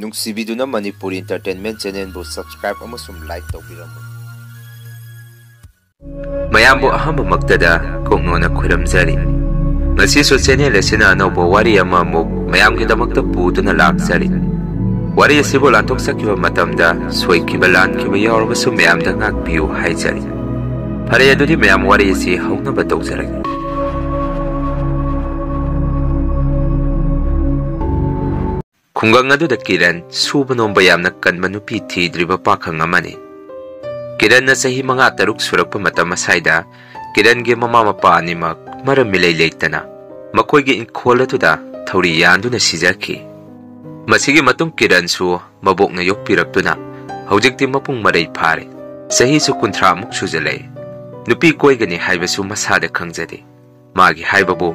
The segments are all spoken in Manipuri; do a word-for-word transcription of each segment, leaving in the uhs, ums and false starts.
ꯅꯨꯡꯁꯤꯕꯤꯗꯨꯅ ꯃꯅꯤꯄꯨꯔ Entertainment Channelꯕꯨ subscribe ꯑꯃꯁꯨꯡ like ꯇꯧꯕꯤꯔꯝꯃꯨ꯫ ꯃꯌꯥꯝꯕꯨ ꯑꯍꯥꯟꯕꯃꯛꯇꯗ ꯀꯣꯛꯅꯣꯟꯅ ꯈꯨꯔꯨꯝꯖꯔꯤ꯫ ꯉꯁꯤꯁꯨ channel ꯑꯁꯤꯅ ꯑꯅꯧꯕ ꯋꯥꯔꯤ ꯑꯃꯃꯨꯛ ꯃꯌꯥꯝꯒꯤꯗꯃꯛꯇ ꯄꯨꯗꯨꯅ ꯂꯥꯛꯆꯔꯤ꯫ ꯋꯥꯔꯤ ꯑꯁꯤꯕꯨ ꯂꯥꯟꯊꯣꯛꯆꯈꯤꯕ ꯃꯇꯝꯗ ꯁꯣꯏꯈꯤꯕ ꯂꯥꯟꯈꯤꯕ ꯌꯥꯎꯔꯕꯁꯨ ꯃꯌꯥꯝꯗ ꯉꯥꯛꯄꯤꯌꯨ ꯍꯥꯏꯖꯔꯤ꯫ ꯐꯔꯦ, ꯑꯗꯨꯗꯤ ꯃꯌꯥꯝ ꯋꯥꯔꯤ ꯑꯁꯤ ꯍꯧꯅꯕ ꯇꯧꯖꯔꯒꯦ꯫ ꯈꯨꯡꯒꯪ ꯑꯗꯨꯗ ꯀꯤꯔꯟ ꯁꯨꯕ ꯅꯣꯝꯕ ꯌꯥꯝꯅ ꯀꯟꯕ ꯅꯨꯄꯤ ꯊꯤꯗ꯭ꯔꯤꯕ ꯄꯥꯈꯪ ꯑꯃꯅꯤ꯫ ꯀꯤꯔꯟꯅ ꯆꯍꯤ ꯃꯉꯥ ꯇꯔꯨꯛ ꯁꯨꯔꯛꯄ ꯃꯇꯝ ꯑꯁꯥꯏꯗ ꯀꯤꯔꯟꯒꯤ ꯃꯃꯥ ꯃꯄꯥ ꯑꯅꯤꯃꯛ ꯃꯔꯝ ꯏꯂꯩ ꯂꯩꯇꯅ ꯃꯈꯣꯏꯒꯤ ꯏꯪꯈꯣꯜ ꯑꯗꯨꯗ ꯊꯧꯔꯤ ꯌꯥꯟꯗꯨꯅ ꯁꯤꯖꯈꯤ꯫ ꯃꯁꯤꯒꯤ ꯃꯇꯨꯡ ꯀꯤꯔꯟꯁꯨ ꯃꯕꯣꯛꯅ ꯌꯣꯛꯄꯤꯔꯛꯇꯨꯅ ꯍꯧꯖꯤꯛꯇꯤ ꯃꯄꯨꯡ ꯃꯔꯩ ꯐꯥꯔꯦ꯫ ꯆꯍꯤꯁꯨ ꯀꯨꯟꯊ꯭ꯔꯥꯃꯨꯛ ꯁꯨꯖꯜꯂꯛꯑꯦ꯫ ꯅꯨꯄꯤ ꯀꯣꯏꯒꯅꯤ ꯍꯥꯏꯕꯁꯨ ꯃꯁꯥꯗ ꯈꯪꯖꯗꯦ꯫ ꯃꯥꯒꯤ ꯍꯥꯏꯕꯕꯨ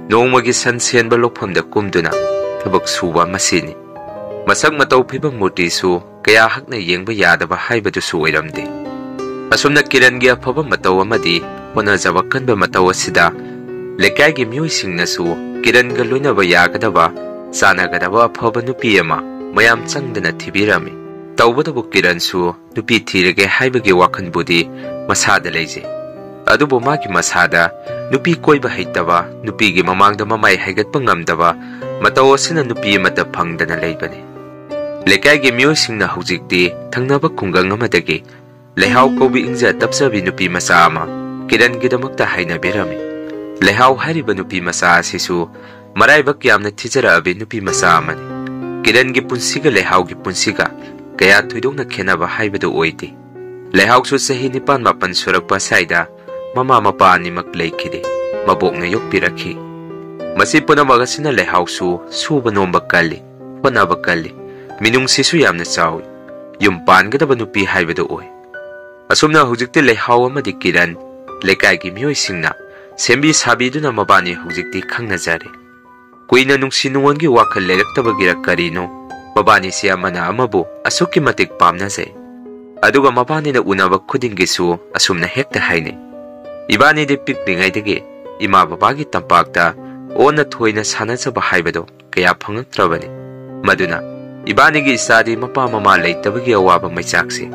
ꯅꯣꯡꯃꯒꯤ ꯁꯟ ꯁꯦꯟꯕ ꯂꯣꯛꯐꯝꯗ ꯀꯨꯝꯗꯨꯅ ꯊꯕꯛ ꯁꯨꯕ ꯃꯁꯤꯅꯤ꯫ ꯃꯁꯛ ꯃꯇꯧ ꯐꯤꯕꯝ ꯃꯨꯔꯇꯤꯁꯨ ꯀꯌꯥ ꯍꯛꯅ ꯌꯦꯡꯕ ꯌꯥꯗꯕ ꯍꯥꯏꯕꯗꯨꯁꯨ ꯑꯣꯏꯔꯝꯗꯦ꯫ ꯑꯁꯨꯝꯅ ꯀꯤꯔꯟꯒꯤ ꯑꯐꯕ ꯃꯇꯧ ꯑꯃꯗꯤ ꯍꯣꯠꯅꯖꯕ ꯀꯟꯕ ꯃꯇꯧ ꯑꯁꯤꯗ ꯂꯩꯀꯥꯏꯒꯤ ꯃꯤꯑꯣꯏꯁꯤꯡꯅꯁꯨ ꯀꯤꯔꯟꯒ ꯂꯣꯏꯅꯕ ꯌꯥꯒꯗꯕ, ꯆꯥꯟꯅꯒꯗꯕ ꯑꯐꯕ ꯅꯨꯄꯤ ꯑꯃ ꯃꯌꯥꯝ ꯆꯪꯗꯅ ꯊꯤꯕꯤꯔꯝꯃꯤ꯫ ꯇꯧꯕꯇꯕꯨ ꯀꯤꯔꯟꯁꯨ ꯅꯨꯄꯤ ꯊꯤꯔꯒꯦ ꯍꯥꯏꯕꯒꯤ ꯋꯥꯈꯜꯕꯨꯗꯤ ꯃꯁꯥꯗ ꯂꯩꯖꯩ꯫ ꯑꯗꯨꯕꯨ ꯃꯥꯒꯤ ꯃꯁꯥꯗ ꯅꯨꯄꯤ ꯀꯣꯏꯕ ꯍꯩꯇꯕ, ꯅꯨꯄꯤꯒꯤ ꯃꯃꯥꯡꯗ ꯃꯃꯥꯏ ꯍꯥꯏꯒꯠꯄ ꯉꯝꯗꯕ ꯃꯇꯧ ꯑꯁꯤꯅ ꯅꯨꯄꯤ ꯑꯃꯠꯇ ꯐꯪꯗꯅ ꯂꯩꯕꯅꯤ꯫ ꯂꯩꯀꯥꯏꯒꯤ ꯃꯤꯑꯣꯏꯁꯤꯡꯅ ꯍꯧꯖꯤꯛꯇꯤ ꯊꯪꯅꯕ ꯈꯨꯡꯒꯪ ꯑꯃꯗꯒꯤ ꯂꯩꯍꯥꯎ ꯀꯧꯕꯤ ꯏꯪꯖ ꯇꯞꯆꯕꯤ ꯅꯨꯄꯤ ꯃꯆꯥ ꯑꯃ ꯀꯤꯔꯟꯒꯤꯗꯃꯛꯇ ꯍꯥꯏꯅꯕꯤꯔꯝꯃꯤ꯫ ꯂꯩꯍꯥꯎ ꯍꯥꯏꯔꯤꯕ ꯅꯨꯄꯤ ꯃꯆꯥ ꯑꯁꯤꯁꯨ ꯃꯔꯥꯏꯕꯛ ꯌꯥꯝꯅ ꯊꯤꯖꯔꯛꯑꯕꯤ ꯅꯨꯄꯤ ꯃꯆꯥ ꯑꯃꯅꯤ꯫ ꯀꯤꯔꯟꯒꯤ ꯄꯨꯟꯁꯤꯒ ꯂꯩꯍꯥꯎꯒꯤ ꯄꯨꯟꯁꯤꯒ ꯀꯌꯥ ꯊꯣꯏꯗꯣꯛꯅ ꯈꯦꯠꯅꯕ ꯍꯥꯏꯕꯗꯨ ꯑꯣꯏꯗꯦ꯫ ꯂꯩꯍꯥꯎꯁꯨ ꯆꯍꯤ ꯅꯤꯄꯥꯟ ꯃꯥꯄꯟ ꯁꯨꯔꯛꯄ ꯑꯁ꯭ꯋꯥꯏꯗ ꯃꯃꯥ ꯃꯄꯥ ꯑꯅꯤꯃꯛ ꯂꯩꯈꯤꯗꯦ꯫ ꯃꯕꯣꯛꯅ ꯌꯣꯛꯄꯤꯔꯛꯈꯤ꯫ ꯃꯁꯤ ꯄꯨꯝꯅꯃꯛ ꯑꯁꯤꯅ ꯂꯩꯍꯥꯎꯁꯨ ꯁꯨꯕ ꯅꯣꯝꯕ ꯀꯜꯂꯤ, ꯍꯣꯠꯅꯕ ꯀꯜꯂꯤ, ꯃꯤꯅꯨꯡꯁꯤꯁꯨ ꯌꯥꯝꯅ ꯆꯥꯎꯏ꯫ ꯌꯨꯝ ꯄꯥꯟꯒꯗꯕ ꯅꯨꯄꯤ ꯍꯥꯏꯕꯗꯨ ꯑꯣꯏ꯫ ꯑꯁꯨꯝꯅ ꯍꯧꯖꯤꯛꯇꯤ ꯂꯩꯍꯥꯎ ꯑꯃꯗꯤ ꯀꯤꯔꯟ ꯂꯩꯀꯥꯏꯒꯤ ꯃꯤꯑꯣꯏꯁꯤꯡꯅ ꯁꯦꯝꯕꯤ ꯁꯥꯕꯤꯗꯨꯅ ꯃꯕꯥꯅꯤ ꯍꯧꯖꯤꯛꯇꯤ ꯈꯪꯅꯖꯔꯦ꯫ ꯀꯨꯏꯅ ꯅꯨꯡꯁꯤ ꯅꯨꯡꯉꯣꯟꯒꯤ ꯋꯥꯈꯜ ꯂꯩꯔꯛꯇꯕꯒꯤꯔ ꯀꯔꯤꯅꯣ, ꯃꯕꯥꯅꯤꯁꯦ ꯑꯃꯅ ꯑꯃꯕꯨ ꯑꯁꯨꯛꯀꯤ ꯃꯇꯤꯛ ꯄꯥꯝꯅꯖꯩ꯫ ꯑꯗꯨꯒ ꯃꯕꯥꯅꯤꯅ ꯎꯅꯕ ꯈꯨꯗꯤꯡꯒꯤꯁꯨ ꯑꯁꯨꯝꯅ ꯍꯦꯛꯇ ꯍꯥꯏꯅꯩ, "ꯏꯕꯥꯅꯤꯗꯤ ꯄꯤꯛꯂꯤꯉꯩꯗꯒꯤ ꯏꯃꯥ ꯕꯕꯥꯒꯤ ꯇꯝꯄꯥꯛꯇ ꯑꯣꯟꯅ ꯊꯣꯏꯅ ꯁꯥꯟꯅꯖꯕ ꯍꯥꯏꯕꯗꯣ ꯀꯌꯥ ꯐꯪꯉꯛꯇ꯭ꯔꯕꯅꯤ꯫ ꯃꯗꯨꯅ ꯏꯕꯥꯅꯤꯒꯤ ꯏꯆꯥꯗꯤ ꯃꯄꯥ ꯃꯃꯥ ꯂꯩꯇꯕꯒꯤ ꯑꯋꯥꯕ ꯃꯩꯆꯥꯛꯁꯦ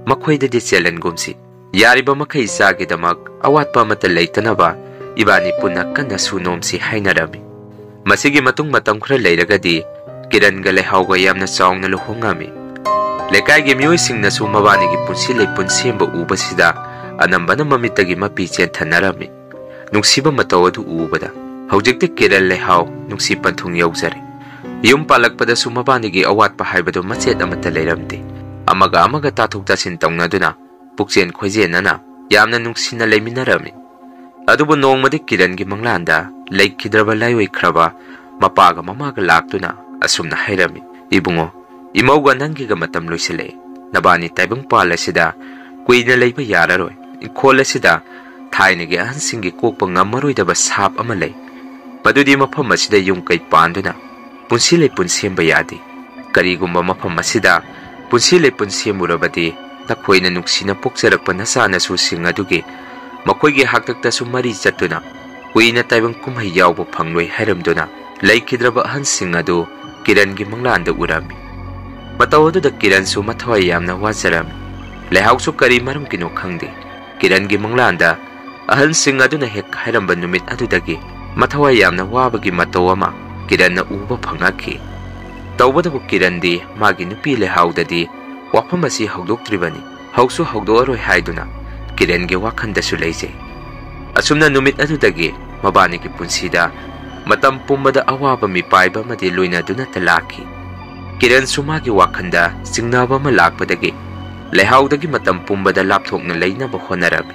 ꯃꯈꯣꯏꯗꯗꯤ ꯆꯦꯜꯍꯟꯒꯨꯝꯁꯤ꯫ ꯌꯥꯔꯤꯕ ꯃꯈꯩ ꯏꯆꯥꯒꯤꯗꯃꯛ ꯑꯋꯥꯠꯄ ꯑꯃꯠꯇ ꯂꯩꯇꯅꯕ ꯏꯕꯥꯅꯤ ꯄꯨꯟꯅ ꯀꯟꯅ ꯁꯨꯅꯣꯝꯁꯤ ꯍꯥꯏꯅꯔꯝꯃꯤ꯫ ꯃꯁꯤꯒꯤ ꯃꯇꯨꯡ ꯃꯇꯝ ꯈꯔ ꯂꯩꯔꯒꯗꯤ ꯀꯤꯔꯟꯒ ꯂꯩꯍꯥꯎꯒ ꯌꯥꯝꯅ ꯆꯥꯎꯅ ꯂꯨꯍꯣꯡꯉꯝꯃꯤ꯫ ꯂꯩꯀꯥꯏꯒꯤ ꯃꯤꯑꯣꯏꯁꯤꯡꯅꯁꯨ ꯃꯕꯥꯅꯤꯒꯤ ꯄꯨꯟꯁꯤ ꯂꯩꯄꯨꯟ ꯁꯦꯝꯕ ꯎꯕꯁꯤꯗ ꯑꯅꯝꯕꯅ ꯃꯃꯤꯠꯇꯒꯤ ꯃꯄꯤ ꯆꯦꯟꯊꯅꯔꯝꯃꯤ꯫ ꯅꯨꯡꯁꯤꯕ ꯃꯇꯧ ꯑꯗꯨ ꯎꯕꯗ ꯍꯧꯖꯤꯛꯇꯤ ꯀꯤꯔꯟ ꯂꯩꯍꯥꯎ ꯅꯨꯡꯁꯤ ꯄꯟꯊꯨꯡ ꯌꯧꯖꯔꯦ꯫ ꯌꯨꯝ ꯄꯥꯜꯂꯛꯄꯗꯁꯨ ꯃꯕꯥꯅꯤꯒꯤ ꯑꯋꯥꯠꯄ ꯍꯥꯏꯕꯗꯨ ꯃꯆꯦꯠ ꯑꯃꯠꯇ ꯂꯩꯔꯝꯗꯦ꯫ ꯑꯃꯒ ꯑꯃꯒ ꯇꯥꯊꯣꯛ ꯇꯥꯁꯤꯟ ꯇꯧꯅꯗꯨꯅ ꯄꯨꯛꯆꯦꯟ ꯈꯣꯏꯖꯦꯟꯅꯅ ꯌꯥꯝꯅ ꯅꯨꯡꯁꯤꯅ ꯂꯩꯃꯤꯟꯅꯔꯝꯃꯤ꯫ ꯑꯗꯨꯕꯨ ꯅꯣꯡꯃꯗꯤ ꯀꯤꯔꯟꯒꯤ ꯃꯪꯂꯥꯟꯗ ꯂꯩꯈꯤꯗ꯭ꯔꯕ ꯂꯥꯏꯑꯣꯏꯈ꯭ꯔꯕ ꯃꯄꯥꯒ ꯃꯃꯥꯒ ꯂꯥꯛꯇꯨꯅ ꯑꯁꯨꯝꯅ ꯍꯥꯏꯔꯝꯃꯤ, "ꯏꯕꯨꯡꯉꯣ, ꯏꯃꯧꯒ ꯅꯪꯒꯤꯒ ꯃꯇꯝ ꯂꯣꯏꯁꯤꯜꯂꯛꯑꯦ꯫ ꯅꯕꯥꯅꯤ ꯇꯥꯏꯕꯪꯄꯥꯜ ꯑꯁꯤꯗ ꯀꯨꯏꯅ ꯂꯩꯕ ꯌꯥꯔꯔꯣꯏ꯫ ꯏꯪꯈꯣꯜ ꯑꯁꯤꯗ ꯊꯥꯏꯅꯒꯤ ꯑꯍꯟꯁꯤꯡꯒꯤ ꯀꯣꯛꯄ ꯉꯝꯃꯔꯣꯏꯗꯕ ꯁꯥꯞ ꯑꯃ ꯂꯩ꯫ ꯃꯗꯨꯗꯤ ꯃꯐꯝ ꯑꯁꯤꯗ ꯌꯨꯝ ꯀꯩ ꯄꯥꯟꯗꯨꯅ ꯄꯨꯟꯁꯤ ꯂꯩꯄꯨꯟ ꯁꯦꯝꯕ ꯌꯥꯗꯦ꯫ ꯀꯔꯤꯒꯨꯝꯕ ꯃꯐꯝ ꯑꯁꯤꯗ ꯄꯨꯟꯁꯤ ꯂꯩꯄꯨꯟ ꯁꯦꯝꯃꯨꯔꯕꯗꯤ ꯅꯈꯣꯏꯅ ꯅꯨꯡꯁꯤꯅ ꯄꯣꯛꯆꯔꯛꯄ ꯅꯆꯥꯅꯁꯨꯁꯤꯡ ꯑꯗꯨꯒꯤ ꯃꯈꯣꯏꯒꯤ ꯍꯥꯛꯇꯛꯇꯁꯨ ꯃꯔꯤ ꯆꯠꯇꯨꯅ ꯀꯨꯏꯅ ꯇꯥꯏꯕꯪ ꯀꯨꯝꯍꯩ ꯌꯥꯎꯕ ꯐꯪꯂꯣꯏ" ꯍꯥꯏꯔꯝꯗꯨꯅ ꯂꯩꯈꯤꯗ꯭ꯔꯕ ꯑꯍꯟꯁꯤꯡ ꯑꯗꯨ ꯀꯤꯔꯟꯒꯤ ꯃꯪꯂꯥꯟꯗ ꯎꯔꯝꯃꯤ꯫ ꯃꯇꯧ ꯑꯗꯨꯗ ꯀꯤꯔꯟꯁꯨ ꯃꯊꯋꯥꯏ ꯌꯥꯝꯅ ꯋꯥꯖꯔꯝꯃꯤ꯫ ꯂꯩꯍꯥꯎꯁꯨ ꯀꯔꯤ ꯃꯔꯝꯒꯤꯅꯣ ꯈꯪꯗꯦ, ꯀꯤꯔꯟꯒꯤ ꯃꯪꯂꯥꯟꯗ ꯑꯍꯜꯁꯤꯡ ꯑꯗꯨꯅ ꯍꯦꯛ ꯍꯥꯏꯔꯝꯕ ꯅꯨꯃꯤꯠ ꯑꯗꯨꯗꯒꯤ ꯃꯊꯋꯥꯏ ꯌꯥꯝꯅ ꯋꯥꯕꯒꯤ ꯃꯇꯧ ꯑꯃ ꯀꯤꯔꯟꯅ ꯎꯕ ꯐꯪꯉꯛꯈꯤ꯫ ꯇꯧꯕꯇꯕꯨ ꯀꯤꯔꯟꯗꯤ ꯃꯥꯒꯤ ꯅꯨꯄꯤ ꯂꯩꯍꯥꯎꯗꯗꯤ ꯋꯥꯐꯝ ꯑꯁꯤ ꯍꯧꯗꯣꯛꯇ꯭ꯔꯤꯕꯅꯤ, ꯍꯧꯁꯨ ꯍꯧꯗꯣꯛꯑꯔꯣꯏ ꯍꯥꯏꯗꯨꯅ ꯀꯤꯔꯟꯒꯤ ꯋꯥꯈꯜꯗꯁꯨ ꯂꯩꯖꯩ꯫ ꯑꯁꯨꯝꯅ ꯅꯨꯃꯤꯠ ꯑꯗꯨꯗꯒꯤ ꯃꯕꯥꯅꯤꯒꯤ ꯄꯨꯟꯁꯤꯗ ꯃꯇꯝ ꯄꯨꯝꯕꯗ ꯑꯋꯥꯕ ꯃꯤꯄꯥꯏꯕ ꯑꯃꯗꯤ ꯂꯣꯏꯅꯗꯨꯅꯇ ꯂꯥꯛꯈꯤ꯫ ꯀꯤꯔꯟꯁꯨ ꯃꯥꯒꯤ ꯋꯥꯈꯜꯗ ꯆꯤꯡꯅꯕ ꯑꯃ ꯂꯥꯛꯄꯗꯒꯤ ꯂꯩꯍꯥꯎꯗꯒꯤ ꯃꯇꯝ ꯄꯨꯝꯕꯗ ꯂꯥꯞꯊꯣꯛꯅ ꯂꯩꯅꯕ ꯍꯣꯠꯅꯔꯝꯃꯤ꯫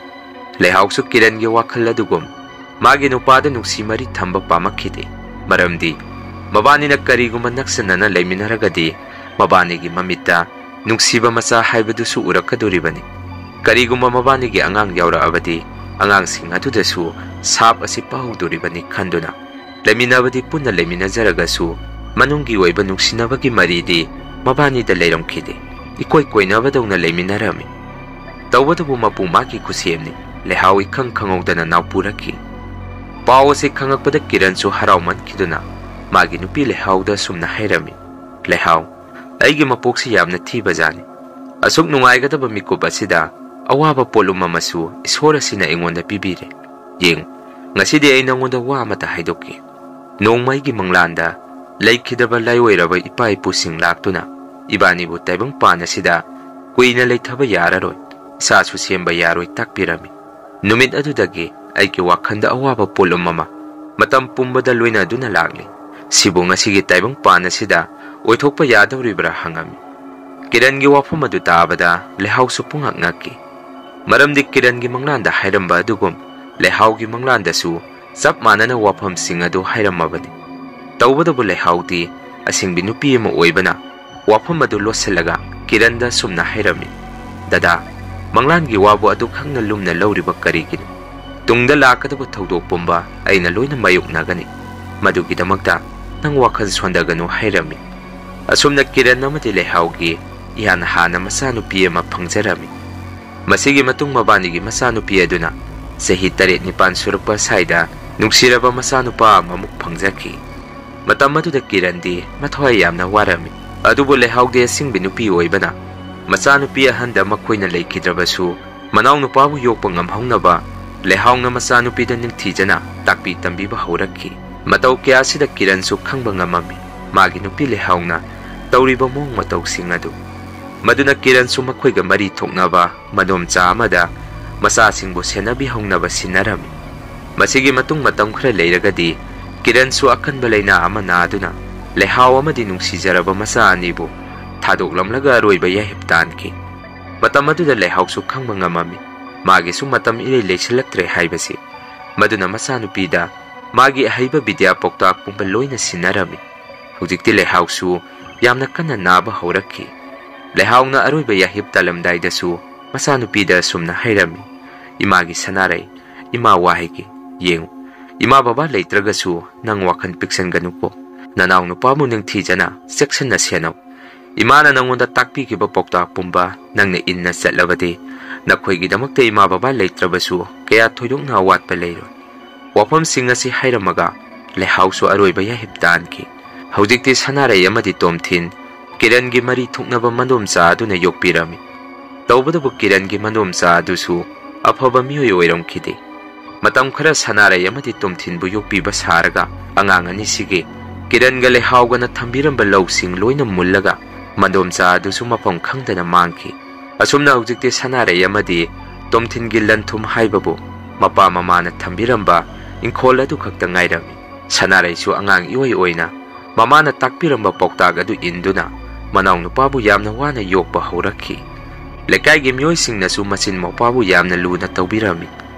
ꯂꯩꯍꯥꯎꯁꯨ ꯀꯤꯔꯟꯒꯤ ꯋꯥꯈꯜ ꯑꯗꯨꯒꯨꯝ ꯃꯥꯒꯤ ꯅꯨꯄꯥꯗ ꯅꯨꯡꯁꯤ ꯃꯔꯤ ꯊꯝꯕ ꯄꯥꯝꯃꯛꯈꯤꯗꯦ꯫ ꯃꯔꯝꯗꯤ ꯃꯕꯥꯅꯤꯅ ꯀꯔꯤꯒꯨꯝꯕ ꯅꯛꯁꯟꯅꯅ ꯂꯩꯃꯤꯟꯅꯔꯒꯗꯤ ꯃꯕꯥꯅꯤꯒꯤ ꯃꯃꯤꯠꯇ ꯅꯨꯡꯁꯤꯕ ꯃꯆꯥ ꯍꯥꯏꯕꯗꯨꯁꯨ ꯎꯔꯛꯀꯗꯣꯔꯤꯕꯅꯤ꯫ ꯀꯔꯤꯒꯨꯝꯕ ꯃꯕꯥꯅꯤꯒꯤ ꯑꯉꯥꯡ ꯌꯥꯎꯔꯛꯑꯕꯗꯤ ꯑꯉꯥꯡꯁꯤꯡ ꯑꯗꯨꯗꯁꯨ ꯁꯥꯞ ꯑꯁꯤ ꯄꯥꯍꯧꯗꯣꯔꯤꯕꯅꯤ ꯈꯟꯗꯨꯅ ꯂꯩꯃꯤꯟꯅꯕꯗꯤ ꯄꯨꯟꯅ ꯂꯩꯃꯤꯟꯅꯖꯔꯒꯁꯨ ꯃꯅꯨꯡꯒꯤ ꯑꯣꯏꯕ ꯅꯨꯡꯁꯤꯅꯕꯒꯤ ꯃꯔꯤꯗꯤ ꯃꯕꯥꯅꯤꯗ ꯂꯩꯔꯝꯈꯤꯗꯦ꯫ ꯏꯀꯣꯏ ꯀꯣꯏꯅꯕꯗꯧꯅ ꯂꯩꯃꯤꯟꯅꯔꯝꯃꯤ꯫ ꯇꯧꯕꯇꯕꯨ ꯃꯄꯨ ꯃꯥꯒꯤ ꯈꯨꯠꯁꯦꯝꯅꯤ꯫ ꯂꯩꯍꯥꯎ ꯏꯈꯪ ꯈꯪꯍꯧꯗꯅ ꯅꯥꯎꯄꯨꯔꯛꯈꯤ꯫ ꯄꯥꯎ ꯑꯁꯤ ꯈꯪꯉꯛꯄꯗ ꯀꯤꯔꯟꯁꯨ ꯍꯔꯥꯎꯃꯟꯈꯤꯗꯨꯅ ꯃꯥꯒꯤ ꯅꯨꯄꯤ ꯂꯩꯍꯥꯎꯗ ꯑꯁꯨꯝꯅ ꯍꯥꯏꯔꯝꯃꯤ, "ꯂꯩꯍꯥꯎ, ꯑꯩꯒꯤ ꯃꯄꯣꯛꯁꯤ ꯌꯥꯝꯅ ꯊꯤꯕꯖꯥꯠꯅꯤ꯫ ꯑꯁꯨꯛ ꯅꯨꯡꯉꯥꯏꯒꯗꯕ ꯃꯤꯀꯨꯞ ꯑꯁꯤꯗ ꯑꯋꯥꯕ ꯄꯣꯠꯂꯨꯝ ꯑꯃꯁꯨ ꯏꯁꯣꯔ ꯑꯁꯤꯅ ꯑꯩꯉꯣꯟꯗ ꯄꯤꯕꯤꯔꯦ꯫ ꯌꯦꯡꯉꯨ, ꯉꯁꯤꯗꯤ ꯑꯩ ꯅꯉꯣꯟꯗ ꯋꯥ ꯑꯃꯇ ꯍꯥꯏꯗꯣꯛꯀꯦ꯫ ꯅꯣꯡꯃ ꯑꯩꯒꯤ ꯃꯪꯂꯥꯟꯗ ꯂꯩꯈꯤꯗꯕ ꯂꯥꯏꯑꯣꯏꯔꯕ ꯏꯄꯥ ꯏꯄꯨꯁꯤꯡ ꯂꯥꯛꯇꯨꯅ ꯏꯕꯥꯅꯤꯕꯨ ꯇꯥꯏꯕꯪꯄꯥꯟ ꯑꯁꯤꯗ ꯀꯨꯏꯅ ꯂꯩꯊꯕ ꯌꯥꯔꯔꯣꯏ, ꯁꯥꯁꯨ ꯁꯦꯝꯕ ꯌꯥꯔꯣꯏ ꯇꯥꯛꯄꯤꯔꯝꯃꯤ꯫ ꯅꯨꯃꯤꯠ ꯑꯗꯨꯗꯒꯤ ꯑꯩꯒꯤ ꯋꯥꯈꯜꯗ ꯑꯋꯥꯕ ꯄꯣꯠꯂꯨꯝ ꯑꯃ ꯃꯇꯝ ꯄꯨꯝꯕꯗ ꯂꯣꯏꯅꯗꯨꯅ ꯂꯥꯛꯂꯤ꯫ ꯁꯤꯕꯨ ꯉꯁꯤꯒꯤ ꯇꯥꯏꯕꯪꯄꯥꯟ ꯑꯁꯤꯗ ꯑꯣꯏꯊꯣꯛꯄ ꯌꯥꯗꯧꯔꯤꯕ꯭ꯔꯥ ꯍꯪꯉꯝꯃꯤ꯫ ꯀꯤꯔꯟꯒꯤ ꯋꯥꯐꯝ ꯑꯗꯨ ꯇꯥꯕꯗ ꯂꯩꯍꯥꯎꯁꯨ ꯄꯨꯡꯉꯛ ꯉꯛꯈꯤ꯫ ꯃꯔꯝꯗꯤ ꯀꯤꯔꯟꯒꯤ ꯃꯪꯂꯥꯟꯗ ꯍꯥꯏꯔꯝꯕ ꯑꯗꯨꯒꯨꯝ ꯂꯩꯍꯥꯎꯒꯤ ꯃꯪꯂꯥꯟꯗꯁꯨ ꯆꯞ ꯃꯥꯟꯅꯅ ꯋꯥꯐꯝꯁꯤꯡ ꯑꯗꯨ ꯍꯥꯏꯔꯝꯃꯕꯅꯤ꯫ ꯇꯧꯕꯇꯕꯨ ꯂꯩꯍꯥꯎꯗꯤ ꯑꯁꯤꯡꯕꯤ ꯅꯨꯄꯤ ꯑꯃ ꯑꯣꯏꯕꯅ ꯋꯥꯐꯝ ꯑꯗꯨ ꯂꯣꯠꯁꯤꯜꯂꯒ ꯀꯤꯔꯟꯗ ꯁꯨꯝꯅ ꯍꯥꯏꯔꯝꯃꯤ, "ꯗꯗꯥ, ꯃꯪꯂꯥꯟꯒꯤ ꯋꯥꯕꯨ ꯑꯗꯨꯛ ꯈꯪꯅ ꯂꯨꯝꯅ ꯂꯧꯔꯤꯕ ꯀꯔꯤꯒꯤꯅꯣ? ꯇꯨꯡꯗ ꯂꯥꯛꯀꯗꯕ ꯊꯧꯗꯣꯛ ꯄꯨꯝꯕ ꯑꯩꯅ ꯂꯣꯏꯅ ꯃꯥꯌꯣꯛꯅꯒꯅꯤ꯫ ꯃꯗꯨꯒꯤꯗꯃꯛꯇ ꯅꯪ ꯋꯥꯈꯜ ꯁꯣꯟꯊꯒꯅꯨ" ꯍꯥꯏꯔꯝꯃꯤ꯫ ꯑꯁꯨꯝꯅ ꯀꯤꯔꯟ ꯑꯃꯗꯤ ꯂꯩꯍꯥꯎꯒꯤ ꯏꯍꯥꯟ ꯍꯥꯟꯅ ꯃꯆꯥꯅꯨꯄꯤ ꯑꯃ ꯐꯪꯖꯔꯝꯃꯤ꯫ ꯃꯁꯤꯒꯤ ꯃꯇꯨꯡ ꯃꯕꯥꯅꯤꯒꯤ ꯃꯆꯥꯅꯨꯄꯤ ꯑꯗꯨꯅ ꯆꯍꯤ ꯇꯔꯦꯠ ꯅꯤꯄꯥꯟ ꯁꯨꯔꯛꯄ ꯁ꯭ꯋꯥꯏꯗ ꯅꯨꯡꯁꯤꯔꯕ ꯃꯆꯥꯅꯨꯄꯥ ꯑꯃꯃꯨꯛ ꯐꯪꯖꯈꯤ꯫ ꯃꯇꯝ ꯑꯗꯨꯗ ꯀꯤꯔꯟꯗꯤ ꯃꯊ꯭ꯋꯥꯏ ꯌꯥꯝꯅ ꯋꯥꯔꯝꯃꯤ꯫ ꯑꯗꯨꯕꯨ ꯂꯩꯍꯥꯎꯗꯤ ꯑꯁꯤꯡꯕꯤ ꯅꯨꯄꯤ ꯑꯣꯏꯕꯅ ꯃꯆꯥꯅꯨꯄꯤ ꯑꯍꯟꯗ ꯃꯈꯣꯏꯅ ꯂꯩꯈꯤꯗ꯭ꯔꯕꯁꯨ ꯃꯅꯥꯎꯅꯨꯄꯥꯕꯨ ꯌꯣꯛꯄ ꯉꯝꯍꯧꯅꯕ ꯂꯩꯍꯥꯎꯅ ꯃꯆꯥꯅꯨꯄꯤꯗ ꯅꯤꯡꯊꯤꯖꯅ ꯇꯥꯛꯄꯤ ꯇꯝꯕꯤꯕ ꯍꯧꯔꯛꯈꯤ꯫ ꯃꯇꯧ ꯀꯌꯥꯁꯤꯗ ꯀꯤꯔꯟꯁꯨ ꯈꯪꯕ ꯉꯝꯃꯝꯃꯤ꯫ ꯃꯥꯒꯤ ꯅꯨꯄꯤ ꯂꯩꯍꯥꯎꯅ ꯇꯧꯔꯤꯕ ꯃꯑꯣꯡ ꯃꯇꯧꯁꯤꯡ ꯑꯗꯨ꯫ ꯃꯗꯨꯅ ꯀꯤꯔꯟꯁꯨ ꯃꯈꯣꯏꯒ ꯃꯔꯤ ꯊꯣꯛꯅꯕ ꯃꯗꯣꯝꯆꯥ ꯑꯃꯗ ꯃꯆꯥꯁꯤꯡꯕꯨ ꯁꯦꯟꯅꯕꯤꯍꯧꯅꯕ ꯁꯤꯟꯅꯔꯝꯃꯤ꯫ ꯃꯁꯤꯒꯤ ꯃꯇꯨꯡ ꯃꯇꯝ ꯈꯔ ꯂꯩꯔꯒꯗꯤ ꯀꯤꯔꯟꯁꯨ ꯑꯀꯟꯕ ꯂꯥꯏꯅꯥ ꯑꯃ ꯅꯥꯗꯨꯅ ꯂꯩꯍꯥꯎ ꯑꯃꯗꯤ ꯅꯨꯡꯁꯤꯖꯔꯕ ꯃꯆꯥ ꯑꯅꯤꯕꯨ ꯊꯥꯗꯣꯛꯂꯝꯂꯒ ꯑꯔꯣꯏꯕ ꯌꯥꯏꯍꯤꯞ ꯇꯥꯟꯈꯤ꯫ ꯃꯇꯝ ꯑꯗꯨꯗ ꯂꯩꯍꯥꯎꯁꯨ ꯈꯪꯕ ꯉꯝꯃꯝꯃꯤ꯫ ꯃꯥꯒꯤꯁꯨ ꯃꯇꯝ ꯏꯔꯩ ꯂꯩꯁꯤꯜꯂꯛꯇ꯭ꯔꯦ ꯍꯥꯏꯕꯁꯤ꯫ ꯃꯗꯨꯅ ꯃꯆꯥꯅꯨꯄꯤꯗ ꯃꯥꯒꯤ ꯑꯍꯩꯕ ꯕꯤꯗ꯭ꯌꯥ ꯄꯥꯎꯇꯥꯛ ꯄꯨꯝꯕ ꯂꯣꯏꯅ ꯁꯤꯟꯅꯔꯝꯃꯤ꯫ ꯍꯧꯖꯤꯛꯇꯤ ꯂꯩꯍꯥꯎꯁꯨ ꯌꯥꯝꯅ ꯀꯟꯅ ꯅꯥꯕ ꯍꯧꯔꯛꯈꯤ꯫ ꯂꯩꯍꯥꯎꯅ ꯑꯔꯣꯏꯕ ꯌꯥꯍꯤꯞ ꯇꯥꯂꯝꯗꯥꯏꯗꯁꯨ ꯃꯆꯥꯅꯨꯄꯤꯗ ꯑꯁꯨꯝꯅ ꯍꯥꯏꯔꯝꯃꯤ, "ꯏꯃꯥꯒꯤ ꯁꯅꯥꯔꯩ, ꯏꯃꯥ ꯋꯥ ꯍꯥꯏꯒꯦ, ꯌꯦꯡꯉꯨ, ꯏꯃꯥ ꯕꯕꯥ ꯂꯩꯇ꯭ꯔꯒꯁꯨ ꯅꯪ ꯋꯥꯈꯜ ꯄꯤꯛꯁꯟꯒꯅꯨꯀꯣ꯫ ꯅꯅꯥꯎ ꯅꯨꯄꯥꯕꯨ ꯅꯤꯡꯊꯤꯖꯅ ꯆꯦꯛꯁꯤꯟꯅ ꯁꯦꯟꯅꯧ꯫ ꯏꯃꯥꯅ ꯅꯉꯣꯟꯗ ꯇꯥꯛꯄꯤꯈꯤꯕ ꯄꯥꯎꯇꯥꯛ ꯄꯨꯝꯕ ꯅꯪꯅ ꯏꯟꯅ ꯆꯠꯂꯕꯗꯤ ꯅꯈꯣꯏꯒꯤꯗꯃꯛꯇ ꯏꯃꯥ ꯕꯕꯥ ꯂꯩꯇ꯭ꯔꯕꯁꯨ ꯀꯌꯥ ꯊꯣꯏꯗꯣꯛꯅ ꯑꯋꯥꯠꯄ ꯂꯩꯔꯣꯏ"꯫ ꯋꯥꯐꯝꯁꯤꯡ ꯑꯁꯤ ꯍꯥꯏꯔꯝꯃꯒ ꯂꯩꯍꯥꯎꯁꯨ ꯑꯔꯣꯏꯕ ꯌꯥꯍꯤꯞ ꯇꯥꯟꯈꯤ꯫ ꯍꯧꯖꯤꯛꯇꯤ ꯁꯅꯥꯔꯩ ꯑꯃꯗꯤ ꯇꯣꯝꯊꯤꯟ ꯀꯤꯔꯟꯒꯤ ꯃꯔꯤ ꯊꯨꯡꯅꯕ ꯃꯗꯣꯝꯆꯥ ꯑꯗꯨꯅ ꯌꯣꯛꯄꯤꯔꯝꯃꯤ꯫ ꯇꯧꯕꯇꯕꯨ ꯀꯤꯔꯟꯒꯤ ꯃꯗꯣꯝꯆꯥ ꯑꯗꯨꯁꯨ ꯑꯐꯕ ꯃꯤꯑꯣꯏ ꯑꯣꯏꯔꯝꯈꯤꯗꯦ꯫ ꯃꯇꯝ ꯈꯔ ꯁꯅꯥꯔꯩ ꯑꯃꯗꯤ ꯇꯣꯝꯊꯤꯟꯕꯨ ꯌꯣꯛꯄꯤꯕ ꯁꯥꯔꯒ ꯑꯉꯥꯡ ꯑꯅꯤꯁꯤꯒꯤ ꯀꯤꯔꯟꯒ ꯂꯩꯍꯥꯎꯒꯅ ꯊꯝꯕꯤꯔꯝꯕ ꯂꯧꯁꯤꯡ ꯂꯣꯏꯅ ꯃꯨꯜꯂꯒ ꯃꯗꯣꯝꯆꯥ ꯑꯗꯨꯁꯨ ꯃꯐꯝ ꯈꯪꯗꯅ ꯃꯥꯡꯈꯤ꯫ ꯑꯁꯨꯝꯅ ꯍꯧꯖꯤꯛꯇꯤ ꯁꯅꯥꯔꯩ ꯑꯃꯗꯤ ꯇꯣꯝꯊꯤꯟꯒꯤ ꯂꯟ ꯊꯨꯝ ꯍꯥꯏꯕꯕꯨ ꯃꯄꯥ ꯃꯃꯥꯅ ꯊꯝꯕꯤꯔꯝꯕ ꯏꯪꯈꯣꯜ ꯑꯗꯨ ꯈꯛꯇ ꯉꯥꯏꯔꯝꯃꯤ꯫ ꯁꯅꯥꯔꯩꯁꯨ ꯑꯉꯥꯡ ꯏꯑꯣꯏ ꯑꯣꯏꯅ ꯃꯃꯥꯅ ꯇꯥꯛꯄꯤꯔꯝꯕ ꯄꯥꯎꯇꯥꯛ ꯑꯗꯨ ꯏꯟꯗꯨꯅ ꯃꯅꯥꯎ ꯅꯨꯄꯥꯕꯨ ꯌꯥꯝꯅ ꯋꯥꯅ ꯌꯣꯛꯄ ꯍꯧꯔꯛꯈꯤ꯫ ꯂꯩꯀꯥꯏꯒꯤ ꯃꯤꯑꯣꯏꯁꯤꯡꯅꯁꯨ ꯃꯆꯤꯟ ꯃꯧꯄ꯭ꯋꯥꯕꯨ ꯌꯥꯝꯅ ꯂꯨꯅ ꯇꯧꯕꯤꯔꯝꯃꯤ꯫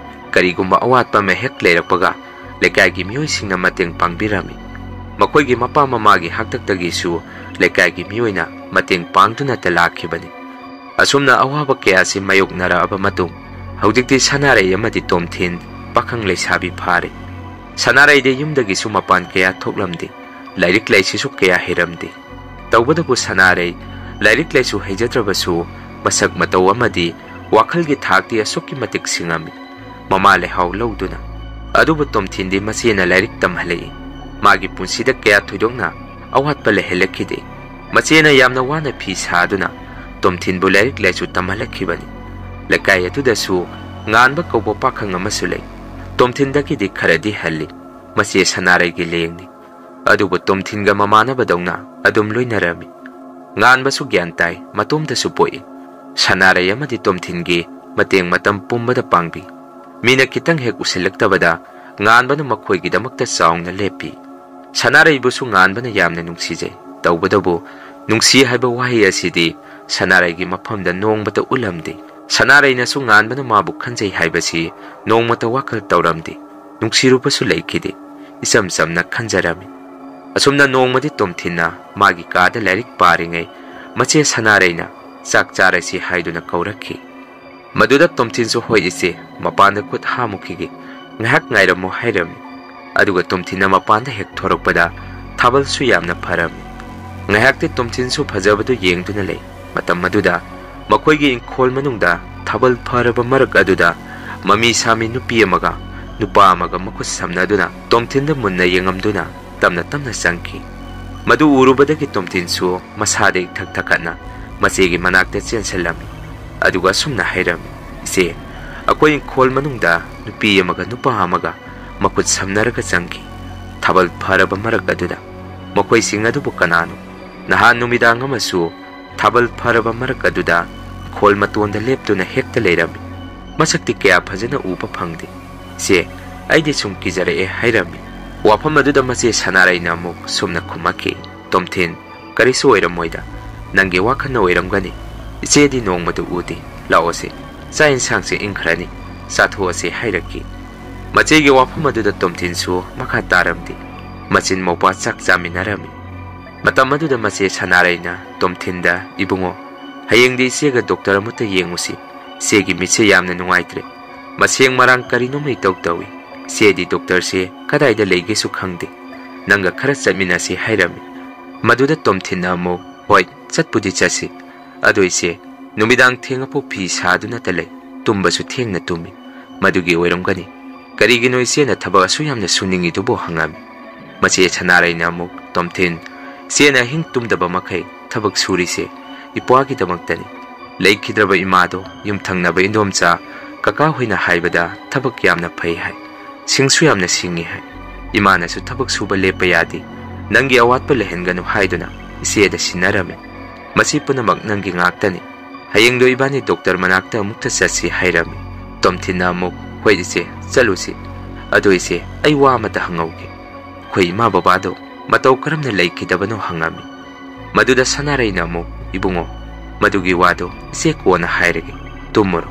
ꯀꯔꯤꯒꯨꯝꯕ ꯑꯋꯥꯠꯄ ꯑꯃ ꯍꯦꯛ ꯂꯩꯔꯛꯄꯒ ꯂꯩꯀꯥꯏꯒꯤ ꯃꯤꯑꯣꯏꯁꯤꯡꯅ ꯃꯇꯦꯡ ꯄꯥꯡꯕꯤꯔꯝꯃꯤ꯫ ꯃꯈꯣꯏꯒꯤ ꯃꯄꯥ ꯃꯃꯥꯒꯤ ꯍꯥꯛꯇꯛꯇꯒꯤꯁꯨ ꯂꯩꯀꯥꯏꯒꯤ ꯃꯤꯑꯣꯏꯅ ꯃꯇꯦꯡ ꯄꯥꯡꯗꯨꯅꯇ ꯂꯥꯛꯈꯤꯕꯅꯤ꯫ ꯑꯁꯨꯝꯅ ꯑꯋꯥꯕ ꯀꯌꯥꯁꯤ ꯃꯥꯌꯣꯛꯅꯔꯛꯑꯕ ꯃꯇꯨꯡ ꯍꯧꯖꯤꯛꯇꯤ ꯁꯅꯥꯔꯩ ꯑꯃꯗꯤ ꯇꯣꯝꯊꯤꯟ ꯄꯥꯈꯪ ꯂꯩꯁꯥꯕꯤ ꯐꯥꯔꯦ꯫ ꯁꯅꯥꯔꯩꯗꯤ ꯌꯨꯝꯗꯒꯤꯁꯨ ꯃꯄꯥꯟ ꯀꯌꯥ ꯊꯣꯛꯂꯝꯗꯦ, ꯂꯥꯏꯔꯤꯛ ꯂꯥꯏꯁꯨꯁꯨ ꯀꯌꯥ ꯍꯩꯔꯝꯗꯦ꯫ ꯇꯧꯕꯇꯕꯨ ꯁꯅꯥꯔꯩ ꯂꯥꯏꯔꯤꯛ ꯂꯥꯏꯁꯨ ꯍꯩꯖꯗ꯭ꯔꯕꯁꯨ ꯃꯁꯛ ꯃꯇꯧ ꯑꯃꯗꯤ ꯋꯥꯈꯜꯒꯤ ꯊꯥꯛꯇꯤ ꯑꯁꯨꯛꯀꯤ ꯃꯇꯤꯛ ꯁꯤꯡꯉꯝꯃꯤ꯫ ꯃꯃꯥ ꯂꯩꯍꯥꯎ ꯂꯧꯗꯨꯅ꯫ ꯑꯗꯨꯕꯨ ꯇꯣꯝꯊꯤꯟꯗꯤ ꯃꯆꯦꯅ ꯂꯥꯏꯔꯤꯛ ꯇꯝꯍꯜꯂꯛꯏ꯫ ꯃꯥꯒꯤ ꯄꯨꯟꯁꯤꯗ ꯀꯌꯥ ꯊꯣꯏꯗꯣꯛꯅ ꯑꯋꯥꯠꯄ ꯂꯩꯍꯜꯂꯛꯈꯤꯗꯦ꯫ ꯃꯆꯦꯅ ꯌꯥꯝꯅ ꯋꯥꯅ ꯐꯤ ꯁꯥꯗꯨꯅ ꯇꯣꯝꯊꯤꯟꯕꯨ ꯂꯥꯏꯔꯤꯛ ꯂꯥꯏꯁꯨ ꯇꯝꯍꯜꯂꯛꯈꯤꯕꯅꯤ꯫ ꯂꯩꯀꯥꯏ ꯑꯗꯨꯗꯁꯨ ꯉꯥꯟꯕ ꯀꯧꯕ ꯄꯥꯈꯪ ꯑꯃꯁꯨ ꯂꯩ꯫ ꯇꯣꯝꯊꯤꯟꯗꯒꯤꯗꯤ ꯈꯔꯗꯤ ꯍꯜꯂꯤ꯫ ꯃꯆꯦ ꯁꯅꯥꯔꯩꯒꯤ ꯂꯦꯡꯅꯤ꯫ ꯑꯗꯨꯕꯨ ꯇꯣꯝꯊꯤꯟꯒ ꯃꯃꯥꯟꯅꯕꯗꯧꯅ ꯑꯗꯨꯝ ꯂꯣꯏꯅꯔꯝꯃꯤ꯫ ꯉꯥꯟꯕꯁꯨ ꯒ꯭ꯌꯥꯟ ꯇꯥꯏ, ꯃꯇꯣꯝꯇꯁꯨ ꯄꯣꯛꯏ꯫ ꯁꯅꯥꯔꯩ ꯑꯃꯗꯤ ꯇꯣꯝꯊꯤꯟꯒꯤ ꯃꯇꯦꯡ ꯃꯇꯝ ꯄꯨꯝꯕꯗ ꯄꯥꯡꯕꯤ꯫ ꯃꯤꯅ ꯈꯤꯇꯪ ꯍꯦꯛ ꯎꯁꯤꯜꯂꯛꯇꯕꯗ ꯉꯥꯟꯕꯅ ꯃꯈꯣꯏꯒꯤꯗꯃꯛꯇ ꯆꯥꯎꯅ ꯂꯦꯞꯄꯤ꯫ ꯁꯅꯥꯔꯩꯕꯨꯁꯨ ꯉꯥꯟꯕꯅ ꯌꯥꯝꯅ ꯅꯨꯡꯁꯤꯖꯩ꯫ ꯇꯧꯕꯇꯕꯨ ꯅꯨꯡꯁꯤ ꯍꯥꯏꯕ ꯋꯥꯍꯩ ꯑꯁꯤꯗꯤ ꯁꯅꯥꯔꯩꯒꯤ ꯃꯐꯝꯗ ꯅꯣꯡꯃꯇ ꯎꯠꯂꯝꯗꯦ꯫ ꯁꯅꯥꯔꯩꯅꯁꯨ ꯉꯥꯟꯕꯅ ꯃꯥꯕꯨ ꯈꯟꯖꯩ ꯍꯥꯏꯕꯁꯤ ꯅꯣꯡꯃꯇ ꯋꯥꯈꯜ ꯇꯧꯔꯝꯗꯦ꯫ ꯅꯨꯡꯁꯤꯔꯨꯕꯁꯨ ꯂꯩꯈꯤꯗꯦ꯫ ꯏꯆꯝ ꯆꯝꯅ ꯈꯟꯖꯔꯝꯃꯤ꯫ ꯑꯁꯨꯝꯅ ꯅꯣꯡꯃꯗꯤ ꯇꯣꯝꯊꯤꯟꯅ ꯃꯥꯒꯤ ꯀꯥꯗ ꯂꯥꯏꯔꯤꯛ ꯄꯥꯔꯤꯉꯩ ꯃꯆꯦ ꯁꯅꯥꯔꯩꯅ ꯆꯥꯛ ꯆꯥꯔꯁꯤ ꯍꯥꯏꯗꯨꯅ ꯀꯧꯔꯛꯈꯤ꯫ ꯃꯗꯨꯗ ꯇꯣꯝꯊꯤꯟꯁꯨ "ꯍꯣꯏ ꯏꯆꯦ, ꯃꯄꯥꯟꯗ ꯈꯨꯠ ꯍꯥꯝꯃꯨꯈꯤꯒꯦ, ꯉꯥꯏꯍꯥꯛ ꯉꯥꯏꯔꯝꯃꯨ" ꯍꯥꯏꯔꯝꯃꯤ꯫ ꯑꯗꯨꯒ ꯇꯣꯝꯊꯤꯟꯅ ꯃꯄꯥꯟꯗ ꯍꯦꯛ ꯊꯣꯔꯛꯄꯗ ꯊꯥꯕꯜꯁꯨ ꯌꯥꯝꯅ ꯐꯔꯝꯃꯤ꯫ ꯉꯥꯏꯍꯥꯛꯇꯤ ꯇꯣꯝꯊꯤꯟꯁꯨ ꯐꯖꯕꯗꯨ ꯌꯦꯡꯗꯨꯅ ꯂꯩ꯫ ꯃꯇꯝ ꯑꯗꯨꯗ ꯃꯈꯣꯏꯒꯤ ꯏꯪꯈꯣꯜ ꯃꯅꯨꯡꯗ ꯊꯥꯕꯜ ꯐꯔꯕ ꯃꯔꯛ ꯑꯗꯨꯗ ꯃꯃꯤ ꯁꯥꯃꯤ ꯅꯨꯄꯤ ꯑꯃꯒ ꯅꯨꯄꯥ ꯑꯃꯒ ꯃꯈꯨꯠ ꯁꯝꯅꯗꯨꯅ ꯇꯣꯝꯊꯤꯟꯗ ꯃꯨꯟꯅ ꯌꯦꯡꯉꯝꯗꯨꯅ ꯇꯞꯅ ꯇꯞꯅ ꯆꯪꯈꯤ꯫ ꯃꯗꯨ ꯎꯔꯨꯕꯗꯒꯤ ꯇꯣꯝꯊꯤꯟꯁꯨ ꯃꯁꯥꯗ ꯏꯊꯛ ꯊꯛꯀꯠꯅ ꯃꯆꯦꯒꯤ ꯃꯅꯥꯛꯇ ꯆꯦꯟꯁꯤꯜꯂꯝꯃꯤ꯫ ꯑꯗꯨꯒ ꯑꯁꯨꯝꯅ ꯍꯥꯏꯔꯝꯃꯤ, "ꯏꯆꯦ, ꯑꯩꯈꯣꯏ ꯏꯪꯈꯣꯜ ꯃꯅꯨꯡꯗ ꯅꯨꯄꯤ ꯑꯃꯒ ꯅꯨꯄꯥ ꯑꯃꯒ ꯃꯈꯨꯠ ꯁꯝꯅꯔꯒ ꯆꯪꯈꯤ꯫ ꯊꯥꯕꯜ ꯐꯔꯕ ꯃꯔꯛ ꯑꯗꯨꯗ ꯃꯈꯣꯏꯁꯤꯡ ꯑꯗꯨꯕꯨ ꯀꯅꯥꯅꯣ? ꯅꯍꯥꯟ ꯅꯨꯃꯤꯗꯥꯡ ꯑꯃꯁꯨ ꯊꯥꯕꯜ ꯐꯔꯕ ꯃꯔꯛ ꯑꯗꯨꯗ ꯏꯪꯈꯣꯜ ꯃꯇꯣꯟꯗ ꯂꯦꯞꯇꯨꯅ ꯍꯦꯛꯇ ꯂꯩꯔꯝꯃꯤ꯫ ꯃꯁꯛꯇꯤ ꯀꯌꯥ ꯐꯖꯅ ꯎꯕ ꯐꯪꯗꯦ꯫ ꯏꯆꯦ, ꯑꯩꯗꯤ ꯁꯨꯝ ꯀꯤꯖꯔꯛꯑꯦ" ꯍꯥꯏꯔꯝꯃꯤ꯫ ꯋꯥꯐꯝ ꯑꯗꯨꯗ ꯃꯆꯦ ꯁꯅꯥꯔꯩꯅ ꯑꯃꯨꯛ ꯁꯨꯝꯅ ꯈꯨꯝꯃꯛꯈꯤ, "ꯇꯣꯝꯊꯤꯟ, ꯀꯔꯤꯁꯨ ꯑꯣꯏꯔꯝꯃꯣꯏꯗ, ꯅꯪꯒꯤ ꯋꯥꯈꯜꯅ ꯑꯣꯏꯔꯝꯒꯅꯤ꯫ ꯏꯆꯦꯗꯤ ꯅꯣꯡꯃꯗꯨ ꯎꯗꯦ꯫ ꯂꯥꯛꯑꯣꯁꯦ, ꯆꯥꯛ ꯌꯦꯟꯁꯥꯡꯁꯦ ꯏꯪꯈ꯭ꯔꯅꯤ, ꯆꯥꯊꯣꯛꯑꯁꯦ" ꯍꯥꯏꯔꯛꯈꯤ꯫ ꯃꯆꯦꯒꯤ ꯋꯥꯐꯝ ꯑꯗꯨꯗ ꯇꯣꯝꯊꯤꯟꯁꯨ ꯃꯈꯥ ꯇꯥꯔꯝꯗꯦ꯫ ꯃꯆꯤꯟ ꯃꯧꯄꯥ ꯆꯥꯛ ꯆꯥꯃꯤꯟꯅꯔꯝꯃꯤ꯫ ꯃꯇꯝ ꯑꯗꯨꯗ ꯃꯆꯦ ꯁꯅꯥꯔꯩꯅ ꯇꯣꯝꯊꯤꯟꯗ, "ꯏꯕꯨꯡꯉꯣ, ꯍꯌꯦꯡꯗꯤ ꯏꯆꯦꯒ ꯗꯣꯛꯇꯔ ꯑꯃꯠꯇ ꯌꯦꯡꯉꯨꯁꯤ꯫ ꯏꯆꯦꯒꯤ ꯃꯤꯠꯁꯦ ꯌꯥꯝꯅ ꯅꯨꯡꯉꯥꯏꯇ꯭ꯔꯦ꯫ ꯃꯁꯦꯡ ꯃꯔꯥꯡ ꯀꯔꯤꯅꯣꯝꯃ ꯏꯇꯧ ꯇꯧꯏ꯫ ꯏꯆꯦꯗꯤ ꯗꯣꯛꯇꯔꯁꯦ ꯀꯗꯥꯏꯗ ꯂꯩꯒꯦꯁꯨ ꯈꯪꯗꯦ꯫ ꯅꯪꯒ ꯈꯔ ꯆꯠꯃꯤꯟꯅꯁꯤ" ꯍꯥꯏꯔꯝꯃꯤ꯫ ꯃꯗꯨꯗ ꯇꯣꯝꯊꯤꯟꯅ ꯑꯃꯨꯛ, "ꯍꯣꯏ, ꯆꯠꯄꯨꯗꯤ ꯆꯠꯁꯤ꯫ ꯑꯗꯣ ꯏꯆꯦ, ꯅꯨꯃꯤꯗꯥꯡ ꯊꯦꯡꯉꯐꯥꯎ ꯐꯤ ꯁꯥꯗꯨꯅꯇ ꯂꯩ꯫ ꯇꯨꯝꯕꯁꯨ ꯊꯦꯡꯅ ꯇꯨꯝꯃꯤ꯫ ꯃꯗꯨꯒꯤ ꯑꯣꯏꯔꯝꯒꯅꯤ꯫ ꯀꯔꯤꯒꯤꯅꯣ ꯏꯆꯦꯅ ꯊꯕꯛ ꯑꯁꯨꯛ ꯌꯥꯝꯅ ꯁꯨꯅꯤꯡꯉꯤꯗꯨꯕꯨ?" ꯍꯪꯉꯝꯃꯤ꯫ ꯃꯆꯦ ꯁꯅꯥꯔꯩꯅ ꯑꯃꯨꯛ, "ꯇꯣꯝꯊꯤꯟ, ꯏꯆꯦꯅ ꯑꯍꯤꯡ ꯇꯨꯝꯗꯕ ꯃꯈꯩ ꯊꯕꯛ ꯁꯨꯔꯤꯁꯦ ꯏꯄ꯭ꯋꯥꯒꯤꯗꯃꯛꯇꯅꯤ꯫ ꯂꯩꯈꯤꯗ꯭ꯔꯕ ꯏꯃꯥꯗꯣ ꯌꯨꯝꯊꯪꯅꯕ ꯏꯟꯗꯣꯝꯆꯥ ꯀꯀꯥ ꯍꯣꯏꯅ ꯍꯥꯏꯕꯗ ꯊꯕꯛ ꯌꯥꯝꯅ ꯐꯩ ꯍꯥꯏ꯫ ꯁꯤꯡꯁꯨ ꯌꯥꯝꯅ ꯁꯤꯡꯉꯤ ꯍꯥꯏ꯫ ꯏꯃꯥꯅꯁꯨ ꯊꯕꯛ ꯁꯨꯕ ꯂꯦꯞꯄ ꯌꯥꯗꯦ꯫ ꯅꯪꯒꯤ ꯑꯋꯥꯠꯄ ꯂꯩꯍꯟꯒꯅꯨ ꯍꯥꯏꯗꯨꯅ ꯏꯆꯦꯗ ꯁꯤꯟꯅꯔꯝꯃꯤ꯫ ꯃꯁꯤ ꯄꯨꯝꯅꯃꯛ ꯅꯪꯒꯤ ꯉꯥꯛꯇꯅꯤ꯫ ꯍꯌꯦꯡꯗꯣ ꯏꯕꯥꯅꯤ ꯗꯣꯛꯇꯔ ꯃꯅꯥꯛꯇ ꯑꯃꯨꯛꯇ ꯆꯠꯁꯤ" ꯍꯥꯏꯔꯝꯃꯤ꯫ ꯇꯣꯝꯊꯤꯟꯅ ꯑꯃꯨꯛ, "ꯍꯣꯏ ꯏꯆꯦ, ꯆꯠꯂꯨꯁꯤ꯫ ꯑꯗꯣ ꯏꯆꯦ, ꯑꯩ ꯋꯥ ꯑꯃꯇ ꯍꯪꯍꯧꯒꯦ꯫ ꯑꯩꯈꯣꯏ ꯏꯃꯥ ꯕꯕꯥꯗꯣ ꯃꯇꯧ ꯀꯔꯝꯅ ꯂꯩꯈꯤꯗꯕꯅꯣ?" ꯍꯪꯉꯝꯃꯤ꯫ ꯃꯗꯨꯗ ꯁꯅꯥꯔꯩꯅ ꯑꯃꯨꯛ, "ꯏꯕꯨꯡꯉꯣ, ꯃꯗꯨꯒꯤ ꯋꯥꯗꯣ ꯏꯆꯦ ꯀꯣꯟꯅ ꯍꯥꯏꯔꯒꯦ꯫ ꯇꯨꯝꯃꯨꯔꯣ꯫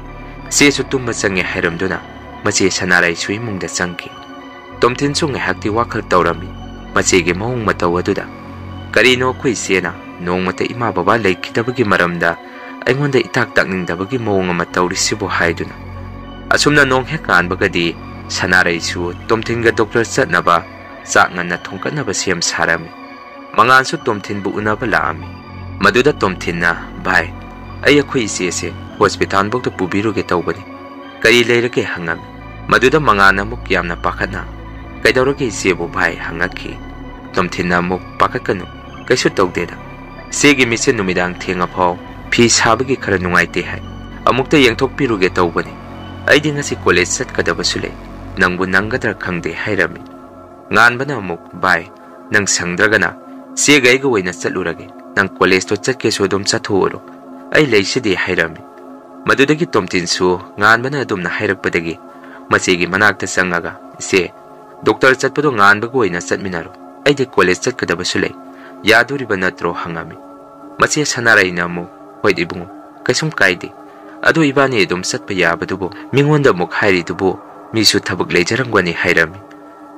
ꯏꯆꯦꯁꯨ ꯇꯨꯝꯕ ꯆꯪꯉꯦ" ꯍꯥꯏꯔꯝꯗꯨꯅ ꯃꯆꯦ ꯁꯅꯥꯔꯩꯁꯨ ꯏꯃꯨꯡꯗ ꯆꯪꯈꯤ꯫ ꯇꯣꯝꯊꯤꯟꯁꯨ ꯉꯥꯏꯍꯥꯛꯇꯤ ꯋꯥꯈꯜ ꯇꯧꯔꯝꯃꯤ꯫ ꯃꯆꯦꯒꯤ ꯃꯑꯣꯡ ꯃꯇꯧ ꯑꯗꯨꯗ, "ꯀꯔꯤꯅꯣ ꯑꯩꯈꯣꯏ ꯏꯆꯦꯅ ꯅꯣꯡꯃꯇ ꯏꯃꯥ ꯕꯕꯥ ꯂꯩꯈꯤꯗꯕꯒꯤ ꯃꯔꯝꯗ ꯑꯩꯉꯣꯟꯗ ꯏꯇꯥꯛ ꯇꯥꯛꯅꯤꯡꯗꯕꯒꯤ ꯃꯑꯣꯡ ꯑꯃ ꯇꯧꯔꯤꯁꯤꯕꯨ?" ꯍꯥꯏꯗꯨꯅ꯫ ꯑꯁꯨꯝꯅ ꯅꯣꯡ ꯍꯦꯛ ꯉꯥꯟꯕꯒꯗꯤ ꯁꯅꯥꯔꯩꯁꯨ ꯇꯣꯝꯊꯤꯟꯒ ꯗꯣꯛꯇꯔ ꯆꯠꯅꯕ ꯆꯥꯛ ꯉꯟꯅ ꯊꯣꯡꯒꯠꯅꯕ ꯁꯦꯝ ꯁꯥꯔꯝꯃꯤ꯫ ꯃꯉꯥꯟꯁꯨ ꯇꯣꯝꯊꯤꯟꯕꯨ ꯎꯅꯕ ꯂꯥꯛꯑꯝꯃꯤ꯫ ꯃꯗꯨꯗ ꯇꯣꯝꯊꯤꯟꯅ, "ꯚꯥꯏ, ꯑꯩ ꯑꯩꯈꯣꯏ ꯏꯆꯦꯁꯦ ꯍꯣꯁꯄꯤꯇꯥꯜꯐꯥꯎꯗ ꯄꯨꯕꯤꯔꯨꯒꯦ ꯇꯧꯕꯅꯤ꯫ ꯀꯔꯤ ꯂꯩꯔꯒꯦ?" ꯍꯪꯉꯝꯃꯤ꯫ ꯃꯗꯨꯗ ꯃꯉꯥꯟ ꯑꯃꯨꯛ ꯌꯥꯝꯅ ꯄꯥꯈꯠꯅ, "ꯀꯩꯗꯧꯔꯒꯦ ꯏꯆꯦꯕꯨ ꯚꯥꯏ?" ꯍꯪꯉꯛꯈꯤ꯫ ꯇꯣꯝꯊꯤꯟꯅ ꯑꯃꯨꯛ, "ꯄꯥꯈꯠꯀꯅꯨ, ꯀꯩꯁꯨ ꯇꯧꯗꯦꯗ꯫ ꯏꯆꯦꯒꯤ ꯃꯤꯠꯁꯦ ꯅꯨꯃꯤꯗꯥꯡ ꯊꯦꯡꯉꯐꯥꯎ ꯐꯤ ꯁꯥꯕꯒꯤ ꯈꯔ ꯅꯨꯡꯉꯥꯏꯇꯦ ꯍꯥꯏ꯫ ꯑꯃꯨꯛꯇ ꯌꯦꯡꯊꯣꯛꯄꯤꯔꯨꯒꯦ ꯇꯧꯕꯅꯤ꯫ ꯑꯩꯗꯤ ꯉꯁꯤ ꯀꯣꯂꯦꯖ ꯆꯠꯀꯗꯕꯁꯨ ꯂꯩ꯫ ꯅꯪꯕꯨ ꯅꯪꯒꯗ꯭ꯔꯥ ꯈꯪꯗꯦ," ꯍꯥꯏꯔꯝꯃꯤ꯫ ꯉꯥꯟꯕꯅ ꯑꯃꯨꯛ, "ꯚꯥꯏ, ꯅꯪ ꯁꯪꯗ꯭ꯔꯒꯅ ꯆꯦꯒ ꯑꯩꯒ ꯑꯣꯏꯅ ꯆꯠꯂꯨꯔꯒꯦ꯫ ꯅꯪ ꯀꯣꯂꯦꯖꯇꯣ ꯆꯠꯀꯦꯁꯨ ꯑꯗꯨꯝ ꯆꯠꯊꯣꯛꯎꯔꯣ꯫ ꯑꯩ ꯂꯩꯁꯤꯗꯤ," ꯍꯥꯏꯔꯝꯃꯤ꯫ ꯃꯗꯨꯗꯒꯤ ꯇꯣꯝꯊꯤꯟꯁꯨ ꯉꯥꯟꯕꯅ ꯑꯗꯨꯝꯅ ꯍꯥꯏꯔꯛꯄꯗꯒꯤ ꯃꯆꯦꯒꯤ ꯃꯅꯥꯛꯇ ꯆꯪꯉꯒ, "ꯏꯆꯦ, ꯗꯣꯛꯇꯔ ꯆꯠꯄꯗꯣ ꯉꯥꯟꯕꯒ ꯑꯣꯏꯅ ꯆꯠꯃꯤꯟꯅꯔꯣ꯫ ꯑꯩꯗꯤ ꯀꯣꯂꯦꯖ ꯆꯠꯀꯗꯕꯁꯨ ꯂꯩ꯫ ꯌꯥꯗꯣꯔꯤꯕ ꯅꯠꯇ꯭ꯔꯣ?" ꯍꯪꯉꯝꯃꯤ꯫ ꯃꯆꯦ ꯁꯅꯥꯔꯩꯅ ꯑꯃꯨꯛ, "ꯍꯣꯏ ꯏꯕꯨꯡꯉꯣ, ꯀꯩꯁꯨꯝ ꯀꯥꯏꯗꯦ꯫ ꯑꯗꯣ ꯏꯕꯥꯅꯤ ꯑꯗꯨꯝ ꯆꯠꯄ ꯌꯥꯕꯗꯨꯕꯨ ꯃꯤꯉꯣꯟꯗ ꯑꯃꯨꯛ ꯍꯥꯏꯔꯤꯗꯨꯕꯨ ꯃꯤꯁꯨ ꯊꯕꯛ ꯂꯩꯖꯔꯝꯒꯅꯤ," ꯍꯥꯏꯔꯝꯃꯤ꯫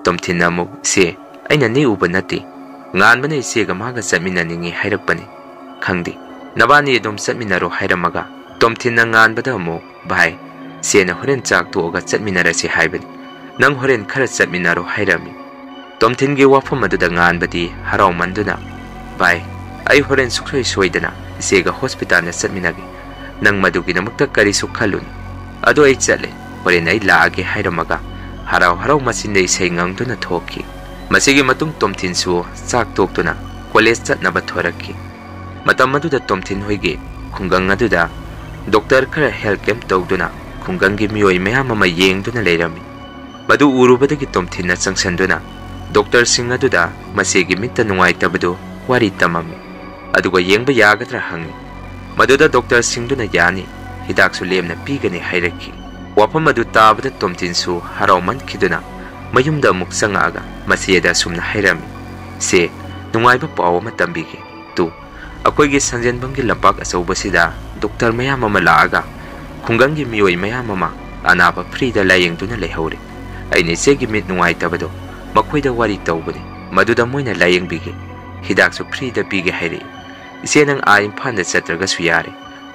ꯇꯣꯝꯊꯤꯟꯅ ꯑꯃꯨꯛ, "ꯏꯆꯦ, ꯑꯩꯅ ꯅꯦꯛꯎꯕ ꯅꯠꯇꯦ꯫ ꯉꯥꯟꯕꯅ ꯏꯆꯦꯒ ꯃꯥꯒ ꯆꯠꯃꯤꯟꯅꯅꯤꯡꯉꯤ ꯍꯥꯏꯔꯛꯄꯅꯤ꯫ ꯈꯪꯗꯦ, ꯅꯕꯥꯅꯤ ꯑꯗꯨꯝ ꯆꯠꯃꯤꯟꯅꯔꯣ," ꯍꯥꯏꯔꯝꯃꯒ ꯇꯣꯝꯊꯤꯟꯅ ꯉꯥꯟꯕꯗ ꯑꯃꯨꯛ, "ꯚꯥꯏ, ꯏꯆꯦꯅ ꯍꯣꯔꯦꯟ ꯆꯥꯛ ꯇꯣꯛꯑꯒ ꯆꯠꯃꯤꯟꯅꯔꯁꯤ ꯍꯥꯏꯕꯅꯤ꯫ ꯅꯪ ꯍꯣꯔꯦꯟ ꯈꯔ ꯆꯠꯃꯤꯟꯅꯔꯣ," ꯍꯥꯏꯔꯝꯃꯤ꯫ ꯇꯣꯝꯊꯤꯟꯒꯤ ꯋꯥꯐꯝ ꯑꯗꯨꯗ ꯉꯥꯟꯕꯗꯤ ꯍꯔꯥꯎꯃꯟꯗꯨꯅ, "ꯚꯥꯏ, ꯑꯩ ꯍꯣꯔꯦꯟ ꯁꯨꯡꯁꯣꯏ ꯁꯣꯏꯗꯅ ꯏꯆꯦꯒ ꯍꯣꯁꯄꯤꯇꯥꯜꯗ ꯆꯠꯃꯤꯟꯅꯒꯦ꯫ ꯅꯪ ꯃꯗꯨꯒꯤꯗꯃꯛꯇ ꯀꯔꯤꯁꯨ ꯈꯜꯂꯨꯅꯨ꯫ ꯑꯗꯣ ꯑꯩ ꯆꯠꯂꯦ꯫ ꯍꯣꯔꯦꯟ ꯑꯩ ꯂꯥꯛꯑꯒꯦ," ꯍꯥꯏꯔꯝꯃꯒ ꯍꯔꯥꯎ ꯍꯔꯥꯎ ꯃꯆꯤꯟꯗ ꯏꯁꯩ ꯉꯪꯗꯨꯅ ꯊꯣꯛꯈꯤ꯫ ꯃꯁꯤꯒꯤ ꯃꯇꯨꯡ ꯇꯣꯝꯊꯤꯟꯁꯨ ꯆꯥꯛ ꯇꯣꯛꯇꯨꯅ ꯀꯣꯂꯦꯖ ꯆꯠꯅꯕ ꯊꯣꯔꯛꯈꯤ꯫ ꯃꯇꯝ ꯑꯗꯨꯗ ꯇꯣꯝꯊꯤꯟ ꯍꯣꯏꯒꯤ ꯈꯨꯡꯒꯪ ꯑꯗꯨꯗ ꯗꯣꯛꯇꯔ ꯈꯔ ꯍꯦꯜꯊ ꯀꯦꯝꯞ ꯇꯧꯗꯨꯅ ꯈꯨꯡꯒꯪꯒꯤ ꯃꯤꯑꯣꯏ ꯃꯌꯥꯝ ꯑꯃ ꯌꯦꯡꯗꯨꯅ ꯂꯩꯔꯝꯃꯤ꯫ ꯃꯗꯨ ꯎꯔꯨꯕꯗꯒꯤ ꯇꯣꯝꯊꯤꯟꯅ ꯆꯪꯁꯤꯟꯗꯨꯅ ꯗꯣꯛꯇꯔꯁꯤꯡ ꯑꯗꯨꯗ ꯃꯆꯦꯒꯤ ꯃꯤꯠꯇ ꯅꯨꯡꯉꯥꯏꯇꯕꯗꯨ ꯋꯥꯔꯤ ꯇꯝꯃꯝꯃꯤ꯫ ꯑꯗꯨꯒ ꯌꯦꯡꯕ ꯌꯥꯒꯗ꯭ꯔꯥ ꯍꯪꯉꯤ꯫ ꯃꯗꯨꯗ ꯗꯣꯛꯇꯔꯁꯤꯡꯗꯨꯅ ꯌꯥꯅꯤ, ꯍꯤꯗꯥꯛꯁꯨ ꯂꯦꯝꯅ ꯄꯤꯒꯅꯤ ꯍꯥꯏꯔꯛꯈꯤ꯫ ꯋꯥꯐꯝ ꯑꯗꯨ ꯇꯥꯕꯗ ꯇꯣꯝꯊꯤꯟꯁꯨ ꯍꯔꯥꯎꯃꯟꯈꯤꯗꯨꯅ ꯃꯌꯨꯝꯗ ꯑꯃꯨꯛ ꯆꯪꯉꯛꯑꯒ ꯃꯆꯦꯗ ꯑꯁꯨꯝꯅ ꯍꯥꯏꯔꯝꯃꯤ, "ꯁꯦ, ꯅꯨꯡꯉꯥꯏꯕ ꯄꯥꯎ ꯑꯃ ꯇꯝꯕꯤꯒꯦ꯫ ꯇꯨ, ꯑꯩꯈꯣꯏꯒꯤ ꯁꯟꯖꯦꯟꯕꯝꯒꯤ ꯂꯝꯄꯥꯛ ꯑꯆꯧꯕꯁꯤꯗ ꯗꯣꯛꯇꯔ ꯃꯌꯥꯝ ꯑꯃ ꯂꯥꯛꯑꯒ ꯈꯨꯡꯒꯪꯒꯤ ꯃꯤꯑꯣꯏ ꯃꯌꯥꯝ ꯑꯃ ꯑꯅꯥꯕ ꯐ꯭ꯔꯤꯗ ꯂꯥꯌꯦꯡꯗꯨꯅ ꯂꯩꯍꯧꯔꯦ꯫ ꯑꯩꯅ ꯏꯆꯦꯒꯤ ꯃꯤꯠ ꯅꯨꯡꯉꯥꯏꯇꯕꯗꯣ ꯃꯈꯣꯏꯗ ꯋꯥꯔꯤ ꯇꯧꯕꯅꯤ, ꯃꯗꯨꯗ ꯃꯣꯏꯅ ꯂꯥꯌꯦꯡꯕꯤꯒꯦ꯫ ꯍꯤꯗꯥꯛꯁꯨ ꯐ꯭ꯔꯤꯗ ꯄꯤꯒꯦ ꯍꯥꯏꯔꯛꯏ꯫ ꯏꯆꯦ, ꯅꯪ ꯑꯥ ꯏꯝꯐꯥꯜꯗ ꯆꯠꯇ꯭ꯔꯒꯁꯨ ꯌꯥꯔꯦ,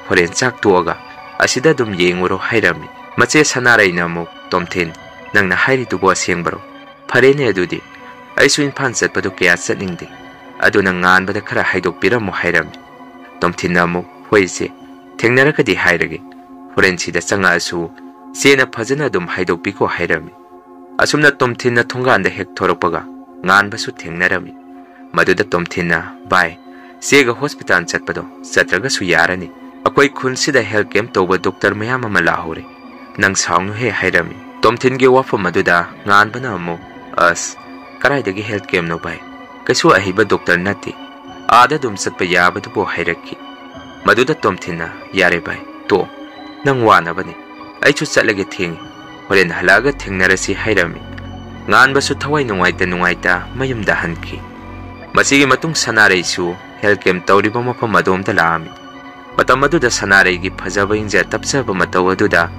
ꯍꯣꯔꯦꯟ ꯆꯥꯛ ꯇꯣꯛꯑꯒ ꯑꯁꯤꯗ ꯑꯗꯨꯝ ꯌꯦꯡꯉꯨꯔꯣ," ꯍꯥꯏꯔꯝꯃꯤ꯫ ꯃꯆꯦ ꯁꯅꯥꯔꯩꯅ ꯑꯃꯨꯛ, "ꯇꯣꯝꯊꯤꯟ, ꯅꯪꯅ ꯍꯥꯏꯔꯤꯗꯨꯕꯨ ꯑꯁꯦꯡꯕꯔꯣ? ꯐꯔꯦꯅꯦ ꯑꯗꯨꯗꯤ, ꯑꯩꯁꯨ ꯏꯝꯐꯥꯜ ꯆꯠꯄꯗꯨ ꯀꯌꯥ ꯆꯠꯅꯤꯡꯗꯦ꯫ ꯑꯗꯨ ꯅꯪ ꯉꯥꯟꯕꯗ ꯈꯔ ꯍꯥꯏꯗꯣꯛꯄꯤꯔꯝꯃꯣ," ꯍꯥꯏꯔꯝꯃꯤ꯫ ꯇꯣꯝꯊꯤꯟꯅ ꯑꯃꯨꯛ, "ꯍꯣꯏ ꯏꯆꯦ, ꯊꯦꯡꯅꯔꯒꯗꯤ ꯍꯥꯏꯔꯒꯦ꯫ ꯍꯣꯔꯦꯟ ꯁꯤꯗ ꯆꯪꯉꯛꯑꯁꯨ ꯏꯆꯦꯅ ꯐꯖꯅ ꯑꯗꯨꯝ ꯍꯥꯏꯗꯣꯛꯄꯤꯈꯣ," ꯍꯥꯏꯔꯝꯃꯤ꯫ ꯑꯁꯨꯝꯅ ꯇꯣꯝꯊꯤꯟꯅ ꯊꯣꯡꯒꯥꯟꯗ ꯍꯦꯛ ꯊꯣꯔꯛꯄꯒ ꯉꯥꯟꯕꯁꯨ ꯊꯦꯡꯅꯔꯝꯃꯤ꯫ ꯃꯗꯨꯗ ꯇꯣꯝꯊꯤꯟꯅ, "ꯚꯥꯏ, ꯆꯦꯒ ꯍꯣꯁꯄꯤꯇꯥꯜ ꯆꯠꯄꯗꯣ ꯆꯠꯇ꯭ꯔꯒꯁꯨ ꯌꯥꯔꯅꯤ꯫ ꯑꯩꯈꯣꯏ ꯈꯨꯜꯁꯤꯗ ꯍꯦꯜꯊ ꯀꯦꯝꯞ ꯇꯧꯕ ꯗꯣꯛꯇꯔ ꯃꯌꯥꯝ ꯑꯃ ꯂꯥꯛꯍꯧꯔꯦ꯫ ꯅꯪ ꯁꯥꯎꯅꯨꯍꯦ" ꯍꯥꯏꯔꯝꯃꯤ꯫ ꯇꯣꯝꯊꯤꯟꯒꯤ ꯋꯥꯐꯝ ꯑꯗꯨꯗ ꯉꯥꯟꯕꯅ ꯑꯃꯨꯛ, "ꯑꯁ, ꯀꯗꯥꯏꯗꯒꯤ ꯍꯦꯜꯊ ꯀꯦꯝꯞꯅꯣ ꯚꯥꯏ? ꯀꯩꯁꯨ ꯑꯍꯩꯕ ꯗꯣꯛꯇꯔ ꯅꯠꯇꯦ꯫ ꯑꯥꯗ ꯑꯗꯨꯝ ꯆꯠꯄ ꯌꯥꯕꯗꯨꯕꯨ" ꯍꯥꯏꯔꯛꯈꯤ꯫ ꯃꯗꯨꯗ ꯇꯣꯝꯊꯤꯟꯅ, "ꯌꯥꯔꯦ ꯚꯥꯏ, ꯇꯣꯛ, ꯅꯪ ꯋꯥꯅꯕꯅꯤ꯫ ꯑꯩꯁꯨ ꯆꯠꯂꯒꯦ, ꯊꯦꯡꯉꯤ꯫ ꯍꯣꯔꯦꯟ ꯍꯜꯂꯛꯑꯒ ꯊꯦꯡꯅꯔꯁꯤ" ꯍꯥꯏꯔꯝꯃꯤ꯫ ꯉꯥꯟꯕꯁꯨ ꯊꯋꯥꯏ ꯅꯨꯡꯉꯥꯏꯇ ꯅꯨꯡꯉꯥꯏꯇ ꯃꯌꯨꯝꯗ ꯍꯟꯈꯤ꯫ ꯃꯁꯤꯒꯤ ꯃꯇꯨꯡ ꯁꯅꯥꯔꯩꯁꯨ ꯍꯦꯜꯊ ꯀꯦꯝꯞ ꯇꯧꯔꯤꯕ ꯃꯐꯝ ꯑꯗꯣꯝꯗ ꯂꯥꯛꯑꯝꯃꯤ꯫ ꯃꯇꯝ ꯑꯗꯨꯗ ꯁꯅꯥꯔꯩꯒꯤ ꯐꯖꯕ ꯏꯪꯖ ꯇꯞꯆꯕ ꯃꯇꯧ ꯑꯗꯨꯗ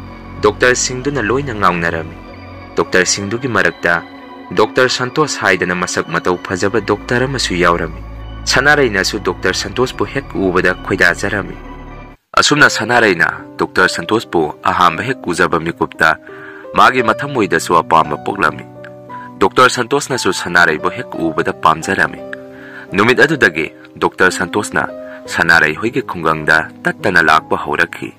ꯗꯣꯛꯇꯔꯁꯤꯡꯗꯨꯅ ꯂꯣꯏꯅ ꯉꯥꯎꯅꯔꯝꯃꯤ꯫ ꯗꯣꯛꯇꯔꯁꯤꯡꯗꯨꯒꯤ ꯃꯔꯛꯇ ꯗꯣꯛꯇꯔ ꯁꯟꯇꯣꯁ ꯍꯥꯏꯗꯅ ꯃꯁꯛ ꯃꯇꯧ ꯐꯖꯕ ꯗꯣꯛꯇꯔ ꯑꯃꯁꯨ ꯌꯥꯎꯔꯝꯃꯤ꯫ ꯁꯅꯥꯔꯩꯅꯁꯨ ꯗꯣꯛꯇꯔ ꯁꯟꯇꯣꯁꯄꯨ ꯍꯦꯛ ꯎꯕꯗ ꯈꯣꯏꯗꯥꯖꯔꯝꯃꯤ꯫ ꯑꯁꯨꯝꯅ ꯁꯅꯥꯔꯩꯅ ꯗꯣꯛꯇꯔ ꯁꯟꯇꯣꯁꯄꯨ ꯑꯍꯥꯟꯕ ꯍꯦꯛ ꯎꯖꯕ ꯃꯤꯀꯨꯞꯇ ꯃꯥꯒꯤ ꯃꯊꯃꯣꯏꯗꯁꯨ ꯑꯄꯥꯝꯕ ꯄꯣꯛꯂꯝꯃꯤ꯫ ꯗꯣꯛꯇꯔ ꯁꯟꯇꯣꯁꯅꯁꯨ ꯁꯅꯥꯔꯩꯕꯨ ꯍꯦꯛ ꯎꯕꯗ ꯄꯥꯝꯖꯔꯝꯃꯤ꯫ ꯅꯨꯃꯤꯠ ꯑꯗꯨꯗꯒꯤ ꯗꯣꯛꯇꯔ ꯁꯟꯇꯣꯁꯅ ꯁꯅꯥꯔꯩ ꯍꯣꯏꯒꯤ ꯈꯨꯡꯒꯪꯗ ꯇꯠꯇꯅ ꯂꯥꯛꯄ ꯍꯧꯔꯛꯈꯤ꯫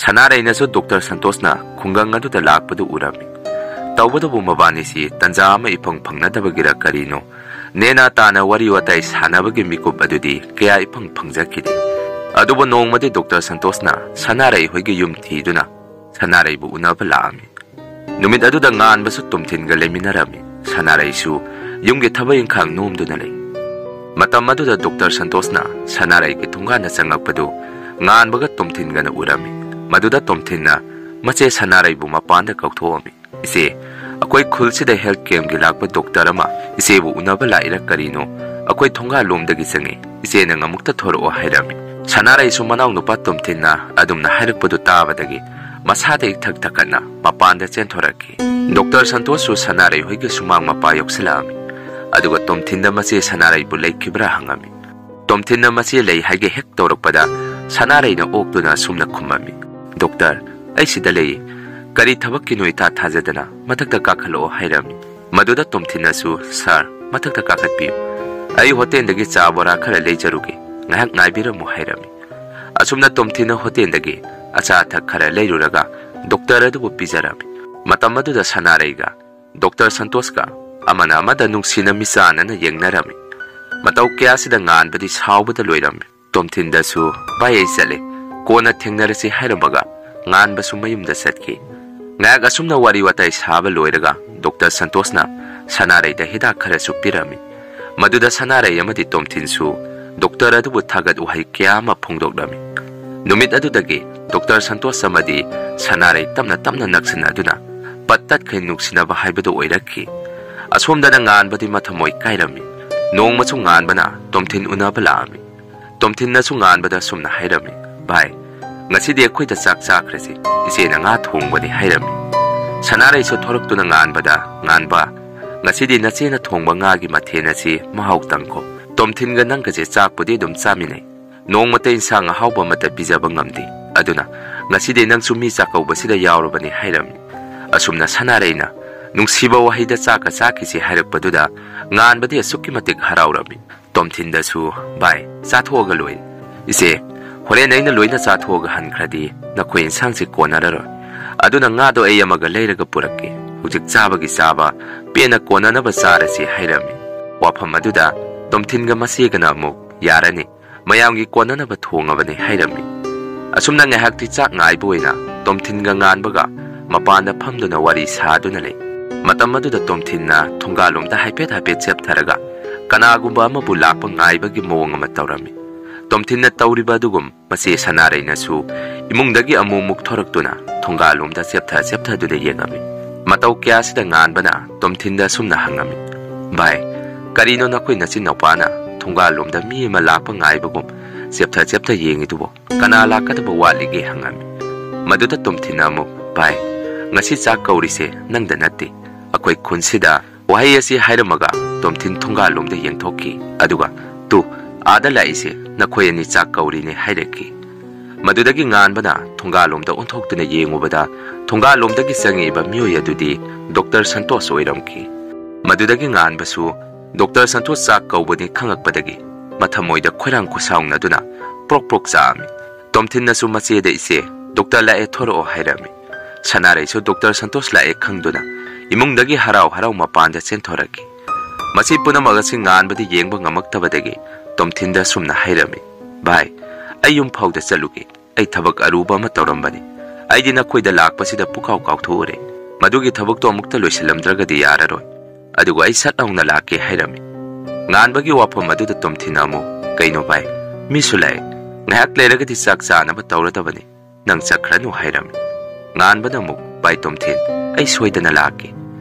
ꯁꯅꯥꯔꯩꯅꯁꯨ ꯗꯣꯛꯇꯔ ꯁꯟꯇꯣꯁꯅ ꯈꯨꯡꯒꯪ ꯑꯗꯨꯗ ꯂꯥꯛꯄꯗꯨ ꯎꯔꯝꯃꯤ꯫ ꯇꯧꯕꯇꯕꯨ ꯃꯕꯥꯅꯤꯁꯤ ꯇꯟꯖꯥ ꯑꯃ ꯏꯐꯪ ꯐꯪꯅꯗꯕꯒꯤꯔ ꯀꯔꯤꯅꯣ, ꯅꯦꯅꯥ ꯇꯥꯅ ꯋꯥꯔꯤ ꯋꯥꯇꯥꯏ ꯁꯥꯟꯅꯕꯒꯤ ꯃꯤꯀꯨꯞ ꯑꯗꯨꯗꯤ ꯀꯌꯥ ꯏꯐꯪ ꯐꯪꯖꯈꯤꯗꯦ꯫ ꯑꯗꯨꯕꯨ ꯅꯣꯡꯃꯗꯤ ꯗꯣꯛꯇꯔ ꯁꯟꯇꯣꯁꯅ ꯁꯅꯥꯔꯩ ꯍꯣꯏꯒꯤ ꯌꯨꯝ ꯊꯤꯗꯨꯅ ꯁꯅꯥꯔꯩꯕꯨ ꯎꯅꯕ ꯂꯥꯛꯑꯝꯃꯤ꯫ ꯅꯨꯃꯤꯠ ꯑꯗꯨꯗ ꯉꯥꯟꯕꯁꯨ ꯇꯣꯝꯊꯤꯟꯒ ꯂꯩꯃꯤꯟꯅꯔꯝꯃꯤ꯫ ꯁꯅꯥꯔꯩꯁꯨ ꯌꯨꯝꯒꯤ ꯊꯕꯛ ꯏꯪꯈꯥꯡ ꯅꯣꯝꯗꯨꯅ ꯂꯩ꯫ ꯃꯇꯝ ꯑꯗꯨꯗ ꯗꯣꯛꯇꯔ ꯁꯟꯇꯣꯁꯅ ꯁꯅꯥꯔꯩꯒꯤ ꯊꯣꯡꯒꯥꯟꯗ ꯆꯪꯉꯛꯄꯗꯨ ꯉꯥꯟꯕꯒ ꯇꯣꯝꯊꯤꯟꯒꯅ ꯎꯔꯝꯃꯤ꯫ ꯃꯗꯨꯗ ꯇꯣꯝꯊꯤꯟꯅ ꯃꯆꯦ ꯁꯅꯥꯔꯩꯕꯨ ꯃꯄꯥꯟꯗ ꯀꯧꯊꯣꯛꯑꯝꯃꯤ꯫ "ꯏꯆꯦ, ꯑꯩꯈꯣꯏ ꯈꯨꯜꯁꯤꯗ ꯍꯦꯜꯊ ꯀꯦꯝꯞꯀꯤ ꯂꯥꯛꯄ ꯗꯣꯛꯇꯔ ꯑꯃ ꯏꯆꯦꯕꯨ ꯎꯅꯕ ꯂꯥꯛꯏꯔꯥ ꯀꯔꯤꯅꯣ, ꯑꯩꯈꯣꯏ ꯊꯣꯡꯒꯥꯜꯂꯣꯝꯗꯒꯤ ꯆꯪꯉꯤ꯫ ꯏꯆꯦ, ꯅꯪ ꯑꯃꯨꯛꯇ ꯊꯣꯔꯛꯑꯣ" ꯍꯥꯏꯔꯝꯃꯤ꯫ ꯁꯅꯥꯔꯩꯁꯨ ꯃꯅꯥꯎꯅꯨꯄꯥ ꯇꯣꯝꯊꯤꯟꯅ ꯑꯗꯨꯝꯅ ꯍꯥꯏꯔꯛꯄꯗꯨ ꯇꯥꯕꯗꯒꯤ ꯃꯁꯥꯗ ꯏꯊꯛ ꯊꯛꯀꯠꯅ ꯃꯄꯥꯟꯗ ꯆꯦꯟꯊꯣꯔꯛꯈꯤ꯫ ꯗꯣꯛꯇꯔ ꯁꯟꯇꯣꯁꯁꯨ ꯁꯅꯥꯔꯩ ꯍꯣꯏꯒꯤ ꯁꯨꯃꯥꯡ ꯃꯄꯥ ꯌꯧꯁꯤꯜꯂꯛꯑꯝꯃꯤ꯫ ꯑꯗꯨꯒ ꯇꯣꯝꯊꯤꯟꯗ ꯃꯆꯦ ꯁꯅꯥꯔꯩꯕꯨ ꯂꯩꯈꯤꯕ꯭ꯔꯥ ꯍꯪꯉꯝꯃꯤ꯫ ꯇꯣꯝꯊꯤꯟꯅ ꯃꯆꯦ ꯂꯩ ꯍꯥꯏꯒꯦ ꯍꯦꯛ ꯇꯧꯔꯛꯄꯗ ꯁꯅꯥꯔꯩꯅ ꯑꯣꯛꯇꯨꯅ ꯑꯁꯨꯝꯅ ꯈꯨꯝꯃꯝꯃꯤ, "ꯗꯣꯛꯇꯔ, ꯑꯩ ꯁꯤꯗ ꯂꯩ꯫ ꯀꯔꯤ ꯊꯕꯛꯀꯤꯅꯣ ꯏꯊꯥ ꯊꯥꯖꯗꯅ ꯃꯊꯛꯇ ꯀꯥꯈꯠꯂꯛꯑꯣ" ꯍꯥꯏꯔꯝꯃꯤ꯫ ꯃꯗꯨꯗ ꯇꯣꯝꯊꯤꯟꯅꯁꯨ, "ꯁꯥꯔ, ꯃꯊꯛꯇ ꯀꯥꯈꯠꯄꯤꯌꯨ꯫ ꯑꯩ ꯍꯣꯇꯦꯜꯗꯒꯤ ꯆꯥ ꯕꯣꯔꯥ ꯈꯔ ꯂꯩꯖꯔꯨꯒꯦ꯫ ꯉꯥꯏꯍꯥꯛ ꯉꯥꯏꯕꯤꯔꯝꯃꯨ" ꯍꯥꯏꯔꯝꯃꯤ꯫ ꯑꯁꯨꯝꯅ ꯇꯣꯝꯊꯤꯟꯅ ꯍꯣꯇꯦꯜꯗꯒꯤ ꯑꯆꯥ ꯑꯊꯛ ꯈꯔ ꯂꯩꯔꯨꯔꯒ ꯗꯣꯛꯇꯔ ꯑꯗꯨꯕꯨ ꯄꯤꯖꯔꯝꯃꯤ꯫ ꯃꯇꯝ ꯑꯗꯨꯗ ꯁꯅꯥꯔꯩꯒ ꯗꯣꯛꯇꯔ ꯁꯟꯇꯣꯁꯀ ꯑꯃꯅ ꯑꯃꯗ ꯅꯨꯡꯁꯤꯅ ꯃꯤꯆꯥꯟꯅꯅ ꯌꯦꯡꯅꯔꯝꯃꯤ꯫ ꯃꯇꯧ ꯀꯌꯥꯁꯤꯗ ꯉꯥꯟꯕꯗꯤ ꯁꯥꯎꯕꯗ ꯂꯣꯏꯔꯝꯃꯤ꯫ ꯇꯣꯝꯊꯤꯟꯗꯁꯨ "ꯚꯥꯏ, ꯑꯩ ꯆꯠꯂꯦ, ꯀꯣꯟꯅ ꯊꯦꯡꯅꯔꯁꯤ" ꯍꯥꯏꯔꯝꯃꯒ ꯉꯥꯟꯕꯁꯨ ꯃꯌꯨꯝꯗ ꯆꯠꯈꯤ꯫ ꯉꯥꯏꯍꯥꯛ ꯑꯁꯨꯝꯅ ꯋꯥꯔꯤ ꯋꯥꯇꯥꯏ ꯁꯥꯕ ꯂꯣꯏꯔꯒ ꯗꯣꯛꯇꯔ ꯁꯟꯇꯣꯁꯅ ꯁꯅꯥꯔꯩꯗ ꯍꯤꯗꯥꯛ ꯈꯔꯁꯨ ꯄꯤꯔꯝꯃꯤ꯫ ꯃꯗꯨꯗ ꯁꯅꯥꯔꯩ ꯑꯃꯗꯤ ꯇꯣꯝꯊꯤꯟꯁꯨ ꯗꯣꯛꯇꯔ ꯑꯗꯨꯕꯨ ꯊꯥꯒꯠ ꯋꯥꯍꯩ ꯀꯌꯥ ꯑꯃ ꯐꯣꯡꯗꯣꯛꯂꯝꯃꯤ꯫ ꯅꯨꯃꯤꯠ ꯑꯗꯨꯗꯒꯤ ꯗꯣꯛꯇꯔ ꯁꯟꯇꯣꯁ ꯑꯃꯗꯤ ꯁꯅꯥꯔꯩ ꯇꯞꯅ ꯇꯞꯅ ꯅꯛꯁꯤꯟꯅꯗꯨꯅ ꯄꯠ ꯇꯠꯈꯩ ꯅꯨꯡꯁꯤꯅꯕ ꯍꯥꯏꯕꯗꯨ ꯑꯣꯏꯔꯛꯈꯤ꯫ ꯑꯁꯣꯝꯗꯅ ꯉꯥꯟꯕꯗꯤ ꯃꯊꯃꯣꯏ ꯀꯥꯏꯔꯝꯃꯤ꯫ ꯅꯣꯡꯃꯁꯨ ꯉꯥꯟꯕꯅ ꯇꯣꯝꯊꯤꯟ ꯎꯅꯕ ꯂꯥꯛꯑꯝꯃꯤ꯫ ꯇꯣꯝꯊꯤꯟꯅꯁꯨ ꯉꯥꯟꯕꯗ ꯑꯁꯨꯝꯅ ꯍꯥꯏꯔꯝꯃꯤ, "ꯚꯥꯏ, ꯉꯁꯤꯗꯤ ꯑꯩꯈꯣꯏꯗ ꯆꯥꯛ ꯆꯥꯈ꯭ꯔꯁꯤ, ꯏꯆꯦꯅ ꯉꯥ ꯊꯣꯡꯕꯅꯤ" ꯍꯥꯏꯔꯝꯃꯤ꯫ ꯁꯅꯥꯔꯩꯁꯨ ꯊꯣꯔꯛꯇꯨꯅ ꯉꯥꯟꯕꯗ, "ꯉꯥꯟꯕ, ꯉꯁꯤꯗꯤ ꯅꯆꯦꯅ ꯊꯣꯡꯕ ꯉꯥꯒꯤ ꯃꯊꯦꯜ ꯑꯁꯤ ꯃꯍꯥꯎ ꯇꯪꯈꯣ꯫ ꯇꯣꯝꯊꯤꯟꯒ ꯅꯪꯒꯁꯦ ꯆꯥꯛꯄꯨꯗꯤ ꯑꯗꯨꯝ ꯆꯥꯃꯤꯟꯅꯩ, ꯅꯣꯡꯃꯇ ꯏꯟꯁꯥꯡ ꯑꯍꯥꯎꯕ ꯑꯃꯠꯇ ꯄꯤꯖꯕ ꯉꯝꯗꯦ꯫ ꯑꯗꯨꯅ ꯉꯁꯤꯗꯤ ꯅꯪꯁꯨ ꯃꯤ ꯆꯥꯛꯀꯧꯕꯁꯤꯗ ꯌꯥꯎꯔꯕꯅꯤ" ꯍꯥꯏꯔꯝꯃꯤ꯫ ꯑꯁꯨꯝꯅ ꯁꯅꯥꯔꯩꯅ ꯅꯨꯡꯁꯤꯕ ꯋꯥꯍꯩꯗ ꯆꯥꯛꯀ ꯆꯥꯈꯤꯁꯤ ꯍꯥꯏꯔꯛꯄꯗꯨꯗ ꯉꯥꯟꯕꯗꯤ ꯑꯁꯨꯛꯀꯤ ꯃꯇꯤꯛ ꯍꯔꯥꯎꯔꯝꯃꯤ꯫ ꯇꯣꯝꯊꯤꯟꯗꯁꯨ, "ꯚꯥꯏ, ꯆꯥꯊꯣꯛꯑꯒ ꯂꯣꯏꯔꯦ꯫ ꯏꯆꯦ, ꯍꯣꯔꯦꯟ ꯑꯩꯅ ꯂꯣꯏꯅ ꯆꯥꯊꯣꯛꯑꯒ ꯍꯟꯈ꯭ꯔꯗꯤ ꯅꯈꯣꯏ ꯏꯟꯁꯥꯡꯁꯤ ꯀꯣꯟꯅꯔꯔꯣꯏ꯫ ꯑꯗꯨꯅ ꯉꯥꯗꯣ ꯑꯩ ꯑꯃꯒ ꯂꯩꯔꯒ ꯄꯨꯔꯛꯀꯦ꯫ ꯍꯧꯖꯤꯛ ꯆꯥꯕꯒꯤ ꯆꯥꯕ, ꯄꯦꯟꯅ ꯀꯣꯟꯅꯅꯕ ꯆꯥꯔꯁꯤ" ꯍꯥꯏꯔꯝꯃꯤ꯫ ꯋꯥꯐꯝ ꯑꯗꯨꯗ ꯇꯣꯝꯊꯤꯟꯒ ꯃꯆꯦꯒꯅ ꯑꯃꯨꯛ, "ꯌꯥꯔꯅꯤ, ꯃꯌꯥꯝꯒꯤ ꯀꯣꯟꯅꯅꯕ ꯊꯣꯡꯉꯕꯅꯤ" ꯍꯥꯏꯔꯝꯃꯤ꯫ ꯑꯁꯨꯝꯅ ꯉꯥꯏꯍꯥꯛꯇꯤ ꯆꯥꯛ ꯉꯥꯏꯕ ꯑꯣꯏꯅ ꯇꯣꯝꯊꯤꯟꯒ ꯉꯥꯟꯕꯒ ꯃꯄꯥꯟꯗ ꯐꯝꯗꯨꯅ ꯋꯥꯔꯤ ꯁꯥꯗꯨꯅ ꯂꯩ꯫ ꯃꯇꯝ ꯑꯗꯨꯗ ꯇꯣꯝꯊꯤꯟꯅ ꯊꯣꯡꯒꯥꯜꯂꯣꯝꯗ ꯍꯥꯏꯐꯦꯠ ꯍꯥꯏꯐꯦꯠ ꯆꯦꯞꯊꯔꯒ ꯀꯅꯥꯒꯨꯝꯕ ꯑꯃꯕꯨ ꯂꯥꯛꯄ ꯉꯥꯏꯕꯒꯤ ꯃꯑꯣꯡ ꯑꯃ ꯇꯧꯔꯝꯃꯤ꯫ ꯇꯣꯝꯊꯤꯟꯅ ꯇꯧꯔꯤꯕ ꯑꯗꯨꯒꯨꯝ ꯃꯆꯦ ꯁꯅꯥꯔꯩꯅꯁꯨ ꯏꯃꯨꯡꯗꯒꯤ ꯑꯃꯨꯛ ꯑꯃꯨꯛ ꯊꯣꯔꯛꯇꯨꯅ ꯊꯣꯡꯒꯥꯜꯂꯣꯝꯗ ꯆꯦꯞꯊ ꯆꯦꯞꯊꯗꯨꯅ ꯌꯦꯡꯉꯝꯃꯤ꯫ ꯃꯇꯧ ꯀꯌꯥꯁꯤꯗ ꯉꯥꯟꯕꯅ ꯇꯣꯝꯊꯤꯟꯗ ꯑꯁꯨꯝꯅ ꯍꯪꯉꯝꯃꯤ, "ꯚꯥꯏ, ꯀꯔꯤꯅꯣ ꯅꯈꯣꯏ ꯅꯆꯤꯟ ꯅꯨꯄꯥꯅ ꯊꯣꯡꯒꯥꯜꯂꯣꯝꯗ ꯃꯤ ꯑꯃ ꯂꯥꯛꯄ ꯉꯥꯏꯕꯒꯨꯝ ꯆꯦꯞꯊ ꯆꯦꯞꯊ ꯌꯦꯡꯉꯤꯗꯨꯕꯣ? ꯀꯅꯥ ꯂꯥꯛꯀꯗꯕ ꯋꯥꯠꯂꯤꯒꯦ?" ꯍꯪꯉꯝꯃꯤ꯫ ꯃꯗꯨꯗ ꯇꯣꯝꯊꯤꯟꯅ ꯑꯃꯨꯛ, "ꯚꯥꯏ, ꯉꯁꯤ ꯆꯥꯛ ꯀꯧꯔꯤꯁꯦ ꯅꯪꯗ ꯅꯠꯇꯦ꯫ ꯑꯩꯈꯣꯏ ꯈꯨꯟꯁꯤꯗ ꯋꯥꯍꯩ ꯑꯁꯤ ꯍꯥꯏꯔꯝꯃꯒ ꯇꯣꯝꯊꯤꯟ ꯊꯣꯡꯒꯥꯜꯂꯣꯝꯗ ꯌꯦꯡꯊꯣꯛꯈꯤ꯫ ꯑꯗꯨꯒ, "ꯇꯨ, ꯑꯥꯗ ꯂꯥꯛꯏꯁꯦ ꯅꯈꯣꯏ ꯑꯅꯤ ꯆꯥꯛ ꯀꯧꯔꯤꯅꯦ" ꯍꯥꯏꯔꯛꯈꯤ꯫ ꯃꯗꯨꯗꯒꯤ ꯉꯥꯟꯕꯅ ꯊꯣꯡꯒꯥꯜꯂꯣꯝꯗ ꯑꯣꯟꯊꯣꯛꯇꯨꯅ ꯌꯦꯡꯉꯨꯕꯗ, ꯊꯣꯡꯒꯥꯜꯂꯣꯝꯗꯒꯤ ꯆꯪꯉꯛꯏꯕ ꯃꯤꯑꯣꯏ ꯑꯗꯨꯗꯤ ꯗꯣꯛꯇꯔ ꯁꯟꯇꯣꯁ ꯑꯣꯏꯔꯝꯈꯤ꯫ ꯃꯗꯨꯗꯒꯤ ꯉꯥꯟꯕꯁꯨ ꯗꯣꯛꯇꯔ ꯁꯟꯇꯣꯁ ꯆꯥꯛ ꯀꯧꯕꯅꯤ ꯈꯪꯉꯛꯄꯗꯒꯤ ꯃꯊꯃꯣꯏꯗ ꯈꯣꯏꯔꯥꯡ ꯈꯣꯏꯁꯥꯎꯅꯗꯨꯅ ꯄ꯭ꯔꯣꯛ ꯄ꯭ꯔꯣꯛ ꯆꯥꯛꯑꯝꯃꯤ꯫ ꯇꯣꯝꯊꯤꯟꯅꯁꯨ ꯃꯆꯦꯗ, "ꯏꯆꯦ, ꯗꯣꯛꯇꯔ ꯂꯥꯛꯑꯦ, ꯊꯣꯔꯛꯑꯣ" ꯍꯥꯏꯔꯝꯃꯤ꯫ ꯁꯅꯥꯔꯩꯁꯨ ꯗꯣꯛꯇꯔ ꯁꯟꯇꯣꯁ ꯂꯥꯛꯑꯦ ꯈꯪꯗꯨꯅ ꯏꯃꯨꯡꯗꯒꯤ ꯍꯔꯥꯎ ꯍꯔꯥꯎ ꯃꯄꯥꯟꯗ ꯆꯦꯟꯊꯣꯔꯛꯈꯤ꯫ ꯃꯁꯤ ꯄꯨꯝꯅꯃꯛ ꯑꯁꯤ ꯉꯥꯟꯕꯗꯤ ꯌꯦꯡꯕ ꯉꯝꯃꯛꯇꯕꯗꯒꯤ ꯇꯣꯝꯊꯤꯟꯗ ꯑꯁꯨꯝꯅ ꯍꯥꯏꯔꯝꯃꯤ, "ꯚꯥꯏ, ꯑꯩ ꯌꯨꯝ ꯐꯥꯎꯗ ꯆꯠꯂꯨꯒꯦ꯫ ꯑꯩ ꯊꯕꯛ ꯑꯔꯨꯕ ꯑꯃ ꯇꯧꯔꯝꯕꯅꯤ꯫ ꯑꯩꯗꯤ ꯅꯈꯣꯏꯗ ꯂꯥꯛꯄꯁꯤꯗ ꯄꯨꯀꯥꯎ ꯀꯥꯎꯊꯣꯛꯎꯔꯦ꯫ ꯃꯗꯨꯒꯤ ꯊꯕꯛꯇꯣ ꯑꯃꯨꯛꯇ ꯂꯣꯏꯁꯤꯜꯂꯝꯗ꯭ꯔꯒꯗꯤ ꯌꯥꯔꯔꯣꯏ꯫ ꯑꯗꯨꯒ ꯑꯩ ꯁꯠ ꯂꯥꯎꯅ ꯂꯥꯛꯀꯦ" ꯍꯥꯏꯔꯝꯃꯤ꯫ ꯉꯥꯟꯕꯒꯤ ꯋꯥꯐꯝ ꯑꯗꯨꯗ ꯇꯣꯝꯊꯤꯟꯅ ꯑꯃꯨꯛ, "ꯀꯩꯅꯣ ꯚꯥꯏ, ꯃꯤꯁꯨ ꯂꯥꯛꯑꯦ꯫ ꯉꯥꯏꯍꯥꯛ ꯂꯩꯔꯒꯗꯤ ꯆꯥꯛ ꯆꯥꯅꯕ ꯇꯧꯔꯗꯕꯅꯤ꯫ ꯅꯪ ꯆꯠꯈ꯭ꯔꯅꯨ" ꯍꯥꯏꯔꯝꯃꯤ꯫ ꯉꯥꯟꯕꯅ ꯑꯃꯨꯛ, "ꯚꯥꯏ ꯇꯣꯝꯊꯤꯟ, ꯑꯩ ꯁꯣꯏꯗꯅ ꯂꯥꯛꯀꯦ꯫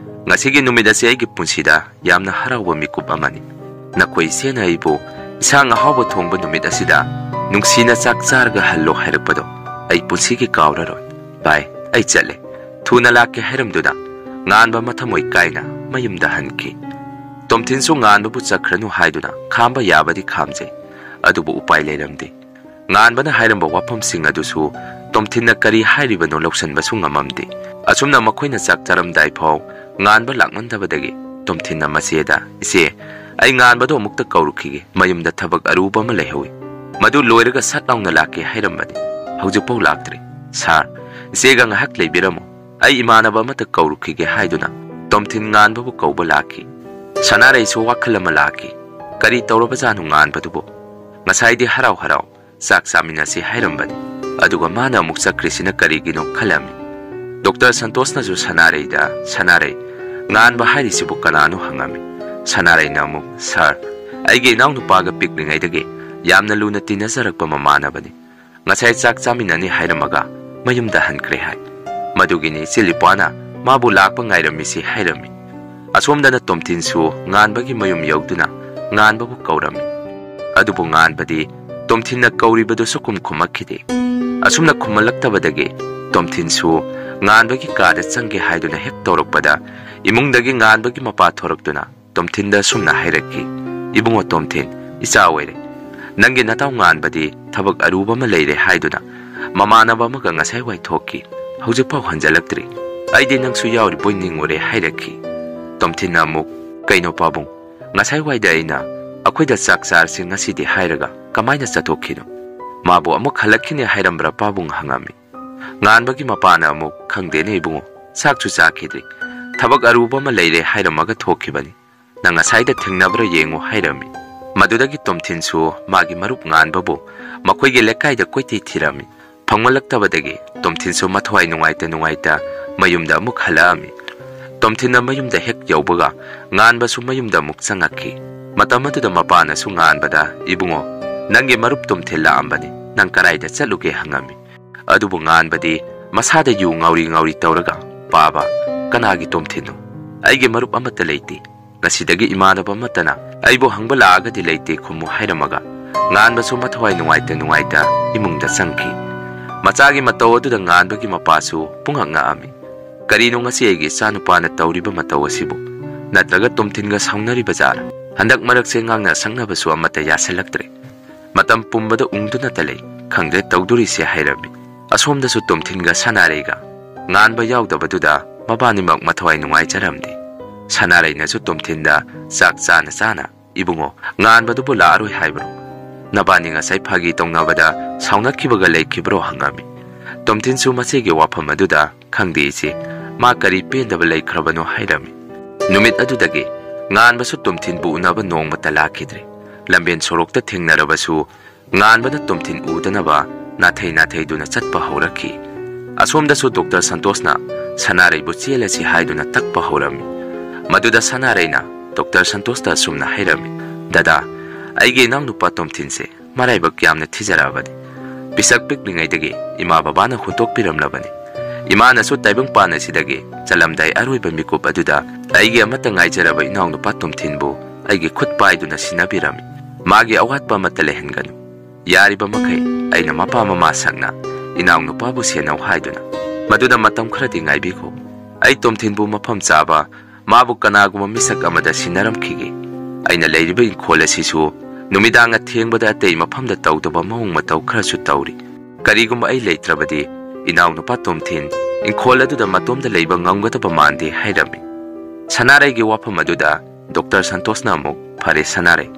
ꯉꯁꯤꯒꯤ ꯅꯨꯃꯤꯠ ꯑꯁꯤ ꯑꯩꯒꯤ ꯄꯨꯟꯁꯤꯗ ꯌꯥꯝꯅ ꯍꯔꯥꯎꯕ ꯃꯤꯀꯨꯞ ꯑꯃꯅꯤ꯫ ꯅꯈꯣꯏ ꯏꯆꯦꯅ ꯑꯩꯕꯨ ꯏꯟꯁꯥꯡ ꯑꯍꯥꯎꯕ ꯊꯣꯡꯕ ꯅꯨꯃꯤꯠ ꯑꯁꯤꯗ ꯅꯨꯡꯁꯤꯅ ꯆꯥꯛ ꯆꯥꯔꯒ ꯍꯜꯂꯣ ꯍꯥꯏꯔꯛꯄꯗꯣ ꯑꯩ ꯄꯨꯟꯁꯤꯒꯤ ꯀꯥꯎꯔꯔꯣꯏ꯫ ꯚꯥꯏ, ꯑꯩ ꯆꯠꯂꯦ꯫ ꯊꯨꯅ ꯂꯥꯛꯀꯦ" ꯍꯥꯏꯔꯝꯗꯨꯅ ꯉꯥꯟꯕ ꯃꯊꯃꯣꯏ ꯀꯥꯏꯅ ꯃꯌꯨꯝꯗ ꯍꯟꯈꯤ꯫ ꯇꯣꯝꯊꯤꯟꯁꯨ ꯉꯥꯟꯕꯕꯨ ꯆꯠꯈ꯭ꯔꯅꯨ ꯍꯥꯏꯗꯨꯅ ꯈꯥꯝꯕ ꯌꯥꯕꯗꯤ ꯈꯥꯝꯖꯩ, ꯑꯗꯨꯕꯨ ꯎꯄꯥꯏ ꯂꯩꯔꯝꯗꯦ꯫ ꯉꯥꯟꯕꯅ ꯍꯥꯏꯔꯝꯕ ꯋꯥꯐꯝꯁꯤꯡ ꯑꯗꯨꯁꯨ ꯇꯣꯝꯊꯤꯟꯅ ꯀꯔꯤ ꯍꯥꯏꯔꯤꯕꯅꯣ ꯂꯧꯁꯤꯟꯕꯁꯨ ꯉꯝꯃꯝꯗꯦ꯫ ꯑꯁꯨꯝꯅ ꯃꯈꯣꯏꯅ ꯆꯥꯛ ꯆꯥꯔꯝꯗꯥꯏ ꯐꯥꯎ ꯉꯥꯟꯕ ꯂꯥꯛꯃꯟꯗꯕꯗꯒꯤ ꯇꯣꯝꯊꯤꯟꯅ ꯃꯆꯦꯗ, "ꯏꯆꯦ, ꯑꯩ ꯉꯥꯟꯕꯗꯣ ꯑꯃꯨꯛꯇ ꯀꯧꯔꯨꯈꯤꯒꯦ, ꯃꯌꯨꯝꯗ ꯊꯕꯛ ꯑꯔꯨꯕ ꯑꯃ ꯂꯩꯍꯧꯏ꯫ ꯃꯗꯨ ꯂꯣꯏꯔꯒ ꯁꯠ ꯂꯥꯎꯅ ꯂꯥꯛꯀꯦ ꯍꯥꯏꯔꯝꯕꯅꯤ, ꯍꯧꯖꯤꯛꯐꯥꯎ ꯂꯥꯛꯇ꯭ꯔꯤ꯫ ꯁꯥꯔ, ꯏꯆꯦꯒ ꯉꯥꯏꯍꯥꯛ ꯂꯩꯕꯤꯔꯝꯃꯨ, ꯑꯩ ꯏꯃꯥꯟꯅꯕ ꯑꯃꯠꯇ ꯀꯧꯔꯨꯈꯤꯒꯦ" ꯍꯥꯏꯗꯨꯅ ꯇꯣꯝꯊꯤꯟ ꯉꯥꯟꯕꯕꯨ ꯀꯧꯕ ꯂꯥꯛꯈꯤ꯫ ꯁꯅꯥꯔꯩꯁꯨ ꯋꯥꯈꯜ ꯑꯃ ꯂꯥꯛꯈꯤ꯫ ꯀꯔꯤ ꯇꯧꯔꯕꯖꯥꯠꯅꯣ ꯉꯥꯟꯕꯗꯨꯕꯨ? ꯉꯁꯥꯏꯗꯤ ꯍꯔꯥꯎ ꯍꯔꯥꯎ ꯆꯥꯛ ꯆꯥꯃꯤꯟꯅꯁꯤ ꯍꯥꯏꯔꯝꯕꯅꯤ, ꯑꯗꯨꯒ ꯃꯥꯅ ꯑꯃꯨꯛ ꯆꯠꯈ꯭ꯔꯤꯁꯤꯅ ꯀꯔꯤꯒꯤꯅꯣ ꯈꯜꯂꯝꯃꯤ꯫ ꯗꯣꯛꯇꯔ ꯁꯟꯇꯣꯁꯅꯁꯨ ꯁꯅꯥꯔꯩꯗ, "ꯁꯅꯥꯔꯩ, ꯉꯥꯟꯕ ꯍꯥꯏꯔꯤꯁꯤꯕꯨ ꯀꯅꯥꯅꯣ?" ꯍꯪꯉꯝꯃꯤ꯫ ꯁꯅꯥꯔꯩꯅ ꯑꯃꯨꯛ, "ꯁꯥꯔ, ꯑꯩꯒꯤ ꯏꯅꯥꯎꯅꯨꯄꯥꯒ ꯄꯤꯛꯂꯤꯉꯩꯗꯒꯤ ꯌꯥꯝꯅ ꯂꯨꯅ ꯇꯤꯟꯅꯖꯔꯛꯄ ꯃꯃꯥꯟꯅꯕꯅꯤ꯫ ꯉꯁꯥꯏ ꯆꯥꯛ ꯆꯥꯃꯤꯟꯅꯅꯤ ꯍꯥꯏꯔꯝꯃꯒ ꯃꯌꯨꯝꯗ ꯍꯟꯈ꯭ꯔꯦ ꯍꯥꯏ꯫ ꯃꯗꯨꯒꯤꯅꯤ ꯏꯆꯦ ꯂꯤꯄꯥꯅ ꯃꯥꯕꯨ ꯂꯥꯛꯄ ꯉꯥꯏꯔꯝꯃꯤꯁꯤ" ꯍꯥꯏꯔꯝꯃꯤ꯫ ꯑꯁꯣꯝꯗꯅ ꯇꯣꯝꯊꯤꯟꯁꯨ ꯉꯥꯟꯕꯒꯤ ꯃꯌꯨꯝ ꯌꯧꯗꯨꯅ ꯉꯥꯟꯕꯕꯨ ꯀꯧꯔꯝꯃꯤ꯫ ꯑꯗꯨꯕꯨ ꯉꯥꯟꯕꯗꯤ ꯇꯣꯝꯊꯤꯟꯅ ꯀꯧꯔꯤꯕꯗꯨ ꯁꯨꯈꯨꯝ ꯈꯨꯝꯃꯛꯈꯤꯗꯦ꯫ ꯑꯁꯨꯝꯅ ꯈꯨꯝꯃꯜꯂꯛꯇꯕꯗꯒꯤ ꯇꯣꯝꯊꯤꯟꯁꯨ ꯉꯥꯟꯕꯒꯤ ꯀꯥꯗ ꯆꯪꯒꯦ ꯍꯥꯏꯗꯨꯅ ꯍꯦꯛ ꯇꯧꯔꯛꯄꯗ, ꯏꯃꯨꯡꯗꯒꯤ ꯉꯥꯟꯕꯒꯤ ꯃꯄꯥ ꯊꯣꯔꯛꯇꯨꯅ ꯇꯣꯝꯊꯤꯟꯗ ꯑꯁꯨꯝꯅ ꯍꯥꯏꯔꯛꯈꯤ, "ꯏꯕꯨꯡꯉꯣ ꯇꯣꯝꯊꯤꯟ, ꯏꯆꯥ ꯑꯣꯏꯔꯦ꯫ ꯅꯪꯒꯤ ꯅꯇꯥꯎ ꯉꯥꯟꯕꯗꯤ ꯊꯕꯛ ꯑꯔꯨꯕ ꯑꯃ ꯂꯩꯔꯦ ꯍꯥꯏꯗꯨꯅ ꯃꯃꯥꯟꯅꯕ ꯑꯃꯒ ꯉꯁꯥꯏ ꯋꯥꯏ ꯊꯣꯛꯈꯤ꯫ ꯍꯧꯖꯤꯛꯐꯥꯎ ꯍꯟꯖꯜꯂꯛꯇ꯭ꯔꯤ꯫ ꯑꯩꯗꯤ ꯅꯪꯁꯨ ꯌꯥꯎꯔꯤꯕꯣꯏ ꯅꯤꯡꯉꯨꯔꯦ" ꯍꯥꯏꯔꯛꯈꯤ꯫ ꯇꯣꯝꯊꯤꯟꯅ ꯑꯃꯨꯛ, "ꯀꯩꯅꯣ ꯄꯥꯕꯨꯡ, ꯉꯁꯥꯏ ꯋꯥꯏꯗ ꯑꯩꯅ ꯑꯩꯈꯣꯏꯗ ꯆꯥꯛ ꯆꯥꯔꯁꯤ ꯉꯁꯤꯗꯤ ꯍꯥꯏꯔꯒ ꯀꯃꯥꯏꯅ ꯆꯠꯊꯣꯛꯈꯤꯅꯣ? ꯃꯥꯕꯨ ꯑꯃꯨꯛ ꯍꯜꯂꯛꯈꯤꯅꯤ ꯍꯥꯏꯔꯝꯕ꯭ꯔꯥ?" ꯄꯥꯕꯨꯡ ꯍꯪꯉꯝꯃꯤ꯫ ꯉꯥꯟꯕꯒꯤ ꯃꯄꯥꯅ ꯑꯃꯨꯛ, "ꯈꯪꯗꯦꯅꯦ ꯏꯕꯨꯡꯉꯣ, ꯆꯥꯛꯁꯨ ꯆꯥꯈꯤꯗ꯭ꯔꯤ꯫ "ꯊꯕꯛ ꯑꯔꯨꯕ ꯑꯃ ꯂꯩꯔꯦ ꯍꯥꯏꯔꯝꯃꯒ ꯊꯣꯛꯈꯤꯕꯅꯤ꯫ ꯅꯪ ꯉꯁꯥꯏꯗ ꯊꯦꯡꯅꯕ꯭ꯔꯥ ꯌꯦꯡꯉꯨ" ꯍꯥꯏꯔꯝꯃꯤ꯫ ꯃꯗꯨꯗꯒꯤ ꯇꯣꯝꯊꯤꯟꯁꯨ ꯃꯥꯒꯤ ꯃꯔꯨꯞ ꯉꯥꯟꯕꯕꯨ ꯃꯈꯣꯏꯒꯤ ꯂꯩꯀꯥꯏꯗ ꯀꯣꯏꯊꯤ ꯊꯤꯔꯝꯃꯤ꯫ ꯐꯪꯂꯛꯇꯕꯗꯒꯤ ꯇꯣꯝꯊꯤꯟꯁꯨ ꯃꯊꯋꯥꯏ ꯅꯨꯡꯉꯥꯏꯇ ꯅꯨꯡꯉꯥꯏꯇ ꯃꯌꯨꯝꯗ ꯑꯃꯨꯛ ꯍꯜꯂꯛꯑꯝꯃꯤ꯫ ꯇꯣꯝꯊꯤꯟꯅ ꯃꯌꯨꯝꯗ ꯍꯦꯛ ꯌꯧꯕꯒ ꯉꯥꯟꯕꯁꯨ ꯃꯌꯨꯝꯗ ꯑꯃꯨꯛ ꯆꯪꯉꯛꯈꯤ꯫ ꯃꯇꯝ ꯑꯗꯨꯗ ꯃꯄꯥꯅꯁꯨ ꯉꯥꯟꯕꯗ, "ꯏꯕꯨꯡꯉꯣ, ꯅꯪꯒꯤ ꯃꯔꯨꯞ ꯇꯣꯝꯊꯤꯟ ꯂꯥꯛꯑꯝꯕꯅꯤ, ꯅꯪ ꯀꯔꯥꯏꯗ ꯆꯠꯂꯨꯒꯦ?" ꯍꯪꯉꯝꯃꯤ꯫ ꯑꯗꯨꯕꯨ ꯉꯥꯟꯕꯗꯤ ꯃꯁꯥꯗ ꯌꯨ ꯉꯥꯎꯔꯤ ꯉꯥꯎꯔꯤ ꯇꯧꯔꯒ, "ꯄꯥꯕ, ꯀꯅꯥꯒꯤ ꯇꯣꯝꯊꯤꯟꯅꯣ? ꯑꯩꯒꯤ ꯃꯔꯨꯞ ꯑꯃꯠꯇ ꯂꯩꯇꯦ꯫ ꯉꯁꯤꯗꯒꯤ ꯏꯃꯥꯟꯅꯕ ꯑꯃꯠꯇꯅ ꯑꯩꯕꯨ ꯍꯪꯕ ꯂꯥꯛꯑꯒꯗꯤ ꯂꯩꯇꯦ ꯈꯨꯝꯃꯨ" ꯍꯥꯏꯔꯝꯃꯒ ꯉꯥꯟꯕꯁꯨ ꯃꯊꯋꯥꯏ ꯅꯨꯡꯉꯥꯏꯇ ꯅꯨꯡꯉꯥꯏꯇ ꯏꯃꯨꯡꯗ ꯆꯪꯈꯤ꯫ ꯃꯆꯥꯒꯤ ꯃꯇꯧ ꯑꯗꯨꯗ ꯉꯥꯟꯕꯒꯤ ꯃꯄꯥꯁꯨ ꯄꯨꯡꯉꯛ ꯉꯛꯑꯝꯃꯤ꯫ "ꯀꯔꯤꯅꯣ ꯉꯁꯤ ꯑꯩꯒꯤ ꯏꯆꯥꯅꯨꯄꯥꯅ ꯇꯧꯔꯤꯕ ꯃꯇꯧ ꯑꯁꯤꯕꯨ? ꯅꯠꯇ꯭ꯔꯒ ꯇꯣꯝꯊꯤꯟꯒ ꯁꯥꯎꯅꯔꯤꯕ ꯖꯥꯠꯂ? ꯍꯟꯗꯛ ꯃꯔꯛꯁꯦ ꯉꯥꯡꯅ ꯁꯛꯅꯕꯁꯨ ꯑꯃꯠꯇ ꯌꯥꯁꯤꯜꯂꯛꯇ꯭ꯔꯦ꯫ ꯃꯇꯝ ꯄꯨꯝꯕꯗ ꯎꯪꯗꯨꯅꯇ ꯂꯩ꯫ ꯈꯪꯗꯦ ꯇꯧꯗꯣꯔꯤꯁꯦ" ꯍꯥꯏꯔꯝꯃꯤ꯫ ꯑꯁꯣꯝꯗꯁꯨ ꯇꯣꯝꯊꯤꯟꯒ ꯁꯅꯥꯔꯩꯒ ꯉꯥꯟꯕ ꯌꯥꯎꯗꯕꯗꯨꯗ ꯃꯕꯥꯅꯤꯃꯛ ꯃꯊꯋꯥꯏ ꯅꯨꯡꯉꯥꯏꯖꯔꯝꯗꯦ꯫ ꯁꯅꯥꯔꯩꯅꯁꯨ ꯇꯣꯝꯊꯤꯟꯗ ꯆꯥꯛ ꯆꯥꯅ ꯆꯥꯅ, "ꯏꯕꯨꯡꯉꯣ, ꯉꯥꯟꯕꯗꯨꯕꯨ ꯂꯥꯛꯑꯔꯣꯏ ꯍꯥꯏꯕ꯭ꯔꯣ? ꯅꯕꯥꯅꯤ ꯉꯁꯥꯏ ꯐꯥꯒꯤ ꯇꯧꯅꯕꯗ ꯁꯥꯎꯅꯈꯤꯕꯒ ꯂꯩꯈꯤꯕ꯭ꯔꯣ?" ꯍꯪꯉꯝꯃꯤ꯫ ꯇꯣꯝꯊꯤꯟꯁꯨ ꯃꯆꯦꯒꯤ ꯋꯥꯐꯝ ꯑꯗꯨꯗ, "ꯈꯪꯗꯦ ꯏꯆꯦ, ꯃꯥ ꯀꯔꯤ ꯄꯦꯟꯗꯕ ꯂꯩꯈ꯭ꯔꯕꯅꯣ?" ꯍꯥꯏꯔꯝꯃꯤ꯫ ꯅꯨꯃꯤꯠ ꯑꯗꯨꯗꯒꯤ ꯉꯥꯟꯕꯁꯨ ꯇꯣꯝꯊꯤꯟꯕꯨ ꯎꯅꯕ ꯅꯣꯡꯃꯇ ꯂꯥꯛꯈꯤꯗ꯭ꯔꯦ꯫ ꯂꯝꯕꯦꯟ ꯁꯣꯔꯣꯛꯇ ꯊꯦꯡꯅꯔꯕꯁꯨ ꯉꯥꯟꯕꯅ ꯇꯣꯝꯊꯤꯟ ꯎꯗꯅꯕ ꯅꯥꯊꯩ ꯅꯥꯊꯩꯗꯨꯅ ꯆꯠꯄ ꯍꯧꯔꯛꯈꯤ꯫ ꯑꯁꯣꯝꯗꯁꯨ ꯗꯣꯛꯇꯔ ꯁꯟꯇꯣꯁꯅ ꯁꯅꯥꯔꯩꯕꯨ "ꯆꯦꯜꯂꯁꯤ" ꯍꯥꯏꯗꯨꯅ ꯇꯛꯄ ꯍꯧꯔꯝꯃꯤ꯫ ꯃꯗꯨꯗ ꯁꯅꯥꯔꯩꯅ ꯗꯣꯛꯇꯔ ꯁꯟꯇꯣꯁꯇ ꯑꯁꯨꯝꯅ ꯍꯥꯏꯔꯝꯃꯤ, "ꯗꯗꯥ, ꯑꯩꯒꯤ ꯏꯅꯥꯎꯅꯨꯄꯥ ꯇꯣꯝꯊꯤꯟꯁꯦ ꯃꯔꯥꯏꯕꯛ ꯌꯥꯝꯅ ꯊꯤꯖꯔꯛꯑꯕꯅꯤ꯫ ꯄꯤꯁꯛ ꯄꯤꯛꯂꯤꯉꯩꯗꯒꯤ ꯏꯃꯥ ꯕꯕꯥꯅ ꯍꯨꯟꯗꯣꯛꯄꯤꯔꯝꯂꯕꯅꯤ꯫ ꯏꯃꯥꯅꯁꯨ ꯇꯥꯏꯕꯪꯄꯥꯟ ꯑꯁꯤꯗꯒꯤ ꯆꯠꯂꯝꯗꯥꯏ ꯑꯔꯣꯏꯕ ꯃꯤꯀꯨꯞ ꯑꯗꯨꯗ ꯑꯩꯒꯤ ꯑꯃꯠꯇ ꯉꯥꯏꯖꯔꯕ ꯏꯅꯥꯎꯅꯨꯄꯥ ꯇꯣꯝꯊꯤꯟꯕꯨ ꯑꯩꯒꯤ ꯈꯨꯠ ꯄꯥꯏꯗꯨꯅ ꯁꯤꯟꯅꯕꯤꯔꯝꯃꯤ꯫ ꯃꯥꯒꯤ ꯑꯋꯥꯠꯄ ꯑꯃꯠꯇ ꯂꯩꯍꯟꯒꯅꯨ꯫ ꯌꯥꯔꯤꯕ ꯃꯈꯩ ꯑꯩꯅ ꯃꯄꯥ ꯃꯃꯥ ꯁꯛꯅ ꯏꯅꯥꯎꯅꯨꯄꯥꯕꯨ ꯁꯦꯟꯅꯧ" ꯍꯥꯏꯗꯨꯅ꯫ ꯃꯗꯨꯅ ꯃꯇꯝ ꯈꯔꯗꯤ ꯉꯥꯏꯕꯤꯈꯣ꯫ ꯑꯩ ꯇꯣꯝꯊꯤꯟꯕꯨ ꯃꯐꯝ ꯆꯥꯕ, ꯃꯥꯕꯨ ꯀꯅꯥꯒꯨꯝꯕ ꯃꯤꯁꯛ ꯑꯃꯗ ꯁꯤꯟꯅꯔꯝꯈꯤꯒꯦ꯫ ꯑꯩꯅ ꯂꯩꯔꯤꯕ ꯏꯪꯈꯣꯜ ꯑꯁꯤꯁꯨ ꯅꯨꯃꯤꯗꯥꯡ ꯑꯊꯦꯡꯕꯗ ꯑꯇꯩ ꯃꯐꯝꯗ ꯇꯧꯗꯕ ꯃꯑꯣꯡ ꯃꯇꯧ ꯈꯔꯁꯨ ꯇꯧꯔꯤ꯫ ꯀꯔꯤꯒꯨꯝꯕ ꯑꯩ ꯂꯩꯇ꯭ꯔꯕꯗꯤ ꯏꯅꯥꯎꯅꯨꯄꯥ ꯇꯣꯝꯊꯤꯟ ꯏꯪꯈꯣꯜ ꯑꯗꯨꯗ ꯃꯇꯣꯝꯗ ꯂꯩꯕ ꯉꯝꯒꯗꯕ ꯃꯥꯟꯗꯦ ꯍꯥꯏꯔꯝꯃꯤ꯫ ꯁꯅꯥꯔꯩꯒꯤ ꯋꯥꯐꯝ ꯑꯗꯨꯗ ꯗꯣꯛꯇꯔ ꯁꯟꯇꯣꯁꯅ ꯑꯃꯨꯛ, "ꯐꯔꯦ ꯁꯅꯥꯔꯩ,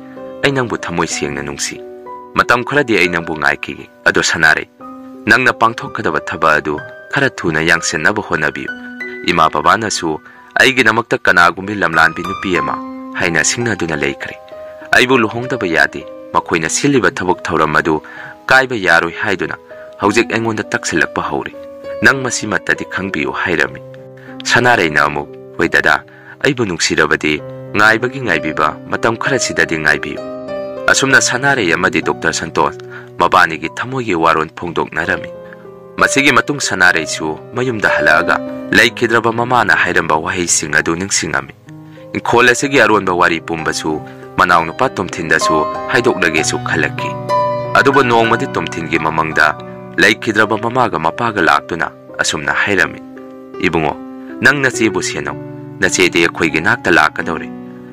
ꯑꯩ ꯅꯪꯕꯨ ꯊꯃꯣꯏ ꯁꯦꯡꯅ ꯅꯨꯡꯁꯤ꯫ ꯃꯇꯝ ꯈꯔꯗꯤ ꯑꯩ ꯅꯪꯕꯨ ꯉꯥꯏꯈꯤꯒꯦ꯫ ꯑꯗꯣ ꯁꯅꯥꯔꯩ, ꯅꯪꯅ ꯄꯥꯡꯊꯣꯛꯀꯗꯕ ꯊꯕꯛ ꯑꯗꯨ ꯈꯔ ꯊꯨꯅ ꯌꯥꯡꯁꯟꯅꯕ ꯍꯣꯠꯅꯕꯤꯌꯨ꯫ ꯏꯃꯥ ꯕꯕꯥꯅꯁꯨ ꯑꯩꯒꯤꯗꯃꯛꯇ ꯀꯅꯥꯒꯨꯝꯕꯤ ꯂꯝꯂꯥꯟꯕꯤ ꯅꯨꯄꯤ ꯑꯃ ꯍꯥꯏꯅ ꯁꯤꯡꯅꯗꯨꯅ ꯂꯩꯈ꯭ꯔꯦ꯫ ꯑꯩꯕꯨ ꯂꯨꯍꯣꯡꯗꯕ ꯌꯥꯗꯦ, ꯃꯈꯣꯏꯅ ꯁꯤꯜꯂꯤꯕ ꯊꯕꯛ ꯊꯧꯔꯝ ꯑꯗꯨ ꯀꯥꯏꯕ ꯌꯥꯔꯣꯏ ꯍꯥꯏꯗꯨꯅ ꯍꯧꯖꯤꯛ ꯑꯩꯉꯣꯟꯗ ꯇꯛꯁꯤꯜꯂꯛꯄ ꯍꯧꯔꯦ꯫ ꯅꯪ ꯃꯁꯤꯃꯠꯇꯗꯤ ꯈꯪꯕꯤꯌꯨ ꯍꯥꯏꯔꯝꯃꯤ꯫ ꯁꯅꯥꯔꯩꯅ ꯑꯃꯨꯛ, "ꯍꯣꯏ ꯗꯗꯥ, ꯑꯩꯕꯨ ꯅꯨꯡꯁꯤꯔꯕꯗꯤ ꯉꯥꯏꯕꯒꯤ ꯉꯥꯏꯕꯤꯕ ꯃꯇꯝ ꯈꯔꯁꯤꯗꯗꯤ ꯉꯥꯏꯕꯤꯌꯨ"꯫ ꯑꯁꯨꯝꯅ ꯁꯅꯥꯔꯩ ꯑꯃꯗꯤ ꯗꯣꯛꯇꯔ ꯁꯟꯇꯣꯁ ꯃꯕꯥꯅꯤꯒꯤ ꯊꯃꯣꯏꯒꯤ ꯋꯥꯔꯣꯜ ꯐꯣꯡꯗꯣꯛꯅꯔꯝꯃꯤ꯫ ꯃꯁꯤꯒꯤ ꯃꯇꯨꯡ ꯁꯅꯥꯔꯩꯁꯨ ꯃꯌꯨꯝꯗ ꯍꯜꯂꯛꯑꯒ ꯂꯩꯈꯤꯗ꯭ꯔꯕ ꯃꯃꯥꯅ ꯍꯥꯏꯔꯝꯕ ꯋꯥꯍꯩꯁꯤꯡ ꯑꯗꯨ ꯅꯤꯡꯁꯤꯡꯉꯝꯃꯤ꯫ ꯏꯪꯈꯣꯜ ꯑꯁꯤꯒꯤ ꯑꯔꯣꯟꯕ ꯋꯥꯔꯤ ꯄꯨꯝꯕꯁꯨ ꯃꯅꯥꯎꯅꯨꯄꯥ ꯇꯣꯝꯊꯤꯟꯗꯁꯨ ꯍꯥꯏꯗꯣꯛꯂꯒꯦꯁꯨ ꯈꯜꯂꯛꯈꯤ꯫ ꯑꯗꯨꯕꯨ ꯅꯣꯡꯃꯗꯤ ꯇꯣꯝꯊꯤꯟꯒꯤ ꯃꯃꯪꯗ ꯂꯩꯈꯤꯗ꯭ꯔꯕ ꯃꯃꯥꯒ ꯃꯄꯥꯒ ꯂꯥꯛꯇꯨꯅ ꯑꯁꯨꯝꯅ ꯍꯥꯏꯔꯝꯃꯤ, "ꯏꯕꯨꯡꯉꯣ, ꯅꯪ ꯅꯆꯦꯕꯨ ꯁꯦꯟꯅꯧ꯫ ꯅꯆꯦꯗꯤ ꯑꯩꯈꯣꯏꯒꯤ ꯅꯥꯛꯇ ꯂꯥꯛꯀꯗꯧꯔꯦ꯫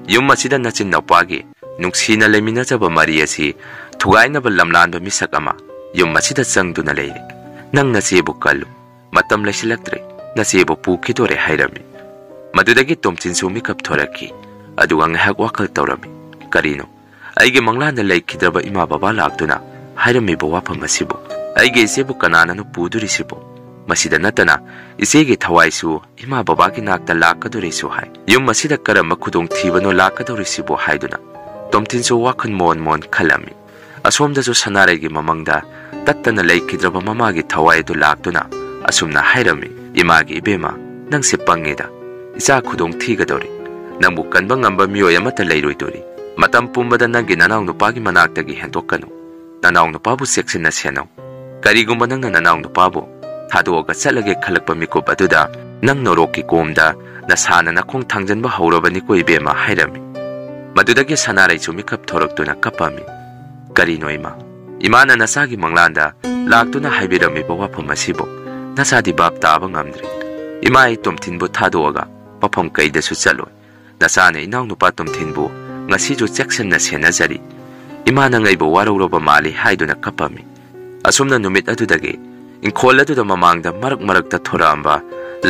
ꯌꯨꯝ ꯑꯁꯤꯗ ꯅꯆꯤꯟ ꯅꯄꯥꯒꯤ ꯅꯨꯡꯁꯤꯅ ꯂꯩꯃꯤꯟꯅꯖꯕ ꯃꯔꯤ ꯑꯁꯤ ꯊꯨꯒꯥꯏꯅꯕ ꯂꯝꯂꯥꯟꯕ ꯃꯤꯁꯛ ꯑꯃ ꯌꯨꯝ ꯑꯁꯤꯗ ꯆꯪꯗꯨꯅ ꯂꯩꯔꯦ꯫ ꯅꯪ ꯅꯆꯦꯕꯨ ꯀꯜꯂꯨ꯫ ꯃꯇꯝ ꯂꯩꯁꯤꯜꯂꯛꯇ꯭ꯔꯦ꯫ ꯅꯆꯦꯕꯨ ꯄꯨꯈꯤꯗꯣꯔꯦ" ꯍꯥꯏꯔꯝꯃꯤ꯫ ꯃꯗꯨꯗꯒꯤ ꯇꯣꯝꯊꯤꯟꯁꯨ ꯃꯤꯀꯞ ꯊꯣꯔꯛꯈꯤ꯫ ꯑꯗꯨꯒ ꯉꯥꯏꯍꯥꯛ ꯋꯥꯈꯜ ꯇꯧꯔꯝꯃꯤ꯫ "ꯀꯔꯤꯅꯣ? ꯑꯩꯒꯤ ꯃꯪꯂꯥꯟꯗ ꯂꯩꯈꯤꯗ꯭ꯔꯕ ꯏꯃꯥ ꯕꯕꯥ ꯂꯥꯛꯇꯨꯅ ꯍꯥꯏꯔꯝꯃꯤꯕ ꯋꯥꯐꯝ ꯑꯁꯤꯕꯨ? ꯑꯩꯒꯤ ꯏꯆꯦꯕꯨ ꯀꯅꯥꯅꯅꯣ ꯄꯨꯗꯣꯔꯤꯁꯤꯕꯨ? ꯃꯁꯤꯗ ꯅꯠꯇꯅ ꯏꯆꯦꯒꯤ ꯊꯋꯥꯏꯁꯨ ꯏꯃꯥ ꯕꯕꯥꯒꯤ ꯅꯥꯛꯇ ꯂꯥꯛꯀꯗꯣꯔꯤꯁꯨ ꯍꯥꯏ꯫ ꯌꯨꯝ ꯑꯁꯤꯗ ꯀꯔꯝꯕ ꯈꯨꯗꯣꯡꯊꯤꯕꯅꯣ ꯂꯥꯛꯀꯗꯧꯔꯤꯁꯤꯕꯨ?" ꯍꯥꯏꯗꯨꯅ ꯇꯣꯝꯊꯤꯟꯁꯨ ꯋꯥꯈꯜ ꯃꯣꯟ ꯃꯣꯟ ꯈꯜꯂꯝꯃꯤ꯫ ꯑꯁꯣꯝꯗꯁꯨ ꯁꯅꯥꯔꯩꯒꯤ ꯃꯃꯪꯗ ꯇꯠꯇꯅ ꯂꯩꯈꯤꯗ꯭ꯔꯕ ꯃꯃꯥꯒꯤ ꯊꯋꯥꯏ ꯑꯗꯨ ꯂꯥꯛꯇꯨꯅ ꯑꯁꯨꯝꯅ ꯍꯥꯏꯔꯝꯃꯤ, "ꯏꯃꯥꯒꯤ ꯏꯕꯦꯝꯃ, ꯅꯪꯁꯦ ꯄꯪꯉꯦꯗ꯫ ꯏꯆꯥ ꯈꯨꯗꯣꯡ ꯊꯤꯒꯗꯧꯔꯤ꯫ ꯅꯪꯕꯨ ꯀꯟꯕ ꯉꯝꯕ ꯃꯤꯑꯣꯏ ꯑꯃꯠꯇ ꯂꯩꯔꯣꯏꯗꯣꯔꯤ꯫ ꯃꯇꯝ ꯄꯨꯝꯕꯗ ꯅꯪꯒꯤ ꯅꯅꯥꯎ ꯅꯨꯄꯥꯒꯤ ꯃꯅꯥꯛꯇꯒꯤ ꯍꯦꯟꯗꯣꯛꯀꯅꯨ꯫ ꯅꯅꯥꯎ ꯅꯨꯄꯥꯕꯨ ꯆꯦꯛꯁꯤꯟꯅ ꯁꯦꯟꯅꯧ꯫ ꯀꯔꯤꯒꯨꯝꯕ ꯅꯪꯅ ꯅꯅꯥꯎ ꯅꯨꯄꯥꯕꯨ ꯊꯥꯗꯣꯛꯑꯒ ꯆꯠꯂꯒꯦ ꯈꯜꯂꯛꯄ ꯃꯤꯀꯨꯞ ꯑꯗꯨꯗ ꯅꯪ ꯅꯣꯔꯣꯛꯀꯤ ꯀꯣꯝꯗ ꯅꯁꯥꯅ ꯅꯈꯣꯡ ꯊꯥꯡꯖꯟꯕ ꯍꯧꯔꯕꯅꯤꯀꯣ ꯏꯕꯦꯝꯃ" ꯍꯥꯏꯔꯝꯃꯤ꯫ ꯃꯗꯨꯗꯒꯤ ꯁꯅꯥꯔꯩꯁꯨ ꯃꯤꯀꯞ ꯊꯣꯔꯛꯇꯨꯅ ꯀꯞꯄꯝꯃꯤ꯫ "ꯀꯔꯤꯅꯣ ꯏꯃꯥ? ꯏꯃꯥꯅ ꯅꯆꯥꯒꯤ ꯃꯪꯂꯥꯟꯗ ꯂꯥꯛꯇꯨꯅ ꯍꯥꯏꯕꯤꯔꯝꯃꯤꯕ ꯋꯥꯐꯝ ꯑꯁꯤꯕꯨ? ꯅꯆꯥꯗꯤ ꯚꯥꯞ ꯇꯥꯕ ꯉꯝꯗ꯭ꯔꯦ꯫ ꯏꯃꯥ, ꯑꯩ ꯇꯣꯝꯊꯤꯟꯕꯨ ꯊꯥꯗꯣꯛꯑꯒ ꯃꯐꯝ ꯀꯩꯗꯁꯨ ꯆꯠꯂꯣꯏ꯫ ꯅꯆꯥꯅ ꯏꯅꯥꯎꯅꯨꯄꯥ ꯇꯣꯝꯊꯤꯟꯕꯨ ꯉꯁꯤꯁꯨ ꯆꯦꯛꯁꯤꯟꯅ ꯁꯦꯟꯅꯖꯔꯤ꯫ ꯏꯃꯥ, ꯅꯪ ꯑꯩꯕꯨ ꯋꯥꯔꯧꯔꯕ ꯃꯥꯜꯂꯤ" ꯍꯥꯏꯗꯨꯅ ꯀꯞꯄꯝꯃꯤ꯫ ꯑꯁꯨꯝꯅ ꯅꯨꯃꯤꯠ ꯑꯗꯨꯗꯒꯤ ꯏꯪꯈꯣꯜ ꯑꯗꯨꯗ ꯃꯃꯥꯡꯗ ꯃꯔꯛ ꯃꯔꯛꯇ ꯊꯣꯔꯛꯑꯝꯕ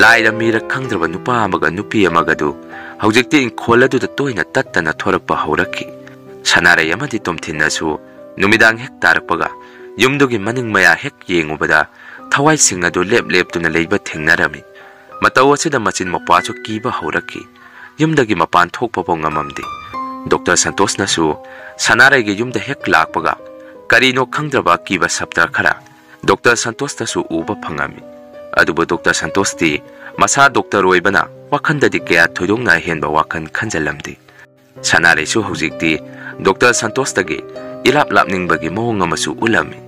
ꯂꯥꯏꯔ ꯃꯤꯔ ꯈꯪꯗ꯭ꯔꯕ ꯅꯨꯄꯥ ꯑꯃꯒ ꯅꯨꯄꯤ ꯑꯃꯒꯗꯨ ꯍꯧꯖꯤꯛꯇꯤ ꯏꯪꯈꯣꯜ ꯑꯗꯨꯗ ꯇꯣꯏꯅ ꯇꯠꯇꯅ ꯊꯣꯔꯛꯄ ꯍꯧꯔꯛꯈꯤ꯫ ꯁꯅꯥꯔꯩ ꯑꯃꯗꯤ ꯇꯣꯝꯊꯤꯟꯅꯁꯨ ꯅꯨꯃꯤꯗꯥꯡ ꯍꯦꯛ ꯇꯥꯔꯛꯄꯒ ꯌꯨꯝꯗꯨꯒꯤ ꯃꯅꯤꯡ ꯃꯌꯥ ꯍꯦꯛ ꯌꯦꯡꯉꯨꯕꯗ ꯊꯋꯥꯏꯁꯤꯡ ꯑꯗꯨ ꯂꯦꯞ ꯂꯦꯞꯇꯨꯅ ꯂꯩꯕ ꯊꯦꯡꯅꯔꯝꯃꯤ꯫ ꯃꯇꯧ ꯑꯁꯤꯗ ꯃꯆꯤꯟ ꯃꯧꯄ꯭ꯋꯥꯁꯨ ꯀꯤꯕ ꯍꯧꯔꯛꯈꯤ꯫ ꯌꯨꯝꯗꯒꯤ ꯃꯄꯥꯟ ꯊꯣꯛꯄꯐꯥꯎ ꯉꯝꯃꯝꯗꯦ꯫ ꯗꯣꯛꯇꯔ ꯁꯟꯇꯣꯁꯅꯁꯨ ꯁꯅꯥꯔꯩꯒꯤ ꯌꯨꯝꯗ ꯍꯦꯛ ꯂꯥꯛꯄꯒ ꯀꯔꯤꯅꯣ ꯈꯪꯗ꯭ꯔꯕ ꯑꯀꯤꯕ ꯁꯞꯇꯔ ꯈꯔ ꯗꯣꯛꯇꯔ ꯁꯟꯇꯣꯁꯇꯁꯨ ꯎꯕ ꯐꯪꯉꯝꯃꯤ꯫ ꯑꯗꯨꯕꯨ ꯗꯣꯛꯇꯔ ꯁꯟꯇꯣꯁꯇꯤ ꯃꯁꯥ ꯗꯣꯛꯇꯔ ꯑꯣꯏꯕꯅ ꯋꯥꯈꯟꯗꯗꯤ ꯀꯌꯥ ꯊꯣꯏꯗꯣꯛꯅ ꯑꯍꯦꯟꯕ ꯋꯥꯈꯜ ꯈꯟꯖꯜꯂꯝꯗꯦ꯫ ꯁꯅꯥꯔꯩꯁꯨ ꯍꯧꯖꯤꯛꯇꯤ ꯗꯣꯛꯇꯔ ꯁꯟꯇꯣꯁꯇꯒꯤ ꯏꯂꯥꯞ ꯂꯥꯞꯅꯤꯡꯕꯒꯤ ꯃꯑꯣꯡ ꯑꯃꯁꯨ ꯎꯠꯂꯝꯃꯤ꯫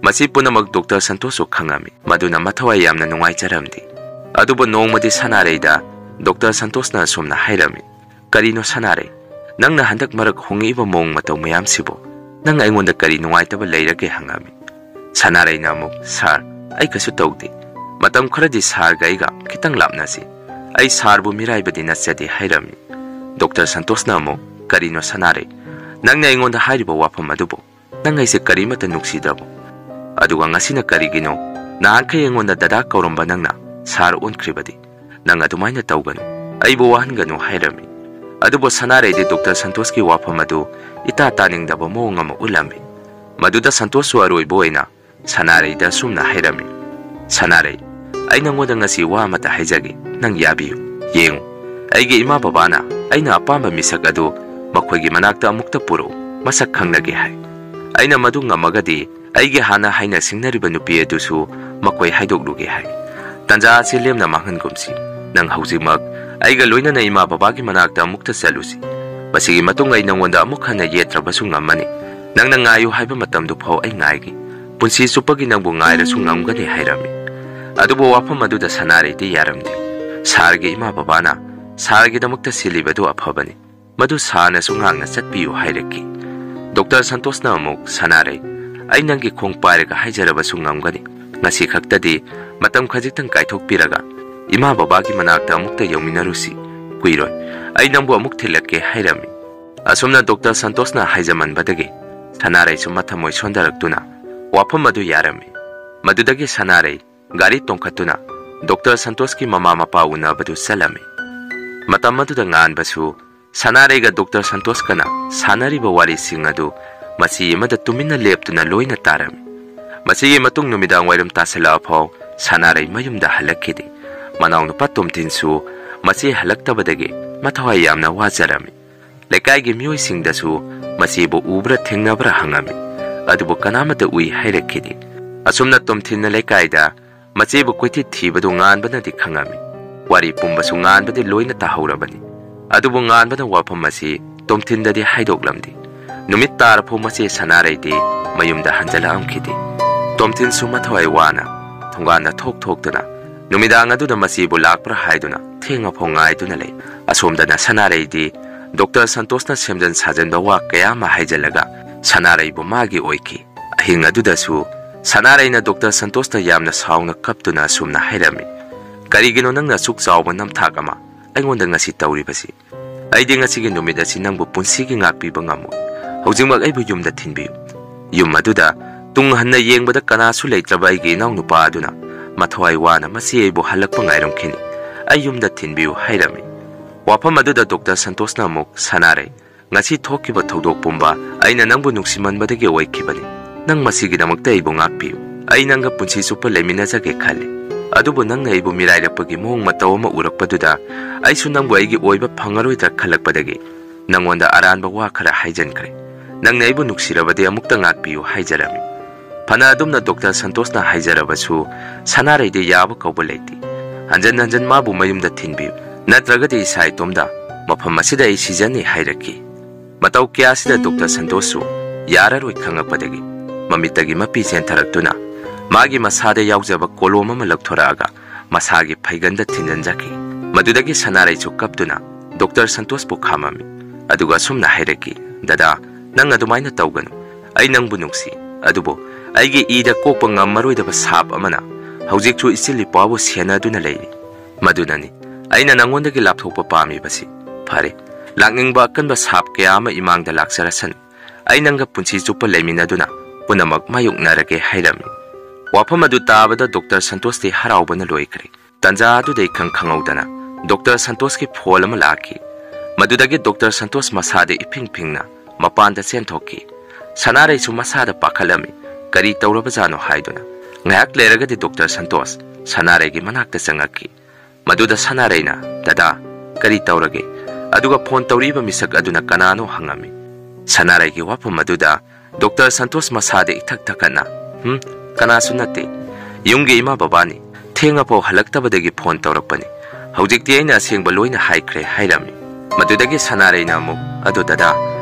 ꯃꯁꯤ ꯄꯨꯝꯅꯃꯛ ꯗꯣꯛꯇꯔ ꯁꯟꯇꯣꯁꯁꯨ ꯈꯪꯉꯝꯃꯤ, ꯃꯗꯨꯅ ꯃꯊꯋꯥꯏ ꯌꯥꯝꯅ ꯅꯨꯡꯉꯥꯏꯖꯔꯝꯗꯦ꯫ ꯑꯗꯨꯕꯨ ꯅꯣꯡꯃꯗꯤ ꯁꯅꯥꯔꯩꯗ ꯗꯣꯛꯇꯔ ꯁꯟꯇꯣꯁꯅ ꯑꯁꯨꯝꯅ ꯍꯥꯏꯔꯝꯃꯤ, "ꯀꯔꯤꯅꯣ ꯁꯅꯥꯔꯩ, ꯅꯪꯅ ꯍꯟꯗꯛ ꯃꯔꯛ ꯍꯣꯡꯉꯛꯏꯕ ꯃꯑꯣꯡ ꯃꯇꯧ ꯃꯌꯥꯝꯁꯤꯕꯨ? ꯅꯪ ꯑꯩꯉꯣꯟꯗ ꯀꯔꯤ ꯅꯨꯡꯉꯥꯏꯇꯕ ꯂꯩꯔꯒꯦ?" ꯍꯪꯉꯝꯃꯤ꯫ ꯁꯅꯥꯔꯩꯅ ꯑꯃꯨꯛ, "ꯁꯥꯔ, ꯑꯩ ꯀꯩꯁꯨ ꯇꯧꯗꯦ꯫ ꯃꯇꯝ ꯈꯔꯗꯤ ꯁꯥꯔꯒ ꯑꯩꯒ ꯈꯤꯇꯪ ꯂꯥꯞꯅꯁꯤ꯫ ꯑꯩ ꯁꯥꯔꯕꯨ ꯃꯤꯔꯥꯏꯕꯗꯤ ꯅꯠꯆꯗꯦ" ꯍꯥꯏꯔꯝꯃꯤ꯫ ꯗꯣꯛꯇꯔ ꯁꯟꯇꯣꯁꯅ ꯑꯃꯨꯛ, "ꯀꯔꯤꯅꯣ ꯁꯅꯥꯔꯩ, ꯅꯪꯅ ꯑꯩꯉꯣꯟꯗ ꯍꯥꯏꯔꯤꯕ ꯋꯥꯐꯝ ꯑꯗꯨꯕꯨ? ꯅꯪ ꯑꯩꯁꯦ ꯀꯔꯤꯃꯠꯇ ꯅꯨꯡꯁꯤꯗ꯭ꯔꯕꯣ? ꯑꯗꯨꯒ ꯉꯁꯤꯅ ꯀꯔꯤꯒꯤꯅꯣ ꯅꯍꯥꯟꯈꯩ ꯑꯩꯉꯣꯟꯗ ꯗꯗꯥ ꯀꯧꯔꯝꯕ ꯅꯪꯅ ꯁꯥꯔ ꯑꯣꯟꯈ꯭ꯔꯤꯕꯗꯤ? ꯅꯪ ꯑꯗꯨꯃꯥꯏꯅ ꯇꯧꯒꯅꯨ, ꯑꯩꯕꯨ ꯋꯥꯍꯟꯒꯅꯨ" ꯍꯥꯏꯔꯝꯃꯤ꯫ ꯑꯗꯨꯕꯨ ꯁꯅꯥꯔꯩꯗꯤ ꯗꯣꯛꯇꯔ ꯁꯟꯇꯣꯁꯀꯤ ꯋꯥꯐꯝ ꯑꯗꯨ ꯏꯇꯥ ꯇꯥꯅꯤꯡꯗꯕ ꯃꯑꯣꯡ ꯑꯃ ꯎꯠꯂꯝꯃꯤ꯫ ꯃꯗꯨꯗ ꯁꯟꯇꯣꯁꯁꯨ ꯑꯔꯣꯏꯕ ꯑꯣꯏꯅ ꯁꯅꯥꯔꯩꯗ ꯑꯁꯨꯝꯅ ꯍꯥꯏꯔꯝꯃꯤ, "ꯁꯅꯥꯔꯩ, ꯑꯩ ꯅꯪꯉꯣꯟꯗ ꯉꯁꯤ ꯋꯥ ꯑꯃꯇ ꯍꯥꯏꯖꯒꯦ, ꯅꯪ ꯌꯥꯕꯤꯌꯨ꯫ ꯌꯦꯡꯉꯨ, ꯑꯩꯒꯤ ꯏꯃꯥ ꯕꯕꯥꯅ ꯑꯩꯅ ꯑꯄꯥꯝꯕ ꯃꯤꯁꯛ ꯑꯗꯨ ꯃꯈꯣꯏꯒꯤ ꯃꯅꯥꯛꯇ ꯑꯃꯨꯛꯇ ꯄꯨꯔꯛꯎ, ꯃꯁꯛ ꯈꯪꯅꯒꯦ ꯍꯥꯏ꯫ ꯑꯩꯅ ꯃꯗꯨ ꯉꯝꯃꯒꯗꯤ ꯑꯩꯒꯤ ꯍꯥꯟꯅ ꯍꯥꯏꯅ ꯁꯤꯡꯅꯔꯤꯕ ꯅꯨꯄꯤ ꯑꯗꯨꯁꯨ ꯃꯈꯣꯏ ꯍꯥꯏꯗꯣꯛꯂꯨꯒꯦ ꯍꯥꯏ꯫ ꯇꯟꯖꯥ ꯑꯁꯤ ꯂꯦꯝꯅ ꯃꯥꯡꯍꯟꯒꯨꯝꯁꯤ꯫ ꯅꯪ ꯍꯧꯖꯤꯛꯃꯛ ꯑꯩꯒ ꯂꯣꯏꯅꯅ ꯏꯃꯥ ꯕꯕꯥꯒꯤ ꯃꯅꯥꯛꯇ ꯑꯃꯨꯛꯇ ꯆꯠꯂꯨꯁꯤ꯫ ꯃꯁꯤꯒꯤ ꯃꯇꯨꯡ ꯑꯩ ꯅꯪꯉꯣꯟꯗ ꯑꯃꯨꯛ ꯍꯟꯅ ꯌꯦꯠꯇ꯭ꯔꯕꯁꯨ ꯉꯝꯃꯅꯤ꯫ ꯅꯪꯅ ꯉꯥꯏꯌꯨ ꯍꯥꯏꯕ ꯃꯇꯝꯗꯨ ꯐꯥꯎ ꯑꯩ ꯉꯥꯏꯒꯦ꯫ ꯄꯨꯟꯁꯤ ꯆꯨꯞꯄꯒꯤ ꯅꯪꯕꯨ ꯉꯥꯏꯔꯁꯨ ꯉꯝꯒꯅꯤ" ꯍꯥꯏꯔꯝꯃꯤ꯫ ꯑꯗꯨꯕꯨ ꯋꯥꯐꯝ ꯑꯗꯨꯗ ꯁꯅꯥꯔꯩꯗꯤ ꯌꯥꯔꯝꯗꯦ꯫ ꯁꯥꯔꯒꯤ ꯏꯃꯥ ꯕꯕꯥꯅ ꯁꯥꯔꯒꯤꯗꯃꯛꯇ ꯁꯤꯜꯂꯤꯕꯗꯨ ꯑꯐꯕꯅꯤ꯫ ꯃꯗꯨ ꯁꯥꯔꯅꯁꯨ ꯉꯥꯛꯅ ꯆꯠꯄꯤꯌꯨ ꯍꯥꯏꯔꯛꯈꯤ꯫ ꯗꯣꯛꯇꯔ ꯁꯟꯇꯣꯁꯅ ꯑꯃꯨꯛ, "ꯁꯅꯥꯔꯩ, ꯑꯩ ꯅꯪꯒꯤ ꯈꯣꯡ ꯄꯥꯏꯔꯒ ꯍꯥꯏꯖꯔꯕꯁꯨ ꯉꯝꯒꯅꯤ꯫ ꯉꯁꯤ ꯈꯛꯇꯗꯤ ꯃꯇꯝ ꯈꯖꯤꯛꯇꯪ ꯀꯥꯏꯊꯣꯛꯄꯤꯔꯒ ꯏꯃꯥ ꯕꯕꯥꯒꯤ ꯃꯅꯥꯛꯇ ꯑꯃꯨꯛꯇ ꯌꯧꯃꯤꯟꯅꯔꯨꯁꯤ꯫ ꯀꯨꯏꯔꯣꯏ, ꯑꯩ ꯅꯪꯕꯨ ꯑꯃꯨꯛ ꯊꯤꯜꯂꯛꯀꯦ" ꯍꯥꯏꯔꯝꯃꯤ꯫ ꯑꯁꯨꯝꯅ ꯗꯣꯛꯇꯔ ꯁꯟꯇꯣꯁꯅ ꯍꯥꯏꯖꯃꯟꯕꯗꯒꯤ ꯁꯅꯥꯔꯩꯁꯨ ꯃꯊꯃꯣꯏ ꯁꯣꯟꯊꯔꯛꯇꯨꯅ ꯋꯥꯐꯝ ꯑꯗꯨ ꯌꯥꯔꯝꯃꯤ꯫ ꯃꯗꯨꯗꯒꯤ ꯁꯅꯥꯔꯩ ꯒꯥꯔꯤ ꯇꯣꯡꯈꯠꯇꯨꯅ ꯗꯣꯛꯇꯔ ꯁꯟꯇꯣꯁꯀꯤ ꯃꯃꯥ ꯃꯄꯥ ꯎꯅꯕꯗꯨ ꯆꯠꯂꯝꯃꯤ꯫ ꯃꯇꯝ ꯑꯗꯨꯗ ꯉꯥꯟꯕꯁꯨ ꯁꯅꯥꯔꯩꯒ ꯗꯣꯛꯇꯔ ꯁꯟꯇꯣꯁꯀꯅ ꯁꯥꯟꯅꯔꯤꯕ ꯋꯥꯔꯤꯁꯤꯡ ꯑꯗꯨ ꯃꯆꯤ ꯑꯃꯗ ꯇꯨꯃꯤꯟꯅ ꯂꯦꯞꯇꯨꯅ ꯂꯣꯏꯅ ꯇꯥꯔꯝꯃꯤ꯫ ꯃꯁꯤꯒꯤ ꯃꯇꯨꯡ ꯅꯨꯃꯤꯗꯥꯡ ꯋꯥꯏꯔꯝ ꯇꯥꯁꯤꯜꯂꯛꯑ ꯐꯥꯎ ꯁꯅꯥꯔꯩ ꯃꯌꯨꯝꯗ ꯍꯜꯂꯛꯈꯤꯗꯦ꯫ ꯃꯅꯥꯎꯅꯨꯄꯥ ꯇꯣꯝꯊꯤꯟꯁꯨ ꯃꯆꯦ ꯍꯜꯂꯛꯇꯕꯗꯒꯤ ꯃꯊꯋꯥꯏ ꯌꯥꯝꯅ ꯋꯥꯖꯔꯝꯃꯤ꯫ ꯂꯩꯀꯥꯏꯒꯤ ꯃꯤꯑꯣꯏꯁꯤꯡꯗꯁꯨ ꯃꯆꯦꯕꯨ ꯎꯕ꯭ꯔꯥ ꯊꯦꯡꯅꯕ꯭ꯔꯥ ꯍꯪꯉꯝꯃꯤ꯫ ꯑꯗꯨꯕꯨ ꯀꯅꯥꯃꯠꯇ ꯎꯏ ꯍꯥꯏꯔꯛꯈꯤꯗꯦ꯫ ꯑꯁꯨꯝꯅ ꯇꯣꯝꯊꯤꯟꯅ ꯂꯩꯀꯥꯏꯗ ꯃꯆꯦꯕꯨ ꯀꯣꯏꯊꯤ ꯊꯤꯕꯗꯨ ꯉꯥꯟꯕꯅꯗꯤ ꯈꯪꯉꯝꯃꯤ꯫ ꯋꯥꯔꯤ ꯄꯨꯝꯕꯁꯨ ꯉꯥꯟꯕꯗꯤ ꯂꯣꯏꯅ ꯇꯥꯍꯧꯔꯕꯅꯤ꯫ ꯑꯗꯨꯕꯨ ꯉꯥꯟꯕꯅ ꯋꯥꯐꯝ ꯑꯁꯤ ꯇꯣꯝꯊꯤꯟꯗꯗꯤ ꯍꯥꯏꯗꯣꯛꯂꯝꯗꯦ꯫ ꯅꯨꯃꯤꯠ ꯇꯥꯔꯐꯥꯎ ꯃꯆꯦ ꯁꯅꯥꯔꯩꯗꯤ ꯃꯌꯨꯝꯗ ꯍꯟꯖꯤꯜꯂꯛꯑꯝꯈꯤꯗꯦ꯫ ꯇꯣꯝꯊꯤꯟꯁꯨ ꯃꯊꯋꯥꯏ ꯋꯥꯅ ꯊꯣꯡꯒꯥꯟꯗ ꯊꯣꯛ ꯊꯣꯛꯇꯨꯅ ꯅꯨꯃꯤꯗꯥꯡ ꯑꯗꯨꯗ ꯃꯆꯦꯕꯨ ꯂꯥꯛꯄ꯭ꯔꯥ ꯍꯥꯏꯗꯨꯅ ꯊꯦꯡꯉꯐꯥꯎ ꯉꯥꯏꯗꯨꯅ ꯂꯩ꯫ ꯑꯁꯣꯝꯗꯅ ꯁꯅꯥꯔꯩꯗꯤ ꯗꯣꯛꯇꯔ ꯁꯟꯇꯣꯁꯅ ꯁꯦꯝꯖꯤꯟ ꯁꯥꯖꯤꯟꯕ ꯋꯥ ꯀꯌꯥ ꯑꯃ ꯍꯥꯏꯖꯤꯜꯂꯒ ꯁꯅꯥꯔꯩꯕꯨ ꯃꯥꯒꯤ ꯑꯣꯏꯈꯤ꯫ ꯑꯍꯤꯡ ꯑꯗꯨꯗꯁꯨ ꯁꯅꯥꯔꯩꯅ ꯗꯣꯛꯇꯔ ꯁꯟꯇꯣꯁꯇ ꯌꯥꯝꯅ ꯁꯥꯎꯅ ꯀꯞꯇꯨꯅ ꯑꯁꯨꯝꯅ ꯍꯥꯏꯔꯝꯃꯤ, "ꯀꯔꯤꯒꯤꯅꯣ ꯅꯪꯅ ꯑꯁꯨꯛ ꯆꯥꯎꯕ ꯅꯝꯊꯥꯛ ꯑꯃ ꯑꯩꯉꯣꯟꯗ ꯉꯁꯤ ꯇꯧꯔꯤꯕꯁꯤ? ꯑꯩꯗꯤ ꯉꯁꯤꯒꯤ ꯅꯨꯃꯤꯠ ꯑꯁꯤ ꯅꯪꯕꯨ ꯄꯨꯟꯁꯤꯒꯤ ꯉꯥꯛꯄꯤꯕ ꯉꯝꯃꯣꯏ꯫ ꯍꯧꯖꯤꯛꯃꯛ ꯑꯩꯕꯨ ꯌꯨꯝꯗ ꯊꯤꯟꯕꯤꯌꯨ꯫" ꯌꯨꯝ ꯑꯗꯨꯗ ꯇꯨꯡ ꯍꯟꯅ ꯌꯦꯡꯕꯗ ꯀꯅꯥꯁꯨ ꯂꯩꯇ꯭ꯔꯕ ꯑꯩꯒꯤ ꯏꯅꯥꯎꯅꯨꯄꯥ ꯑꯗꯨꯅ ꯃꯊꯋꯥꯏ ꯋꯥꯅ ꯃꯆꯦ ꯑꯩꯕꯨ ꯍꯜꯂꯛꯄ ꯉꯥꯏꯔꯝꯈꯤꯅꯤ꯫ "ꯑꯩ ꯌꯨꯝꯗ ꯊꯤꯟꯕꯤꯌꯨ" ꯍꯥꯏꯔꯝꯃꯤ꯫ ꯋꯥꯐꯝ ꯑꯗꯨꯗ ꯗꯣꯛꯇꯔ ꯁꯟꯇꯣꯁꯅ ꯑꯃꯨꯛ, "ꯁꯅꯥꯔꯩ, ꯉꯁꯤ ꯊꯣꯛꯈꯤꯕ ꯊꯧꯗꯣꯛ ꯄꯨꯝꯕ ꯑꯩꯅ ꯅꯪꯕꯨ ꯅꯨꯡꯁꯤꯃꯟꯕꯗꯒꯤ ꯑꯣꯏꯈꯤꯕꯅꯤ꯫ ꯅꯪ ꯃꯁꯤꯒꯤꯗꯃꯛꯇ ꯑꯩꯕꯨ ꯉꯥꯛꯄꯤꯌꯨ꯫ ꯑꯩ ꯅꯪꯒ ꯄꯨꯟꯁꯤ ꯆꯨꯞꯄ ꯂꯩꯃꯤꯟꯅꯖꯒꯦ ꯈꯜꯂꯤ꯫ ꯑꯗꯨꯕꯨ ꯅꯪꯅ ꯑꯩꯕꯨ ꯃꯤꯔꯥꯏꯔꯛꯄꯒꯤ ꯃꯑꯣꯡ ꯃꯇꯧ ꯑꯃ ꯎꯔꯛꯄꯗꯨꯗ ꯑꯩꯁꯨ ꯅꯪꯕꯨ ꯑꯩꯒꯤ ꯑꯣꯏꯕ ꯐꯪꯉꯔꯣꯏꯗ꯭ꯔꯥ ꯈꯜꯂꯛꯄꯗꯒꯤ ꯅꯪꯉꯣꯟꯗ ꯑꯔꯥꯟꯕ ꯋꯥ ꯈꯔ ꯍꯥꯏꯖꯟꯈ꯭ꯔꯦ꯫ ꯅꯪꯅ ꯑꯩꯕꯨ ꯅꯨꯡꯁꯤꯔꯕꯗꯤ ꯑꯃꯨꯛꯇ ꯉꯥꯛꯄꯤꯌꯨ" ꯍꯥꯏꯖꯔꯝꯃꯤ꯫ ꯐꯅ ꯑꯗꯨꯝꯅ ꯗꯣꯛꯇꯔ ꯁꯟꯇꯣꯁꯅ ꯍꯥꯏꯖꯔꯕꯁꯨ ꯁꯅꯥꯔꯩꯗꯤ ꯌꯥꯕ ꯀꯧꯕ ꯂꯩꯇꯦ꯫ ꯍꯟꯖꯟ ꯍꯟꯖꯟ ꯃꯥꯕꯨ ꯃꯌꯨꯝꯗ ꯊꯤꯟꯕꯤꯌꯨ, ꯅꯠꯇ꯭ꯔꯒꯗꯤ ꯏꯁꯥ ꯏꯇꯣꯝꯗ ꯃꯐꯝ ꯑꯁꯤꯗ ꯑꯩ ꯁꯤꯖꯅꯤ ꯍꯥꯏꯔꯛꯈꯤ꯫ ꯃꯇꯧ ꯀꯌꯥꯁꯤꯗ ꯗꯣꯛꯇꯔ ꯁꯟꯇꯣꯁꯁꯨ ꯌꯥꯔꯔꯣꯏ ꯈꯪꯉꯛꯄꯗꯒꯤ ꯃꯃꯤꯠꯇꯒꯤ ꯃꯄꯤ ꯆꯦꯟꯊꯔꯛꯇꯨꯅ ꯃꯥꯒꯤ ꯃꯁꯥꯗ ꯌꯥꯎꯖꯕ ꯀꯣꯂꯣꯝ ꯑꯃ ꯂꯧꯊꯣꯔꯛꯑꯒ ꯃꯁꯥꯒꯤ ꯐꯩꯒꯟꯗ ꯊꯤꯟꯖꯤꯟꯖꯈꯤ꯫ ꯃꯗꯨꯗꯒꯤ ꯁꯅꯥꯔꯩꯁꯨ ꯀꯞꯇꯨꯅ ꯗꯣꯛꯇꯔ ꯁꯟꯇꯣꯁꯄꯨ ꯈꯥꯝꯃꯝꯃꯤ꯫ ꯑꯗꯨꯒ ꯑꯁꯨꯝꯅ ꯍꯥꯏꯔꯛꯈꯤ, "ꯗꯗꯥ, ꯅꯪ ꯑꯗꯨꯃꯥꯏꯅ ꯇꯧꯒꯅꯨ꯫ ꯑꯩ ꯅꯪꯕꯨ ꯅꯨꯡꯁꯤ, ꯑꯗꯨꯕꯨ ꯑꯩꯒꯤ ꯏꯗ ꯀꯣꯛꯄ ꯉꯝꯃꯔꯣꯏꯗꯕ ꯁꯥꯞ ꯑꯃꯅ ꯍꯧꯖꯤꯛꯁꯨ ꯏꯆꯤꯜ ꯏꯄ꯭ꯋꯥꯕꯨ ꯁꯦꯟꯅꯗꯨꯅ ꯂꯩꯔꯤ꯫ ꯃꯗꯨꯅꯅꯤ ꯑꯩꯅ ꯅꯪꯉꯣꯟꯗꯒꯤ ꯂꯥꯞꯊꯣꯛꯄ ꯄꯥꯝꯃꯤꯕꯁꯤ꯫ ꯐꯔꯦ, ꯂꯥꯛꯅꯤꯡꯕ ꯑꯀꯟꯕ ꯁꯥꯞ ꯀꯌꯥ ꯑꯃ ꯏꯃꯥꯡꯗ ꯂꯥꯛꯆꯔꯁꯅꯨ꯫ ꯑꯩ ꯅꯪꯒ ꯄꯨꯟꯁꯤ ꯆꯨꯞꯄ ꯂꯩꯃꯤꯟꯅꯗꯨꯅ ꯄꯨꯝꯅꯃꯛ ꯃꯥꯌꯣꯛꯅꯔꯒꯦ" ꯍꯥꯏꯔꯝꯃꯤ꯫ ꯋꯥꯐꯝ ꯑꯗꯨ ꯇꯥꯕꯗ ꯗꯣꯛꯇꯔ ꯁꯟꯇꯣꯁꯇꯤ ꯍꯔꯥꯎꯕꯅ ꯂꯣꯏꯈ꯭ꯔꯦ꯫ ꯇꯟꯖꯥ ꯑꯗꯨꯗ ꯏꯈꯪ ꯈꯪꯍꯧꯗꯅ ꯗꯣꯛꯇꯔ ꯁꯟꯇꯣꯁꯀꯤ ꯐꯣꯟ ꯑꯃ ꯂꯥꯛꯈꯤ꯫ ꯃꯗꯨꯗꯒꯤ ꯗꯣꯛꯇꯔ ꯁꯟꯇꯣꯁ ꯃꯁꯥꯗ ꯏꯐꯤꯡ ꯐꯤꯡꯅ ꯃꯄꯥꯟꯗ ꯆꯦꯟꯊꯣꯛꯈꯤ꯫ ꯁꯅꯥꯔꯩꯁꯨ ꯃꯁꯥꯗ ꯄꯥꯈꯠꯂꯝꯃꯤ, ꯀꯔꯤ ꯇꯧꯔꯕꯖꯥꯠꯅꯣ ꯍꯥꯏꯗꯨꯅ꯫ ꯉꯥꯏꯍꯥꯛ ꯂꯩꯔꯒꯗꯤ ꯗꯣꯛꯇꯔ ꯁꯟꯇꯣꯁ ꯁꯅꯥꯔꯩꯒꯤ ꯃꯅꯥꯛꯇ ꯆꯪꯉꯛꯈꯤ꯫ ꯃꯗꯨꯗ ꯁꯅꯥꯔꯩꯅ, "ꯗꯗꯥ, ꯀꯔꯤ ꯇꯧꯔꯒꯦ?" ꯑꯗꯨꯒ ꯐꯣꯟ ꯇꯧꯔꯛꯏꯕ ꯃꯤꯁꯛ ꯑꯗꯨꯅ ꯀꯅꯥꯅꯣ ꯍꯪꯉꯝꯃꯤ꯫ ꯁꯅꯥꯔꯩꯒꯤ ꯋꯥꯐꯝ ꯑꯗꯨꯗ ꯗꯣꯛꯇꯔ ꯁꯟꯇꯣꯁ ꯃꯁꯥꯗ ꯏꯊꯛ ꯊꯛꯀꯠꯅ, "ꯍꯨꯝ, ꯀꯅꯥꯁꯨ ꯅꯠꯇꯦ꯫ ꯌꯨꯝꯒꯤ ꯏꯃꯥ ꯕꯕꯥꯅꯤ꯫ ꯊꯦꯡꯉꯐꯥꯎ ꯍꯜꯂꯛꯇꯕꯗꯒꯤ ꯐꯣꯟ ꯇꯧꯔꯛꯄꯅꯤ꯫ ꯍꯧꯖꯤꯛꯇꯤ ꯑꯩꯅ ꯑꯁꯦꯡꯕ ꯂꯣꯏꯅ ꯍꯥꯏꯈ꯭ꯔꯦ" ꯍꯥꯏꯔꯝꯃꯤ꯫ ꯃꯗꯨꯗꯒꯤ ꯁꯅꯥꯔꯩꯅ ꯑꯃꯨꯛ, "ꯑꯗꯣ ꯗꯗꯥ,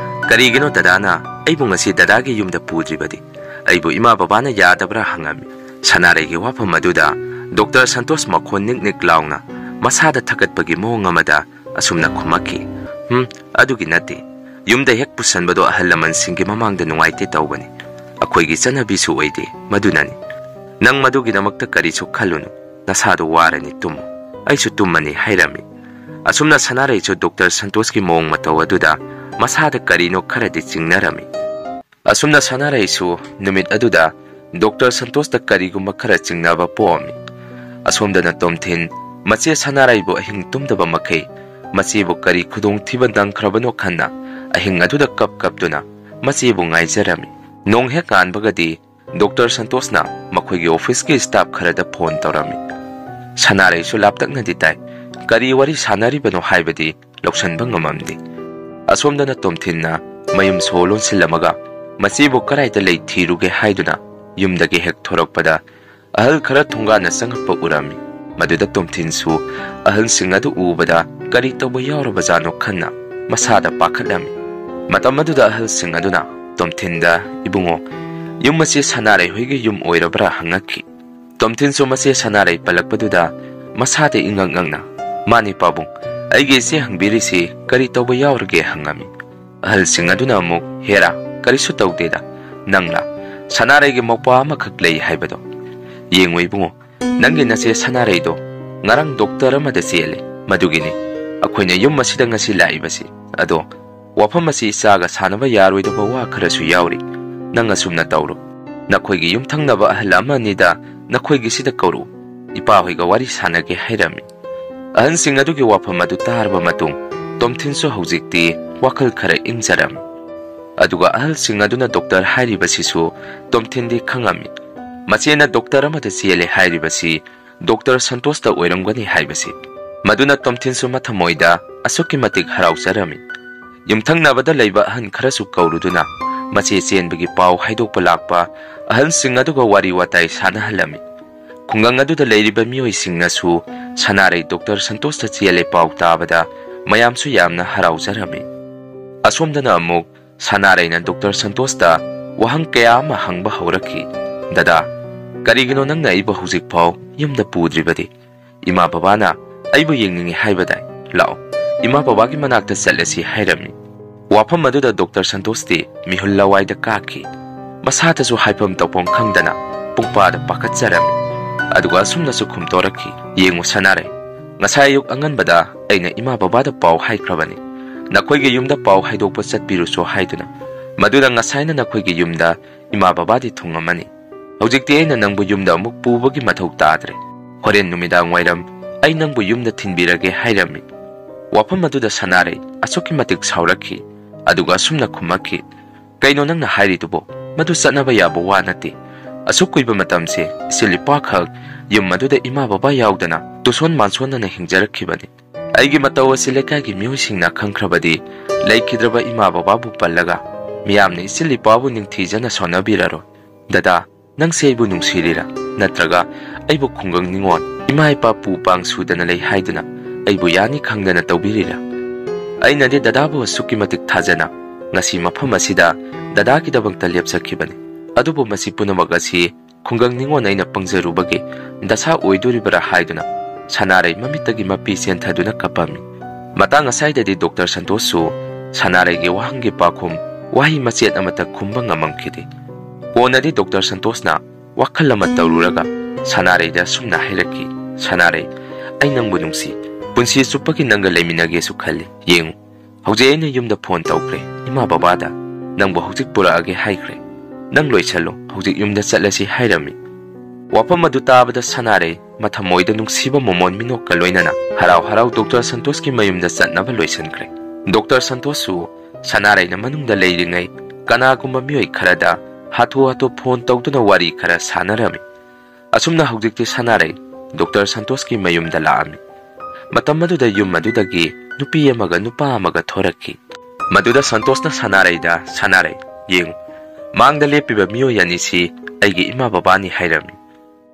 ꯀꯔꯤꯒꯤꯅꯣ ꯗꯗꯥꯅ ꯑꯩꯕꯨ ꯉꯁꯤ ꯗꯗꯥꯒꯤ ꯌꯨꯝꯗ ꯄꯨꯗ꯭ꯔꯤꯕꯗꯤ? ꯑꯩꯕꯨ ꯏꯃꯥ ꯕꯕꯥꯅ ꯌꯥꯗꯕ꯭ꯔꯥ?" ꯍꯪꯉꯝꯃꯤ꯫ ꯁꯅꯥꯔꯩꯒꯤ ꯋꯥꯐꯝ ꯑꯗꯨꯗ ꯗꯣꯛꯇꯔ ꯁꯟꯇꯣꯁ ꯃꯈꯣꯟ ꯅꯤꯛ ꯅꯤꯛ ꯂꯥꯎꯅ ꯃꯁꯥꯗ ꯊꯀꯠꯄꯒꯤ ꯃꯑꯣꯡ ꯑꯃꯗ ꯑꯁꯨꯝꯅ ꯈꯨꯝꯃꯛꯈꯤ, "ꯍꯨꯝ, ꯑꯗꯨꯒꯤ ꯅꯠꯇꯦ꯫ ꯌꯨꯝꯗ ꯍꯦꯛ ꯄꯨꯁꯟꯕꯗꯣ ꯑꯍꯜ ꯂꯃꯟꯁꯤꯡꯒꯤ ꯃꯃꯥꯡꯗ ꯅꯨꯡꯉꯥꯏꯇꯦ ꯇꯧꯕꯅꯤ꯫ ꯑꯩꯈꯣꯏꯒꯤ ꯆꯠꯅꯕꯤꯁꯨ ꯑꯣꯏꯗꯦ, ꯃꯗꯨꯅꯅꯤ꯫ ꯅꯪ ꯃꯗꯨꯒꯤꯗꯃꯛꯇ ꯀꯔꯤꯁꯨ ꯈꯜꯂꯨꯅꯨ꯫ ꯅꯁꯥꯗꯣ ꯋꯥꯔꯅꯤ, ꯇꯨꯝꯃꯨ꯫ ꯑꯩꯁꯨ ꯇꯨꯝꯃꯅꯤ" ꯍꯥꯏꯔꯝꯃꯤ꯫ ꯑꯁꯨꯝꯅ ꯁꯅꯥꯔꯩꯁꯨ ꯗꯣꯛꯇꯔ ꯁꯟꯇꯣꯁꯀꯤ ꯃꯑꯣꯡ ꯃꯇꯧ ꯑꯗꯨꯗ ꯃꯁꯥꯗ ꯀꯔꯤꯅꯣ ꯈꯔꯗꯤ ꯆꯤꯡꯅꯔꯝꯃꯤ꯫ ꯑꯁꯨꯝꯅ ꯁꯅꯥꯔꯩꯁꯨ ꯅꯨꯃꯤꯠ ꯑꯗꯨꯗ ꯗꯣꯛꯇꯔ ꯁꯟꯇꯣꯁꯇ ꯀꯔꯤꯒꯨꯝꯕ ꯈꯔ ꯆꯤꯡꯅꯕ ꯄꯣꯛꯑꯝꯃꯤ꯫ ꯑꯁꯣꯝꯗꯅ ꯇꯣꯝꯊꯤꯟ ꯃꯆꯦ ꯁꯅꯥꯔꯩꯕꯨ ꯑꯍꯤꯡ ꯇꯨꯝꯗꯕ ꯃꯈꯩ ꯃꯆꯦꯕꯨ ꯀꯔꯤ ꯈꯨꯗꯣꯡꯊꯤꯕ ꯅꯪꯈ꯭ꯔꯕꯅꯣ ꯈꯟꯅ ꯑꯍꯤꯡ ꯑꯗꯨꯗ ꯀꯞ ꯀꯞꯇꯨꯅ ꯃꯆꯦꯕꯨ ꯉꯥꯏꯖꯔꯝꯃꯤ꯫ ꯅꯣꯡ ꯍꯦꯛ ꯉꯥꯟꯕꯒꯗꯤ ꯗꯣꯛꯇꯔ ꯁꯟꯇꯣꯁꯅ ꯃꯈꯣꯏꯒꯤ ꯑꯣꯐꯤꯁꯀꯤ ꯁ꯭ꯇꯥꯐ ꯈꯔꯗ ꯐꯣꯟ ꯇꯧꯔꯝꯃꯤ꯫ ꯁꯅꯥꯔꯩꯁꯨ ꯂꯥꯞꯇꯛꯅꯗꯤ ꯇꯥꯏ꯫ ꯀꯔꯤ ꯋꯥꯔꯤ ꯁꯥꯟꯅꯔꯤꯕꯅꯣ ꯍꯥꯏꯕꯗꯤ ꯂꯧꯁꯟꯕ ꯉꯝꯃꯝꯗꯦ꯫ ꯑꯁꯣꯝꯗꯅ ꯇꯣꯝꯊꯤꯟꯅ ꯃꯌꯨꯝ ꯁꯣ ꯂꯣꯟꯁꯤꯜꯂꯝꯃꯒ ꯃꯆꯦꯕꯨ ꯀꯗꯥꯏꯗ ꯂꯩ ꯊꯤꯔꯨꯒꯦ ꯍꯥꯏꯗꯨꯅ ꯌꯨꯝꯗꯒꯤ ꯍꯦꯛ ꯊꯣꯔꯛꯄꯗ ꯑꯍꯜ ꯈꯔ ꯊꯣꯡꯒꯥꯟꯅ ꯆꯪꯉꯛꯄ ꯎꯔꯝꯃꯤ꯫ ꯃꯗꯨꯗ ꯇꯣꯝꯊꯤꯟꯁꯨ ꯑꯍꯜꯁꯤꯡ ꯑꯗꯨ ꯎꯕꯗ ꯀꯔꯤ ꯇꯧꯕ ꯌꯥꯎꯔꯕꯖꯥꯠꯅꯣ ꯈꯟꯅ ꯃꯁꯥꯗ ꯄꯥꯈꯠꯂꯝꯃꯤ꯫ ꯃꯇꯝ ꯑꯗꯨꯗ ꯑꯍꯜꯁꯤꯡ ꯑꯗꯨꯅ ꯇꯣꯝꯊꯤꯟꯗ, "ꯏꯕꯨꯡꯉꯣ, ꯌꯨꯝ ꯑꯁꯤ ꯁꯅꯥꯔꯩ ꯍꯣꯏꯒꯤ ꯌꯨꯝ ꯑꯣꯏꯔꯕ꯭ꯔꯥ?" ꯍꯪꯉꯛꯈꯤ꯫ ꯇꯣꯝꯊꯤꯟꯁꯨ ꯃꯆꯦ ꯁꯅꯥꯔꯩ ꯄꯜꯂꯛꯄꯗꯨꯗ ꯃꯁꯥꯗ ꯏꯉꯛ ꯉꯛꯅ, "ꯃꯥꯅꯤ ꯄꯥꯕꯨꯡ, ꯑꯩꯒꯤ ꯏꯆꯦ ꯍꯪꯕꯤꯔꯤꯁꯤ ꯀꯔꯤ ꯇꯧꯕ ꯌꯥꯎꯔꯒꯦ?" ꯍꯪꯉꯝꯃꯤ꯫ ꯑꯍꯜꯁꯤꯡ ꯑꯗꯨꯅ ꯑꯃꯨꯛ, "ꯍꯦꯔꯥ, ꯀꯔꯤꯁꯨ ꯇꯧꯗꯦꯗ꯫ ꯅꯪꯂꯥ ꯁꯅꯥꯔꯩꯒꯤ ꯃꯧꯄ꯭ꯋꯥ ꯑꯃꯈꯛ ꯂꯩ ꯍꯥꯏꯕꯗꯣ? ꯌꯦꯡꯉꯨ ꯏꯕꯨꯡꯉꯣ, ꯅꯪꯒꯤ ꯅꯆꯦ ꯁꯅꯥꯔꯩꯗꯣ ꯉꯔꯥꯡ ꯗꯣꯛꯇꯔ ꯑꯃꯗ ꯆꯦꯜꯂꯦ꯫ ꯃꯗꯨꯒꯤꯅꯤ ꯑꯩꯈꯣꯏꯅ ꯌꯨꯝ ꯑꯁꯤꯗ ꯉꯁꯤ ꯂꯥꯛꯏꯕꯁꯤ꯫ ꯑꯗꯣ ꯋꯥꯐꯝ ꯑꯁꯤ ꯏꯆꯥꯒ ꯁꯥꯟꯅꯕ ꯌꯥꯔꯣꯏꯗꯕ ꯋꯥ ꯈꯔꯁꯨ ꯌꯥꯎꯔꯤ꯫ ꯅꯪ ꯑꯁꯨꯝꯅ ꯇꯧꯔꯣ꯫ ꯅꯈꯣꯏꯒꯤ ꯌꯨꯝꯊꯪꯅꯕ ꯑꯍꯜ ꯑꯃ ꯑꯅꯤꯗ ꯅꯈꯣꯏꯒꯤꯁꯤꯗ ꯀꯧꯔꯛꯎ꯫ ꯏꯄꯥꯍꯣꯏꯒ ꯋꯥꯔꯤ ꯁꯥꯟꯅꯒꯦ" ꯍꯥꯏꯔꯝꯃꯤ꯫ ꯑꯍꯟꯁꯤꯡ ꯑꯗꯨꯒꯤ ꯋꯥꯐꯝ ꯑꯗꯨ ꯇꯥꯔꯕ ꯃꯇꯨꯡ ꯇꯣꯝꯊꯤꯟꯁꯨ ꯍꯧꯖꯤꯛꯇꯤ ꯋꯥꯈꯜ ꯈꯔ ꯏꯪꯖꯔꯝꯃꯤ꯫ ꯑꯗꯨꯒ ꯑꯍꯜꯁꯤꯡ ꯑꯗꯨꯅ ꯗꯣꯛꯇꯔ ꯍꯥꯏꯔꯤꯕꯁꯤꯁꯨ ꯇꯣꯝꯊꯤꯟꯗꯤ ꯈꯪꯉꯝꯃꯤ꯫ ꯃꯆꯦꯅ ꯗꯣꯛꯇꯔ ꯑꯃꯗ ꯆꯦꯜꯂꯦ ꯍꯥꯏꯔꯤꯕꯁꯤ ꯗꯣꯛꯇꯔ ꯁꯟꯇꯣꯁꯇ ꯑꯣꯏꯔꯝꯒꯅꯤ ꯍꯥꯏꯕꯁꯤ꯫ ꯃꯗꯨꯅ ꯇꯣꯝꯊꯤꯟꯁꯨ ꯃꯊꯃꯣꯏꯗ ꯑꯁꯨꯛꯀꯤ ꯃꯇꯤꯛ ꯍꯔꯥꯎꯖꯔꯝꯃꯤ꯫ ꯌꯨꯝꯊꯪꯅꯕꯗ ꯂꯩꯕ ꯑꯍꯟ ꯈꯔꯁꯨ ꯀꯧꯔꯨꯗꯨꯅ ꯃꯆꯦ ꯆꯦꯟꯕꯒꯤ ꯄꯥꯎ ꯍꯥꯏꯗꯣꯛꯄ ꯂꯥꯛꯄ ꯑꯍꯜꯁꯤꯡ ꯑꯗꯨꯒ ꯋꯥꯔꯤ ꯋꯥꯇꯥꯏ ꯁꯥꯟꯅꯍꯜꯂꯝꯃꯤ꯫ ꯈꯨꯡꯒꯪ ꯑꯗꯨꯗ ꯂꯩꯔꯤꯕ ꯃꯤꯑꯣꯏꯁꯤꯡꯅꯁꯨ ꯁꯅꯥꯔꯩ ꯗꯣꯛꯇꯔ ꯁꯟꯇꯣꯁꯇ ꯆꯦꯜꯂꯦ ꯄꯥꯎ ꯇꯥꯕꯗ ꯃꯌꯥꯝꯁꯨ ꯌꯥꯝꯅ ꯍꯔꯥꯎꯖꯔꯝꯃꯤ꯫ ꯑꯁꯣꯝꯗꯅ ꯑꯃꯨꯛ ꯁꯅꯥꯔꯩꯅ ꯗꯣꯛꯇꯔ ꯁꯟꯇꯣꯁꯇ ꯋꯥꯍꯪ ꯀꯌꯥ ꯑꯃ ꯍꯪꯕ ꯍꯧꯔꯛꯈꯤ꯫ "ꯗꯗꯥ, ꯀꯔꯤꯒꯤꯅꯣ ꯅꯪꯅ ꯑꯩꯕꯨ ꯍꯧꯖꯤꯛꯐꯥꯎ ꯌꯨꯝꯗ ꯄꯨꯗ꯭ꯔꯤꯕꯗꯤ? ꯏꯃꯥ ꯕꯕꯥꯅ ꯑꯩꯕꯨ ꯌꯦꯡꯅꯤꯡꯉꯤ ꯍꯥꯏꯕꯗꯥꯏ? ꯂꯥꯛꯑꯣ, ꯏꯃꯥ ꯕꯕꯥꯒꯤ ꯃꯅꯥꯛꯇ ꯆꯠꯂꯁꯤ" ꯍꯥꯏꯔꯝꯃꯤ꯫ ꯋꯥꯐꯝ ꯑꯗꯨꯗ ꯗꯣꯛꯇꯔ ꯁꯟꯇꯣꯁꯇꯤ ꯃꯤꯍꯨꯜ ꯂꯋꯥꯏꯗ ꯀꯥꯈꯤ꯫ ꯃꯁꯥꯗꯁꯨ ꯍꯥꯏꯐꯝ ꯇꯧꯐꯝ ꯈꯪꯗꯅ ꯄꯨꯡꯄꯥꯗ ꯄꯥꯈꯠꯆꯔꯝꯃꯤ꯫ ꯑꯗꯨꯒ ꯑꯁꯨꯝꯅꯁꯨ ꯈꯨꯝꯇꯣꯔꯛꯈꯤ, "ꯌꯦꯡꯉꯨ ꯁꯅꯥꯔꯩ, ꯉꯁꯥꯏ ꯑꯌꯨꯛ ꯑꯉꯟꯕꯗ ꯑꯩꯅ ꯏꯃꯥ ꯕꯕꯥꯗ ꯄꯥꯎ ꯍꯥꯏꯈ꯭ꯔꯕꯅꯤ, ꯅꯈꯣꯏꯒꯤ ꯌꯨꯝꯗ ꯄꯥꯎ ꯍꯥꯏꯗꯣꯛꯄ ꯆꯠꯄꯤꯔꯨꯁꯣ ꯍꯥꯏꯗꯨꯅ꯫ ꯃꯗꯨꯅ ꯉꯁꯥꯏꯅ ꯅꯈꯣꯏꯒꯤ ꯌꯨꯝꯗ ꯏꯃꯥ ꯕꯕꯥꯗꯤ ꯊꯨꯡꯉꯝꯃꯅꯤ꯫ ꯍꯧꯖꯤꯛꯇꯤ ꯑꯩꯅ ꯅꯪꯕꯨ ꯌꯨꯝꯗ ꯑꯃꯨꯛ ꯄꯨꯕꯒꯤ ꯃꯊꯧ ꯇꯥꯗ꯭ꯔꯦ꯫ ꯍꯣꯔꯦꯟ ꯅꯨꯃꯤꯗꯥꯡ ꯋꯥꯏꯔꯝ ꯑꯩ ꯅꯪꯕꯨ ꯌꯨꯝꯗ ꯊꯤꯟꯕꯤꯔꯒꯦ" ꯍꯥꯏꯔꯝꯃꯤ꯫ ꯋꯥꯐꯝ ꯑꯗꯨꯗ ꯁꯅꯥꯔꯩ ꯑꯁꯨꯛꯀꯤ ꯃꯇꯤꯛ ꯁꯥꯎꯔꯛꯈꯤ꯫ ꯑꯗꯨꯒ ꯑꯁꯨꯝꯅ ꯈꯨꯝꯃꯛꯈꯤ, "ꯀꯩꯅꯣ ꯅꯪꯅ ꯍꯥꯏꯔꯤꯗꯨꯕꯣ? ꯃꯗꯨ ꯆꯠꯅꯕ ꯌꯥꯕ ꯋꯥ ꯅꯠꯇꯦ꯫ ꯑꯁꯨꯛ ꯀꯨꯏꯕ ꯃꯇꯝꯁꯦ ꯏꯆꯤꯜ ꯏꯄꯥꯈꯛ ꯌꯨꯝ ꯑꯗꯨꯗ ꯏꯃꯥ ꯕꯕꯥ ꯌꯥꯎꯗꯅ ꯇꯨꯁꯣꯟ ꯃꯥꯟꯁꯣꯟꯅꯅ ꯍꯤꯡꯖꯔꯛꯈꯤꯕꯅꯤ꯫ ꯑꯩꯒꯤ ꯃꯇꯧ ꯑꯁꯤ ꯂꯩꯀꯥꯏꯒꯤ ꯃꯤꯑꯣꯏꯁꯤꯡꯅ ꯈꯪꯈ꯭ꯔꯕꯗꯤ ꯂꯩꯈꯤꯗ꯭ꯔꯕ ꯏꯃꯥ ꯕꯕꯥꯕꯨ ꯄꯜꯂꯒ ꯃꯤꯌꯥꯝꯅ ꯏꯆꯤꯜ ꯏꯄꯥꯕꯨ ꯅꯤꯡꯊꯤꯖꯅ ꯁꯣꯟꯅꯕꯤꯔꯔꯣꯏ꯫ ꯗꯗꯥ, ꯅꯪꯁꯦ ꯑꯩꯕꯨ ꯅꯨꯡꯁꯤꯔꯤꯔꯥ? ꯅꯠꯇ꯭ꯔꯒ ꯑꯩꯕꯨ ꯈꯨꯡꯒꯪ ꯅꯤꯉꯣꯜ, ꯏꯃꯥ ꯏꯄꯥ ꯄꯨ ꯄꯥꯡ ꯁꯨꯗꯅ ꯂꯩ ꯍꯥꯏꯗꯨꯅ ꯑꯩꯕꯨ ꯌꯥꯅꯤ ꯈꯪꯗꯅ ꯇꯧꯕꯤꯔꯤꯔꯥ? ꯑꯩꯅꯗꯤ ꯗꯗꯥꯕꯨ ꯑꯁꯨꯛꯀꯤ ꯃꯇꯤꯛ ꯊꯥꯖꯅ ꯉꯁꯤ ꯃꯐꯝ ꯑꯁꯤꯗ ꯗꯗꯥꯒꯤꯗꯃꯛꯇ ꯂꯦꯞꯆꯈꯤꯕꯅꯤ꯫ ꯑꯗꯨꯕꯨ ꯃꯁꯤ ꯄꯨꯝꯅꯃꯛ ꯑꯁꯤ ꯈꯨꯡꯒꯪ ꯅꯤꯉꯣꯜ ꯑꯩꯅ ꯄꯪꯖꯔꯨꯕꯒꯤ ꯗꯁꯥ ꯑꯣꯏꯗꯣꯔꯤꯕꯔꯥ?" ꯍꯥꯏꯗꯨꯅ ꯁꯅꯥꯔꯩ ꯃꯃꯤꯠꯇꯒꯤ ꯃꯄꯤ ꯆꯦꯟꯊꯗꯨꯅ ꯀꯞꯄꯝꯃꯤ꯫ ꯃꯇꯥꯡ ꯑꯁꯥꯏꯗꯗꯤ ꯗꯣꯛꯇꯔ ꯁꯟꯇꯣꯁꯁꯨ ꯁꯅꯥꯔꯩꯒꯤ ꯋꯥꯍꯪꯒꯤ ꯄꯥꯎꯈꯨꯝ ꯋꯥꯍꯩ ꯃꯆꯦꯠ ꯑꯃꯠꯇ ꯈꯨꯝꯕ ꯉꯝꯃꯝꯈꯤꯗꯦ꯫ ꯀꯣꯟꯅꯗꯤ ꯗꯣꯛꯇꯔ ꯁꯟꯇꯣꯁꯅ ꯋꯥꯈꯜ ꯑꯃ ꯇꯧꯔꯨꯔꯒ ꯁꯅꯥꯔꯩꯗ ꯑꯁꯨꯝꯅ ꯍꯥꯏꯔꯛꯈꯤ, "ꯁꯅꯥꯔꯩ, ꯑꯩ ꯅꯪꯕꯨ ꯅꯨꯡꯁꯤ꯫ ꯄꯨꯟꯁꯤ ꯆꯨꯞꯄꯒꯤ ꯅꯪꯒ ꯂꯩꯃꯤꯟꯅꯒꯦꯁꯨ ꯈꯜꯂꯤ꯫ ꯌꯦꯡꯉꯨ, ꯍꯧꯖꯤꯛ ꯑꯩꯅ ꯌꯨꯝꯗ ꯐꯣꯟ ꯇꯧꯈ꯭ꯔꯦ, ꯏꯃꯥ ꯕꯕꯥꯗ꯫ ꯅꯪꯕꯨ ꯍꯧꯖꯤꯛ ꯄꯨꯔꯛꯑꯒꯦ ꯍꯥꯏꯈ꯭ꯔꯦ꯫ ꯅꯪ ꯂꯣꯏꯁꯜꯂꯣ, ꯍꯧꯖꯤꯛ ꯌꯨꯝꯗ ꯆꯠꯂꯁꯤ" ꯍꯥꯏꯔꯝꯃꯤ꯫ ꯋꯥꯐꯝ ꯑꯗꯨ ꯇꯥꯕꯗ ꯁꯅꯥꯔꯩ ꯃꯊꯃꯣꯏꯗ ꯅꯨꯡꯁꯤꯕ ꯃꯣꯃꯣꯟ ꯃꯤꯅꯣꯛꯀ ꯂꯣꯏꯅꯅ ꯍꯔꯥꯎ ꯍꯔꯥꯎ ꯗꯣꯛꯇꯔ ꯁꯟꯇꯣꯁꯀꯤ ꯃꯌꯨꯝꯗ ꯆꯠꯅꯕ ꯂꯣꯏꯁꯤꯟꯈ꯭ꯔꯦ꯫ ꯗꯣꯛꯇꯔ ꯁꯟꯇꯣꯁꯁꯨ ꯁꯅꯥꯔꯩꯅ ꯃꯅꯨꯡꯗ ꯂꯩꯔꯤꯉꯩ ꯀꯅꯥꯒꯨꯝꯕ ꯃꯤꯑꯣꯏ ꯈꯔꯗ ꯍꯥꯊꯨ ꯍꯥꯊꯨ ꯐꯣꯟ ꯇꯧꯗꯨꯅ ꯋꯥꯔꯤ ꯈꯔ ꯁꯥꯟꯅꯔꯝꯃꯤ꯫ ꯑꯁꯨꯝꯅ ꯍꯧꯖꯤꯛꯇꯤ ꯁꯅꯥꯔꯩ ꯗꯣꯛꯇꯔ ꯁꯟꯇꯣꯁꯀꯤ ꯃꯌꯨꯝꯗ ꯂꯥꯛꯑꯝꯃꯤ꯫ ꯃꯇꯝ ꯑꯗꯨꯗ ꯌꯨꯝ ꯑꯗꯨꯗꯒꯤ ꯅꯨꯄꯤ ꯑꯃꯒ ꯅꯨꯄꯥ ꯑꯃꯒ ꯊꯣꯔꯛꯈꯤ꯫ ꯃꯗꯨꯗ ꯁꯟꯇꯣꯁꯅ ꯁꯅꯥꯔꯩꯗ, "ꯁꯅꯥꯔꯩ, ꯌꯦꯡꯉꯨ, ꯃꯥꯡꯗ ꯂꯦꯞꯄꯤꯕ ꯃꯤꯑꯣꯏ ꯑꯅꯤꯁꯤ ꯑꯩꯒꯤ ꯏꯃꯥ ꯕꯕꯥꯅꯤ" ꯍꯥꯏꯔꯝꯃꯤ꯫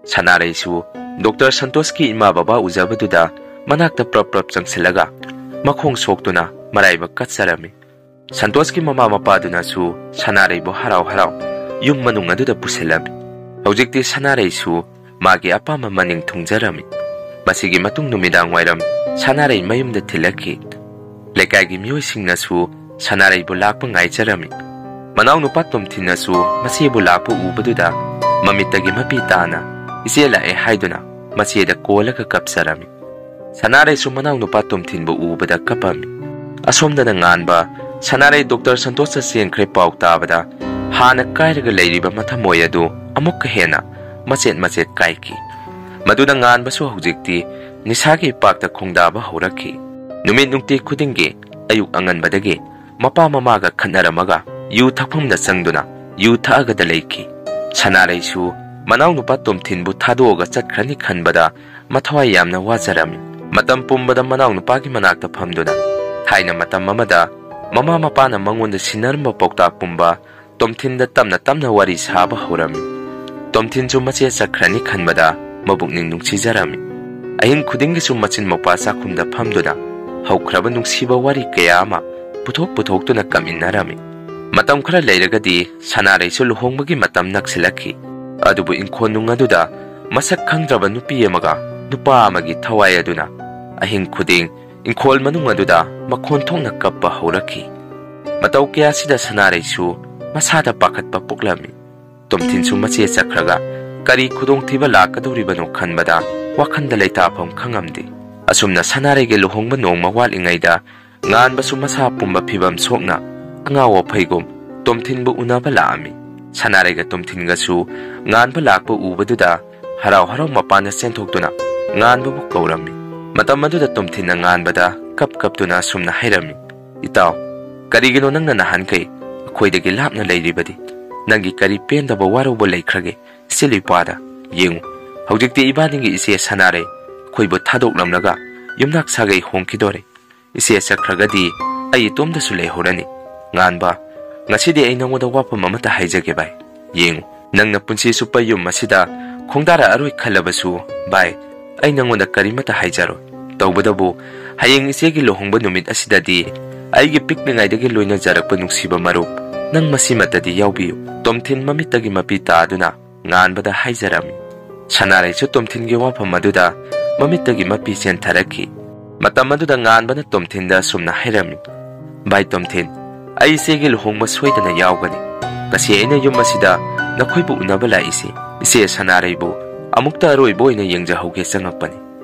ꯁꯅꯥꯔꯩꯁꯨ ꯗꯣꯛꯇꯔ ꯁꯟꯇꯣꯁꯀꯤ ꯏꯃꯥ ꯕꯕꯥ ꯎꯖꯕꯗꯨꯗ ꯃꯅꯥꯛꯇ ꯄ꯭ꯔꯞ ꯄ꯭ꯔꯞ ꯆꯪꯁꯤꯜꯂꯒ ꯃꯈꯣꯡ ꯁꯣꯛꯇꯨꯅ ꯃꯔꯥꯏꯕꯛ ꯀꯠꯆꯔꯝꯃꯤ꯫ ꯁꯟꯇꯣꯁꯀꯤ ꯃꯃꯥ ꯃꯄꯥꯗꯨꯅꯁꯨ ꯁꯅꯥꯔꯩꯕꯨ ꯍꯔꯥꯎ ꯍꯔꯥꯎ ꯌꯨꯝ ꯃꯅꯨꯡ ꯑꯗꯨꯗ ꯄꯨꯁꯤꯜꯂꯝꯃꯤ꯫ ꯍꯧꯖꯤꯛꯇꯤ ꯁꯅꯥꯔꯩꯁꯨ ꯃꯥꯒꯤ ꯑꯄꯥꯝꯕ ꯃꯅꯤꯡ ꯊꯨꯡꯖꯔꯝꯃꯤ꯫ ꯃꯁꯤꯒꯤ ꯃꯇꯨꯡ ꯅꯨꯃꯤꯗꯥꯡ ꯋꯥꯏꯔꯝ ꯁꯅꯥꯔꯩ ꯃꯌꯨꯝꯗ ꯊꯤꯜꯂꯛꯈꯤ꯫ ꯂꯩꯀꯥꯏꯒꯤ ꯃꯤꯑꯣꯏꯁꯤꯡꯅꯁꯨ ꯁꯅꯥꯔꯩꯕꯨ ꯂꯥꯛꯄ ꯉꯥꯏꯖꯔꯝꯃꯤ꯫ ꯃꯅꯥꯎꯅꯨꯄꯥ ꯇꯣꯝꯊꯤꯟꯅꯁꯨ ꯃꯆꯦꯕꯨ ꯂꯥꯛꯄ ꯎꯕꯗꯨꯗ ꯃꯃꯤꯠꯇꯒꯤ ꯃꯄꯤ ꯇꯥꯅ "ꯏꯆꯦ ꯂꯥꯛꯑꯦ" ꯍꯥꯏꯗꯨꯅ ꯃꯆꯦꯗ ꯀꯣꯜꯂꯒ ꯀꯞꯆꯔꯝꯃꯤ꯫ ꯁꯅꯥꯔꯩꯁꯨ ꯃꯅꯥꯎꯅꯨꯄꯥ ꯇꯣꯝꯊꯤꯟꯕꯨ ꯎꯕꯗ ꯀꯞꯄꯝꯃꯤ꯫ ꯑꯁꯣꯝꯗꯅ ꯉꯥꯟꯕ, ꯁꯅꯥꯔꯩ ꯗꯣꯛꯇꯔ ꯁꯟꯇꯣꯁꯇ ꯆꯦꯟꯈ꯭ꯔꯦ ꯄꯥꯎ ꯇꯥꯕꯗ ꯍꯥꯟꯅ ꯀꯥꯏꯔꯒ ꯂꯩꯔꯤꯕ ꯃꯊꯃꯣꯏ ꯑꯗꯨ ꯑꯃꯨꯛꯀ ꯍꯦꯟꯅ ꯃꯆꯦꯠ ꯃꯆꯦꯠ ꯀꯥꯏꯈꯤ꯫ ꯃꯗꯨꯅ ꯉꯥꯟꯕꯁꯨ ꯍꯧꯖꯤꯛꯇꯤ ꯅꯤꯁꯥꯒꯤ ꯏꯄꯥꯛꯇ ꯈꯣꯡꯗꯥꯕ ꯍꯧꯔꯛꯈꯤ꯫ ꯅꯨꯃꯤꯠ ꯅꯨꯡꯇꯤ ꯈꯨꯗꯤꯡꯒꯤ ꯑꯌꯨꯛ ꯑꯉꯟꯕꯗꯒꯤ ꯃꯄꯥ ꯃꯃꯥꯒ ꯈꯠꯅꯔꯝꯃꯒ ꯌꯨ ꯊꯛꯐꯝꯗ ꯆꯪꯗꯨꯅ ꯌꯨ ꯊꯛꯑꯒꯗ ꯂꯩꯈꯤ꯫ ꯁꯅꯥꯔꯩꯁꯨ ꯃꯅꯥꯎꯅꯨꯄꯥ ꯇꯣꯝꯊꯤꯟꯕꯨ ꯊꯥꯗꯣꯛꯑꯒ ꯆꯠꯈ꯭ꯔꯅꯤ ꯈꯟꯕꯗ ꯃꯊꯋꯥꯏ ꯌꯥꯝꯅ ꯋꯥꯖꯔꯝꯃꯤ꯫ ꯃꯇꯝ ꯄꯨꯝꯕꯗ ꯃꯅꯥꯎꯅꯨꯄꯥꯒꯤ ꯃꯅꯥꯛꯇ ꯐꯝꯗꯨꯅ ꯊꯥꯏꯅ ꯃꯇꯝ ꯑꯃꯗ ꯃꯃꯥ ꯃꯄꯥꯅ ꯃꯉꯣꯟꯗ ꯁꯤꯟꯅꯔꯝꯕ ꯄꯥꯎꯇꯥꯛ ꯄꯨꯝꯕ ꯇꯣꯝꯊꯤꯟꯗ ꯇꯞꯅ ꯇꯞꯅ ꯋꯥꯔꯤ ꯁꯥꯕ ꯍꯧꯔꯝꯃꯤ꯫ ꯇꯣꯝꯊꯤꯟꯁꯨ ꯃꯆꯦ ꯆꯠꯈ꯭ꯔꯅꯤ ꯈꯟꯕꯗ ꯃꯕꯨꯛꯅꯤꯡ ꯅꯨꯡꯁꯤꯖꯔꯝꯃꯤ꯫ ꯑꯍꯤꯡ ꯈꯨꯗꯤꯡꯒꯤꯁꯨ ꯃꯆꯤꯟ ꯃꯧꯄꯥ ꯆꯥꯛꯈꯨꯝꯗ ꯐꯝꯗꯨꯅ ꯍꯧꯈ꯭ꯔꯕ ꯅꯨꯡꯁꯤꯕ ꯋꯥꯔꯤ ꯀꯌꯥ ꯑꯃ ꯄꯨꯊꯣꯛ ꯄꯨꯊꯣꯛꯇꯨꯅ ꯀꯞꯃꯤꯟꯅꯔꯝꯃꯤ꯫ ꯃꯇꯝ ꯈꯔ ꯂꯩꯔꯒꯗꯤ ꯁꯅꯥꯔꯩꯁꯨ ꯂꯨꯍꯣꯡꯕꯒꯤ ꯃꯇꯝ ꯅꯛꯁꯤꯜꯂꯛꯈꯤ꯫ ꯑꯗꯨꯕꯨ ꯏꯪꯈꯣꯜ ꯅꯨꯡ ꯑꯗꯨꯗ ꯃꯁꯛ ꯈꯪꯗ꯭ꯔꯕ ꯅꯨꯄꯤ ꯑꯃꯒ ꯅꯨꯄꯥ ꯑꯃꯒꯤ ꯊꯋꯥꯏ ꯑꯗꯨꯅ ꯑꯍꯤꯡ ꯈꯨꯗꯤꯡ ꯏꯪꯈꯣꯜ ꯃꯅꯨꯡ ꯑꯗꯨꯗ ꯃꯈꯣꯟ ꯊꯣꯛꯅ ꯀꯞꯄ ꯍꯧꯔꯛꯈꯤ꯫ ꯃꯇꯧ ꯀꯌꯥꯁꯤꯗ ꯁꯅꯥꯔꯩꯁꯨ ꯃꯁꯥꯗ ꯄꯥꯈꯠꯄ ꯄꯣꯛꯂꯝꯃꯤ꯫ ꯇꯣꯝꯊꯤꯟꯁꯨ ꯃꯆꯦ ꯆꯠꯈ꯭ꯔꯒ ꯀꯔꯤ ꯈꯨꯗꯣꯡꯊꯤꯕ ꯂꯥꯛꯀꯗꯧꯔꯤꯕꯅꯣ ꯈꯟꯕꯗ ꯋꯥꯈꯟꯗ ꯂꯩꯇꯥꯐꯝ ꯈꯪꯉꯝꯗꯦ꯫ ꯑꯁꯨꯝꯅ ꯁꯅꯥꯔꯩꯒꯤ ꯂꯨꯍꯣꯡꯕ ꯅꯣꯡꯃ ꯋꯥꯠꯂꯤꯉꯩꯗ ꯉꯥꯟꯕꯁꯨ ꯃꯁꯥ ꯄꯨꯝꯕ ꯐꯤꯕꯝ ꯁꯣꯛꯅ ꯑꯉꯥꯎ ꯑꯐꯩꯒꯨꯝ ꯇꯣꯝꯊꯤꯟꯕꯨ ꯎꯅꯕ ꯂꯥꯛꯑꯝꯃꯤ꯫ ꯁꯅꯥꯔꯩꯒ ꯇꯣꯝꯊꯤꯟꯒꯁꯨ ꯉꯥꯟꯕ ꯂꯥꯛꯄ ꯎꯕꯗꯨꯗ ꯍꯔꯥꯎ ꯍꯔꯥꯎ ꯃꯄꯥꯟꯗ ꯆꯦꯟꯊꯣꯛꯇꯨꯅ ꯉꯥꯟꯕꯕꯨ ꯀꯧꯔꯝꯃꯤ꯫ ꯃꯇꯝ ꯑꯗꯨꯗ ꯇꯣꯝꯊꯤꯟꯅ ꯉꯥꯟꯕꯗ ꯀꯞ ꯀꯞꯇꯨꯅ ꯑꯁꯨꯝꯅ ꯍꯥꯏꯔꯝꯃꯤ, "ꯏꯇꯥꯎ, ꯀꯔꯤꯒꯤꯅꯣ ꯅꯪꯅ ꯅꯍꯥꯟꯈꯩ ꯑꯩꯈꯣꯏꯗꯒꯤ ꯂꯥꯞꯅ ꯂꯩꯔꯤꯕꯗꯤ? ꯅꯪꯒꯤ ꯀꯔꯤ ꯄꯦꯟꯗꯕ ꯋꯥꯔꯧꯕ ꯂꯩꯈ꯭ꯔꯒꯦ? ꯏꯆꯦ ꯂꯨꯏꯄꯥꯗ ꯌꯦꯡꯉꯨ, ꯍꯧꯖꯤꯛꯇꯤ ꯏꯕꯥꯅꯤꯒꯤ ꯏꯆꯦ ꯁꯅꯥꯔꯩ ꯑꯩꯈꯣꯏꯕꯨ ꯊꯥꯗꯣꯛꯂꯝꯂꯒ ꯌꯨꯝꯅꯥꯛ ꯁꯥꯒꯩ ꯍꯣꯡꯈꯤꯗꯣꯔꯦ꯫ ꯏꯆꯦ ꯆꯠꯈ꯭ꯔꯒꯗꯤ ꯑꯩ ꯏꯇꯣꯝꯇꯁꯨ ꯂꯩꯍꯧꯔꯅꯤ꯫ ꯉꯥꯟꯕ, ꯉꯁꯤꯗꯤ ꯑꯩ ꯅꯉꯣꯟꯗ ꯋꯥꯐꯝ ꯑꯃꯠꯇ ꯍꯥꯏꯖꯒꯦ ꯚꯥꯏ꯫ ꯌꯦꯡꯉꯨ, ꯅꯪꯅ ꯄꯨꯟꯁꯤ ꯆꯨꯞꯄ ꯌꯨꯝ ꯑꯁꯤꯗ ꯈꯣꯡꯗꯥꯔꯛꯑꯔꯣꯏ ꯈꯜꯂꯕꯁꯨ ꯚꯥꯏ, ꯑꯩ ꯅꯉꯣꯟꯗ ꯀꯔꯤꯃꯠꯇ ꯍꯥꯏꯖꯔꯣꯏ꯫ ꯇꯧꯕꯇꯕꯨ ꯍꯌꯦꯡ ꯏꯆꯦꯒꯤ ꯂꯨꯍꯣꯡꯕ ꯅꯨꯃꯤꯠ ꯑꯁꯤꯗꯗꯤ ꯑꯩꯒꯤ ꯄꯤꯛꯂꯤꯉꯩꯗꯒꯤ ꯂꯣꯏꯅꯖꯔꯛꯄ ꯅꯨꯡꯁꯤꯕ ꯃꯔꯨꯞ ꯅꯪ ꯃꯁꯤꯃꯠꯇꯗꯤ ꯌꯥꯎꯕꯤꯌꯨ꯫ ꯇꯣꯝꯊꯤꯟ ꯃꯃꯤꯠꯇꯒꯤ ꯃꯄꯤ ꯇꯥꯗꯨꯅ ꯉꯥꯟꯕꯗ ꯍꯥꯏꯖꯔꯝꯃꯤ꯫ ꯁꯅꯥꯔꯩꯁꯨ ꯇꯣꯝꯊꯤꯟꯒꯤ ꯋꯥꯐꯝ ꯑꯗꯨꯗ ꯃꯃꯤꯠꯇꯒꯤ ꯃꯄꯤ ꯆꯦꯟꯊꯔꯛꯈꯤ꯫ ꯃꯇꯝ ꯑꯗꯨꯗ ꯉꯥꯟꯕꯅ ꯇꯣꯝꯊꯤꯟꯗ ꯑꯁꯨꯝꯅ ꯍꯥꯏꯔꯝꯃꯤ, "ꯚꯥꯏ ꯇꯣꯝꯊꯤꯟ, ꯑꯩ ꯏꯆꯦꯒꯤ ꯂꯨꯍꯣꯡꯕ ꯁꯣꯏꯗꯅ ꯌꯥꯎꯒꯅꯤ꯫ ꯉꯁꯤ ꯑꯩꯅ ꯌꯨꯝ ꯑꯁꯤꯗ ꯅꯈꯣꯏꯕꯨ ꯎꯅꯕ ꯂꯥꯛꯏꯁꯤ ꯏꯆꯦ ꯁꯅꯥꯔꯩꯕꯨ ꯑꯃꯨꯛꯇ ꯑꯔꯣꯏꯕ ꯑꯣꯏꯅ ꯌꯦꯡꯖꯍꯧꯒꯦ ꯆꯪꯉꯛꯄꯅꯤ꯫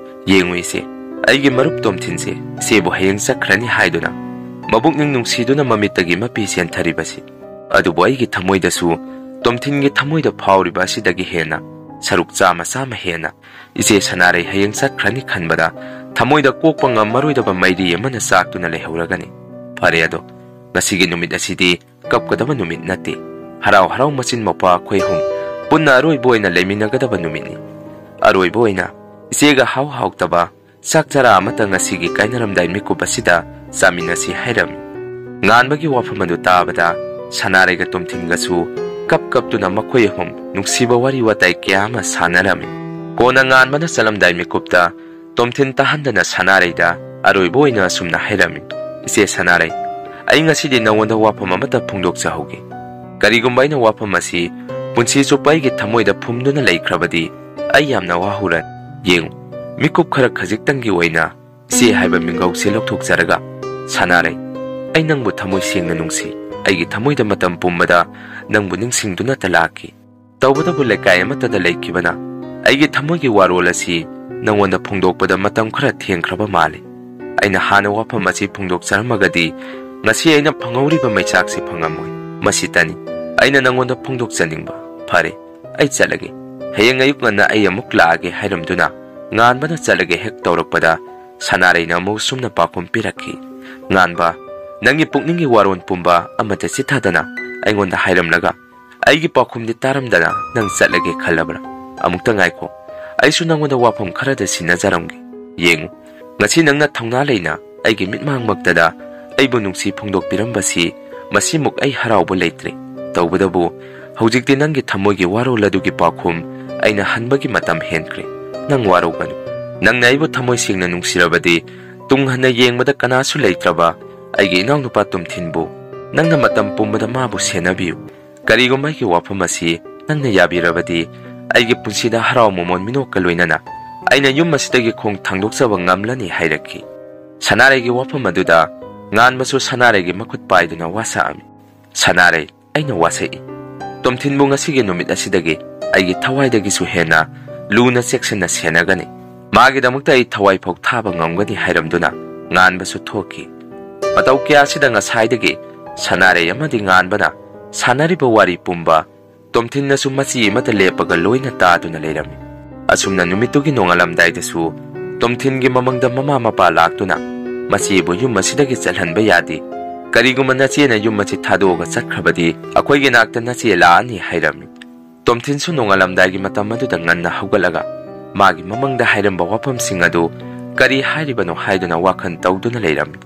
ꯌꯦꯡꯉꯨ ꯏꯆꯦ, ꯑꯩꯒꯤ ꯃꯔꯨꯞ ꯇꯣꯝꯊꯤꯟꯁꯦ ꯏꯆꯦꯕꯨ ꯍꯌꯦꯡ ꯆꯠꯈ꯭ꯔꯅꯤ ꯍꯥꯏꯗꯨꯅ ꯃꯕꯨꯛꯅꯤꯡ ꯅꯨꯡꯁꯤꯗꯨꯅ ꯃꯃꯤꯠꯇꯒꯤ ꯃꯄꯤ ꯆꯦꯟꯊꯔꯤꯕꯁꯤ꯫ ꯑꯗꯨꯕꯨ ꯑꯩꯒꯤ ꯊꯃꯣꯏꯗꯁꯨ ꯇꯣꯝꯊꯤꯟꯒꯤ ꯊꯃꯣꯏꯗ ꯐꯥꯎꯔꯤꯕ ꯑꯁꯤꯗꯒꯤ ꯍꯦꯟꯅ ꯁꯔꯨꯛ ꯆꯥꯝꯃ ꯆꯥꯝꯃ ꯍꯦꯟꯅ ꯏꯆꯦ ꯁꯅꯥꯔꯩ ꯍꯌꯦꯡ ꯆꯠꯈ꯭ꯔꯅꯤ ꯈꯟꯕꯗ ꯊꯃꯣꯏꯗ ꯀꯣꯛꯄ ꯉꯝꯃꯔꯣꯏꯗꯕ ꯃꯩꯔꯤ ꯑꯃꯅ ꯆꯥꯛꯇꯨꯅ ꯂꯩꯍꯧꯔꯒꯅꯤ꯫ ꯐꯔꯦ ꯑꯗꯣ, ꯉꯁꯤꯒꯤ ꯅꯨꯃꯤꯠ ꯑꯁꯤꯗꯤ ꯀꯞꯀꯗꯕ ꯅꯨꯃꯤꯠ ꯅꯠꯇꯦ꯫ ꯍꯔꯥꯎ ꯍꯔꯥꯎ ꯃꯆꯤꯟ ꯃꯧꯄ꯭ꯋꯥ ꯑꯩꯈꯣꯏ ꯑꯍꯨꯝ ꯄꯨꯟꯅ ꯑꯔꯣꯏꯕ ꯑꯣꯏꯅ ꯂꯩꯃꯤꯟꯅꯒꯗꯕ ꯅꯨꯃꯤꯠꯅꯤ꯫ ꯑꯔꯣꯏꯕ ꯑꯣꯏꯅ ꯏꯆꯦꯒ ꯍꯥꯎ ꯍꯥꯎꯇꯕ ꯆꯥꯛ ꯆꯔꯥ ꯑꯃꯇ ꯉꯁꯤꯒꯤ ꯀꯥꯏꯅꯔꯝꯗꯥꯏ ꯃꯤꯀꯨꯞ ꯑꯁꯤꯗ ꯆꯥꯃꯤꯟꯅꯁꯤ" ꯍꯥꯏꯔꯝꯃꯤ꯫ ꯉꯥꯟꯕꯒꯤ ꯋꯥꯐꯝ ꯑꯗꯨ ꯇꯥꯕꯗ ꯁꯅꯥꯔꯩꯒ ꯇꯣꯝꯊꯤꯟꯒꯁꯨ ꯀꯞ ꯀꯞꯇꯨꯅ ꯃꯈꯣꯏ ꯑꯍꯨꯝ ꯅꯨꯡꯁꯤꯕ ꯋꯥꯔꯤ ꯋꯥꯇꯥꯏ ꯀꯌꯥ ꯑꯃ ꯁꯥꯟꯅꯔꯝꯃꯤ꯫ ꯀꯣꯟꯅ ꯉꯥꯟꯕꯅ ꯆꯠꯂꯝꯗꯥꯏ ꯃꯤꯀꯨꯞꯇ ꯇꯣꯝꯊꯤꯟ ꯇꯥꯍꯟꯗꯅ ꯁꯅꯥꯔꯩꯗ ꯑꯔꯣꯏꯕ ꯑꯣꯏꯅ ꯑꯁꯨꯝꯅ ꯍꯥꯏꯔꯝꯃꯤ, "ꯏꯆꯦ ꯁꯅꯥꯔꯩ, ꯑꯩ ꯉꯁꯤꯗꯤ ꯅꯉꯣꯟꯗ ꯋꯥꯐꯝ ꯑꯃꯇ ꯐꯣꯡꯗꯣꯛꯆꯍꯧꯒꯦ꯫ ꯀꯔꯤꯒꯨꯝꯕ ꯑꯩꯅ ꯋꯥꯐꯝ ꯑꯁꯤ ꯄꯨꯟꯁꯤ ꯆꯨꯞꯄ ꯑꯩꯒꯤ ꯊꯃꯣꯏꯗ ꯐꯨꯝꯗꯨꯅ ꯂꯩꯈ꯭ꯔꯕꯗꯤ ꯑꯩ ꯌꯥꯝꯅ ꯋꯥꯍꯧꯔꯅꯤ꯫ ꯌꯦꯡꯉꯨ, ꯃꯤꯀꯨꯞ ꯈꯔ ꯈꯖꯤꯛꯇꯪꯒꯤ ꯑꯣꯏꯅ ꯏꯆꯦ ꯍꯥꯏꯕ ꯃꯤꯡꯒꯧꯁꯦ ꯂꯧꯊꯣꯛꯆꯔꯒ, ꯁꯅꯥꯔꯩ, ꯑꯩ ꯅꯪꯕꯨ ꯊꯃꯣꯏ ꯁꯦꯡꯅ ꯅꯨꯡꯁꯤ꯫ ꯑꯩꯒꯤ ꯊꯃꯣꯏꯗ ꯃꯇꯝ ꯄꯨꯝꯕꯗ ꯅꯪꯕꯨ ꯅꯤꯡꯁꯤꯡꯗꯨꯅꯇ ꯂꯥꯛꯈꯤ꯫ ꯇꯧꯕꯇꯕꯨ ꯂꯩꯀꯥꯏ ꯑꯃꯠꯇꯗ ꯂꯩꯈꯤꯕꯅ ꯑꯩꯒꯤ ꯊꯃꯣꯏꯒꯤ ꯋꯥꯔꯣꯜ ꯑꯁꯤ ꯅꯉꯣꯟꯗ ꯐꯣꯡꯗꯣꯛꯄꯗ ꯃꯇꯝ ꯈꯔ ꯊꯦꯡꯈ꯭ꯔꯕ ꯃꯥꯜꯂꯤ꯫ ꯑꯩꯅ ꯍꯥꯟꯅ ꯋꯥꯐꯝ ꯑꯁꯤ ꯐꯣꯡꯗꯣꯛꯆꯔꯝꯃꯒꯗꯤ ꯉꯁꯤ ꯑꯩꯅ ꯐꯪꯍꯧꯔꯤꯕ ꯃꯩꯆꯥꯛꯁꯤ ꯐꯪꯉꯝꯃꯣꯏ꯫ ꯃꯁꯤꯇꯅꯤ ꯑꯩꯅ ꯅꯉꯣꯟꯗ ꯐꯣꯡꯗꯣꯛꯆꯅꯤꯡꯕ꯫ ꯐꯔꯦ, ꯑꯩ ꯆꯠꯂꯒꯦ꯫ ꯍꯌꯦꯡ ꯑꯌꯨꯛ ꯉꯟꯅ ꯑꯩ ꯑꯃꯨꯛ ꯂꯥꯛꯑꯒꯦ" ꯍꯥꯏꯔꯝꯗꯨꯅ ꯉꯥꯟꯕꯅ ꯆꯠꯂꯒꯦ ꯍꯦꯛ ꯇꯧꯔꯛꯄꯗ ꯁꯅꯥꯔꯩꯅ ꯑꯃꯨꯛ ꯁꯨꯝꯅ ꯄꯥꯎꯈꯨꯝ ꯄꯤꯔꯛꯈꯤ, "ꯉꯥꯟꯕ, ꯅꯪꯒꯤ ꯄꯨꯛꯅꯤꯡꯒꯤ ꯋꯥꯔꯣꯜ ꯄꯨꯝꯕ ꯑꯃꯠꯇ ꯆꯤꯊꯗꯅ ꯑꯩꯉꯣꯟꯗ ꯍꯥꯏꯔꯝꯂꯒ ꯑꯩꯒꯤ ꯄꯥꯎꯈꯨꯝꯗꯤ ꯇꯥꯔꯝꯗꯅ ꯅꯪ ꯆꯠꯂꯒꯦ ꯈꯜꯂꯕ꯭ꯔꯥ? ꯑꯃꯨꯛꯇ ꯉꯥꯏꯈꯣ, ꯑꯩꯁꯨ ꯅꯪꯉꯣꯟꯗ ꯋꯥꯐꯝ ꯈꯔꯗ ꯁꯤꯟꯅꯖꯔꯝꯒꯦ꯫ ꯌꯦꯡꯉꯨ, ꯉꯁꯤ ꯅꯪꯅ ꯊꯧꯅꯥ ꯂꯩꯅ ꯑꯩꯒꯤ ꯃꯤꯠꯃꯥꯡꯃꯛꯇꯗ ꯑꯩꯕꯨ ꯅꯨꯡꯁꯤ ꯐꯣꯡꯗꯣꯛꯄꯤꯔꯝꯕꯁꯤ, ꯃꯁꯤꯃꯨꯛ ꯑꯩ ꯍꯔꯥꯎꯕ ꯂꯩꯇ꯭ꯔꯦ꯫ ꯇꯧꯕꯇꯕꯨ, ꯍꯧꯖꯤꯛꯇꯤ ꯅꯪꯒꯤ ꯊꯃꯣꯏꯒꯤ ꯋꯥꯔꯣꯜ ꯑꯗꯨꯒꯤ ꯄꯥꯎꯈꯨꯝ ꯑꯩꯅ ꯍꯟꯕꯒꯤ ꯃꯇꯝ ꯍꯦꯟꯈ꯭ꯔꯦ꯫ ꯅꯪ ꯋꯥꯔꯧꯒꯅꯨ꯫ ꯅꯪꯅ ꯑꯩꯕꯨ ꯊꯃꯣꯏ ꯁꯦꯡꯅ ꯅꯨꯡꯁꯤꯔꯕꯗꯤ, ꯇꯨꯡ ꯍꯟꯅ ꯌꯦꯡꯕꯗ ꯀꯅꯥꯁꯨ ꯂꯩꯇ꯭ꯔꯕ ꯑꯩꯒꯤ ꯏꯅꯥꯎꯅꯨꯄꯥ ꯇꯣꯝꯊꯤꯟꯕꯨ, ꯅꯪꯅ ꯃꯇꯝ ꯄꯨꯝꯕꯗ ꯃꯥꯕꯨ ꯁꯦꯟꯅꯕꯤꯌꯨ꯫ ꯀꯔꯤꯒꯨꯝꯕ ꯑꯩꯒꯤ ꯋꯥꯐꯝ ꯑꯁꯤ ꯅꯪꯅ ꯌꯥꯕꯤꯔꯕꯗꯤ, ꯑꯩꯒꯤ ꯄꯨꯟꯁꯤꯗ ꯍꯔꯥꯎ ꯃꯃꯣꯟ ꯃꯤꯅꯣꯛꯀ ꯂꯣꯏꯅꯅ ꯑꯩꯅ ꯌꯨꯝ ꯑꯁꯤꯗꯒꯤ ꯈꯣꯡ ꯊꯥꯡꯗꯣꯛꯆꯕ ꯉꯝꯂꯅꯤ ꯍꯥꯏꯔꯛꯈꯤ꯫ ꯁꯅꯥꯔꯩꯒꯤ ꯋꯥꯐꯝ ꯑꯗꯨꯗ ꯉꯥꯟꯕꯁꯨ ꯁꯅꯥꯔꯩꯒꯤ ꯃꯈꯨꯠ ꯄꯥꯏꯗꯨꯅ ꯋꯥꯁꯛꯑꯝꯃꯤ꯫ "ꯁꯅꯥꯔꯩ, ꯑꯩꯅ ꯋꯥꯁꯛꯏ꯫ ꯇꯣꯝꯊꯤꯟꯕꯨ ꯉꯁꯤꯒꯤ ꯅꯨꯃꯤꯠ ꯑꯁꯤꯗꯒꯤ ꯑꯩꯒꯤ ꯊꯋꯥꯏꯗꯒꯤꯁꯨ ꯍꯦꯟꯅ ꯂꯨꯅ ꯆꯦꯛꯁꯤꯟꯅ ꯁꯦꯟꯅꯒꯅꯤ꯫ ꯃꯥꯒꯤꯗꯃꯛꯇ ꯑꯩ ꯊꯋꯥꯏ ꯐꯥꯎ ꯊꯥꯕ ꯉꯝꯒꯅꯤ" ꯍꯥꯏꯔꯝꯗꯨꯅ ꯉꯥꯟꯕꯁꯨ ꯊꯣꯛꯈꯤ꯫ ꯃꯇꯧ ꯀꯌꯥꯁꯤꯗ ꯉꯁꯥꯏꯗꯒꯤ ꯁꯅꯥꯔꯩ ꯑꯃꯗꯤ ꯉꯥꯟꯕꯅ ꯁꯥꯟꯅꯔꯤꯕ ꯋꯥꯔꯤ ꯄꯨꯝꯕ ꯇꯣꯝꯊꯤꯟꯅꯁꯨ ꯃꯆꯤ ꯑꯃꯠꯇ ꯂꯦꯞꯄꯒ ꯂꯣꯏꯅ ꯇꯥꯗꯨꯅ ꯂꯩꯔꯝꯃꯤ꯫ ꯑꯁꯨꯝꯅ ꯅꯨꯃꯤꯠꯇꯨꯒꯤ ꯅꯣꯡꯉꯥꯜꯂꯝꯗꯥꯏꯗꯁꯨ ꯇꯣꯝꯊꯤꯟꯒꯤ ꯃꯃꯪꯗ ꯃꯃꯥ ꯃꯄꯥ ꯂꯥꯛꯇꯨꯅ, "ꯃꯆꯦꯕꯨ ꯌꯨꯝ ꯑꯁꯤꯗꯒꯤ ꯆꯠꯍꯟꯕ ꯌꯥꯗꯦ꯫ ꯀꯔꯤꯒꯨꯝꯕ ꯅꯆꯦꯅ ꯌꯨꯝ ꯑꯁꯤ ꯊꯥꯗꯣꯛꯑꯒ ꯆꯠꯈ꯭ꯔꯕꯗꯤ, ꯑꯩꯈꯣꯏꯒꯤ ꯅꯥꯛꯇ ꯅꯆꯦ ꯂꯥꯛꯑꯅꯤ" ꯍꯥꯏꯔꯝꯃꯤ꯫ ꯇꯣꯝꯊꯤꯟꯁꯨ ꯅꯣꯡꯉꯥꯜꯂꯝꯗꯥꯏꯒꯤ ꯃꯇꯝ ꯑꯗꯨꯗ ꯉꯟꯅ ꯍꯧꯒꯠꯂꯒ ꯃꯥꯒꯤ ꯃꯃꯪꯗ ꯍꯥꯏꯔꯝꯕ ꯋꯥꯐꯝꯁꯤꯡ ꯑꯗꯨ ꯀꯔꯤ ꯍꯥꯏꯔꯤꯕꯅꯣ ꯍꯥꯏꯗꯨꯅ ꯋꯥꯈꯜ ꯇꯧꯗꯨꯅ ꯂꯩꯔꯝꯃꯤ꯫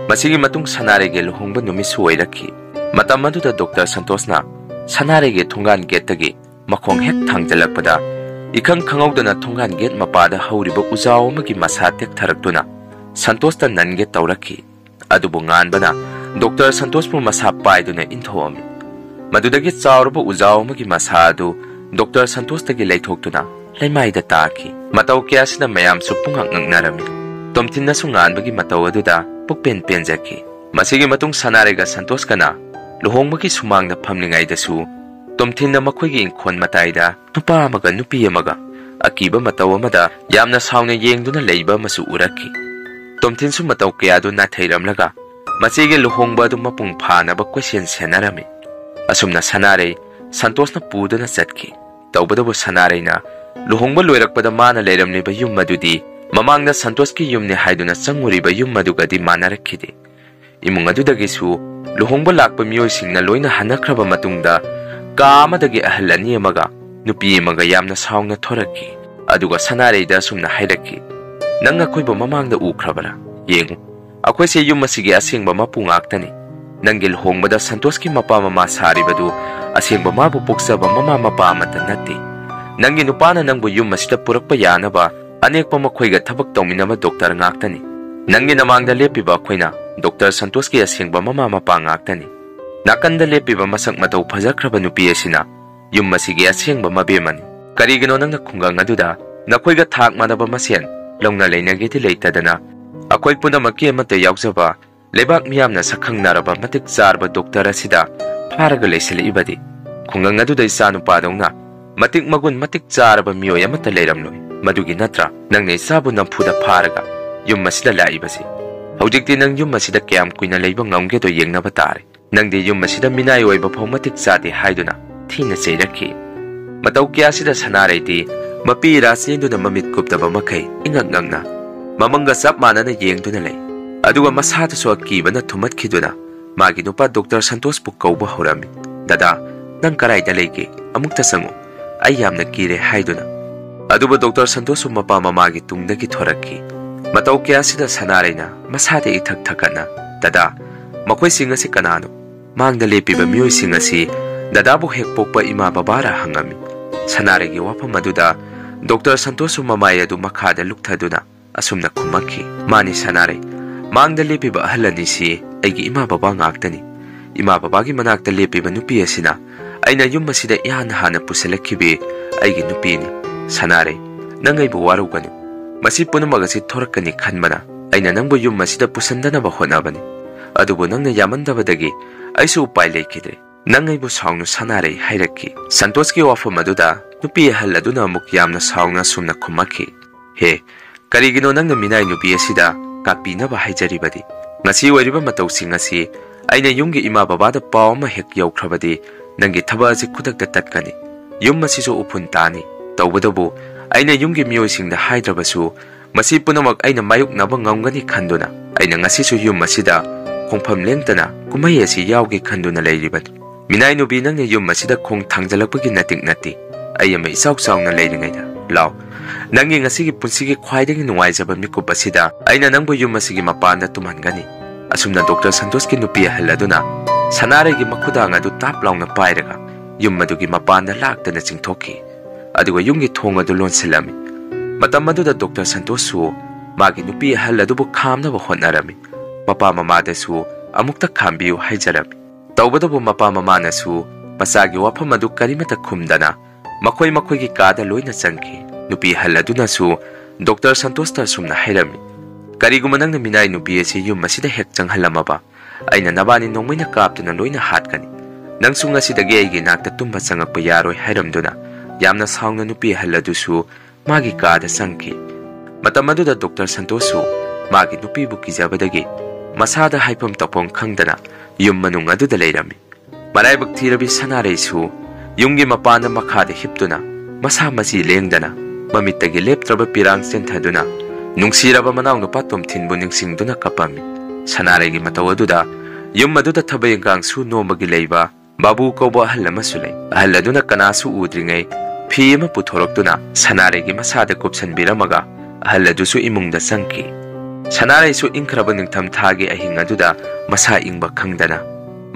ꯃꯁꯤꯒꯤ ꯃꯇꯨꯡ ꯁꯅꯥꯔꯩꯒꯤ ꯂꯨꯍꯣꯡꯕ ꯅꯨꯃꯤꯠꯁꯨ ꯑꯣꯏꯔꯛꯈꯤ꯫ ꯃꯇꯝ ꯑꯗꯨꯗ ꯗꯣꯛꯇꯔ ꯁꯟꯇꯣꯁꯅ ꯁꯅꯥꯔꯩꯒꯤ ꯊꯣꯡꯒꯥꯟ ꯒꯦꯠꯇꯒꯤ ꯃꯈꯣꯡ ꯍꯦꯛ ꯊꯥꯡꯖꯜꯂꯛꯄꯗ, ꯏꯈꯪ ꯈꯪꯍꯧꯗꯅ ꯊꯣꯡꯒꯥꯟ ꯒꯦꯠ ꯃꯄꯥꯗ ꯍꯧꯔꯤꯕ ꯎꯖꯥꯎ ꯑꯃꯒꯤ ꯃꯁꯥ ꯇꯦꯛꯊꯔꯛꯇꯨꯅ ꯁꯟꯇꯣꯁꯇ ꯅꯟꯒꯦ ꯇꯧꯔꯛꯈꯤ꯫ ꯑꯗꯨꯕꯨ ꯉꯥꯟꯕꯅ ꯗꯣꯛꯇꯔ ꯁꯟꯇꯣꯁꯄꯨ ꯃꯁꯥ ꯄꯥꯏꯗꯨꯅ ꯏꯟꯊꯣꯛꯑꯝꯃꯤ꯫ ꯃꯗꯨꯗꯒꯤ ꯆꯥꯎꯔꯕ ꯎꯖꯥꯎ ꯑꯃꯒꯤ ꯃꯁꯥ ꯑꯗꯨ ꯗꯣꯛꯇꯔ ꯁꯟꯇꯣꯁꯇꯒꯤ ꯂꯩꯊꯣꯛꯇꯨꯅ ꯂꯩꯃꯥꯏꯗ ꯇꯥꯈꯤ꯫ ꯃꯇꯧ ꯀꯌꯥꯁꯤꯅ ꯃꯌꯥꯝꯁꯨ ꯄꯨꯡꯉꯛ ꯉꯛꯅꯔꯝꯃꯤ꯫ ꯇꯣꯝꯊꯤꯟꯅꯁꯨ ꯉꯥꯟꯕꯒꯤ ꯃꯇꯧ ꯑꯗꯨꯗ ꯄꯨꯛꯄꯦꯟ ꯄꯦꯟꯖꯈꯤ꯫ ꯃꯁꯤꯒꯤ ꯃꯇꯨꯡ ꯁꯅꯥꯔꯩꯒ ꯁꯟꯇꯣꯁꯀꯅ ꯂꯨꯍꯣꯡꯕꯒꯤ ꯁꯨꯃꯥꯡꯗ ꯐꯝꯂꯤꯉꯩꯗꯁꯨ ꯇꯣꯝꯊꯤꯟꯅ ꯃꯈꯣꯏꯒꯤ ꯏꯪꯈꯣꯜ ꯃꯇꯥꯏꯗ ꯅꯨꯄꯥ ꯑꯃꯒ ꯅꯨꯄꯤ ꯑꯃꯒ ꯑꯀꯤꯕ ꯃꯇꯧ ꯑꯃꯗ ꯌꯥꯝꯅ ꯁꯥꯎꯅ ꯌꯦꯡꯗꯨꯅ ꯂꯩꯕ ꯑꯃꯁꯨ ꯎꯔꯛꯈꯤ꯫ ꯇꯣꯝꯊꯤꯟꯁꯨ ꯃꯇꯧ ꯀꯌꯥꯗꯨ ꯅꯥꯊꯩꯔꯝꯂꯒ ꯃꯆꯦꯒꯤ ꯂꯨꯍꯣꯡꯕ ꯑꯗꯨ ꯃꯄꯨꯡ ꯐꯥꯅꯕ ꯀꯣꯏꯁꯦꯟ ꯁꯦꯟꯅꯔꯝꯃꯤ꯫ ꯑꯁꯨꯝꯅ ꯁꯅꯥꯔꯩ ꯁꯟꯇꯣꯁꯅ ꯄꯨꯗꯨꯅ ꯆꯠꯈꯤ꯫ ꯇꯧꯕꯇꯕꯨ ꯁꯅꯥꯔꯩꯅ ꯂꯨꯍꯣꯡꯕ ꯂꯣꯏꯔꯛꯄꯗ ꯃꯥꯅ ꯂꯩꯔꯝꯂꯤꯕ ꯌꯨꯝ ꯑꯗꯨꯗꯤ ꯃꯃꯥꯡꯗ ꯁꯟꯇꯣꯁꯀꯤ ꯌꯨꯝꯅꯤ ꯍꯥꯏꯗꯨꯅ ꯆꯪꯉꯨꯔꯤꯕ ꯌꯨꯝ ꯑꯗꯨꯒꯗꯤ ꯃꯥꯟꯅꯔꯛꯈꯤꯗꯦ꯫ ꯏꯃꯨꯡ ꯑꯗꯨꯗꯒꯤꯁꯨ ꯂꯨꯍꯣꯡꯕ ꯂꯥꯛꯄ ꯃꯤꯑꯣꯏꯁꯤꯡꯅ ꯂꯣꯏꯅ ꯍꯟꯅꯈ꯭ꯔꯕ ꯃꯇꯨꯡꯗ, ꯀꯥ ꯑꯃꯗꯒꯤ ꯑꯍꯜ ꯑꯅꯤ ꯑꯃꯒ ꯅꯨꯄꯤ ꯑꯃꯒ ꯌꯥꯝꯅ ꯁꯥꯎꯅ ꯊꯣꯔꯛꯈꯤ꯫ ꯑꯗꯨꯒ ꯁꯅꯥꯔꯩꯗ ꯑꯁꯨꯝꯅ ꯍꯥꯏꯔꯛꯈꯤ, "ꯅꯪ ꯑꯩꯈꯣꯏꯕꯨ ꯃꯃꯥꯡꯗ ꯎꯈ꯭ꯔꯕꯔꯥ? ꯌꯦꯡꯉꯨ, ꯑꯩꯈꯣꯏꯁꯦ ꯌꯨꯝ ꯑꯁꯤꯒꯤ ꯑꯁꯦꯡꯕ ꯃꯄꯨ ꯉꯥꯛꯇꯅꯤ꯫ ꯅꯪꯒꯤ ꯂꯨꯍꯣꯡꯕꯗ ꯁꯟꯇꯣꯁꯀꯤ ꯃꯄꯥ ꯃꯃꯥ ꯁꯥꯔꯤꯕꯗꯨ ꯑꯁꯦꯡꯕ ꯃꯥꯕꯨ ꯄꯣꯛꯆꯕ ꯃꯃꯥ ꯃꯄꯥ ꯑꯃꯠꯇ ꯅꯠꯇꯦ꯫ ꯅꯪꯒꯤ ꯅꯨꯄꯥꯅ ꯅꯪꯕꯨ ꯌꯨꯝ ꯑꯁꯤꯗ ꯄꯨꯔꯛꯄ ꯌꯥꯅꯕ ꯑꯅꯦꯛꯄ ꯃꯈꯣꯏꯒ ꯊꯕꯛ ꯇꯧꯃꯤꯟꯅꯕ ꯗꯣꯛꯇꯔ ꯉꯥꯛꯇꯅꯤ꯫ ꯅꯪꯒꯤ ꯅꯃꯥꯡꯗ ꯂꯦꯞꯄꯤꯕ ꯑꯩꯈꯣꯏꯅ ꯗꯣꯛꯇꯔ ꯁꯟꯇꯣꯁꯀꯤ ꯑꯁꯦꯡꯕ ꯃꯃꯥ ꯃꯄꯥ ꯉꯥꯛꯇꯅꯤ꯫ ꯅꯥꯀꯟꯗ ꯂꯦꯞꯄꯤꯕ ꯃꯁꯛ ꯃꯇꯧ ꯐꯖꯈ꯭ꯔꯕ ꯅꯨꯄꯤ ꯑꯁꯤꯅ ꯌꯨꯝ ꯑꯁꯤꯒꯤ ꯑꯁꯦꯡꯕ ꯃꯕꯦꯝꯃꯅꯤ꯫ ꯀꯔꯤꯒꯤꯅꯣ ꯅꯪꯅ ꯈꯨꯡꯒꯪ ꯑꯗꯨꯗ ꯅꯈꯣꯏꯒ ꯊꯥꯛ ꯃꯥꯟꯅꯕ ꯃꯁꯦꯟ ꯂꯧꯅ ꯂꯩꯅꯒꯦꯗꯤ ꯂꯩꯇꯗꯅ, ꯑꯩꯈꯣꯏ ꯄꯨꯝꯅꯃꯛꯀꯤ ꯑꯃꯠꯇ ꯌꯥꯎꯖꯕ, ꯂꯩꯕꯥꯛ ꯃꯤꯌꯥꯝꯅ ꯁꯛꯈꯪꯅꯔꯕ ꯃꯇꯤꯛ ꯆꯥꯔꯕ ꯗꯣꯛꯇꯔ ꯑꯁꯤꯗ ꯐꯥꯔꯒ ꯂꯩꯁꯤꯜꯂꯛꯏꯕꯗꯤ? ꯈꯨꯡꯒꯪ ꯑꯗꯨꯗ ꯏꯆꯥ ꯅꯨꯄꯥꯗꯧꯅ ꯃꯇꯤꯛ ꯃꯒꯨꯟ ꯃꯇꯤꯛ ꯆꯥꯔꯕ ꯃꯤꯑꯣꯏ ꯑꯃꯠꯇ ꯂꯩꯔꯝꯂꯣꯏ꯫ ꯃꯗꯨꯒꯤ ꯅꯠꯇ꯭ꯔꯥ ꯅꯪꯅ ꯏꯆꯥꯕꯨ ꯅꯝꯐꯨꯗ ꯐꯥꯔꯒ ꯌꯨꯝ ꯑꯁꯤꯗ ꯂꯥꯛꯏꯕꯁꯤ? ꯍꯧꯖꯤꯛꯇꯤ ꯅꯪ ꯌꯨꯝ ꯑꯁꯤꯗ ꯀꯌꯥꯝ ꯀꯨꯏꯅ ꯂꯩꯕ ꯉꯝꯒꯦꯗꯣ ꯌꯦꯡꯅꯕ ꯇꯥꯔꯦ꯫ ꯅꯪꯗꯤ ꯌꯨꯝ ꯑꯁꯤꯗ ꯃꯤꯅꯥꯏ ꯑꯣꯏꯕ ꯐꯥꯎ ꯃꯇꯤꯛ ꯆꯥꯗꯦ" ꯍꯥꯏꯗꯨꯅ ꯊꯤꯅ ꯆꯩꯔꯛꯈꯤ꯫ ꯃꯇꯧ ꯀꯌꯥꯁꯤꯗ ꯁꯅꯥꯔꯩꯗꯤ ꯃꯄꯤ ꯏꯔꯥ ꯆꯦꯟꯗꯨꯅ ꯃꯃꯤꯠ ꯀꯨꯞꯇꯕ ꯃꯈꯩ ꯏꯉꯛ ꯉꯛꯅ ꯃꯃꯪꯒ ꯆꯞ ꯃꯥꯟꯅꯅ ꯌꯦꯡꯗꯨꯅ ꯂꯩ꯫ ꯑꯗꯨꯒ ꯃꯁꯥꯗꯁꯨ ꯑꯀꯤꯕꯅ ꯊꯨꯝꯍꯠꯈꯤꯗꯨꯅ ꯃꯥꯒꯤ ꯅꯨꯄꯥ ꯗꯣꯛꯇꯔ ꯁꯟꯇꯣꯁꯄꯨ ꯀꯧꯕ ꯍꯧꯔꯝꯃꯤ꯫ "ꯗꯗꯥ, ꯅꯪ ꯀꯗꯥꯏꯗ ꯂꯩꯒꯦ? ꯑꯃꯨꯛꯇ ꯆꯪꯉꯨ꯫ ꯑꯩ ꯌꯥꯝꯅ ꯀꯤꯔꯦ" ꯍꯥꯏꯗꯨꯅ꯫ ꯑꯗꯨꯕꯨ ꯗꯣꯛꯇꯔ ꯁꯟꯇꯣꯁꯁꯨ ꯃꯄꯥ ꯃꯃꯥꯒꯤ ꯇꯨꯡꯗꯒꯤ ꯊꯣꯔꯛꯈꯤ꯫ ꯃꯇꯧ ꯀꯌꯥꯁꯤꯗ ꯁꯅꯥꯔꯩꯅ ꯃꯁꯥꯗ ꯏꯊꯛ ꯊꯛꯀꯠꯅ, "ꯗꯗꯥ, ꯃꯈꯣꯏꯁꯤꯡ ꯑꯁꯤ ꯀꯅꯥꯅꯣ? ꯃꯥꯡꯗ ꯂꯦꯞꯄꯤꯕ ꯃꯤꯑꯣꯏꯁꯤꯡ ꯑꯁꯤ ꯗꯗꯥꯕꯨ ꯍꯦꯛ ꯄꯣꯛꯄ ꯏꯃꯥ ꯕꯕꯥꯔ?" ꯍꯪꯉꯝꯃꯤ꯫ ꯁꯅꯥꯔꯩꯒꯤ ꯋꯥꯐꯝ ꯑꯗꯨꯗ ꯗꯣꯛꯇꯔ ꯁꯟꯇꯣꯁꯁꯨ ꯃꯃꯥꯏ ꯑꯗꯨ ꯃꯈꯥꯗ ꯂꯨꯞꯊꯗꯨꯅ ꯑꯁꯨꯝꯅ ꯈꯨꯝꯃꯛꯈꯤ, "ꯃꯥꯅꯤ ꯁꯅꯥꯔꯩ, ꯃꯥꯡꯗ ꯂꯦꯞꯄꯤꯕ ꯑꯍꯜ ꯑꯅꯤꯁꯤ ꯑꯩꯒꯤ ꯏꯃꯥ ꯕꯕꯥ ꯉꯥꯛꯇꯅꯤ꯫ ꯏꯃꯥ ꯕꯕꯥꯒꯤ ꯃꯅꯥꯛꯇ ꯂꯦꯞꯄꯤꯕ ꯅꯨꯄꯤ ꯑꯁꯤꯅ ꯑꯩꯅ ꯌꯨꯝ ꯑꯁꯤꯗ ꯏꯍꯥꯟ ꯍꯥꯟꯅ ꯄꯨꯁꯤꯜꯂꯛꯈꯤꯕꯤ ꯑꯩꯒꯤ ꯅꯨꯄꯤꯅꯤ꯫ ꯁꯅꯥꯔꯩ, ꯅꯪ ꯑꯩꯕꯨ ꯋꯥꯔꯧꯒꯅꯨ꯫ ꯃꯁꯤ ꯄꯨꯝꯅꯃꯛ ꯑꯁꯤ ꯊꯣꯔꯛꯀꯅꯤ ꯈꯟꯕꯅ ꯑꯩꯅ ꯅꯪꯕꯨ ꯌꯨꯝ ꯑꯁꯤꯗ ꯄꯨꯁꯤꯟꯗꯅꯕ ꯍꯣꯠꯅꯕꯅꯤ꯫ ꯑꯗꯨꯕꯨ ꯅꯪꯅ ꯌꯥꯃꯟꯗꯕꯗꯒꯤ ꯑꯩꯁꯨ ꯎꯄꯥꯏ ꯂꯩꯈꯤꯗ꯭ꯔꯦ꯫ ꯅꯪ ꯑꯩꯕꯨ ꯁꯥꯎꯅꯨ ꯁꯅꯥꯔꯩ" ꯍꯥꯏꯔꯛꯈꯤ꯫ ꯁꯟꯇꯣꯁꯀꯤ ꯋꯥꯐꯝ ꯑꯗꯨꯗ ꯅꯨꯄꯤ ꯑꯍꯜ ꯑꯗꯨꯅ ꯑꯃꯨꯛ ꯌꯥꯝꯅ ꯁꯥꯎꯅ ꯑꯁꯨꯝꯅ ꯈꯨꯝꯃꯛꯈꯤ, "ꯍꯦ, ꯀꯔꯤꯒꯤꯅꯣ ꯅꯪꯅ ꯃꯤꯅꯥꯏ ꯅꯨꯄꯤ ꯑꯁꯤꯗ ꯀꯥꯞꯄꯤꯅꯕ ꯍꯥꯏꯖꯔꯤꯕꯗꯤ? ꯉꯁꯤ ꯑꯣꯏꯔꯤꯕ ꯃꯇꯧꯁꯤꯡ ꯑꯁꯤ ꯑꯩꯅ ꯌꯨꯝꯒꯤ ꯏꯃꯥ ꯕꯕꯥꯗ ꯄꯥꯎ ꯑꯃ ꯍꯦꯛ ꯌꯧꯈ꯭ꯔꯕꯗꯤ ꯅꯪꯒꯤ ꯊꯕꯛ ꯑꯁꯤ ꯈꯨꯗꯛꯇ ꯇꯠꯀꯅꯤ꯫ ꯌꯨꯝ ꯑꯁꯤꯁꯨ ꯎꯐꯨꯟ ꯇꯥꯅꯤ꯫ ꯇꯧꯕꯇꯕꯨ ꯑꯩꯅ ꯌꯨꯝꯒꯤ ꯃꯤꯑꯣꯏꯁꯤꯡꯗ ꯍꯥꯏꯗ꯭ꯔꯕꯁꯨ ꯃꯁꯤ ꯄꯨꯝꯅꯃꯛ ꯑꯩꯅ ꯃꯥꯌꯣꯛꯅꯕ ꯉꯝꯒꯅꯤ ꯈꯟꯗꯨꯅ ꯑꯩꯅ ꯉꯁꯤꯁꯨ ꯌꯨꯝ ꯑꯁꯤꯗ ꯈꯣꯡꯐꯝ ꯂꯦꯡꯗꯅ ꯀꯨꯝꯍꯩ ꯑꯁꯤ ꯌꯥꯎꯒꯦ ꯈꯟꯗꯨꯅ ꯂꯩꯔꯤꯕꯅꯤ꯫ ꯃꯤꯅꯥꯏ ꯅꯨꯄꯤ, ꯅꯪꯅ ꯌꯨꯝ ꯑꯁꯤꯗ ꯈꯣꯡ ꯊꯥꯡꯖꯤꯜꯂꯛꯄꯒꯤ ꯅꯇꯤꯛ ꯅꯠꯇꯦ꯫ ꯑꯩ ꯑꯃ ꯏꯆꯥꯎ ꯆꯥꯎꯅ ꯂꯩꯔꯤꯉꯩꯗ꯫ ꯂꯥꯎ, "ꯅꯪꯒꯤ ꯉꯁꯤꯒꯤ ꯄꯨꯟꯁꯤꯒꯤ ꯈ꯭ꯋꯥꯏꯗꯒꯤ ꯅꯨꯡꯉꯥꯏꯖꯕ ꯃꯤꯀꯨꯞ ꯑꯁꯤꯗ ꯑꯩꯅ ꯅꯪꯕꯨ ꯌꯨꯝ ꯑꯁꯤꯒꯤ ꯃꯄꯥꯟꯗ ꯇꯨꯝꯍꯟꯒꯅꯤ꯫" ꯑꯁꯨꯝꯅ ꯗꯣꯛꯇꯔ ꯁꯟꯇꯣꯁꯀꯤ ꯅꯨꯄꯤ ꯑꯍꯜ ꯑꯗꯨꯅ ꯁꯅꯥꯔꯩꯒꯤ ꯃꯈꯨꯗꯥꯡ ꯑꯗꯨ ꯇꯥꯞ ꯂꯥꯎꯅ ꯄꯥꯏꯔꯒ ꯌꯨꯝ ꯑꯗꯨꯒꯤ ꯃꯄꯥꯟꯗ ꯂꯥꯛꯇꯅ ꯆꯤꯡꯊꯣꯛꯈꯤ꯫ ꯑꯗꯨꯒ ꯌꯨꯝꯒꯤ ꯊꯣꯡ ꯑꯗꯨ ꯂꯣꯟꯁꯤꯜꯂꯝꯃꯤ꯫ ꯃꯇꯝ ꯑꯗꯨꯗ ꯗꯣꯛꯇꯔ ꯁꯟꯇꯣꯁꯁꯨ ꯃꯥꯒꯤ ꯅꯨꯄꯤ ꯑꯍꯜ ꯑꯗꯨꯕꯨ ꯈꯥꯝꯅꯕ ꯍꯣꯠꯅꯔꯝꯃꯤ꯫ ꯃꯄꯥ ꯃꯃꯥꯗꯁꯨ ꯑꯃꯨꯛꯇ ꯈꯥꯝꯕꯤꯌꯨ ꯍꯥꯏꯖꯔꯝꯃꯤ꯫ ꯇꯧꯕꯇꯕꯨ ꯃꯄꯥ ꯃꯃꯥꯅꯁꯨ ꯃꯆꯥꯒꯤ ꯋꯥꯐꯝ ꯑꯗꯨ ꯀꯔꯤꯃꯠꯇ ꯈꯨꯝꯗꯅ ꯃꯈꯣꯏ ꯃꯈꯣꯏꯒꯤ ꯀꯥꯗ ꯂꯣꯏꯅ ꯆꯪꯈꯤ꯫ ꯅꯨꯄꯤ ꯑꯍꯜ ꯑꯗꯨꯅꯁꯨ ꯗꯣꯛꯇꯔ ꯁꯟꯇꯣꯁꯇ ꯑꯁꯨꯝꯅ ꯍꯥꯏꯔꯝꯃꯤ, "ꯀꯔꯤꯒꯨꯝꯕ ꯅꯪꯅ ꯃꯤꯅꯥꯏ ꯅꯨꯄꯤ ꯑꯁꯤ ꯌꯨꯝ ꯑꯁꯤꯗ ꯍꯦꯛ ꯆꯪꯍꯜꯂꯝꯃꯕ, ꯑꯩꯅ ꯅꯕꯥꯅꯤ ꯅꯣꯡꯃꯩꯅ ꯀꯥꯞꯇꯨꯅ ꯂꯣꯏꯅ ꯍꯥꯠꯀꯅꯤ꯫ ꯅꯪꯁꯨ ꯉꯁꯤꯗꯒꯤ ꯑꯩꯒꯤ ꯏꯅꯥꯛꯇ ꯇꯨꯝꯕ ꯆꯪꯉꯛꯄ ꯌꯥꯔꯣꯏ" ꯍꯥꯏꯔꯝꯗꯨꯅ ꯌꯥꯝꯅ ꯁꯥꯎꯅ ꯅꯨꯄꯤ ꯑꯍꯜ ꯑꯗꯨꯁꯨ ꯃꯥꯒꯤ ꯀꯥꯗ ꯆꯪꯈꯤ꯫ ꯃꯇꯝ ꯑꯗꯨꯗ ꯗꯣꯛꯇꯔ ꯁꯟꯇꯣꯁꯁꯨ ꯃꯥꯒꯤ ꯅꯨꯄꯤꯕꯨ ꯀꯤꯖꯕꯗꯒꯤ ꯃꯁꯥꯗ ꯍꯥꯏꯐꯝ ꯇꯧꯐꯝ ꯈꯪꯗꯅ ꯌꯨꯝ ꯃꯅꯨꯡ ꯑꯗꯨꯗ ꯂꯩꯔꯝꯃꯤ꯫ ꯃꯔꯥꯏꯕꯛ ꯊꯤꯔꯕꯤ ꯁꯅꯥꯔꯩꯁꯨ ꯌꯨꯝꯒꯤ ꯃꯄꯥꯟꯗ ꯃꯈꯥꯗ ꯍꯤꯞꯇꯨꯅ ꯃꯁꯥ ꯃꯆꯤ ꯂꯦꯡꯗꯅ ꯃꯃꯤꯠꯇꯒꯤ ꯂꯦꯞꯇ꯭ꯔꯕ ꯄꯤꯔꯥꯡ ꯆꯦꯟꯊꯗꯨꯅ ꯅꯨꯡꯁꯤꯔꯕ ꯃꯅꯥꯎꯅꯨꯄꯥ ꯇꯣꯝꯊꯤꯟꯕꯨ ꯅꯤꯡꯁꯤꯡꯗꯨꯅ ꯀꯞꯄꯝꯃꯤ꯫ ꯁꯅꯥꯔꯩꯒꯤ ꯃꯇꯧ ꯑꯗꯨꯗ ꯌꯨꯝ ꯑꯗꯨꯗ ꯊꯕꯛ ꯏꯟꯈꯥꯡ ꯁꯨ ꯅꯣꯝꯕꯒꯤ ꯂꯩꯕ ꯕꯥꯕꯨ ꯀꯧꯕ ꯑꯍꯜ ꯑꯃꯁꯨ ꯂꯩ꯫ ꯑꯍꯜ ꯑꯗꯨꯅ ꯀꯅꯥꯁꯨ ꯎꯗ꯭ꯔꯤꯉꯩ ꯐꯤ ꯑꯃ ꯄꯨꯊꯣꯔꯛꯇꯨꯅ ꯁꯅꯥꯔꯩꯒꯤ ꯃꯁꯥꯗ ꯀꯨꯞꯁꯟꯕꯤꯔꯝꯃꯒ ꯑꯍꯜ ꯑꯗꯨꯁꯨ ꯏꯃꯨꯡꯗ ꯆꯪꯈꯤ꯫ ꯁꯅꯥꯔꯩꯁꯨ ꯏꯪꯈ꯭ꯔꯕ ꯅꯤꯡꯊꯝ ꯊꯥꯒꯤ ꯑꯍꯤꯡ ꯑꯗꯨꯗ ꯃꯁꯥ ꯏꯪꯕ ꯈꯪꯗꯅ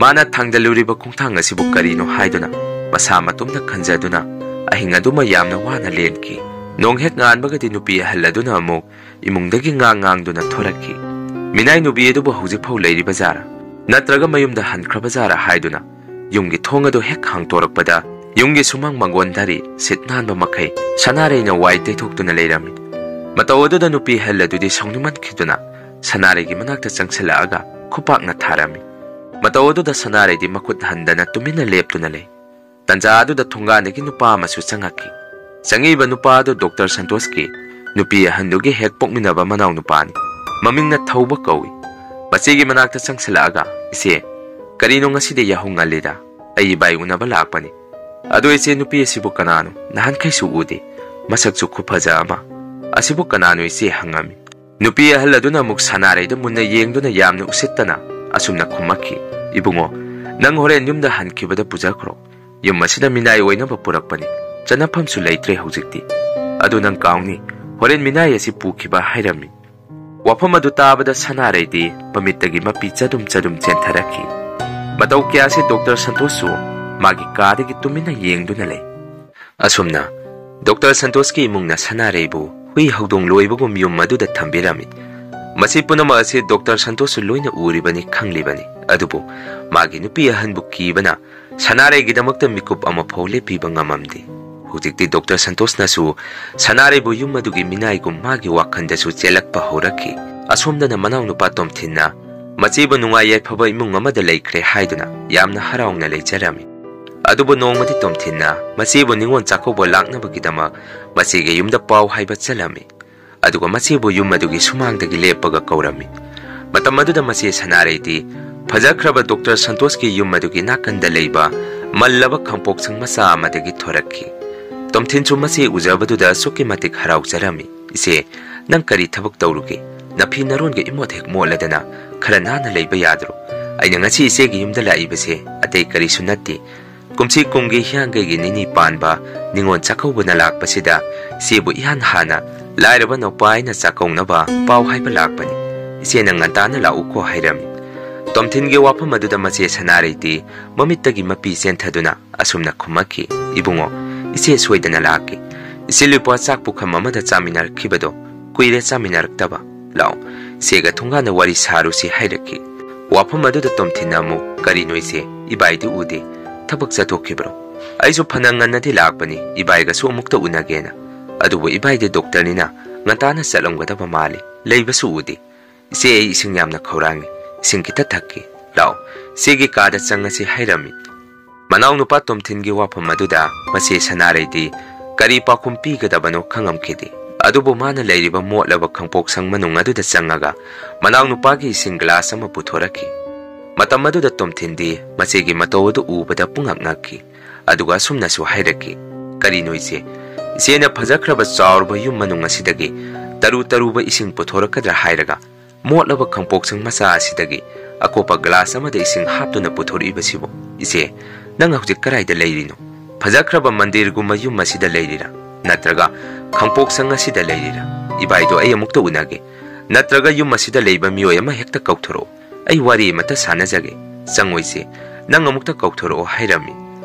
ꯃꯥꯅ ꯊꯥꯡꯖꯜꯂꯨꯔꯤꯕ ꯈꯣꯡꯊꯥꯡ ꯑꯁꯤꯕꯨ ꯀꯔꯤꯅꯣ ꯍꯥꯏꯗꯨꯅ ꯃꯁꯥ ꯃꯇꯣꯝꯇ ꯈꯟꯖꯗꯨꯅ ꯑꯍꯤꯡ ꯑꯗꯨꯃ ꯌꯥꯝꯅ ꯋꯥꯅ ꯂꯦꯟꯈꯤ꯫ ꯅꯣꯡ ꯍꯦꯛ ꯉꯥꯟꯕꯒꯗꯤ ꯅꯨꯄꯤ ꯑꯍꯜ ꯑꯗꯨꯅ ꯑꯃꯨꯛ ꯏꯃꯨꯡꯗꯒꯤ ꯉꯥꯡ ꯉꯥꯡꯗꯨꯅ ꯊꯣꯔꯛꯈꯤ꯫ ꯃꯤꯅꯥꯏ ꯅꯨꯄꯤ ꯑꯗꯨꯕꯨ ꯍꯧꯖꯤꯛꯐꯥꯎ ꯂꯩꯔꯤꯕ ꯖꯥꯔꯥ? ꯅꯠꯇ꯭ꯔꯒ ꯃꯌꯨꯝꯗ ꯍꯟꯈ꯭ꯔꯕ ꯖꯥꯔꯥ ꯍꯥꯏꯗꯨꯅ ꯌꯨꯝꯒꯤ ꯊꯣꯡ ꯑꯗꯨ ꯍꯦꯛ ꯍꯥꯡꯇꯣꯔꯛꯄꯗ ꯌꯨꯝꯒꯤ ꯁꯨꯃꯥꯡ ꯃꯥꯡꯒꯣꯟ ꯙꯔꯤ ꯁꯤꯠ ꯅꯥꯟꯕ ꯃꯈꯩ ꯁꯅꯥꯔꯩꯅ ꯋꯥꯏ ꯇꯩꯊꯣꯛꯇꯨꯅ ꯂꯩꯔꯝꯃꯤ꯫ ꯃꯇꯧ ꯑꯗꯨꯗ ꯅꯨꯄꯤ ꯑꯍꯜ ꯑꯗꯨꯗꯤ ꯁꯥꯎꯅꯤꯡꯃꯟꯈꯤꯗꯨꯅ ꯁꯅꯥꯔꯩꯒꯤ ꯃꯅꯥꯛꯇ ꯆꯪꯁꯤꯜꯂꯛꯑꯒ ꯈꯨꯄꯥꯛꯅ ꯊꯥꯔꯝꯃꯤ꯫ ꯃꯇꯧ ꯑꯗꯨꯗ ꯁꯅꯥꯔꯩꯗꯤ ꯃꯈꯨꯠ ꯍꯟꯗꯅ ꯇꯨꯃꯤꯟꯅ ꯂꯦꯞꯇꯨꯅ ꯂꯩ꯫ ꯇꯟꯖꯥ ꯑꯗꯨꯗ ꯊꯣꯡꯒꯥꯟꯗꯒꯤ ꯅꯨꯄꯥ ꯑꯃꯁꯨ ꯆꯪꯉꯛꯈꯤ꯫ ꯆꯪꯉꯛꯏꯕ ꯅꯨꯄꯥ ꯑꯗꯨ ꯗꯣꯛꯇꯔ ꯁꯟꯇꯣꯁꯀꯤ ꯅꯨꯄꯤ ꯑꯍꯟꯗꯨꯒꯤ ꯍꯦꯛ ꯄꯣꯛꯃꯤꯟꯅꯕ ꯃꯅꯥꯎ ꯅꯨꯄꯥꯅꯤ꯫ ꯃꯃꯤꯡꯅ ꯊꯧꯕ ꯀꯧꯏ꯫ ꯃꯆꯦꯒꯤ ꯃꯅꯥꯛꯇ ꯆꯪꯁꯤꯜꯂꯛꯑꯒ, "ꯏꯆꯦ, ꯀꯔꯤꯅꯣ ꯉꯁꯤꯗꯤ ꯌꯥꯍꯧ ꯉꯜꯂꯤꯗ? ꯑꯩ ꯏꯕꯥꯏ ꯎꯅꯕ ꯂꯥꯛꯄꯅꯤ꯫ ꯑꯗꯣ ꯏꯆꯦ, ꯅꯨꯄꯤ ꯑꯁꯤꯕꯨ ꯀꯅꯥꯅꯣ? ꯅꯍꯥꯟꯈꯩꯁꯨ ꯎꯗꯦ꯫ ꯃꯁꯛꯁꯨ ꯈꯨꯐꯖ ꯑꯃ꯫ ꯑꯁꯤꯕꯨ ꯀꯅꯥꯅꯣ ꯏꯆꯦ?" ꯍꯪꯉꯝꯃꯤ꯫ ꯅꯨꯄꯤ ꯑꯍꯜ ꯑꯗꯨꯅ ꯑꯃꯨꯛ ꯁꯅꯥꯔꯩꯗ ꯃꯨꯟꯅ ꯌꯦꯡꯗꯨꯅ ꯌꯥꯝꯅ ꯎꯁꯤꯠꯇꯅ ꯑꯁꯨꯝꯅ ꯈꯨꯝꯃꯛꯈꯤ, "ꯏꯕꯨꯡꯉꯣ, ꯅꯪ ꯍꯣꯔꯦꯟ ꯌꯨꯝꯗ ꯍꯟꯈꯤꯕꯗ ꯄꯨꯖꯈ꯭ꯔꯣ꯫ ꯌꯨꯝ ꯑꯁꯤꯗ ꯃꯤꯅꯥꯏ ꯑꯣꯏꯅꯕ ꯄꯨꯔꯛꯄꯅꯤ꯫ ꯆꯠꯅꯐꯝꯁꯨ ꯂꯩꯇ꯭ꯔꯦ ꯍꯧꯖꯤꯛꯇꯤ꯫" "ꯑꯗꯨ ꯅꯪ ꯀꯥꯎꯅꯤ, ꯍꯣꯔꯦꯟ ꯃꯤꯅꯥꯏ ꯑꯁꯤ ꯄꯨꯈꯤꯕ" ꯍꯥꯏꯔꯝꯃꯤ꯫ ꯋꯥꯐꯝ ꯑꯗꯨ ꯇꯥꯕꯗ ꯁꯅꯥꯔꯩꯗꯤ ꯃꯃꯤꯠꯇꯒꯤ ꯃꯄꯤ ꯆꯗꯨꯝ ꯆꯗꯨꯝ ꯆꯦꯟꯊꯔꯛꯈꯤ꯫ ꯃꯇꯧ ꯀꯌꯥꯁꯤ ꯗꯣꯛꯇꯔ ꯁꯟꯇꯣꯁꯁꯨ ꯃꯥꯒꯤ ꯀꯥꯗꯒꯤ ꯇꯨꯃꯤꯟꯅ ꯌꯦꯡꯗꯨꯅ ꯂꯩ꯫ ꯑꯁꯨꯝꯅ ꯗꯣꯛꯇꯔ ꯁꯟꯇꯣꯁꯀꯤ ꯏꯃꯨꯡꯅ ꯁꯅꯥꯔꯩꯕꯨ ꯍꯨꯏ ꯍꯧꯗꯣꯡ ꯂꯣꯏꯕꯒꯨꯝ ꯌꯨꯝ ꯑꯗꯨꯗ ꯊꯝꯕꯤꯔꯝꯃꯤ꯫ ꯃꯁꯤ ꯄꯨꯝꯅꯃꯛ ꯑꯁꯤ ꯗꯣꯛꯇꯔ ꯁꯟꯇꯣꯁꯁꯨ ꯂꯣꯏꯅ ꯎꯔꯤꯕꯅꯤ, ꯈꯪꯂꯤꯕꯅꯤ꯫ ꯑꯗꯨꯕꯨ ꯃꯥꯒꯤ ꯅꯨꯄꯤ ꯑꯍꯟꯕꯨ ꯀꯤꯕꯅ ꯁꯅꯥꯔꯩꯒꯤꯗꯃꯛꯇ ꯃꯤꯀꯨꯞ ꯑꯃꯐꯥꯎ ꯂꯦꯞꯄꯤꯕ ꯉꯝꯃꯝꯗꯦ꯫ ꯍꯧꯖꯤꯛꯇꯤ ꯗꯣꯛꯇꯔ ꯁꯟꯇꯣꯁꯅꯁꯨ ꯁꯅꯥꯔꯩꯕꯨ ꯌꯨꯝ ꯑꯗꯨꯒꯤ ꯃꯤꯅꯥꯏꯒꯨꯝ ꯃꯥꯒꯤ ꯋꯥꯈꯜꯗꯁꯨ ꯆꯦꯜꯂꯛꯄ ꯍꯧꯔꯛꯈꯤ꯫ ꯑꯁꯣꯝꯗꯅ ꯃꯅꯥꯎꯅꯨꯄꯥ ꯇꯣꯝꯊꯤꯟꯅ ꯃꯆꯦꯕꯨ ꯅꯨꯡꯉꯥꯏ ꯌꯥꯏꯐꯕ ꯏꯃꯨꯡ ꯑꯃꯗ ꯂꯩꯈ꯭ꯔꯦ ꯍꯥꯏꯗꯨꯅ ꯌꯥꯝꯅ ꯍꯔꯥꯎꯅ ꯂꯩꯖꯔꯝꯃꯤ꯫ ꯑꯗꯨꯕꯨ ꯅꯣꯡꯃꯗꯤ ꯇꯣꯝꯊꯤꯟꯅ ꯃꯆꯦꯕꯨ ꯅꯤꯉꯣꯜ ꯆꯥꯛꯀꯧꯕ ꯂꯥꯛꯅꯕꯒꯤꯗꯃꯛ ꯃꯆꯦꯒꯤ ꯌꯨꯝꯗ ꯄꯥꯎ ꯍꯥꯏꯕ ꯆꯠꯂꯝꯃꯤ꯫ ꯑꯗꯨꯒ ꯃꯆꯦꯕꯨ ꯌꯨꯝ ꯑꯗꯨꯒꯤ ꯁꯨꯃꯥꯡꯗꯒꯤ ꯂꯦꯞꯄꯒ ꯀꯧꯔꯝꯃꯤ꯫ ꯃꯇꯝ ꯑꯗꯨꯗ ꯃꯆꯦ ꯁꯅꯥꯔꯩꯗꯤ ꯐꯖꯈ꯭ꯔꯕ ꯗꯣꯛꯇꯔ ꯁꯟꯇꯣꯁꯀꯤ ꯌꯨꯝ ꯑꯗꯨꯒꯤ ꯅꯥꯀꯟꯗ ꯂꯩꯕ ꯃꯜꯂꯕ ꯈꯥꯡꯄꯣꯛꯁꯪ ꯃꯆꯥ ꯑꯃꯗꯒꯤ ꯊꯣꯔꯛꯈꯤ꯫ ꯇꯣꯝꯊꯤꯟꯁꯨ ꯃꯆꯦ ꯎꯖꯕꯗꯨꯗ ꯑꯁꯨꯛꯀꯤ ꯃꯇꯤꯛ ꯍꯔꯥꯎꯖꯔꯝꯃꯤ꯫ "ꯏꯆꯦ, ꯅꯪ ꯀꯔꯤ ꯊꯕꯛ ꯇꯧꯔꯨꯒꯦ? ꯅꯐꯤ ꯅꯔꯣꯟꯒ ꯏꯃꯣꯠ ꯍꯦꯛ ꯃꯣꯠꯂꯗꯅ ꯈꯔ ꯅꯥꯟꯅ ꯂꯩꯕ ꯌꯥꯗ꯭ꯔꯣ? ꯑꯩꯅ ꯉꯁꯤ ꯏꯆꯦꯒꯤ ꯌꯨꯝꯗ ꯂꯥꯛꯏꯕꯁꯦ ꯑꯇꯩ ꯀꯔꯤꯁꯨ ꯅꯠꯇꯦ꯫ ꯀꯨꯝꯁꯤ ꯀꯨꯝꯒꯤ ꯍꯤꯌꯥꯡꯒꯩꯒꯤ ꯅꯤꯅꯤ ꯄꯥꯟꯕ ꯅꯤꯉꯣꯜ ꯆꯥꯛꯀꯧꯕꯅ ꯂꯥꯛꯄꯁꯤꯗ ꯏꯆꯦꯕꯨ ꯏꯍꯥꯟ ꯍꯥꯟꯅ ꯂꯥꯏꯔꯕ ꯅꯧꯄꯥ ꯑꯩꯅ ꯆꯥꯛꯀꯧꯅꯕ ꯄꯥꯎ ꯍꯥꯏꯕ ꯂꯥꯛꯄꯅꯤ꯫ ꯏꯆꯦꯅ ꯉꯟꯇꯥꯅ ꯂꯥꯛꯎꯀꯣ" ꯍꯥꯏꯔꯝꯃꯤ꯫ ꯇꯣꯝꯊꯤꯟꯒꯤ ꯋꯥꯐꯝ ꯑꯗꯨꯗ ꯃꯆꯦ ꯁꯅꯥꯔꯩꯗꯤ ꯃꯃꯤꯠꯇꯒꯤ ꯃꯄꯤ ꯆꯦꯟꯊꯗꯨꯅ ꯑꯁꯨꯝꯅ ꯈꯨꯝꯃꯛꯈꯤ, "ꯏꯕꯨꯡꯉꯣ, ꯏꯆꯦ ꯁꯣꯏꯗꯅ ꯂꯥꯛꯀꯦ꯫ ꯏꯆꯦ ꯂꯨꯄꯥ ꯆꯥꯛ ꯄꯨꯈꯝ ꯑꯃꯗ ꯆꯥꯃꯤꯟꯅꯔꯛꯈꯤꯕꯗꯣ ꯀꯨꯏꯔꯦ ꯆꯥꯃꯤꯟꯅꯔꯛꯇꯕ꯫ ꯂꯥꯛꯑꯣ, ꯏꯆꯦꯒ ꯊꯣꯡꯒꯥꯟꯗ ꯋꯥꯔꯤ ꯁꯥꯔꯨꯁꯤ" ꯍꯥꯏꯔꯛꯈꯤ꯫ ꯋꯥꯐꯝ ꯑꯗꯨꯗ ꯇꯣꯝꯊꯤꯟꯅ ꯑꯃꯨꯛ, "ꯀꯔꯤꯅꯣ ꯏꯆꯦ, ꯏꯕꯥꯏꯗꯤ ꯎꯗꯦ꯫ ꯊꯕꯛ ꯆꯠꯊꯣꯛꯈꯤꯕ꯭ꯔꯣ? ꯑꯩꯁꯨ ꯐꯅ ꯉꯟꯅꯗꯤ ꯂꯥꯛꯄꯅꯤ, ꯏꯕꯥꯏꯒꯁꯨ ꯑꯃꯨꯛꯇ ꯎꯅꯒꯦꯅ꯫ ꯑꯗꯨꯕꯨ ꯏꯕꯥꯏꯗꯤ ꯗꯣꯛꯇꯔꯅꯤꯅ ꯉꯟꯇꯥꯅ ꯆꯠꯂꯝꯒꯗꯕ ꯃꯥꯜꯂꯤ, ꯂꯩꯕꯁꯨ ꯎꯗꯦ꯫ ꯏꯆꯦ, ꯑꯩ ꯏꯁꯤꯡ ꯌꯥꯝꯅ ꯈꯧꯔꯥꯡꯉꯤ, ꯏꯁꯤꯡ ꯈꯤꯇ ꯊꯛꯀꯦ꯫ ꯂꯥꯛꯑꯣ, ꯏꯆꯦꯒꯤ ꯀꯥꯗ ꯆꯪꯉꯁꯤ" ꯍꯥꯏꯔꯝꯃꯤ꯫ ꯃꯅꯥꯎꯅꯨꯄꯥ ꯇꯣꯝꯊꯤꯟꯒꯤ ꯋꯥꯐꯝ ꯑꯗꯨꯗ ꯃꯆꯦ ꯁꯅꯥꯔꯩꯗꯤ ꯀꯔꯤ ꯄꯥꯎꯈꯨꯝ ꯄꯤꯒꯗꯕꯅꯣ ꯈꯪꯉꯝꯈꯤꯗꯦ꯫ ꯑꯗꯨꯕꯨ ꯃꯥꯅ ꯂꯩꯔꯤꯕ ꯃꯣꯠꯂꯕ ꯈꯪꯄꯣꯛꯁꯪ ꯃꯅꯨꯡ ꯑꯗꯨꯗ ꯆꯪꯉꯒ ꯃꯅꯥꯎꯅꯨꯄꯥꯒꯤ ꯏꯁꯤꯡ ꯒ꯭ꯂꯥꯁ ꯑꯃ ꯄꯨꯊꯣꯔꯛꯈꯤ꯫ ꯃꯇꯝ ꯑꯗꯨꯗ ꯇꯣꯝꯊꯤꯟꯗꯤ ꯃꯆꯦꯒꯤ ꯃꯇꯧ ꯑꯗꯨ ꯎꯕꯗ ꯄꯨꯡꯉꯛ ꯉꯛꯈꯤ꯫ ꯑꯗꯨꯒ ꯑꯁꯨꯝꯅꯁꯨ ꯍꯥꯏꯔꯛꯈꯤ, "ꯀꯔꯤꯅꯣ ꯏꯆꯦ? ꯏꯆꯦꯅ ꯐꯖꯈ꯭ꯔꯕ ꯆꯥꯎꯔꯕ ꯌꯨꯝ ꯃꯅꯨꯡ ꯑꯁꯤꯗꯒꯤ ꯇꯔꯨ ꯇꯔꯨꯕ ꯏꯁꯤꯡ ꯄꯨꯊꯣꯔꯛꯀꯗ꯭ꯔꯥ ꯍꯥꯏꯔꯒ ꯃꯣꯠꯂꯕ ꯈꯪꯄꯣꯛꯁꯪ ꯃꯆꯥ ꯑꯁꯤꯗꯒꯤ ꯑꯀꯨꯞꯄ ꯒ꯭ꯂꯥꯁ ꯑꯃꯗ ꯏꯁꯤꯡ ꯍꯥꯞꯇꯨꯅ ꯄꯨꯊꯣꯔꯛꯏꯕꯁꯤꯕꯨ? ꯏꯆꯦ, ꯅꯪ ꯍꯧꯖꯤꯛ ꯀꯗꯥꯏꯗ ꯂꯩꯔꯤꯅꯣ? ꯐꯖꯈ꯭ꯔꯕ ꯃꯟꯗꯤꯔꯒꯨꯝꯕ ꯌꯨꯝ ꯑꯁꯤꯗ ꯂꯩꯔꯤꯔꯥ? ꯅꯠꯇ꯭ꯔꯒ "ꯈꯥꯡꯄꯣꯛꯁꯪ ꯑꯁꯤꯗ ꯂꯩꯔꯤꯔꯥ? ꯏꯕꯥꯏꯗꯣ ꯑꯩ ꯑꯃꯨꯛꯇ ꯎꯅꯒꯦ꯫ ꯅꯠꯇ꯭ꯔꯒ ꯌꯨꯝ ꯑꯁꯤꯗ ꯂꯩꯕ ꯃꯤꯑꯣꯏ ꯑꯃ ꯍꯦꯛꯇ ꯀꯧꯊꯣꯔꯛꯑꯣ꯫ ꯑꯩ ꯋꯥꯔꯤ ꯑꯃꯇ ꯁꯥꯟꯅꯖꯒꯦ꯫" "ꯆꯪꯉꯣꯏꯁꯦ, ꯅꯪ ꯑꯃꯨꯛꯇ ꯀꯧꯊꯣꯔꯛꯑꯣ" ꯍꯥꯏꯔꯝꯃꯤ꯫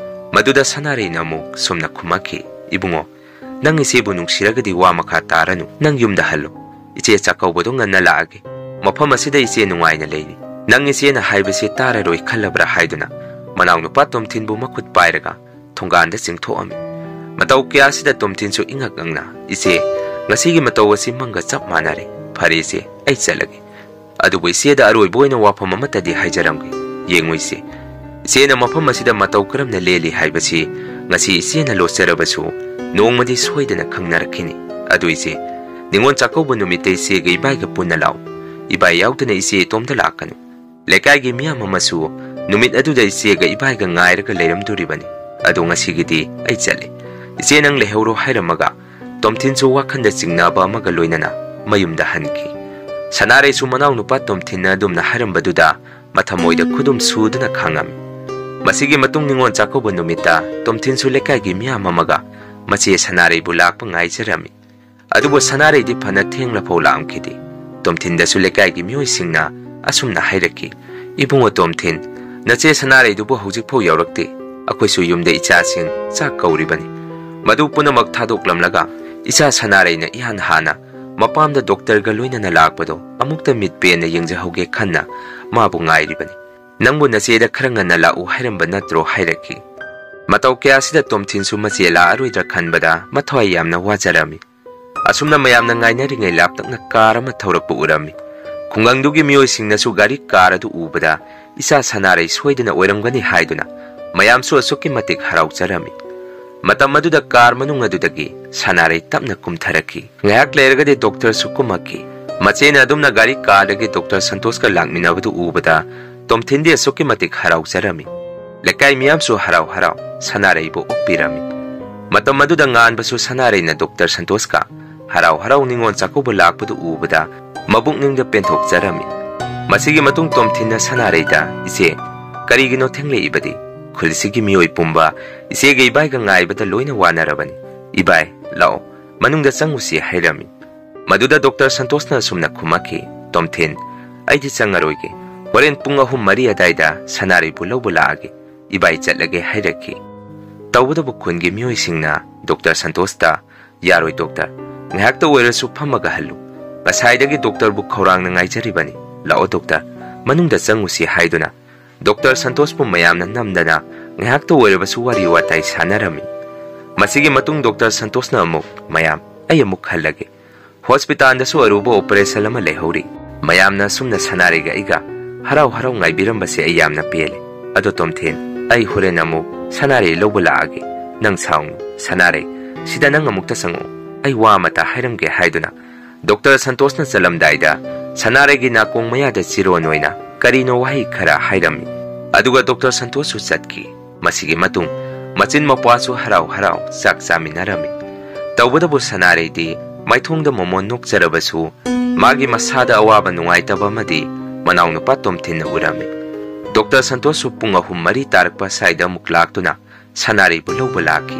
ꯃꯗꯨꯗ ꯁꯅꯥꯔꯩꯅ ꯑꯃꯨꯛ ꯁꯨꯝꯅ ꯈꯨꯝꯃꯛꯈꯤ, "ꯏꯕꯨꯡꯉꯣ, ꯅꯪ ꯏꯆꯦꯕꯨ ꯅꯨꯡꯁꯤꯔꯒꯗꯤ ꯋꯥ ꯃꯈꯥ ꯇꯥꯔꯅꯨ, ꯅꯪ ꯌꯨꯝꯗ ꯍꯜꯂꯨ꯫ ꯏꯆꯦ ꯆꯥꯛꯀꯧꯕꯗꯣ ꯉꯟꯅ ꯂꯥꯛꯑꯒꯦ꯫ ꯃꯐꯝ ꯑꯁꯤꯗ ꯏꯆꯦ ꯅꯨꯡꯉꯥꯏꯅ ꯂꯩꯔꯤ꯫ ꯅꯪ ꯏꯆꯦꯅ ꯍꯥꯏꯕꯁꯦ ꯇꯥꯔꯔꯣꯏ ꯈꯜꯂꯕ꯭ꯔꯥ?" ꯍꯥꯏꯗꯨꯅ ꯃꯅꯥꯎꯅꯨꯄꯥ ꯇꯣꯝꯊꯤꯟꯕꯨ ꯃꯈꯨꯠ ꯄꯥꯏꯔꯒ ꯊꯣꯡꯒꯥꯟꯗ ꯆꯤꯡꯊꯣꯛꯑꯝꯃꯤ꯫ ꯃꯇꯧ ꯀꯌꯥꯁꯤꯗ ꯇꯣꯝꯊꯤꯟꯁꯨ ꯏꯉꯛ ꯉꯛꯅ, "ꯏꯆꯦ, ꯉꯁꯤꯒꯤ ꯃꯇꯧ ꯑꯁꯤ ꯃꯪꯒ ꯆꯞ ꯃꯥꯟꯅꯔꯦ꯫ ꯐꯔꯦ ꯏꯆꯦ, ꯑꯩ ꯆꯠꯂꯒꯦ꯫ ꯑꯗꯨꯕꯨ ꯏꯆꯦꯗ ꯑꯔꯣꯏꯕ ꯑꯣꯏꯅ ꯋꯥꯐꯝ ꯑꯃꯇꯗꯤ ꯍꯥꯏꯖꯔꯝꯒꯦ꯫ ꯌꯦꯡꯉꯨ ꯏꯆꯦ, ꯏꯆꯦꯅ ꯃꯐꯝ ꯑꯁꯤꯗ ꯃꯇꯧ ꯀꯔꯝꯅ ꯂꯦꯜꯂꯤ ꯍꯥꯏꯕꯁꯤ ꯉꯁꯤ ꯏꯆꯦꯅ ꯂꯣꯠꯆꯔꯕꯁꯨ ꯅꯣꯡꯃꯗꯤ ꯁꯣꯏꯗꯅ ꯈꯪꯅꯔꯛꯈꯤꯅꯤ꯫ ꯑꯗꯨ ꯏꯆꯦ, ꯅꯤꯉꯣꯜ ꯆꯥꯛꯀꯧꯕ ꯅꯨꯃꯤꯠꯇ ꯏꯆꯦꯒ ꯏꯕꯥꯏꯒ ꯄꯨꯟꯅ ꯂꯥꯛꯎ꯫ ꯏꯕꯥꯏ ꯌꯥꯎꯗꯅ ꯏꯆꯦ ꯏꯇꯣꯝꯇ ꯂꯥꯛꯀꯅꯨ꯫ ꯂꯩꯀꯥꯏꯒꯤ ꯃꯤꯌꯥꯝ ꯑꯃꯁꯨ ꯅꯨꯃꯤꯠ ꯑꯗꯨꯗ ꯏꯆꯦꯒ ꯏꯕꯥꯏꯒ ꯉꯥꯏꯔꯒ ꯂꯩꯔꯝꯗꯣꯔꯤꯕꯅꯤ꯫ ꯑꯗꯣ ꯉꯁꯤꯒꯤꯗꯤ ꯑꯩ ꯆꯠꯂꯦ꯫ ꯏꯆꯦ ꯅꯪ ꯂꯩꯍꯧꯔꯣ" ꯍꯥꯏꯔꯝꯃꯒ ꯇꯣꯝꯊꯤꯟꯁꯨ ꯋꯥꯈꯟꯗ ꯆꯤꯡꯅꯕ ꯑꯃꯒ ꯂꯣꯏꯅꯅ ꯃꯌꯨꯝꯗ ꯍꯟꯈꯤ꯫ ꯁꯅꯥꯔꯩꯁꯨ ꯃꯅꯥꯎꯅꯨꯄꯥ ꯇꯣꯝꯊꯤꯟꯅ ꯑꯗꯨꯝꯅ ꯍꯥꯏꯔꯝꯕꯗꯨꯗ ꯃꯊꯃꯣꯏꯗ ꯈꯨꯗꯨꯝ ꯁꯨꯗꯨꯅ ꯈꯥꯡꯉꯝꯃꯤ꯫ ꯃꯁꯤꯒꯤ ꯃꯇꯨꯡ ꯅꯤꯉꯣꯜ ꯆꯥꯛꯀꯧꯕ ꯅꯨꯃꯤꯠꯇ ꯇꯣꯝꯊꯤꯟꯁꯨ ꯂꯩꯀꯥꯏꯒꯤ ꯃꯤꯌꯥꯝ ꯑꯃꯒ ꯃꯆꯦ ꯁꯅꯥꯔꯩꯕꯨ ꯂꯥꯛꯄ ꯉꯥꯏꯖꯔꯝꯃꯤ꯫ ꯑꯗꯨꯕꯨ ꯁꯅꯥꯔꯩꯗꯤ ꯐꯅ ꯊꯦꯡꯂꯐꯥꯎ ꯂꯥꯛꯑꯝꯈꯤꯗꯦ꯫ ꯇꯣꯝꯊꯤꯟꯗꯁꯨ ꯂꯩꯀꯥꯏꯒꯤ ꯃꯤꯑꯣꯏꯁꯤꯡꯅ ꯑꯁꯨꯝꯅ ꯍꯥꯏꯔꯛꯈꯤ, "ꯏꯕꯨꯡꯉꯣ ꯇꯣꯝꯊꯤꯟ, ꯅꯆꯦ ꯁꯅꯥꯔꯩꯗꯨꯕꯨ ꯍꯧꯖꯤꯛꯐꯥꯎ ꯌꯧꯔꯛꯇꯦ꯫ ꯑꯩꯈꯣꯏꯁꯨ ꯌꯨꯝꯗ ꯏꯆꯥꯁꯤꯡ ꯆꯥꯛ ꯀꯧꯔꯤꯕꯅꯤ꯫" ꯃꯗꯨ ꯄꯨꯝꯅꯃꯛ ꯊꯥꯗꯣꯛꯂꯝꯂꯒ ꯏꯆꯥ ꯁꯅꯥꯔꯩꯅ ꯏꯍꯥꯟ ꯍꯥꯟꯅ ꯃꯄꯥꯝꯗ ꯗꯣꯛꯇꯔꯒ ꯂꯣꯏꯅꯅ ꯂꯥꯛꯄꯗꯣ ꯑꯃꯨꯛꯇ ꯃꯤꯠ ꯄꯦꯟꯅ ꯌꯦꯡꯖꯍꯧꯒꯦ ꯈꯟꯅ ꯃꯥꯕꯨ ꯉꯥꯏꯔꯤꯕꯅꯤ꯫ "ꯅꯪꯕꯨ ꯅꯆꯦꯗ ꯈꯔ ꯉꯟꯅ ꯂꯥꯛꯎ ꯍꯥꯏꯔꯝꯕ ꯅꯠꯇ꯭ꯔꯣ?" ꯍꯥꯏꯔꯛꯈꯤ꯫ ꯃꯇꯧ ꯀꯌꯥꯁꯤꯗ ꯇꯣꯝꯊꯤꯟꯁꯨ ꯃꯆꯦ ꯂꯥꯛꯑꯔꯣꯏꯗ꯭ꯔꯥ ꯈꯟꯕꯗ ꯃꯊ꯭ꯋꯥꯏ ꯌꯥꯝꯅ ꯋꯥꯖꯔꯝꯃꯤ꯫ ꯑꯁꯨꯝꯅ ꯃꯌꯥꯝꯅ ꯉꯥꯏꯅꯔꯤꯉꯩ ꯂꯥꯞꯇꯛꯅ ꯀꯥꯔ ꯑꯃ ꯊꯧꯔꯛꯄ ꯎꯔꯝꯃꯤ꯫ ꯈꯨꯡꯒꯪꯗꯨꯒꯤ ꯃꯤꯑꯣꯏꯁꯤꯡꯅꯁꯨ ꯒꯥꯔꯤ ꯀꯥꯔ ꯑꯗꯨ ꯎꯕꯗ ꯏꯆꯥ ꯁꯅꯥꯔꯩ ꯁꯣꯏꯗꯅ ꯑꯣꯏꯔꯝꯒꯅꯤ ꯍꯥꯏꯗꯨꯅ ꯃꯌꯥꯝꯁꯨ ꯑꯁꯨꯛꯀꯤ ꯃꯇꯤꯛ ꯍꯔꯥꯎꯖꯔꯝꯃꯤ꯫ ꯃꯇꯝ ꯑꯗꯨꯗ ꯀꯥꯔ ꯃꯅꯨꯡ ꯑꯗꯨꯗꯒꯤ ꯁꯅꯥꯔꯩ ꯇꯞꯅ ꯀꯨꯝꯊꯔꯛꯈꯤ꯫ ꯉꯥꯏꯍꯥꯛ ꯂꯩꯔꯒꯗꯤ ꯗꯣꯛꯇꯔꯁꯨ ꯀꯨꯝꯃꯛꯈꯤ꯫ ꯃꯆꯦꯅ ꯑꯗꯨꯝꯅ ꯒꯥꯔꯤ ꯀꯥꯔꯗꯒꯤ ꯗꯣꯛꯇꯔ ꯁꯟꯇꯣꯁꯀ ꯂꯥꯛꯃꯤꯟꯅꯕꯗꯨ ꯎꯕꯗ ꯇꯣꯝꯊꯤꯟꯗꯤ ꯑꯁꯨꯛꯀꯤ ꯃꯇꯤꯛ ꯍꯔꯥꯎꯖꯔꯝꯃꯤ꯫ ꯂꯩꯀꯥꯏ ꯃꯤꯌꯥꯝꯁꯨ ꯍꯔꯥꯎ ꯍꯔꯥꯎ ꯁꯅꯥꯔꯩꯕꯨ ꯑꯣꯛꯄꯤꯔꯝꯃꯤ꯫ ꯃꯇꯝ ꯑꯗꯨꯗ ꯉꯥꯟꯕꯁꯨ ꯁꯅꯥꯔꯩꯅ ꯗꯣꯛꯇꯔ ꯁꯟꯇꯣꯁꯀ ꯍꯔꯥꯎ ꯍꯔꯥꯎ ꯅꯤꯉꯣꯜ ꯆꯥꯛꯀꯧꯕ ꯂꯥꯛꯄꯗꯨ ꯎꯕꯗ ꯃꯕꯨꯛꯅꯤꯡꯗ ꯄꯦꯟꯊꯣꯛꯆꯔꯝꯃꯤ꯫ ꯃꯁꯤꯒꯤ ꯃꯇꯨꯡ ꯇꯣꯝꯊꯤꯟꯅ ꯁꯅꯥꯔꯩꯗ, "ꯏꯆꯦ, ꯀꯔꯤꯒꯤꯅꯣ ꯊꯦꯡꯂꯛꯏꯕꯗꯤ? ꯈꯨꯜꯁꯤꯒꯤ ꯃꯤꯑꯣꯏ ꯄꯨꯝꯕ ꯏꯆꯦꯒ ꯏꯕꯥꯏꯒ ꯉꯥꯏꯕꯗ ꯂꯣꯏꯅ ꯋꯥꯅꯔꯕꯅꯤ꯫ ꯏꯕꯥꯏ, ꯂꯥꯛꯑꯣ, ꯃꯅꯨꯡꯗ ꯆꯪꯉꯨꯁꯤ ꯍꯥꯏꯔꯝꯃꯤ꯫ ꯃꯗꯨꯗ ꯗꯣꯛꯇꯔ ꯁꯟꯇꯣꯁꯅ ꯑꯁꯨꯝꯅ ꯈꯨꯝꯃꯛꯈꯤ, "ꯇꯣꯝꯊꯤꯟ, ꯑꯩꯗꯤ ꯆꯪꯉꯔꯣꯏꯒꯦ꯫ ꯍꯣꯔꯦꯟ ꯄꯨꯡ ꯑꯍꯨꯝ ꯃꯔꯤ ꯑꯗꯥꯏꯗ ꯁꯅꯥꯔꯩꯕꯨ ꯂꯧꯕ ꯂꯥꯛꯑꯒꯦ꯫ ꯏꯕꯥꯏ ꯆꯠꯂꯒꯦ" ꯍꯥꯏꯔꯛꯈꯤ꯫ ꯇꯧꯕꯇꯕꯨ ꯈꯨꯟꯒꯤ ꯃꯤꯑꯣꯏꯁꯤꯡꯅ ꯗꯣꯛꯇꯔ ꯁꯟꯇꯣꯁꯇ, "ꯌꯥꯔꯣꯏ ꯗꯣꯛꯇꯔ, ꯉꯥꯏꯍꯥꯛꯇ ꯑꯣꯏꯔꯁꯨ ꯐꯝꯃꯒ ꯍꯜꯂꯨ꯫ ꯉꯁꯥꯏꯗꯒꯤ ꯗꯣꯛꯇꯔꯕꯨ ꯈꯧꯔꯥꯡꯅ ꯉꯥꯏꯖꯔꯤꯕꯅꯤ꯫ ꯂꯥꯛꯑꯣ ꯗꯣꯛꯇꯔ, ꯃꯅꯨꯡꯗ ꯆꯪꯉꯨꯁꯤ" ꯍꯥꯏꯗꯨꯅ ꯗꯣꯛꯇꯔ ꯁꯟꯇꯣꯁꯄꯨ ꯃꯌꯥꯝꯅ ꯅꯝꯗꯅ ꯉꯥꯏꯍꯥꯛꯇ ꯑꯣꯏꯔꯕꯁꯨ ꯋꯥꯔꯤ ꯋꯥꯇꯥꯏ ꯁꯥꯟꯅꯔꯝꯃꯤ꯫ ꯃꯁꯤꯒꯤ ꯃꯇꯨꯡ ꯗꯣꯛꯇꯔ ꯁꯟꯇꯣꯁꯅ ꯑꯃꯨꯛ, "ꯃꯌꯥꯝ, ꯑꯩ ꯑꯃꯨꯛ ꯍꯜꯂꯒꯦ꯫ ꯍꯣꯁꯄꯤꯇꯥꯜꯗꯁꯨ ꯑꯔꯨꯕ ꯑꯣꯄꯔꯦꯁꯟ ꯑꯃ ꯂꯩꯍꯧꯔꯤ꯫ ꯃꯌꯥꯝꯅ ꯑꯁꯨꯝꯅ ꯁꯅꯥꯔꯩꯒ ꯑꯩꯒ ꯍꯔꯥꯎ ꯍꯔꯥꯎ ꯉꯥꯏꯕꯤꯔꯝꯕꯁꯦ ꯑꯩ ꯌꯥꯝꯅ ꯄꯦꯜꯂꯦ꯫ ꯑꯗꯣ ꯇꯣꯝꯊꯤꯟ, ꯑꯩ ꯍꯣꯔꯦꯟ ꯑꯃꯨꯛ ꯁꯅꯥꯔꯩ ꯂꯧꯕ ꯂꯥꯛꯑꯒꯦ꯫ ꯅꯪ ꯁꯥꯎꯅꯨ꯫ ꯁꯅꯥꯔꯩ, ꯁꯤꯗ ꯅꯪ ꯑꯃꯨꯛꯇ ꯆꯪꯉꯛꯑꯣ꯫ ꯑꯩ ꯋꯥ ꯑꯃꯇ ꯍꯥꯏꯔꯝꯒꯦ" ꯍꯥꯏꯗꯨꯅ ꯗꯣꯛꯇꯔ ꯁꯟꯇꯣꯁꯅ ꯆꯠꯂꯝꯗꯥꯏꯗ ꯁꯅꯥꯔꯩꯒꯤ ꯅꯥꯀꯣꯡ ꯃꯌꯥꯗ ꯆꯤꯔꯣꯟ ꯑꯣꯏꯅ ꯀꯔꯤꯅꯣ ꯋꯥꯍꯩ ꯈꯔ ꯍꯥꯏꯔꯝꯃꯤ꯫ ꯑꯗꯨꯒ ꯗꯣꯛꯇꯔ ꯁꯟꯇꯣꯁꯁꯨ ꯆꯠꯈꯤ꯫ ꯃꯁꯤꯒꯤ ꯃꯇꯨꯡ ꯃꯆꯤꯟ ꯃꯧꯄ꯭ꯋꯥꯁꯨ ꯍꯔꯥꯎ ꯍꯔꯥꯎ ꯆꯥꯛ ꯆꯥꯃꯤꯟꯅꯔꯝꯃꯤ꯫ ꯇꯧꯕꯇꯕꯨ ꯁꯅꯥꯔꯩꯗꯤ ꯃꯥꯏꯊꯣꯡꯗ ꯃꯣꯃꯣꯟ ꯅꯣꯛꯆꯔꯕꯁꯨ ꯃꯥꯒꯤ ꯃꯁꯥꯗ ꯑꯋꯥꯕ ꯅꯨꯡꯉꯥꯏꯇꯕ ꯑꯃꯗꯤ ꯃꯅꯥꯎꯅꯨꯄꯥ ꯇꯣꯝꯊꯤꯟꯅ ꯎꯔꯝꯃꯤ꯫ ꯗꯣꯛꯇꯔ ꯁꯟꯇꯣꯁꯁꯨ ꯄꯨꯡ ꯑꯍꯨꯝ ꯃꯔꯤ ꯇꯥꯔꯛꯄ ꯁ꯭ꯋꯥꯏꯗ ꯑꯃꯨꯛ ꯂꯥꯛꯇꯨꯅ ꯁꯅꯥꯔꯩꯕꯨ ꯂꯧꯕ ꯂꯥꯛꯈꯤ꯫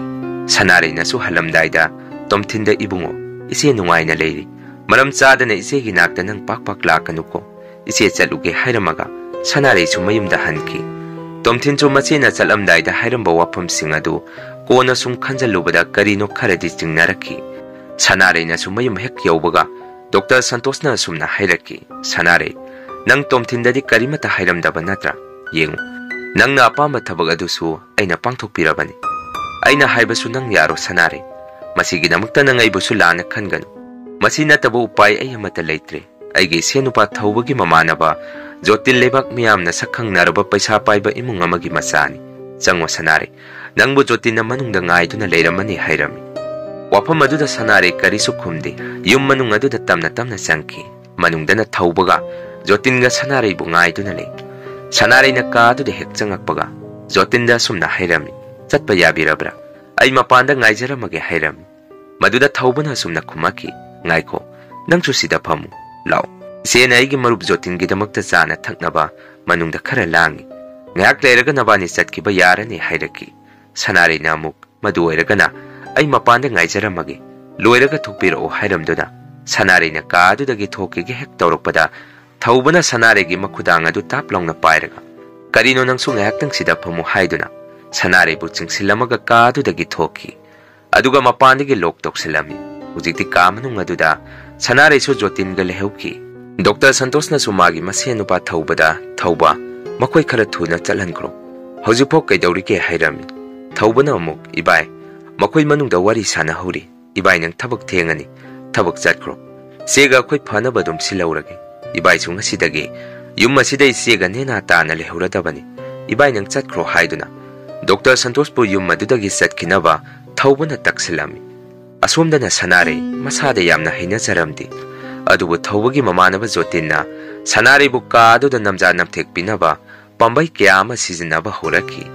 ꯁꯅꯥꯔꯩꯅꯁꯨ ꯍꯜꯂꯝꯗꯥꯏꯗ ꯇꯣꯝꯊꯤꯟꯗ, "ꯏꯕꯨꯡꯉꯣ, ꯏꯆꯦ ꯅꯨꯡꯉꯥꯏꯅ ꯂꯩꯔꯤ꯫ ꯃꯔꯝ ꯆꯥꯗꯅ ꯏꯆꯦꯒꯤ ꯅꯥꯛꯇ ꯅꯪ ꯄꯥꯛ ꯄꯥꯛ ꯂꯥꯛꯀꯅꯨꯀꯣ꯫ ꯏꯆꯦ ꯆꯠꯂꯨꯒꯦ" ꯍꯥꯏꯔꯝꯃꯒ ꯁꯅꯥꯔꯩꯁꯨ ꯃꯌꯨꯝꯗ ꯍꯟꯈꯤ꯫ ꯇꯣꯝꯊꯤꯟꯁꯨ ꯃꯆꯦꯅ ꯆꯠꯂꯝꯗꯥꯏꯗ ꯍꯥꯏꯔꯝꯕ ꯋꯥꯐꯝꯁꯤꯡ ꯑꯗꯨ ꯀꯣꯟꯅ ꯁꯨꯝ ꯈꯟꯖꯜꯂꯨꯕꯗ ꯀꯔꯤꯅꯣ ꯈꯔꯗꯤ ꯆꯤꯡꯅꯔꯛꯈꯤ꯫ ꯁꯅꯥꯔꯩꯅꯁꯨ ꯃꯌꯨꯝ ꯍꯦꯛ ꯌꯧꯕꯒ ꯗꯣꯛꯇꯔ ꯁꯟꯇꯣꯁꯅ ꯑꯁꯨꯝꯅ ꯍꯥꯏꯔꯛꯈꯤ, "ꯁꯅꯥꯔꯩ, ꯅꯪ ꯇꯣꯝꯊꯤꯟꯗꯗꯤ ꯀꯔꯤꯃꯠꯇ ꯍꯥꯏꯔꯝꯗꯕ ꯅꯠꯇ꯭ꯔꯥ? ꯌꯦꯡꯉꯨ, ꯅꯪꯅ ꯑꯄꯥꯝꯕ ꯊꯕꯛ ꯑꯗꯨꯁꯨ ꯑꯩꯅ ꯄꯥꯡꯊꯣꯛꯄꯤꯔꯕꯅꯤ꯫ ꯑꯩꯅ ꯍꯥꯏꯕꯁꯨ ꯅꯪ ꯌꯥꯔꯣ ꯁꯅꯥꯔꯩ꯫ ꯃꯁꯤꯒꯤꯗꯃꯛꯇ ꯅꯪ ꯑꯩꯕꯨꯁꯨ ꯂꯥꯟꯅ ꯈꯟꯒꯅꯨ꯫ ꯃꯁꯤ ꯅꯠꯇꯕ ꯎꯄꯥꯏ ꯑꯩ ꯑꯃꯠꯇ ꯂꯩꯇ꯭ꯔꯦ꯫ ꯑꯩꯒꯤ ꯏꯁꯦꯟ ꯅꯨꯄꯥ ꯊꯧꯕꯒꯤ ꯃꯃꯥꯟꯅꯕ ꯖꯣꯇꯤꯟ ꯂꯩꯕꯥꯛ ꯃꯤꯌꯥꯝꯅ ꯁꯛ ꯈꯪꯅꯔꯕ ꯄꯩꯁꯥ ꯄꯥꯏꯕ ꯏꯃꯨꯡ ꯑꯃꯒꯤ ꯃꯆꯥꯅꯤ꯫ ꯆꯪꯉꯣ ꯁꯅꯥꯔꯩ, ꯅꯪꯕꯨ ꯖꯣꯇꯤꯟꯅ ꯃꯅꯨꯡꯗ ꯉꯥꯏꯗꯨꯅ ꯂꯩꯔꯝꯃꯅꯤ" ꯍꯥꯏꯔꯝꯃꯤ꯫ ꯋꯥꯐꯝ ꯑꯗꯨꯗ ꯁꯅꯥꯔꯩ ꯀꯔꯤꯁꯨ ꯈꯨꯝꯗꯦ꯫ ꯌꯨꯝ ꯃꯅꯨꯡ ꯑꯗꯨꯗ ꯇꯞꯅ ꯇꯞꯅ ꯆꯪꯈꯤ꯫ ꯃꯅꯨꯡꯗꯅ ꯊꯧꯕꯒ ꯖꯣꯇꯤꯟꯒ ꯁꯅꯥꯔꯩꯕꯨ ꯉꯥꯏꯗꯨꯅ ꯂꯩ꯫ ꯁꯅꯥꯔꯩꯅ ꯀꯥ ꯑꯗꯨꯗ ꯍꯦꯛ ꯆꯪꯉꯛꯄꯒ ꯖꯣꯇꯤꯟꯗ ꯑꯁꯨꯝꯅ ꯍꯥꯏꯔꯝꯃꯤ, "ꯆꯠꯄ ꯌꯥꯕꯤꯔꯕ꯭ꯔꯥ? ꯑꯩ ꯃꯄꯥꯟꯗ ꯉꯥꯏꯖꯔꯝꯃꯒꯦ" ꯍꯥꯏꯔꯝꯃꯤ꯫ ꯃꯗꯨꯗ ꯊꯧꯕꯅ ꯑꯁꯨꯝꯅ ꯈꯨꯝꯃꯛꯈꯤ, "ꯉꯥꯏꯈꯣ, ꯅꯪꯁꯨ ꯁꯤꯗ ꯐꯝꯃꯨ꯫ ꯂꯥꯛꯑꯣ, ꯏꯆꯦꯅ ꯑꯩꯒꯤ ꯃꯔꯨꯞ ꯖꯣꯇꯤꯟꯒꯤꯗꯃꯛꯇ ꯆꯥꯅ ꯊꯛꯅꯕ ꯃꯅꯨꯡꯗ ꯈꯔ ꯂꯥꯡꯉꯤ꯫ ꯉꯥꯏꯍꯥꯛ ꯂꯩꯔꯒ ꯅꯕꯥꯅꯤ ꯆꯠꯈꯤꯕ ꯌꯥꯔꯅꯤ" ꯍꯥꯏꯔꯛꯈꯤ꯫ ꯁꯅꯥꯔꯩꯅ ꯑꯃꯨꯛ, "ꯃꯗꯨ ꯑꯣꯏꯔꯒꯅ ꯑꯩ ꯃꯄꯥꯟꯗ ꯉꯥꯏꯖꯔꯝꯃꯒꯦ꯫ ꯂꯣꯏꯔꯒ ꯊꯣꯛꯄꯤꯔꯛꯑꯣ" ꯍꯥꯏꯔꯝꯗꯨꯅ ꯁꯅꯥꯔꯩꯅ ꯀꯥ ꯑꯗꯨꯗꯒꯤ ꯊꯣꯛꯈꯤꯒꯦ ꯍꯦꯛ ꯇꯧꯔꯛꯄꯗ, ꯊꯧꯕꯅ ꯁꯅꯥꯔꯩꯒꯤ ꯃꯈꯨꯗꯥꯡ ꯑꯗꯨ ꯇꯥꯞ ꯂꯥꯎꯅ ꯄꯥꯏꯔꯒ, "ꯀꯔꯤꯅꯣ, ꯅꯪꯁꯨ ꯉꯥꯏꯍꯥꯛꯇꯪꯁꯤꯗ ꯐꯝꯃꯨ" ꯍꯥꯏꯗꯨꯅ ꯁꯅꯥꯔꯩꯕꯨ ꯆꯤꯡꯁꯤꯜꯂꯝꯃꯒ ꯀꯥ ꯑꯗꯨꯗꯒꯤ ꯊꯣꯛꯈꯤ꯫ ꯑꯗꯨꯒ ꯃꯄꯥꯟꯗꯒꯤ ꯂꯣꯛ ꯇꯧꯁꯤꯜꯂꯝꯃꯤ꯫ ꯍꯧꯖꯤꯛꯇꯤ ꯀꯥ ꯃꯅꯨꯡ ꯑꯗꯨꯗ ꯁꯅꯥꯔꯩꯁꯨ ꯖꯣꯇꯤꯟꯒ ꯂꯩꯍꯧꯈꯤ꯫ ꯗꯣꯛꯇꯔ ꯁꯟꯇꯣꯁꯅꯁꯨ ꯃꯥꯒꯤ ꯃꯁꯦꯟ ꯅꯨꯄꯥ ꯊꯧꯕꯗ, "ꯊꯧꯕ, ꯃꯈꯣꯏ ꯈꯔ ꯊꯨꯅ ꯆꯠꯍꯟꯈ꯭ꯔꯣ꯫ ꯍꯧꯖꯤꯛꯐꯥꯎ ꯀꯩꯗꯧꯔꯤꯒꯦ?" ꯍꯥꯏꯔꯝꯃꯤ꯫ ꯊꯧꯕꯅ ꯑꯃꯨꯛ, "ꯏꯕꯥꯏ, ꯃꯈꯣꯏ ꯃꯅꯨꯡꯗ ꯋꯥꯔꯤ ꯁꯥꯟꯅꯍꯧꯔꯤ꯫ ꯏꯕꯥꯏ, ꯅꯪ ꯊꯕꯛ ꯊꯦꯡꯉꯅꯤ꯫ ꯊꯕꯛ ꯆꯠꯈ꯭ꯔꯣ꯫ ꯆꯦꯒ ꯑꯩꯈꯣꯏ ꯐꯅꯕ ꯑꯗꯨꯝ ꯁꯤꯜꯍꯧꯔꯒꯦ꯫ ꯏꯕꯥꯏꯁꯨ ꯉꯁꯤꯗꯒꯤ ꯌꯨꯝ ꯑꯁꯤꯗ ꯏꯆꯦꯒ ꯅꯦꯅꯥ ꯇꯥꯅ ꯂꯩꯍꯧꯔꯗꯕꯅꯤ꯫ ꯏꯕꯥꯏ, ꯅꯪ ꯆꯠꯈ꯭ꯔꯣ" ꯍꯥꯏꯗꯨꯅ ꯗꯣꯛꯇꯔ ꯁꯟꯇꯣꯁꯄꯨ ꯌꯨꯝ ꯑꯗꯨꯗꯒꯤ ꯆꯠꯈꯤꯅꯕ ꯊꯧꯕꯅ ꯇꯛꯁꯤꯜꯂꯝꯃꯤ꯫ ꯑꯁꯣꯝꯗꯅ ꯁꯅꯥꯔꯩ ꯃꯁꯥꯗ ꯌꯥꯝꯅ ꯍꯩꯅꯖꯔꯝꯗꯦ꯫ ꯑꯗꯨꯕꯨ ꯊꯧꯕꯒꯤ ꯃꯃꯥꯟꯅꯕ ꯖꯣꯇꯤꯟꯅ ꯁꯅꯥꯔꯩꯕꯨ ꯀꯥ ꯑꯗꯨꯗ ꯅꯝꯖꯥ ꯅꯝꯊꯦꯛ ꯄꯤꯅꯕ ꯄꯥꯝꯕꯩ ꯀꯌꯥ ꯑꯃ ꯁꯤꯖꯤꯟꯅꯕ ꯍꯧꯔꯛꯈꯤ꯫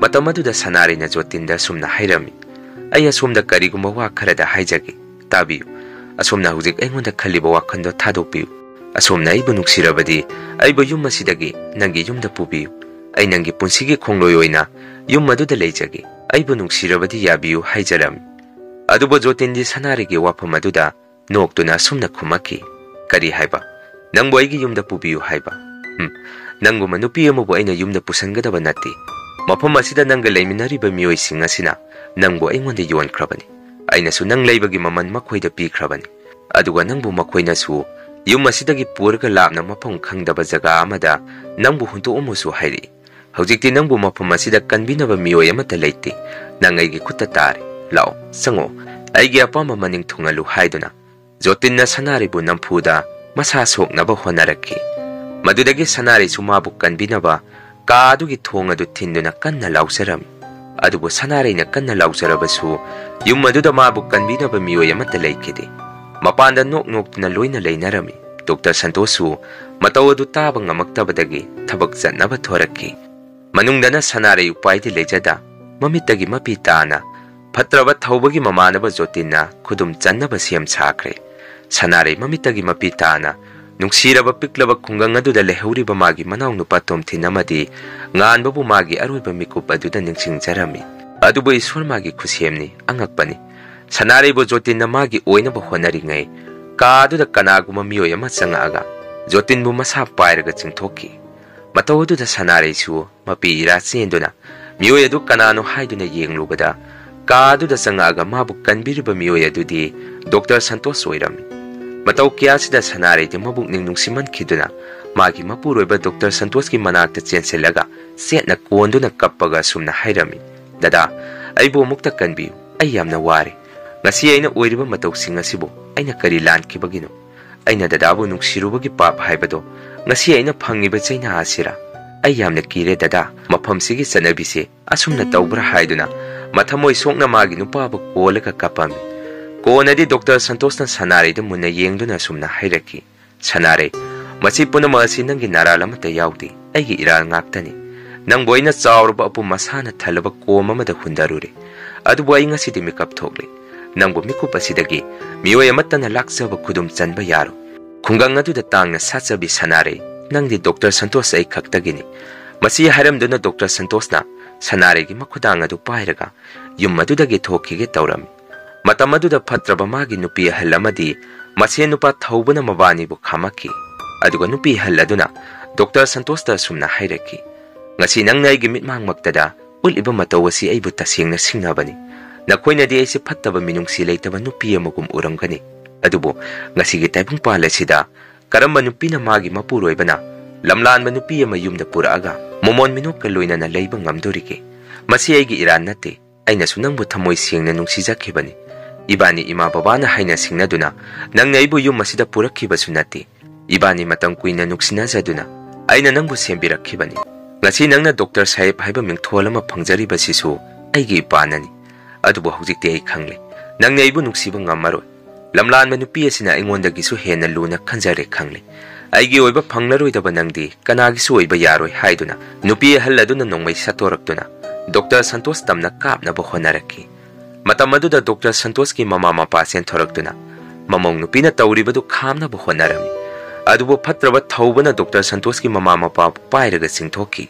ꯃꯇꯝ ꯑꯗꯨꯗ ꯁꯅꯥꯔꯩꯅ ꯖꯣꯇꯤꯟꯗ ꯑꯁꯨꯝꯅ ꯍꯥꯏꯔꯝꯃꯤ, "ꯑꯩ ꯑꯁꯣꯝꯗ ꯀꯔꯤꯒꯨꯝꯕ ꯋꯥ ꯈꯔꯗ ꯍꯥꯏꯖꯒꯦ, ꯇꯥꯕꯤꯌꯨ꯫ ꯑꯁꯣꯝꯅ ꯍꯧꯖꯤꯛ ꯑꯩꯉꯣꯟꯗ ꯈꯜꯂꯤꯕ ꯋꯥꯈꯜꯗꯣ ꯊꯥꯗꯣꯛꯄꯤꯌꯨ꯫ ꯑꯁꯣꯝꯅ ꯑꯩꯕꯨ ꯅꯨꯡꯁꯤꯔꯕꯗꯤ, ꯑꯩꯕꯨ ꯌꯨꯝ ꯑꯁꯤꯗꯒꯤ ꯅꯪꯒꯤ ꯌꯨꯝꯗ ꯄꯨꯕꯤꯌꯨ꯫ ꯑꯩ ꯅꯪꯒꯤ ꯄꯨꯟꯁꯤꯒꯤ ꯈꯣꯡꯂꯣꯏ ꯑꯣꯏꯅ ꯌꯨꯝ ꯑꯗꯨꯗ ꯂꯩꯖꯒꯦ꯫ ꯑꯩꯕꯨ ꯅꯨꯡꯁꯤꯔꯕꯗꯤ ꯌꯥꯕꯤꯌꯨ" ꯍꯥꯏꯖꯔꯝꯃꯤ꯫ ꯑꯗꯨꯕꯨ ꯖꯣꯇꯤꯟꯗꯤ ꯁꯅꯥꯔꯩꯒꯤ ꯋꯥꯐꯝ ꯑꯗꯨꯗ ꯅꯣꯛꯇꯨꯅ ꯑꯁꯨꯝꯅ ꯈꯨꯝꯃꯛꯈꯤ, "ꯀꯔꯤ ꯍꯥꯏꯕ? ꯅꯪꯕꯨ ꯑꯩꯒꯤ ꯌꯨꯝꯗ ꯄꯨꯕꯤꯌꯨ ꯍꯥꯏꯕ? ꯍꯨꯝ, ꯅꯪꯒꯨꯝꯕ ꯅꯨꯄꯤ ꯑꯃꯕꯨ ꯑꯩꯅ ꯌꯨꯝꯗ ꯄꯨꯁꯟꯒꯗꯕ ꯅꯠꯇꯦ꯫ ꯃꯐꯝ ꯑꯁꯤꯗ ꯅꯪꯒ ꯂꯩꯃꯤꯟꯅꯔꯤꯕ ꯃꯤꯑꯣꯏꯁꯤꯡ ꯑꯁꯤꯅ ꯅꯪꯕꯨ ꯑꯩꯉꯣꯟꯗ ꯌꯣꯟꯈ꯭ꯔꯕꯅꯤ꯫ ꯑꯩꯅꯁꯨ ꯅꯪ ꯂꯩꯕꯒꯤ ꯃꯃꯜ ꯃꯈꯣꯏꯗ ꯄꯤꯈ꯭ꯔꯕꯅꯤ꯫ ꯑꯗꯨꯒ ꯅꯪꯕꯨ ꯃꯈꯣꯏꯅꯁꯨ ꯌꯨꯝ ꯑꯁꯤꯗꯒꯤ ꯄꯨꯔꯒ ꯂꯥꯞꯅ ꯃꯐꯝ ꯈꯪꯗꯕ ꯖꯒꯥ ꯑꯃꯗ ꯅꯪꯕꯨ ꯍꯨꯟꯇꯣꯛꯑꯝꯃꯨꯁꯨ ꯍꯥꯏꯔꯛꯏ꯫ ꯍꯧꯖꯤꯛꯇꯤ ꯅꯪꯕꯨ ꯃꯐꯝ ꯑꯁꯤꯗ ꯀꯟꯕꯤꯅꯕ ꯃꯤꯑꯣꯏ ꯑꯃꯠꯇ ꯂꯩꯇꯦ꯫ ꯅꯪ ꯑꯩꯒꯤ ꯈꯨꯠꯇ ꯇꯥꯔꯦ꯫ ꯂꯥꯛꯑꯣ, ꯆꯪꯉꯣ꯫ ꯑꯩꯒꯤ ꯑꯄꯥꯝꯕ ꯃꯅꯤꯡ ꯊꯨꯡꯍꯜꯂꯨ" ꯍꯥꯏꯗꯨꯅ ꯖꯣꯇꯤꯟꯅ ꯁꯅꯥꯔꯩꯕꯨ ꯅꯝꯐꯨꯗ ꯃꯁꯥ ꯁꯣꯛꯅꯕ ꯍꯣꯠꯅꯔꯛꯈꯤ꯫ ꯃꯗꯨꯗꯒꯤ ꯁꯅꯥꯔꯩꯁꯨ ꯃꯥꯕꯨ ꯀꯟꯕꯤꯅꯕ ꯀꯥ ꯑꯗꯨꯒꯤ ꯊꯣꯡ ꯑꯗꯨ ꯊꯤꯟꯗꯨꯅ ꯀꯟꯅ ꯂꯥꯎꯖꯔꯝꯃꯤ꯫ ꯑꯗꯨꯕꯨ ꯁꯅꯥꯔꯩꯅ ꯀꯟꯅ ꯂꯥꯎꯖꯔꯕꯁꯨ ꯌꯨꯝ ꯑꯗꯨꯗ ꯃꯥꯕꯨ ꯀꯟꯕꯤꯅꯕ ꯃꯤꯑꯣꯏ ꯑꯃꯠꯇ ꯂꯩꯈꯤꯗꯦ꯫ ꯃꯄꯥꯟꯗ ꯅꯣꯛ ꯅꯣꯛꯇꯨꯅ ꯂꯣꯏꯅ ꯂꯩꯅꯔꯝꯃꯤ꯫ ꯗꯣꯛꯇꯔ ꯁꯟꯇꯣꯁꯁꯨ ꯃꯇꯧ ꯑꯗꯨ ꯇꯥꯕ ꯉꯝꯃꯛꯇꯕꯗꯒꯤ ꯊꯕꯛ ꯆꯠꯅꯕ ꯊꯣꯔꯛꯈꯤ꯫ ꯃꯅꯨꯡꯗꯅ ꯁꯅꯥꯔꯩ ꯎꯄꯥꯏꯗꯤ ꯂꯩꯖꯗ, ꯃꯃꯤꯠꯇꯒꯤ ꯃꯄꯤ ꯇꯥꯅ ꯐꯠꯇ꯭ꯔꯕ ꯊꯧꯕꯒꯤ ꯃꯃꯥꯟꯅꯕ ꯖꯣꯇꯤꯟꯅ ꯈꯨꯗꯨꯝ ꯆꯟꯅꯕ ꯁꯦꯝ ꯁꯥꯈ꯭ꯔꯦ꯫ ꯁꯅꯥꯔꯩ ꯃꯃꯤꯠꯇꯒꯤ ꯃꯄꯤ ꯇꯥꯅ ꯅꯨꯡꯁꯤꯔꯕ ꯄꯤꯛꯂꯕ ꯈꯨꯡꯒꯪ ꯑꯗꯨꯗ ꯂꯩꯍꯧꯔꯤꯕ ꯃꯥꯒꯤ ꯃꯅꯥꯎꯅꯨꯄꯥ ꯇꯣꯝꯊꯤꯟ ꯑꯃꯗꯤ ꯉꯥꯟꯕꯕꯨ ꯃꯥꯒꯤ ꯑꯔꯣꯏꯕ ꯃꯤꯀꯨꯞ ꯑꯗꯨꯗ ꯅꯤꯡꯁꯤꯡꯖꯔꯝꯃꯤ꯫ ꯑꯗꯨꯕꯨ ꯏꯁꯣꯔ ꯃꯥꯒꯤ ꯈꯨꯁꯦꯝꯅꯤ, ꯑꯉꯛꯄꯅꯤ꯫ ꯁꯅꯥꯔꯩꯕꯨ ꯖꯣꯇꯤꯟꯅ ꯃꯥꯒꯤ ꯑꯣꯏꯅꯕ ꯍꯣꯠꯅꯔꯤꯉꯩ, ꯀꯥ ꯑꯗꯨꯗ ꯀꯅꯥꯒꯨꯝꯕ ꯃꯤꯑꯣꯏ ꯑꯃ ꯆꯪꯉꯛꯑꯒ ꯖꯣꯇꯤꯟꯕꯨ ꯃꯁꯥ ꯄꯥꯏꯔꯒ ꯆꯤꯡꯊꯣꯛꯈꯤ꯫ ꯃꯇꯧ ꯑꯗꯨꯗ ꯁꯅꯥꯔꯩꯁꯨ ꯃꯄꯤ ꯏꯔꯥ ꯆꯦꯟꯗꯨꯅ ꯃꯤꯑꯣꯏ ꯑꯗꯨ ꯀꯅꯥꯅꯣ ꯍꯥꯏꯗꯨꯅ ꯌꯦꯡꯂꯨꯕꯗ, ꯀꯥ ꯑꯗꯨꯗ ꯆꯪꯉꯛꯑꯒ ꯃꯥꯕꯨ ꯀꯟꯕꯤꯔꯤꯕ ꯃꯤꯑꯣꯏ ꯑꯗꯨꯗꯤ ꯗꯣꯛꯇꯔ ꯁꯟꯇꯣꯁ ꯑꯣꯏꯔꯝꯃꯤ꯫ ꯃꯇꯧ ꯀꯌꯥꯁꯤꯗ ꯁꯅꯥꯔꯩꯗꯤ ꯃꯕꯨꯛꯅꯤꯡ ꯅꯨꯡꯁꯤꯃꯟꯈꯤꯗꯨꯅ ꯃꯥꯒꯤ ꯃꯄꯨꯔꯣꯏꯕ ꯗꯣꯛꯇꯔ ꯁꯟꯇꯣꯁꯀꯤ ꯃꯅꯥꯛꯇ ꯆꯦꯟꯁꯤꯜꯂꯒ ꯆꯦꯠꯅ ꯀꯣꯟꯗꯨꯅ ꯀꯞꯄꯒ ꯑꯁꯨꯝꯅ ꯍꯥꯏꯔꯝꯃꯤ, "ꯗꯗꯥ, ꯑꯩꯕꯨ ꯑꯃꯨꯛꯇ ꯀꯟꯕꯤꯌꯨ, ꯑꯩ ꯌꯥꯝꯅ ꯋꯥꯔꯦ꯫ ꯉꯁꯤ ꯑꯩꯅ ꯑꯣꯏꯔꯤꯕ ꯃꯇꯧꯁꯤꯡ ꯑꯁꯤꯕꯨ ꯑꯩꯅ ꯀꯔꯤ ꯂꯥꯟꯈꯤꯕꯒꯤꯅꯣ? ꯑꯩꯅ ꯗꯗꯥꯕꯨ ꯅꯨꯡꯁꯤꯔꯨꯕꯒꯤ ꯄꯥꯞ ꯍꯥꯏꯕꯗꯣ ꯉꯁꯤ ꯑꯩꯅ ꯐꯪꯉꯤꯕ ꯆꯩꯅꯥ ꯑꯁꯤꯔꯥ? ꯑꯩ ꯌꯥꯝꯅ ꯀꯤꯔꯦ ꯗꯗꯥ, ꯃꯐꯝꯁꯤꯒꯤ ꯆꯠꯅꯕꯤꯁꯦ ꯑꯁꯨꯝꯅ ꯇꯧꯕ꯭ꯔꯥ?" ꯍꯥꯏꯗꯨꯅ ꯃꯊꯃꯣꯏ ꯁꯣꯛꯅ ꯃꯥꯒꯤ ꯅꯨꯄꯥꯕꯨ ꯀꯣꯜꯂꯒ ꯀꯞꯄꯝꯃꯤ꯫ ꯀꯣꯟꯅꯗꯤ ꯗꯣꯛꯇꯔ ꯁꯟꯇꯣꯁꯅ ꯁꯅꯥꯔꯩꯗ ꯃꯨꯟꯅ ꯌꯦꯡꯗꯨꯅ ꯑꯁꯨꯝꯅ ꯍꯥꯏꯔꯛꯈꯤ, "ꯁꯅꯥꯔꯩ, ꯃꯁꯤ ꯄꯨꯝꯅꯃꯛ ꯑꯁꯤ ꯅꯪꯒꯤ ꯅꯔꯥꯜ ꯑꯃꯠꯇ ꯌꯥꯎꯗꯦ, ꯑꯩꯒꯤ ꯏꯔꯥꯜ ꯉꯥꯛꯇꯅꯤ꯫ ꯅꯪꯕꯨ ꯑꯩꯅ ꯆꯥꯎꯔꯕ ꯑꯄꯨꯝ ꯑꯁꯥꯅ ꯊꯜꯂꯕ ꯀꯣꯝ ꯑꯃꯗ ꯍꯨꯟꯗꯔꯨꯔꯦ, ꯑꯗꯨꯕꯨ ꯑꯩ ꯉꯁꯤꯗꯤ ꯃꯤꯀꯞ ꯊꯣꯛꯂꯦ꯫ ꯅꯪꯕꯨ ꯃꯤꯀꯨꯞ ꯑꯁꯤꯗꯒꯤ ꯃꯤꯑꯣꯏ ꯑꯃꯠꯇꯅ ꯂꯥꯛꯆꯕ ꯈꯨꯗꯨꯝ ꯆꯟꯕ ꯌꯥꯔꯣꯏ꯫ ꯈꯨꯡꯒꯪ ꯑꯗꯨꯗ ꯇꯥꯡꯅ ꯁꯥꯠꯆꯕꯤ ꯁꯅꯥꯔꯩ, ꯅꯪꯗꯤ ꯗꯣꯛꯇꯔ ꯁꯟꯇꯣꯁ ꯑꯩ ꯈꯛꯇꯒꯤꯅꯤ"꯫ ꯃꯁꯤ ꯍꯥꯏꯔꯝꯗꯨꯅ ꯗꯣꯛꯇꯔ ꯁꯟꯇꯣꯁꯅ ꯁꯅꯥꯔꯩꯒꯤ ꯃꯈꯨꯗꯥꯡ ꯑꯗꯨ ꯄꯥꯏꯔꯒ ꯌꯨꯝ ꯑꯗꯨꯗꯒꯤ ꯊꯣꯛꯈꯤꯒꯦ ꯇꯧꯔꯝꯃꯤ꯫ ꯃꯇꯝ ꯑꯗꯨꯗ ꯐꯠꯇ꯭ꯔꯕ ꯃꯥꯒꯤ ꯅꯨꯄꯤ ꯑꯍꯜ ꯑꯃꯗꯤ ꯃꯁꯦꯟ ꯅꯨꯄꯥ ꯊꯧꯕꯅ ꯃꯕꯥꯅꯤꯕꯨ ꯈꯥꯝꯃꯛꯈꯤ꯫ ꯑꯗꯨꯒ ꯅꯨꯄꯤ ꯑꯍꯜ ꯑꯗꯨꯅ ꯗꯣꯛꯇꯔ ꯁꯟꯇꯣꯁꯇ ꯑꯁꯨꯝꯅ ꯍꯥꯏꯔꯛꯈꯤ, "ꯉꯁꯤ ꯅꯪꯅ ꯑꯩꯒꯤ ꯃꯤꯠꯃꯥꯡꯃꯛꯇꯗ ꯎꯠꯂꯤꯕ ꯃꯇꯧ ꯑꯁꯤ ꯑꯩꯕꯨ ꯇꯁꯦꯡꯅ ꯁꯤꯡꯅꯕꯅꯤ꯫ ꯅꯈꯣꯏꯅꯗꯤ ꯑꯩꯁꯦ ꯐꯠꯇꯕ ꯃꯤꯅꯨꯡꯁꯤ ꯂꯩꯇꯕ ꯅꯨꯄꯤ ꯑꯃꯒꯨꯝ ꯎꯔꯝꯒꯅꯤ, ꯑꯗꯨꯕꯨ ꯉꯁꯤꯒꯤ ꯇꯥꯏꯕꯪꯄꯥꯜ ꯑꯁꯤꯗ ꯀꯔꯝꯕ ꯅꯨꯄꯤꯅ ꯃꯥꯒꯤ ꯃꯄꯨꯔꯣꯏꯕꯅ ꯂꯝꯂꯥꯟꯕ ꯅꯨꯄꯤ ꯑꯃ ꯌꯨꯝꯗ ꯄꯨꯔꯛꯑꯒ ꯃꯃꯣꯟ ꯃꯤꯅꯣꯛꯀ ꯂꯣꯏꯅꯅ ꯂꯩꯕ ꯉꯝꯗꯣꯔꯤꯒꯦ? ꯃꯁꯤ ꯑꯩꯒꯤ ꯏꯔꯥꯟ ꯅꯠꯇꯦ꯫ ꯑꯩꯅꯁꯨ ꯅꯪꯕꯨ ꯊꯃꯣꯏ ꯁꯦꯡꯅ ꯅꯨꯡꯁꯤꯖꯈꯤꯕꯅꯤ꯫ ꯏꯕꯥꯅꯤ ꯏꯃꯥ ꯕꯕꯥꯅ ꯍꯥꯏꯅ ꯁꯤꯡꯅꯗꯨꯅ ꯅꯪꯅ ꯑꯩꯕꯨ ꯌꯨꯝ ꯑꯁꯤꯗ ꯄꯨꯔꯛꯈꯤꯕꯁꯨ ꯅꯠꯇꯦ꯫ ꯏꯕꯥꯅꯤ ꯃꯇꯝ ꯀꯨꯏꯅ ꯅꯨꯡꯁꯤꯅꯖꯗꯨꯅ ꯑꯩꯅ ꯅꯪꯕꯨ ꯁꯦꯝꯕꯤꯔꯛꯈꯤꯕꯅꯤ꯫ ꯉꯁꯤ ꯅꯪꯅ ꯗꯣꯛꯇꯔ ꯁꯥꯍꯦꯕ ꯍꯥꯏꯕ ꯃꯤꯡꯊꯣꯜ ꯑꯃ ꯐꯪꯖꯔꯤꯕꯁꯤꯁꯨ ꯑꯩꯒꯤ ꯏꯄꯥꯅꯅꯤ꯫ ꯑꯗꯨꯕꯨ ꯍꯧꯖꯤꯛꯇꯤ ꯑꯩ ꯈꯪꯂꯦ, ꯅꯪꯅ ꯑꯩꯕꯨ ꯅꯨꯡꯁꯤꯕ ꯉꯝꯃꯔꯣꯏ꯫ ꯂꯝꯂꯥꯟꯕ ꯅꯨꯄꯤ ꯑꯁꯤꯅ ꯑꯩꯉꯣꯟꯗꯒꯤꯁꯨ ꯍꯦꯟꯅ ꯂꯨꯅ ꯈꯟꯖꯔꯦ ꯈꯪꯂꯦ꯫ ꯑꯩꯒꯤ ꯑꯣꯏꯕ ꯐꯪꯂꯔꯣꯏꯗꯕ ꯅꯪꯗꯤ ꯀꯅꯥꯒꯤꯁꯨ ꯑꯣꯏꯕ ꯌꯥꯔꯣꯏ" ꯍꯥꯏꯗꯨꯅ ꯅꯨꯄꯤ ꯑꯍꯜ ꯑꯗꯨꯅ ꯅꯣꯡꯃꯩ ꯁꯠꯇꯣꯔꯛꯇꯨꯅ ꯗꯣꯛꯇꯔ ꯁꯟꯇꯣꯁ ꯇꯝꯅ ꯀꯥꯞꯅꯕ ꯍꯣꯠꯅꯔꯛꯈꯤ꯫ ꯃꯇꯝ ꯑꯗꯨꯗ ꯗꯣꯛꯇꯔ ꯁꯟꯇꯣꯁꯀꯤ ꯃꯃꯥ ꯃꯄꯥ ꯆꯦꯟꯊꯣꯔꯛꯇꯨꯅ ꯃꯃꯧ ꯅꯨꯄꯤꯅ ꯇꯧꯔꯤꯕꯗꯨ ꯈꯥꯝꯅꯕ ꯍꯣꯠꯅꯔꯝꯃꯤ꯫ ꯑꯗꯨꯕꯨ ꯐꯠꯇ꯭ꯔꯕ ꯊꯧꯕꯅ ꯗꯣꯛꯇꯔ ꯁꯟꯇꯣꯁꯀꯤ ꯃꯃꯥ ꯃꯄꯥꯕꯨ ꯄꯥꯏꯔꯒ ꯆꯤꯡꯊꯣꯛꯈꯤ꯫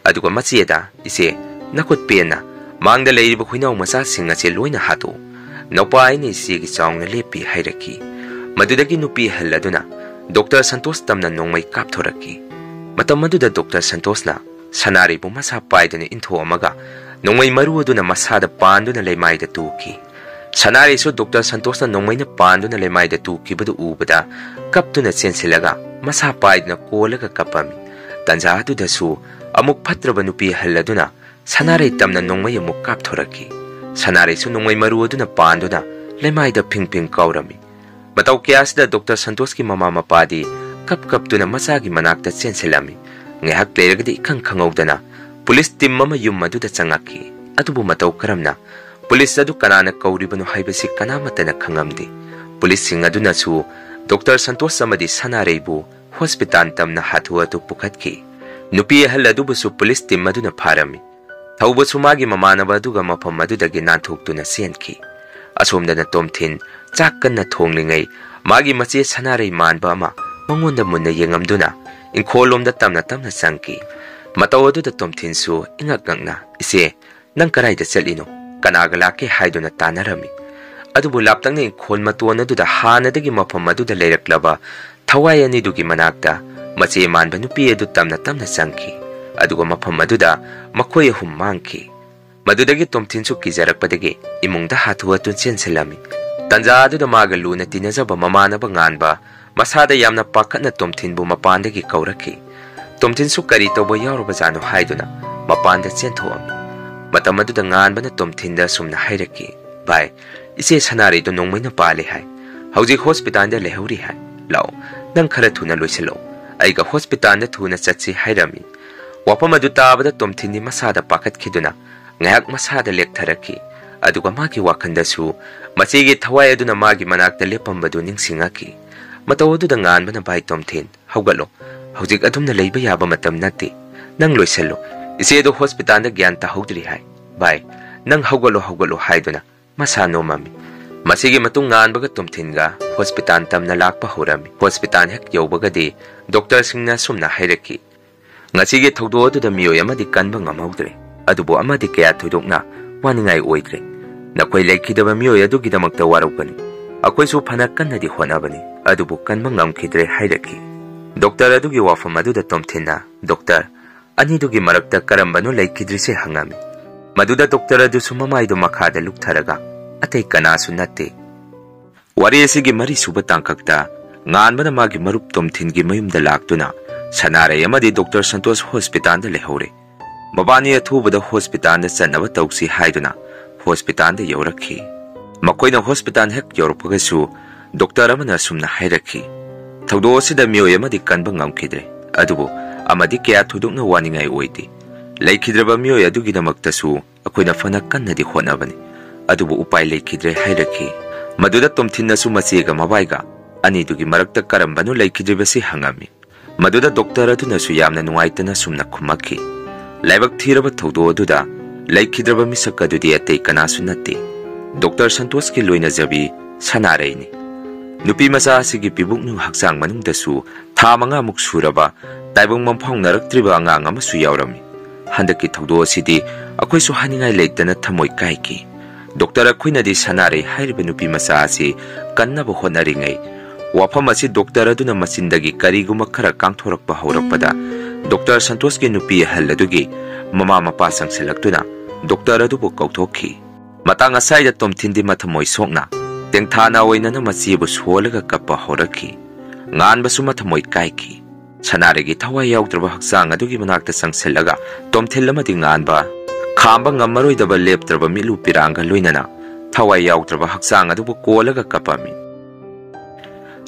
ꯑꯗꯨꯒ, "ꯃꯆꯦꯗ, ꯏꯆꯦ, ꯅꯈꯨꯠ ꯄꯦꯟꯅ ꯃꯥꯡꯗ ꯂꯩꯔꯤꯕ ꯍꯨꯏꯅꯥꯎ ꯃꯆꯥꯁꯤꯡ ꯑꯁꯦ ꯂꯣꯏꯅ ꯍꯥꯠꯇꯣꯛꯎ꯫ "ꯅꯧꯄꯥ, ꯑꯩꯅ ꯏꯆꯦꯒꯤ ꯆꯥꯎꯅ ꯂꯦꯞꯄꯤ" ꯍꯥꯏꯔꯛꯈꯤ꯫ ꯃꯗꯨꯗꯒꯤ ꯅꯨꯄꯤ ꯑꯍꯜ ꯑꯗꯨꯅ ꯗꯣꯛꯇꯔ ꯁꯟꯇꯣꯁ ꯇꯝꯅ ꯅꯣꯡꯃꯩ ꯀꯥꯞꯊꯣꯔꯛꯈꯤ꯫ ꯃꯇꯝ ꯑꯗꯨꯗ ꯗꯣꯛꯇꯔ ꯁꯟꯇꯣꯁꯅ ꯁꯅꯥꯔꯩꯕꯨ ꯃꯁꯥ ꯄꯥꯏꯗꯨꯅ ꯏꯟꯊꯣꯛꯑꯝꯃꯒ ꯅꯣꯡꯃꯩ ꯃꯔꯨ ꯑꯗꯨꯅ ꯃꯁꯥꯗ ꯄꯥꯟꯗꯨꯅ ꯂꯩꯃꯥꯏꯗ ꯇꯨꯈꯤ꯫ ꯁꯅꯥꯔꯩꯁꯨ ꯗꯣꯛꯇꯔ ꯁꯟꯇꯣꯁꯅ ꯅꯣꯡꯃꯩꯅ ꯄꯥꯟꯗꯨꯅ ꯂꯩꯃꯥꯏꯗ ꯇꯨꯈꯤꯕꯗꯨ ꯎꯕꯗ ꯀꯞꯇꯨꯅ ꯆꯦꯟꯁꯤꯜꯂꯒ ꯃꯁꯥ ꯄꯥꯏꯗꯨꯅ ꯀꯣꯜꯂꯒ ꯀꯞꯄꯝꯃꯤ꯫ ꯇꯟꯖꯥ ꯑꯗꯨꯗꯁꯨ ꯑꯃꯨꯛ ꯐꯠꯇ꯭ꯔꯕ ꯅꯨꯄꯤ ꯑꯍꯜ ꯑꯗꯨꯅ ꯁꯅꯥꯔꯩ ꯇꯝꯅ ꯅꯣꯡꯃꯩ ꯑꯃꯨꯛ ꯀꯥꯞꯊꯣꯔꯛꯈꯤ꯫ ꯁꯅꯥꯔꯩꯁꯨ ꯅꯣꯡꯃꯩ ꯃꯔꯨ ꯑꯗꯨꯅ ꯄꯥꯟꯗꯨꯅ ꯂꯩꯃꯥꯏꯗ ꯐꯤꯡ ꯐꯤꯡ ꯀꯥꯎꯔꯝꯃꯤ꯫ ꯃꯇꯧ ꯀꯌꯥꯁꯤꯗ ꯗꯣꯛꯇꯔ ꯁꯟꯇꯣꯁꯀꯤ ꯃꯃꯥ ꯃꯄꯥꯗꯤ ꯀꯞ ꯀꯞꯇꯨꯅ ꯃꯆꯥꯒꯤ ꯃꯅꯥꯛꯇ ꯆꯦꯟꯁꯤꯜꯂꯝꯃꯤ꯫ ꯉꯥꯏꯍꯥꯛ ꯂꯩꯔꯒꯗꯤ ꯏꯈꯪ ꯈꯪꯍꯧꯗꯅ ꯄꯨꯂꯤꯁ ꯇꯤꯝ ꯑꯃ ꯌꯨꯝ ꯑꯗꯨꯗ ꯆꯪꯉꯛꯈꯤ꯫ ꯑꯗꯨꯕꯨ ꯃꯇꯧ ꯀꯔꯝꯅ ꯄꯨꯂꯤꯁ ꯑꯗꯨ ꯀꯅꯥꯅ ꯀꯧꯔꯤꯕꯅꯣ ꯍꯥꯏꯕꯁꯤ ꯀꯅꯥꯃꯠꯇꯅ ꯈꯪꯉꯝꯗꯦ꯫ ꯄꯨꯂꯤꯁꯁꯤꯡ ꯑꯗꯨꯅꯁꯨ ꯗꯣꯛꯇꯔ ꯁꯟꯇꯣꯁ ꯑꯃꯗꯤ ꯁꯅꯥꯔꯩꯕꯨ ꯍꯣꯁꯄꯤꯇꯥꯜ ꯇꯝꯅ ꯍꯥꯊꯨ ꯍꯥꯊꯨ ꯄꯨꯈꯠꯈꯤ꯫ ꯅꯨꯄꯤ ꯑꯍꯜ ꯑꯗꯨꯕꯨꯁꯨ ꯄꯨꯂꯤꯁ ꯇꯤꯝ ꯑꯗꯨꯅ ꯐꯥꯔꯝꯃꯤ꯫ ꯊꯧꯕꯁꯨ ꯃꯥꯒꯤ ꯃꯃꯥꯟꯅꯕ ꯑꯗꯨꯒ ꯃꯐꯝ ꯑꯗꯨꯗꯒꯤ ꯅꯥꯟꯊꯣꯛꯇꯨꯅ ꯆꯦꯟꯈꯤ꯫ ꯑꯁꯣꯝꯗꯅ ꯇꯣꯝꯊꯤꯟ ꯆꯥꯛ ꯀꯟꯅ ꯊꯣꯡꯂꯤꯉꯩ ꯃꯥꯒꯤ ꯃꯆꯦ ꯁꯅꯥꯔꯩ ꯃꯥꯟꯕ ꯑꯃ ꯃꯉꯣꯟꯗ ꯃꯨꯟꯅ ꯌꯦꯡꯉꯝꯗꯨꯅ ꯏꯪꯈꯣꯜꯂꯣꯝꯗ ꯇꯞꯅ ꯇꯞꯅ ꯆꯪꯈꯤ꯫ ꯃꯇꯧ ꯑꯗꯨꯗ ꯇꯣꯝꯊꯤꯟꯁꯨ ꯏꯉꯛ ꯉꯛꯅ, "ꯏꯆꯦ, ꯅꯪ ꯀꯗꯥꯏꯗ ꯆꯠꯂꯤꯅꯣ? ꯀꯅꯥꯒ ꯂꯥꯛꯀꯦ?" ꯍꯥꯏꯗꯨꯅ ꯇꯥꯟꯅꯔꯝꯃꯤ꯫ ꯑꯗꯨꯕꯨ ꯂꯥꯞꯇꯛꯅ ꯏꯪꯈꯣꯜ ꯃꯇꯣꯟ ꯑꯗꯨꯗ ꯍꯥꯟꯅꯗꯒꯤ ꯃꯐꯝ ꯑꯗꯨꯗ ꯂꯩꯔꯛꯂꯕ ꯊꯋꯥꯏ ꯑꯅꯤꯗꯨꯒꯤ ꯃꯅꯥꯛꯇ ꯃꯆꯦ ꯃꯥꯟꯕ ꯅꯨꯄꯤ ꯑꯗꯨ ꯇꯞꯅ ꯇꯞꯅ ꯆꯪꯈꯤ꯫ ꯑꯗꯨꯒ ꯃꯐꯝ ꯑꯗꯨꯗ ꯃꯈꯣꯏ ꯑꯍꯨꯝ ꯃꯥꯡꯈꯤ꯫ ꯃꯗꯨꯗꯒꯤ ꯇꯣꯝꯊꯤꯟꯁꯨ ꯀꯤꯖꯔꯛꯄꯗꯒꯤ ꯏꯃꯨꯡꯗ ꯍꯥꯊꯨ ꯍꯥꯊꯨ ꯆꯦꯟꯁꯤꯜꯂꯝꯃꯤ꯫ ꯇꯟꯖꯥ ꯑꯗꯨꯗ ꯃꯥꯒ ꯂꯨꯅ ꯇꯤꯟꯅꯖꯕ ꯃꯃꯥꯟꯅꯕ ꯉꯥꯟꯕ ꯃꯁꯥꯗ ꯌꯥꯝꯅ ꯄꯥꯈꯠꯅ ꯇꯣꯝꯊꯤꯟꯕꯨ ꯃꯄꯥꯟꯗꯒꯤ ꯀꯧꯔꯛꯈꯤ꯫ ꯇꯣꯝꯊꯤꯟꯁꯨ ꯀꯔꯤ ꯇꯧꯕ ꯌꯥꯎꯔꯕꯖꯥꯠꯅꯣ ꯍꯥꯏꯗꯨꯅ ꯃꯄꯥꯟꯗ ꯆꯦꯟꯊꯣꯛꯑꯝꯃꯤ꯫ ꯃꯇꯝ ꯑꯗꯨꯗ ꯉꯥꯟꯕꯅ ꯇꯣꯝꯊꯤꯟꯗ ꯑꯁꯨꯝꯅ ꯍꯥꯏꯔꯛꯈꯤ, "ꯚꯥꯏ, ꯏꯆꯦ ꯁꯅꯥꯔꯩꯗꯣ ꯅꯣꯡꯃꯩꯅ ꯄꯥꯜꯂꯦ ꯍꯥꯏ꯫ ꯍꯧꯖꯤꯛ ꯍꯣꯁꯄꯤꯇꯥꯜꯗ ꯂꯩꯍꯧꯔꯤ ꯍꯥꯏ꯫ ꯂꯥꯛꯑꯣ, ꯅꯪ ꯈꯔ ꯊꯨꯅ ꯂꯣꯏꯁꯤꯜꯂꯛꯑꯣ꯫ ꯑꯩꯒ ꯍꯣꯁꯄꯤꯇꯥꯜꯗ ꯊꯨꯅ ꯆꯠꯁꯤ" ꯍꯥꯏꯔꯝꯃꯤ꯫ ꯋꯥꯐꯝ ꯑꯗꯨ ꯇꯥꯕꯗ ꯇꯣꯝꯊꯤꯟꯗꯤ ꯃꯁꯥꯗ ꯄꯥꯈꯠꯈꯤꯗꯨꯅ ꯉꯥꯏꯍꯥꯛ ꯃꯁꯥꯗ ꯂꯦꯛꯊꯔꯛꯈꯤ꯫ ꯑꯗꯨꯒ ꯃꯥꯒꯤ ꯋꯥꯈꯜꯗꯁꯨ ꯃꯆꯦꯒꯤ ꯊꯋꯥꯏ ꯑꯗꯨꯅ ꯃꯥꯒꯤ ꯃꯅꯥꯛꯇ ꯂꯦꯞꯄꯝꯕꯗꯨ ꯅꯤꯡꯁꯤꯡꯉꯛꯈꯤ꯫ ꯃꯇꯧ ꯑꯗꯨꯗ ꯉꯥꯟꯕꯅ, "ꯚꯥꯏ ꯇꯣꯝꯊꯤꯟ, ꯍꯧꯒꯠꯂꯣ꯫ ꯍꯧꯖꯤꯛ ꯑꯗꯨꯝꯅ ꯂꯩꯕ ꯌꯥꯕ ꯃꯇꯝ ꯅꯠꯇꯦ꯫ ꯅꯪ ꯂꯣꯏꯁꯜꯂꯣ꯫ ꯏꯆꯦꯗꯣ ꯍꯣꯁꯄꯤꯇꯥꯜꯗ ꯒ꯭ꯌꯥꯟ ꯇꯥꯍꯧꯗ꯭ꯔꯤ ꯍꯥꯏ꯫ ꯚꯥꯏ, ꯅꯪ ꯍꯧꯒꯠꯂꯣ, ꯍꯧꯒꯠꯂꯣ" ꯍꯥꯏꯗꯨꯅ ꯃꯁꯥ ꯅꯣꯝꯃꯝꯃꯤ꯫ ꯃꯁꯤꯒꯤ ꯃꯇꯨꯡ ꯉꯥꯟꯕꯒ ꯇꯣꯝꯊꯤꯟꯒ ꯍꯣꯁꯄꯤꯇꯥꯜ ꯇꯝꯅ ꯂꯥꯛꯄ ꯍꯧꯔꯝꯃꯤ꯫ ꯍꯣꯁꯄꯤꯇꯥꯜ ꯍꯦꯛ ꯌꯧꯕꯒꯗꯤ ꯗꯣꯛꯇꯔꯁꯤꯡꯅ ꯑꯁꯨꯝꯅ ꯍꯥꯏꯔꯛꯈꯤ, "ꯉꯁꯤꯒꯤ ꯊꯧꯗꯣꯛ ꯑꯗꯨꯗ ꯃꯤꯑꯣꯏ ꯑꯃꯗꯤ ꯀꯟꯕ ꯉꯝꯍꯧꯗ꯭ꯔꯦ, ꯑꯗꯨꯕꯨ ꯑꯃꯗꯤ ꯀꯌꯥ ꯊꯣꯏꯗꯣꯛꯅ ꯋꯥꯅꯤꯡꯉꯥꯏ ꯑꯣꯏꯗ꯭ꯔꯦ꯫ "ꯅꯈꯣꯏ ꯂꯩꯈꯤꯗꯕ ꯃꯤꯑꯣꯏ ꯑꯗꯨꯒꯤꯗꯃꯛꯇ ꯋꯥꯔꯧꯒꯅꯤ꯫ ꯑꯩꯈꯣꯏꯁꯨ ꯐꯅ ꯀꯟꯅꯗꯤ ꯍꯣꯠꯅꯕꯅꯤ, ꯑꯗꯨꯕꯨ ꯀꯟꯕ ꯉꯝꯈꯤꯗ꯭ꯔꯦ" ꯍꯥꯏꯔꯛꯈꯤ꯫ ꯗꯣꯛꯇꯔ ꯑꯗꯨꯒꯤ ꯋꯥꯐꯝ ꯑꯗꯨꯗ ꯇꯣꯝꯊꯤꯟꯅ, "ꯗꯣꯛꯇꯔ, ꯑꯅꯤꯗꯨꯒꯤ ꯃꯔꯛꯇ ꯀꯔꯝꯕꯅꯣ ꯂꯩꯈꯤꯗ꯭ꯔꯤꯁꯦ?" ꯍꯪꯉꯝꯃꯤ꯫ ꯃꯗꯨꯗ ꯗꯣꯛꯇꯔ ꯑꯗꯨꯁꯨ ꯃꯃꯥꯏꯗꯨ ꯃꯈꯥꯗ ꯂꯨꯞꯊꯔꯒ, "ꯑꯇꯩ ꯀꯅꯥꯁꯨ ꯅꯠꯇꯦ"꯫ ꯋꯥꯔꯤ ꯑꯁꯤꯒꯤ ꯃꯔꯤꯁꯨꯕ ꯇꯥꯡꯀꯛꯇ ꯉꯥꯟꯕꯅ ꯃꯥꯒꯤ ꯃꯔꯨꯞ ꯇꯣꯝꯊꯤꯟꯒꯤ ꯃꯌꯨꯝꯗ ꯂꯥꯛꯇꯨꯅ ꯁꯅꯥꯔꯩ ꯑꯃꯗꯤ ꯗꯣꯛꯇꯔ ꯁꯟꯇꯣꯁ ꯍꯣꯁꯄꯤꯇꯥꯜꯗ ꯂꯩꯍꯧꯔꯦ꯫ ꯃꯕꯥꯅꯤ ꯑꯊꯨꯕꯗ ꯍꯣꯁꯄꯤꯇꯥꯜꯗ ꯆꯠꯅꯕ ꯇꯧꯁꯤ ꯍꯥꯏꯗꯨꯅ ꯍꯣꯁꯄꯤꯇꯥꯜꯗ ꯌꯧꯔꯛꯈꯤ꯫ ꯃꯈꯣꯏꯅ ꯍꯣꯁꯄꯤꯇꯥꯜ ꯍꯦꯛ ꯌꯧꯔꯛꯄꯒꯁꯨ ꯗꯣꯛꯇꯔ ꯑꯃꯅ ꯑꯁꯨꯝꯅ ꯍꯥꯏꯔꯛꯈꯤ, "ꯊꯧꯗꯣꯛ ꯑꯁꯤꯗ ꯃꯤꯑꯣꯏ ꯑꯃꯗꯤ ꯀꯟꯕ ꯉꯝꯈꯤꯗ꯭ꯔꯦ, ꯑꯗꯨꯕꯨ ꯑꯃꯗꯤ ꯀꯌꯥ ꯊꯣꯏꯗꯣꯛꯅ ꯋꯥꯅꯤꯡꯉꯥꯏ ꯑꯣꯏꯗꯦ꯫ ꯂꯩꯈꯤꯗ꯭ꯔꯕ ꯃꯤꯑꯣꯏ ꯑꯗꯨꯒꯤꯗꯃꯛꯇꯁꯨ ꯑꯩꯈꯣꯏꯅ ꯐꯅ ꯀꯟꯅꯗꯤ ꯍꯣꯠꯅꯕꯅꯤ, ꯑꯗꯨꯕꯨ ꯎꯄꯥꯏ ꯂꯩꯈꯤꯗ꯭ꯔꯦ" ꯍꯥꯏꯔꯛꯈꯤ꯫ ꯃꯗꯨꯗ ꯇꯣꯝꯊꯤꯟꯅꯁꯨ ꯃꯆꯦꯒ ꯃꯕꯥꯏꯒ ꯑꯅꯤꯗꯨꯒꯤ ꯃꯔꯛꯇ ꯀꯔꯝꯕꯅꯣ ꯂꯩꯈꯤꯗ꯭ꯔꯤꯕꯁꯤ ꯍꯪꯉꯝꯃꯤ꯫ ꯃꯗꯨꯗ ꯗꯣꯛꯇꯔ ꯑꯗꯨꯅꯁꯨ ꯌꯥꯝꯅ ꯅꯨꯡꯉꯥꯏꯇꯅ ꯁꯨꯝꯅ ꯈꯨꯝꯃꯛꯈꯤ, "ꯂꯥꯏꯕꯛ ꯊꯤꯔꯕ ꯊꯧꯗꯣꯛ ꯑꯗꯨꯗ ꯂꯩꯈꯤꯗ꯭ꯔꯕ ꯃꯤꯁꯛ ꯑꯗꯨꯗꯤ ꯑꯇꯩ ꯀꯅꯥꯁꯨ ꯅꯠꯇꯦ, ꯗꯣꯛꯇꯔ ꯁꯟꯇꯣꯁꯀꯤ ꯂꯣꯏꯅꯖꯕꯤ ꯁꯅꯥꯔꯩꯅꯤ꯫ ꯅꯨꯄꯤ ꯃꯆꯥ ꯑꯁꯤꯒꯤ ꯄꯤꯕꯨꯛꯅꯨ ꯍꯛꯆꯥꯡ ꯃꯅꯨꯡꯗꯁꯨ ꯊꯥ ꯃꯉꯥꯃꯨꯛ ꯁꯨꯔꯕ ꯇꯥꯏꯕꯪ ꯃꯪꯐꯥꯎꯅꯔꯛꯇ꯭ꯔꯤꯕ ꯑꯉꯥꯡ ꯑꯃꯁꯨ ꯌꯥꯎꯔꯝꯃꯤ꯫ ꯍꯟꯗꯛꯀꯤ ꯊꯧꯗꯣꯛ ꯑꯁꯤꯗꯤ ꯑꯩꯈꯣꯏꯁꯨ ꯍꯥꯏꯅꯤꯡꯉꯥꯏ ꯂꯩꯇꯅ ꯊꯃꯣꯏ ꯀꯥꯏꯈꯤ꯫ ꯗꯣꯛꯇꯔ ꯑꯩꯈꯣꯏꯅꯗꯤ ꯁꯅꯥꯔꯩ ꯍꯥꯏꯔꯤꯕ ꯅꯨꯄꯤ ꯃꯆꯥ ꯑꯁꯤ ꯀꯟꯅꯕ ꯍꯣꯠꯅꯔꯤꯉꯩ, ꯋꯥꯐꯝ ꯑꯁꯤ ꯗꯣꯛꯇꯔ ꯑꯗꯨꯅ ꯃꯆꯤꯟꯗꯒꯤ ꯀꯔꯤꯒꯨꯝꯕ ꯈꯔ ꯀꯥꯡꯊꯣꯔꯛꯄ ꯍꯧꯔꯛꯄꯗ, ꯗꯣꯛꯇꯔ ꯁꯟꯇꯣꯁꯀꯤ ꯅꯨꯄꯤ ꯑꯍꯜ ꯑꯗꯨꯒꯤ ꯃꯃꯥ ꯃꯄꯥ ꯆꯪꯁꯤꯜꯂꯛꯇꯨꯅ ꯗꯣꯛꯇꯔ ꯑꯗꯨꯕꯨ ꯀꯧꯊꯣꯛꯈꯤ꯫ ꯃꯇꯥꯡ ꯑꯁꯥꯏꯗ ꯇꯣꯝꯊꯤꯟꯗꯤ ꯃꯊꯃꯣꯏ ꯁꯣꯛꯅ ꯇꯦꯡꯊꯥꯅ ꯑꯣꯏꯅꯅ ꯃꯆꯦꯕꯨ ꯁꯣꯜꯂꯒ ꯀꯞꯄ ꯍꯧꯔꯛꯈꯤ꯫ ꯉꯥꯟꯕꯁꯨ ꯃꯊꯃꯣꯏ ꯀꯥꯏꯈꯤ꯫ ꯁꯅꯥꯔꯩꯒꯤ ꯊꯋꯥꯏ ꯌꯥꯎꯗ꯭ꯔꯕ ꯍꯛꯆꯥꯡ ꯑꯗꯨꯒꯤ ꯃꯅꯥꯛꯇ ꯆꯪꯁꯤꯜꯂꯒ ꯇꯣꯝꯊꯤꯜ ꯑꯃꯗꯤ ꯉꯥꯟꯕ ꯈꯥꯝꯕ ꯉꯝꯃꯔꯣꯏꯗꯕ ꯂꯦꯞꯇ꯭ꯔꯕ ꯃꯤꯠꯂꯨ ꯄꯤꯔꯥꯡꯒ ꯂꯣꯏꯅꯅ ꯊꯋꯥꯏ ꯌꯥꯎꯗ꯭ꯔꯕ ꯍꯛꯆꯥꯡ ꯑꯗꯨꯕꯨ ꯀꯣꯜꯂꯒ ꯀꯞꯄꯝꯃꯤ꯫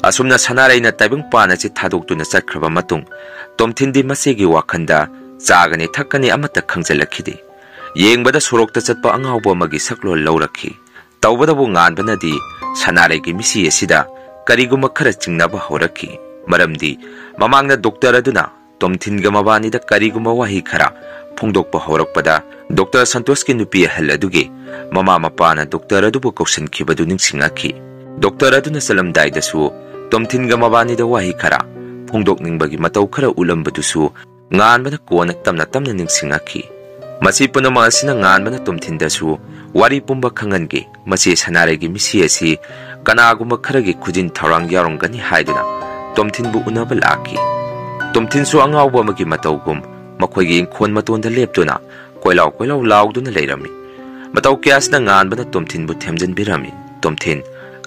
ꯑꯁꯨꯝꯅ ꯁꯅꯥꯔꯩꯅ ꯇꯥꯏꯕꯪꯄꯥꯟ ꯑꯁꯤ ꯊꯥꯗꯣꯛꯇꯨꯅ ꯆꯠꯈ꯭ꯔꯕ ꯃꯇꯨꯡ, ꯇꯣꯝꯊꯤꯟꯗꯤ ꯃꯆꯦꯒꯤ ꯋꯥꯈꯜꯗ ꯆꯥꯒꯅꯤ ꯊꯛꯀꯅꯤ ꯑꯃꯠꯇ ꯈꯪꯖꯤꯜꯂꯛꯈꯤꯗꯦ꯫ ꯌꯦꯡꯕꯗ ꯁꯣꯔꯣꯛꯇ ꯆꯠꯄ ꯑꯉꯥꯎꯕ ꯑꯃꯒꯤ ꯁꯛꯂꯣꯟ ꯂꯧꯔꯛꯈꯤ꯫ ꯇꯧꯕꯇꯕꯨ ꯉꯥꯟꯕꯅꯗꯤ ꯁꯅꯥꯔꯩꯒꯤ ꯃꯤꯁꯤ ꯑꯁꯤꯗ ꯀꯔꯤꯒꯨꯝꯕ ꯈꯔ ꯆꯤꯡꯅꯕ ꯍꯧꯔꯛꯈꯤ꯫ ꯃꯔꯝꯗꯤ ꯃꯃꯥꯡꯗ ꯗꯣꯛꯇꯔ ꯑꯗꯨꯅ ꯇꯣꯝꯊꯤꯟꯒ ꯃꯕꯥꯅꯤꯗ ꯀꯔꯤꯒꯨꯝꯕ ꯋꯥꯍꯩ ꯈꯔ ꯐꯣꯡꯗꯣꯛꯄ ꯍꯧꯔꯛꯄꯗ, ꯗꯣꯛꯇꯔ ꯁꯟꯇꯣꯁꯀꯤ ꯅꯨꯄꯤ ꯑꯍꯜ ꯑꯗꯨꯒꯤ ꯃꯃꯥ ꯃꯄꯥꯅ ꯗꯣꯛꯇꯔ ꯑꯗꯨꯕꯨ ꯀꯧꯁꯤꯟꯈꯤꯕꯗꯨ ꯅꯤꯡꯁꯤꯡꯂꯛꯈꯤ꯫ ꯗꯣꯛꯇꯔ ꯑꯗꯨꯅ ꯆꯠꯂꯝꯗꯥꯏꯗꯁꯨ ꯇꯣꯝꯊꯤꯟꯒ ꯃꯕꯥꯅꯤꯗ ꯋꯥꯍꯩ ꯈꯔ ꯐꯣꯡꯗꯣꯛꯅꯤꯡꯕꯒꯤ ꯃꯇꯧ ꯈꯔ ꯎꯠꯂꯝꯕꯗꯨꯁꯨ ꯉꯥꯟꯕꯅ ꯀꯣꯟꯅ ꯇꯞꯅ ꯇꯞꯅ ꯅꯤꯡꯁꯤꯡꯂꯛꯈꯤ꯫ ꯃꯁꯤ ꯄꯨꯝꯅꯃꯛ ꯑꯁꯤꯅ ꯉꯥꯟꯕꯅ ꯇꯣꯝꯊꯤꯟꯗꯁꯨ ꯋꯥꯔꯤ ꯄꯨꯝꯕ ꯈꯪꯍꯟꯈꯤ꯫ ꯃꯆꯦ ꯁꯅꯥꯔꯩꯒꯤ ꯃꯤꯁꯤ ꯑꯁꯤ ꯀꯅꯥꯒꯨꯝꯕ ꯈꯔꯒꯤ ꯈꯨꯖꯤꯟ ꯊꯧꯔꯥꯡ ꯌꯥꯎꯔꯝꯒꯅꯤ ꯍꯥꯏꯗꯨꯅ ꯇꯣꯝꯊꯤꯟꯕꯨ ꯎꯅꯕ ꯂꯥꯛꯈꯤ꯫ ꯇꯣꯝꯊꯤꯟꯁꯨ ꯑꯉꯥꯎꯕ ꯑꯃꯒꯤ ꯃꯇꯧꯒꯨꯝ ꯃꯈꯣꯏꯒꯤ ꯏꯪꯈꯣꯜ ꯃꯇꯣꯟꯗ ꯂꯦꯞꯇꯨꯅ ꯀꯣꯏꯂꯥꯎ ꯀꯣꯏꯂꯥꯎ ꯂꯥꯎꯗꯨꯅ ꯂꯩꯔꯝꯃꯤ꯫ ꯃꯇꯧ ꯀꯌꯥꯁꯤꯗ ꯉꯥꯟꯕꯅ ꯇꯣꯝꯊꯤꯟꯕꯨ ꯊꯦꯝꯖꯤꯟꯕꯤꯔꯝꯃꯤ꯫ "ꯇꯣꯝꯊꯤꯟ,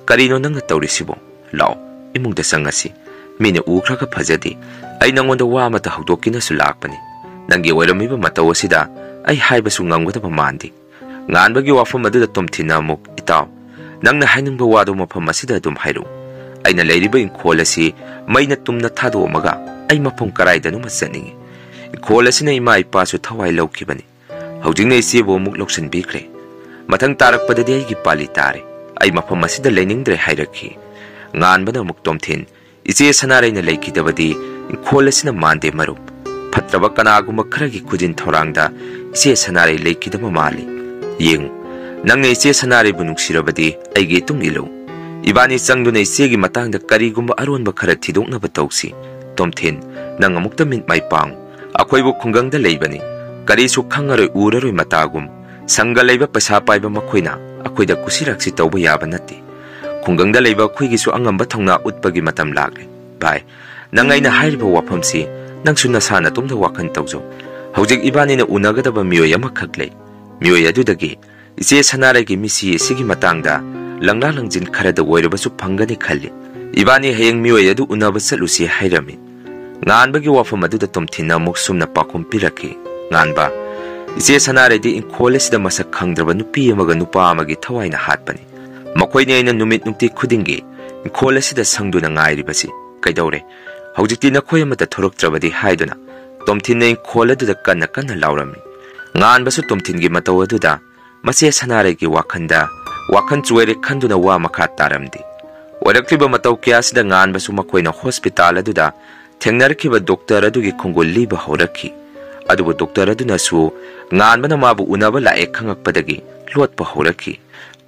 ꯀꯔꯤꯅꯣ ꯅꯪꯅ ꯇꯧꯔꯤꯁꯤꯕꯣ? ꯂꯥꯛꯑꯣ, ꯏꯃꯨꯡꯗ ꯆꯪꯉꯁꯤ꯫ ꯃꯤꯅ ꯎꯈ꯭ꯔꯒ ꯐꯖꯗꯦ꯫ ꯑꯩ ꯅꯉꯣꯟꯗ ꯋꯥ ꯑꯃꯇ ꯍꯧꯗꯣꯛꯀꯦꯅꯁꯨ ꯂꯥꯛꯄꯅꯤ꯫ ꯅꯪꯒꯤ ꯑꯣꯏꯔꯝꯃꯤꯕ ꯃꯇꯧ ꯑꯁꯤꯗ ꯑꯩ ꯍꯥꯏꯕꯁꯨ ꯉꯝꯒꯗꯕ ꯃꯥꯟꯗꯦ꯫" ꯉꯥꯟꯕꯒꯤ ꯋꯥꯐꯝ ꯑꯗꯨꯗ ꯇꯣꯝꯊꯤꯟꯅ ꯑꯃꯨꯛ, "ꯏꯇꯥꯎ, ꯅꯪꯅ ꯍꯥꯏꯅꯤꯡꯕ ꯋꯥꯗꯨ ꯃꯐꯝ ꯑꯁꯤꯗ ꯑꯗꯨꯝ ꯍꯥꯏꯔꯛꯎ꯫ ꯑꯩꯅ ꯂꯩꯔꯤꯕ ꯏꯪꯈꯣꯜ ꯑꯁꯤ ꯃꯩꯅ ꯇꯨꯝꯅ ꯊꯥꯗꯣꯛꯑꯝꯃꯒ ꯑꯩ ꯃꯐꯝ ꯀꯔꯥꯏꯗꯅꯣꯃ ꯆꯠꯅꯤꯡꯉꯤ꯫ ꯏꯪꯈꯣꯜ ꯑꯁꯤꯅ ꯏꯃꯥ ꯏꯄꯥꯁꯨ ꯊꯋꯥꯏ ꯂꯧꯈꯤꯕꯅꯤ꯫ ꯍꯧꯖꯤꯛꯅ ꯏꯆꯦꯕꯨ ꯑꯃꯨꯛ ꯂꯧꯁꯤꯟꯕꯤꯈ꯭ꯔꯦ꯫ ꯃꯊꯪ ꯇꯥꯔꯛꯄꯗꯗꯤ ꯑꯩꯒꯤ ꯄꯥꯜꯂꯤ ꯇꯥꯔꯦ꯫ ꯑꯩ ꯃꯐꯝ ꯑꯁꯤꯗ ꯂꯩꯅꯤꯡꯗ꯭ꯔꯦ" ꯍꯥꯏꯔꯛꯈꯤ꯫ ꯉꯥꯟꯕꯅ ꯑꯃꯨꯛ, "ꯇꯣꯝꯊꯤꯟ, ꯏꯆꯦ ꯁꯅꯥꯔꯩꯅ ꯂꯩꯈꯤꯗꯕꯗꯤ ꯏꯪꯈꯣꯜ ꯑꯁꯤꯅ ꯃꯥꯟꯗꯦ ꯃꯔꯨꯞ꯫ ꯐꯠꯇ꯭ꯔꯕ ꯀꯅꯥꯒꯨꯝꯕ ꯈꯔꯒꯤ ꯈꯨꯖꯤꯟ ꯊꯧꯔꯥꯡꯗ ꯏꯆꯦ ꯁꯅꯥꯔꯩ ꯂꯩꯈꯤꯗꯕ ꯃꯥꯜꯂꯤ꯫ ꯌꯦꯡꯉꯨ, ꯅꯪꯅ ꯏꯆꯦ ꯁꯅꯥꯔꯩꯕꯨ ꯅꯨꯡꯁꯤꯔꯕꯗꯤ ꯑꯩꯒꯤ ꯏꯇꯨꯡ ꯏꯜꯂꯨ꯫ ꯏꯕꯥꯅꯤ ꯆꯪꯗꯨꯅ ꯏꯆꯦꯒꯤ ꯃꯇꯥꯡꯗ ꯀꯔꯤꯒꯨꯝꯕ ꯑꯔꯣꯟꯕ ꯈꯔ ꯊꯤꯗꯣꯛꯅꯕ ꯇꯧꯁꯤ꯫ ꯇꯣꯝꯊꯤꯟ, ꯅꯪ ꯑꯃꯨꯛꯇ ꯃꯤꯠ ꯃꯥꯏ ꯄꯥꯡꯉꯨ꯫ ꯑꯩꯈꯣꯏꯕꯨ ꯈꯨꯡꯒꯪꯗ ꯂꯩꯕꯅꯤ꯫ ꯀꯔꯤꯁꯨ ꯈꯪꯉꯔꯣꯏ ꯎꯔꯔꯣꯏ ꯃꯇꯥꯒꯨꯝ꯫ ꯁꯪꯒ ꯂꯩꯕ ꯄꯩꯁꯥ ꯄꯥꯏꯕ ꯃꯈꯣꯏꯅ ꯑꯩꯈꯣꯏꯗ ꯀꯨꯁꯤꯔꯥꯛꯁꯤ ꯇꯧꯕ ꯌꯥꯕ ꯅꯠꯇꯦ꯫ ꯈꯨꯡꯒꯪꯗ ꯂꯩꯕ ꯑꯩꯈꯣꯏꯒꯤꯁꯨ ꯑꯉꯝꯕ ꯊꯧꯅꯥ ꯎꯠꯄꯒꯤ ꯃꯇꯝ ꯂꯥꯛꯂꯦ꯫ ꯚꯥꯏ, ꯅꯪ ꯑꯩꯅ ꯍꯥꯏꯔꯤꯕ ꯋꯥꯐꯝꯁꯤ ꯅꯪꯁꯨ ꯅꯁꯥ ꯅꯇꯣꯝꯇ ꯋꯥꯈꯜ ꯇꯧꯖꯧ꯫ ꯍꯧꯖꯤꯛ ꯏꯕꯥꯅꯤꯅ ꯎꯅꯒꯗꯕ ꯃꯤꯑꯣꯏ ꯑꯃꯈꯛ ꯂꯩ꯫ ꯃꯤꯑꯣꯏ ꯑꯗꯨꯗꯒꯤ ꯏꯆꯦ ꯁꯅꯥꯔꯩꯒꯤ ꯃꯤꯁꯤ ꯑꯁꯤꯒꯤ ꯃꯇꯥꯡꯗ ꯂꯪꯂꯥ ꯂꯪꯖꯤꯟ ꯈꯔꯗ ꯑꯣꯏꯔꯕꯁꯨ ꯐꯪꯒꯅꯤ ꯈꯜꯂꯤ꯫ ꯏꯕꯥꯅꯤ ꯍꯌꯦꯡ ꯃꯤꯑꯣꯏ ꯑꯗꯨ ꯎꯅꯕ ꯆꯠꯂꯨꯁꯤ" ꯍꯥꯏꯔꯝꯃꯤ꯫ ꯉꯥꯟꯕꯒꯤ ꯋꯥꯐꯝ ꯑꯗꯨꯗ ꯇꯣꯝꯊꯤꯟꯅ ꯑꯃꯨꯛ ꯁꯨꯝꯅ ꯄꯥꯎꯈꯨꯝ ꯄꯤꯔꯛꯈꯤ, "ꯉꯥꯟꯕ, ꯏꯆꯦ ꯁꯅꯥꯔꯩꯗꯤ ꯏꯪꯈꯣꯜ ꯑꯁꯤꯗ ꯃꯁꯛ ꯈꯪꯗ꯭ꯔꯕ ꯅꯨꯄꯤ ꯑꯃꯒ ꯅꯨꯄꯥ ꯑꯃꯒꯤ ꯊꯋꯥꯏꯅ ꯍꯥꯠꯄꯅꯤ꯫ ꯃꯈꯣꯏꯅꯤ ꯑꯩꯅ ꯅꯨꯃꯤꯠ ꯅꯨꯡꯇꯤ ꯈꯨꯗꯤꯡꯒꯤ ꯏꯪꯈꯣꯜ ꯑꯁꯤꯗ ꯁꯪꯗꯨꯅ ꯉꯥꯏꯔꯤꯕꯁꯤ꯫ ꯀꯩꯗꯧꯔꯦ? ꯍꯧꯖꯤꯛꯇꯤ ꯅꯈꯣꯏ ꯑꯃꯠꯇ ꯊꯣꯔꯛꯇ꯭ꯔꯕꯗꯤ?" ꯍꯥꯏꯗꯨꯅ ꯇꯣꯝꯊꯤꯟꯅ ꯏꯪꯈꯣꯜ ꯑꯗꯨꯗ ꯀꯟꯅ ꯀꯟꯅ ꯂꯥꯎꯔꯝꯃꯤ꯫ ꯉꯥꯟꯕꯁꯨ ꯇꯣꯝꯊꯤꯟꯒꯤ ꯃꯇꯧ ꯑꯗꯨꯗ ꯃꯆꯦ ꯁꯅꯥꯔꯩꯒꯤ ꯋꯥꯈꯜꯗ ꯋꯥꯈꯜ ꯆꯣꯏꯔꯦ ꯈꯟꯗꯨꯅ ꯋꯥ ꯃꯈꯥ ꯇꯥꯔꯝꯗꯦ꯫ ꯑꯣꯏꯔꯛꯂꯤꯕ ꯃꯇꯧ ꯀꯌꯥꯁꯤꯗ ꯉꯥꯟꯕꯁꯨ ꯃꯈꯣꯏꯅ ꯍꯣꯁꯄꯤꯇꯥꯜ ꯑꯗꯨꯗ ꯊꯦꯡꯅꯔꯛꯈꯤꯕ ꯗꯣꯛꯇꯔ ꯑꯗꯨꯒꯤ ꯈꯣꯡꯒꯨꯜ ꯂꯤꯕ ꯍꯧꯔꯛꯈꯤ꯫ ꯑꯗꯨꯕꯨ ꯗꯣꯛꯇꯔ ꯑꯗꯨꯅꯁꯨ ꯉꯥꯟꯕꯅ ꯃꯥꯕꯨ ꯎꯅꯕ ꯂꯥꯛꯑꯦ ꯈꯪꯉꯛꯄꯗꯒꯤ ꯂꯣꯠꯄ ꯍꯧꯔꯛꯈꯤ꯫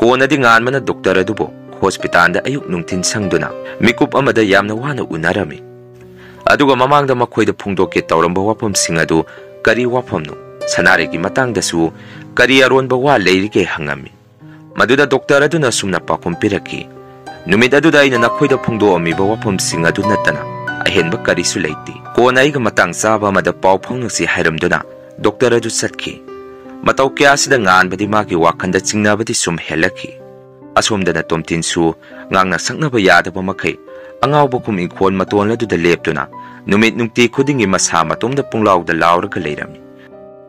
ꯀꯣꯟꯅꯗꯤ ꯉꯥꯟꯕꯅ ꯗꯣꯛꯇꯔ ꯑꯗꯨꯕꯨ ꯍꯣꯁꯄꯤꯇꯥꯜꯗ ꯑꯌꯨꯛ ꯅꯨꯡꯊꯤꯜ ꯁꯪꯗꯨꯅ ꯃꯤꯀꯨꯞ ꯑꯃꯗ ꯌꯥꯝꯅ ꯋꯥꯅ ꯎꯅꯔꯝꯃꯤ꯫ ꯑꯗꯨꯒ ꯃꯃꯥꯡꯗ ꯃꯈꯣꯏꯗ ꯐꯣꯡꯗꯣꯛꯀꯦ ꯇꯧꯔꯝꯕ ꯋꯥꯐꯝꯁꯤꯡ ꯑꯗꯨ ꯀꯔꯤ ꯋꯥꯐꯝꯅꯣ? ꯁꯅꯥꯔꯩꯒꯤ ꯃꯇꯥꯡꯗꯁꯨ ꯀꯔꯤ ꯑꯔꯣꯟꯕ ꯋꯥ ꯂꯩꯔꯤꯒꯦ ꯍꯪꯉꯝꯃꯤ꯫ ꯃꯗꯨꯗ ꯗꯣꯛꯇꯔ ꯑꯗꯨꯅ ꯑꯁꯨꯝꯅ ꯄꯥꯎꯈꯨꯝ ꯄꯤꯔꯛꯈꯤ, "ꯅꯨꯃꯤꯠ ꯑꯗꯨꯗ ꯑꯩꯅ ꯅꯈꯣꯏꯗ ꯐꯣꯡꯗꯣꯛꯑꯝꯃꯤꯕ ꯋꯥꯐꯝꯁꯤꯡ ꯑꯗꯨ ꯅꯠꯇꯅ ꯑꯍꯦꯟꯕ ꯀꯔꯤꯁꯨ ꯂꯩꯇꯦ꯫ ꯀꯣꯟꯅ ꯑꯩꯒ ꯃꯇꯥꯡ ꯆꯥꯕ ꯑꯃꯗ ꯄꯥꯎ ꯐꯥꯎꯅꯁꯤ" ꯍꯥꯏꯔꯝꯗꯨꯅ ꯗꯣꯛꯇꯔ ꯑꯗꯨ ꯆꯠꯈꯤ꯫ ꯃꯇꯧ ꯀꯌꯥ ꯑꯁꯤꯗ ꯉꯥꯟꯕꯗꯤ ꯃꯥꯒꯤ ꯋꯥꯈꯜꯗ ꯆꯤꯡꯅꯕꯗꯤ ꯁꯨꯝ ꯍꯦꯜꯂꯛꯈꯤ꯫ ꯑꯁꯣꯝꯗꯅ ꯇꯣꯝꯊꯤꯟꯁꯨ ꯉꯥꯡꯅ ꯁꯛꯅꯕ ꯌꯥꯗꯕ ꯃꯈꯩ ꯑꯉꯥꯎꯕ ꯀꯨꯝ ꯏꯪꯈꯣꯜ ꯃꯇꯣꯟ ꯑꯗꯨꯗ ꯂꯦꯞꯇꯨꯅ ꯅꯨꯃꯤꯠ ꯅꯨꯡꯇꯤ ꯈꯨꯗꯤꯡꯒꯤ ꯃꯁꯥ ꯃꯇꯣꯝꯗ ꯄꯨꯡꯂꯥꯎꯗ ꯂꯥꯎꯔꯒ ꯂꯩꯔꯝꯃꯤ꯫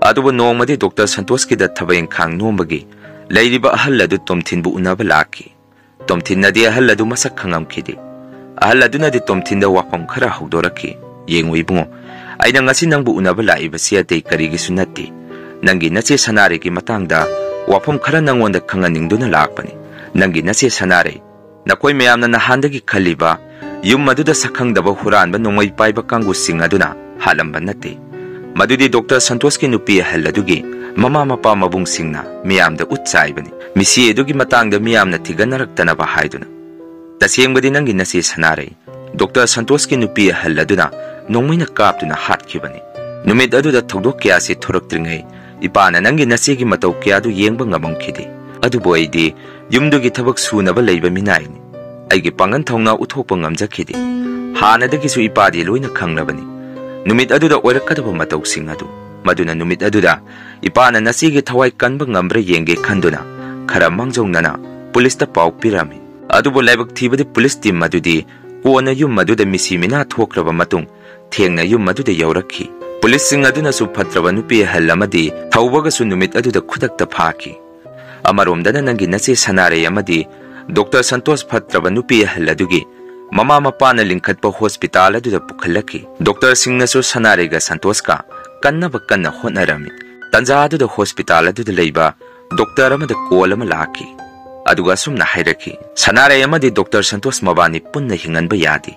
ꯑꯗꯨꯕꯨ ꯅꯣꯡꯃꯗꯤ ꯗꯣꯛꯇꯔ ꯁꯟꯇꯣꯁꯀꯤꯗ ꯊꯕꯛ ꯏꯪꯈꯥꯡ ꯅꯣꯝꯕꯒꯤ ꯂꯩꯔꯤꯕ ꯑꯍꯜ ꯑꯗꯨ ꯇꯣꯝꯊꯤꯟꯕꯨ ꯎꯅꯕ ꯂꯥꯛꯈꯤ꯫ ꯇꯣꯝꯊꯤꯟꯅꯗꯤ ꯑꯍꯜ ꯑꯗꯨ ꯃꯁꯛ ꯈꯪꯉꯝꯈꯤꯗꯦ꯫ ꯑꯍꯜ ꯑꯗꯨꯅꯗꯤ ꯇꯣꯝꯊꯤꯟꯗ ꯋꯥꯐꯝ ꯈꯔ ꯍꯧꯗꯣꯔꯛꯈꯤ꯫ "ꯌꯦꯡꯉꯨ ꯏꯕꯨꯡꯉꯣ, ꯑꯩꯅ ꯉꯁꯤ ꯅꯪꯕꯨ ꯎꯅꯕ ꯂꯥꯛꯏꯕꯁꯤ ꯑꯇꯩ ꯀꯔꯤꯒꯤꯁꯨ ꯅꯠꯇꯦ꯫ ꯅꯪꯒꯤ ꯅꯆꯦ ꯁꯅꯥꯔꯩꯒꯤ ꯃꯇꯥꯡꯗ ꯋꯥꯐꯝ ꯈꯔ ꯅꯪꯉꯣꯟꯗ ꯈꯪꯍꯟꯅꯤꯡꯗꯨꯅ ꯂꯥꯛꯄꯅꯤ꯫ ꯅꯪꯒꯤ ꯅꯆꯦ ꯁꯅꯥꯔꯩ, ꯅꯈꯣꯏ ꯃꯌꯥꯝꯅ ꯅꯍꯥꯟꯗꯒꯤ ꯈꯜꯂꯤꯕ ꯌꯨꯝ ꯑꯗꯨꯗ ꯁꯛꯈꯪꯗꯕ ꯍꯨꯔꯥꯟꯕ ꯅꯣꯡꯃꯩ ꯄꯥꯏꯕ ꯀꯥꯡꯕꯨꯁꯤꯡ ꯑꯗꯨꯅ ꯍꯥꯠꯂꯝꯕ ꯅꯠꯇꯦ꯫ ꯃꯗꯨꯗꯤ ꯗꯣꯛꯇꯔ ꯁꯟꯇꯣꯁꯀꯤ ꯅꯨꯄꯤ ꯑꯍꯜ ꯑꯗꯨꯒꯤ ꯃꯃꯥ ꯃꯄꯥ ꯃꯕꯨꯡꯁꯤꯡꯅ ꯃꯤꯌꯥꯝꯗ ꯎꯠ ꯆꯥꯏꯕꯅꯤ, ꯃꯤꯁꯤ ꯑꯗꯨꯒꯤ ꯃꯇꯥꯡꯗ ꯃꯤꯌꯥꯝꯅ ꯊꯤꯒꯠꯅꯔꯛꯇꯅꯕ ꯍꯥꯏꯗꯨꯅ꯫ ꯇꯁꯦꯡꯕꯗꯤ ꯅꯪꯒꯤ ꯅꯆꯦ ꯁꯅꯥꯔꯩ ꯗꯣꯛꯇꯔ ꯁꯟꯇꯣꯁꯀꯤ ꯅꯨꯄꯤ ꯑꯍꯜ ꯑꯗꯨꯅ ꯅꯣꯡꯃꯩꯅ ꯀꯥꯞꯇꯨꯅ ꯍꯥꯠꯈꯤꯕꯅꯤ꯫ ꯅꯨꯃꯤꯠ ꯑꯗꯨꯗ ꯊꯧꯗꯣꯛ ꯀꯌꯥꯁꯤ ꯊꯣꯔꯛꯇ꯭ꯔꯤꯉꯩ ꯏꯄꯥꯅ ꯅꯪꯒꯤ ꯅꯆꯦꯒꯤ ꯃꯇꯧ ꯀꯌꯥꯗꯨ ꯌꯦꯡꯕ ꯉꯝꯃꯝꯈꯤꯗꯦ꯫ ꯑꯗꯨꯕꯨ ꯑꯩꯗꯤ ꯌꯨꯝꯗꯨꯒꯤ ꯊꯕꯛ ꯁꯨꯅꯕ ꯂꯩꯕ ꯃꯤꯅꯥꯏꯅꯤ꯫ ꯑꯩꯒꯤ ꯄꯥꯡꯒꯜ ꯊꯧꯅꯥ ꯎꯠꯊꯣꯛꯄ ꯉꯝꯖꯈꯤꯗꯦ꯫ ꯍꯥꯟꯅꯗꯒꯤꯁꯨ ꯏꯄꯥꯗꯤ ꯂꯣꯏꯅ ꯈꯪꯂꯕꯅꯤ ꯅꯨꯃꯤꯠ ꯑꯗꯨꯗ ꯑꯣꯏꯔꯛꯀꯗꯕ ꯃꯇꯧꯁꯤꯡ ꯑꯗꯨ꯫ ꯃꯗꯨꯅ ꯅꯨꯃꯤꯠ ꯑꯗꯨꯗ ꯏꯄꯥꯅ ꯅꯆꯦꯒꯤ ꯊꯋꯥꯏ ꯀꯟꯕ ꯉꯝꯕ꯭ꯔꯥ ꯌꯦꯡꯒꯦ ꯈꯟꯗꯨꯅ ꯈꯔ ꯃꯥꯡꯖꯧꯅꯅ ꯄꯨꯂꯤꯁꯇ ꯄꯥꯎ ꯄꯤꯔꯝꯃꯤ꯫ ꯑꯗꯨꯕꯨ ꯂꯥꯏꯕꯛ ꯊꯤꯕꯗꯤ ꯄꯨꯂꯤꯁ ꯇꯤꯝ ꯑꯗꯨꯗꯤ ꯀꯣꯟꯅ ꯌꯨꯝ ꯑꯗꯨꯗ ꯃꯤꯁꯤ ꯃꯤꯅꯥ ꯊꯣꯛꯈ꯭ꯔꯕ ꯃꯇꯨꯡ ꯊꯦꯡꯅ ꯌꯨꯝ ꯑꯗꯨꯗ ꯌꯧꯔꯛꯈꯤ꯫ ꯄꯨꯂꯤꯁꯁꯤꯡ ꯑꯗꯨꯅꯁꯨ ꯐꯠꯇ꯭ꯔꯕ ꯅꯨꯄꯤ ꯑꯍꯜ ꯑꯃꯗꯤ ꯊꯧꯕꯒꯁꯨ ꯅꯨꯃꯤꯠ ꯑꯗꯨꯗ ꯈꯨꯗꯛꯇ ꯐꯥꯈꯤ꯫ ꯑꯃꯔꯣꯝꯗꯅ ꯅꯪꯒꯤ ꯅꯆꯦ ꯁꯅꯥꯔꯩ ꯑꯃꯗꯤ ꯗꯣꯛꯇꯔ ꯁꯟꯇꯣꯁ ꯐꯠꯇ꯭ꯔꯕ ꯅꯨꯄꯤ ꯑꯍꯜ ꯑꯗꯨꯒꯤ ꯃꯃꯥ ꯃꯄꯥꯅ ꯂꯤꯡꯈꯠꯄ ꯍꯣꯁꯄꯤꯇꯥꯜ ꯑꯗꯨꯗ ꯄꯨꯈꯠꯂꯛꯈꯤ꯫ ꯗꯣꯛꯇꯔꯁꯤꯡꯅꯁꯨ ꯁꯅꯥꯔꯩꯒ ꯁꯟꯇꯣꯁꯀ ꯀꯟꯅꯕ ꯀꯟꯅ ꯍꯣꯠꯅꯔꯝꯃꯤ꯫ ꯇꯟꯖꯥ ꯑꯗꯨꯗ ꯍꯣꯁꯄꯤꯇꯥꯜ ꯑꯗꯨꯗ ꯂꯩꯕ ꯗꯣꯛꯇꯔ ꯑꯃꯗ ꯀꯣꯜ ꯑꯃ ꯂꯥꯛꯈꯤ꯫ ꯑꯗꯨꯒ ꯑꯁꯨꯝꯅ ꯍꯥꯏꯔꯛꯈꯤ, "ꯁꯅꯥꯔꯩ ꯑꯃꯗꯤ ꯗꯣꯛꯇꯔ ꯁꯟꯇꯣꯁ ꯃꯕꯥꯅꯤ ꯄꯨꯟꯅ ꯍꯤꯡꯍꯟꯕ ꯌꯥꯗꯦ꯫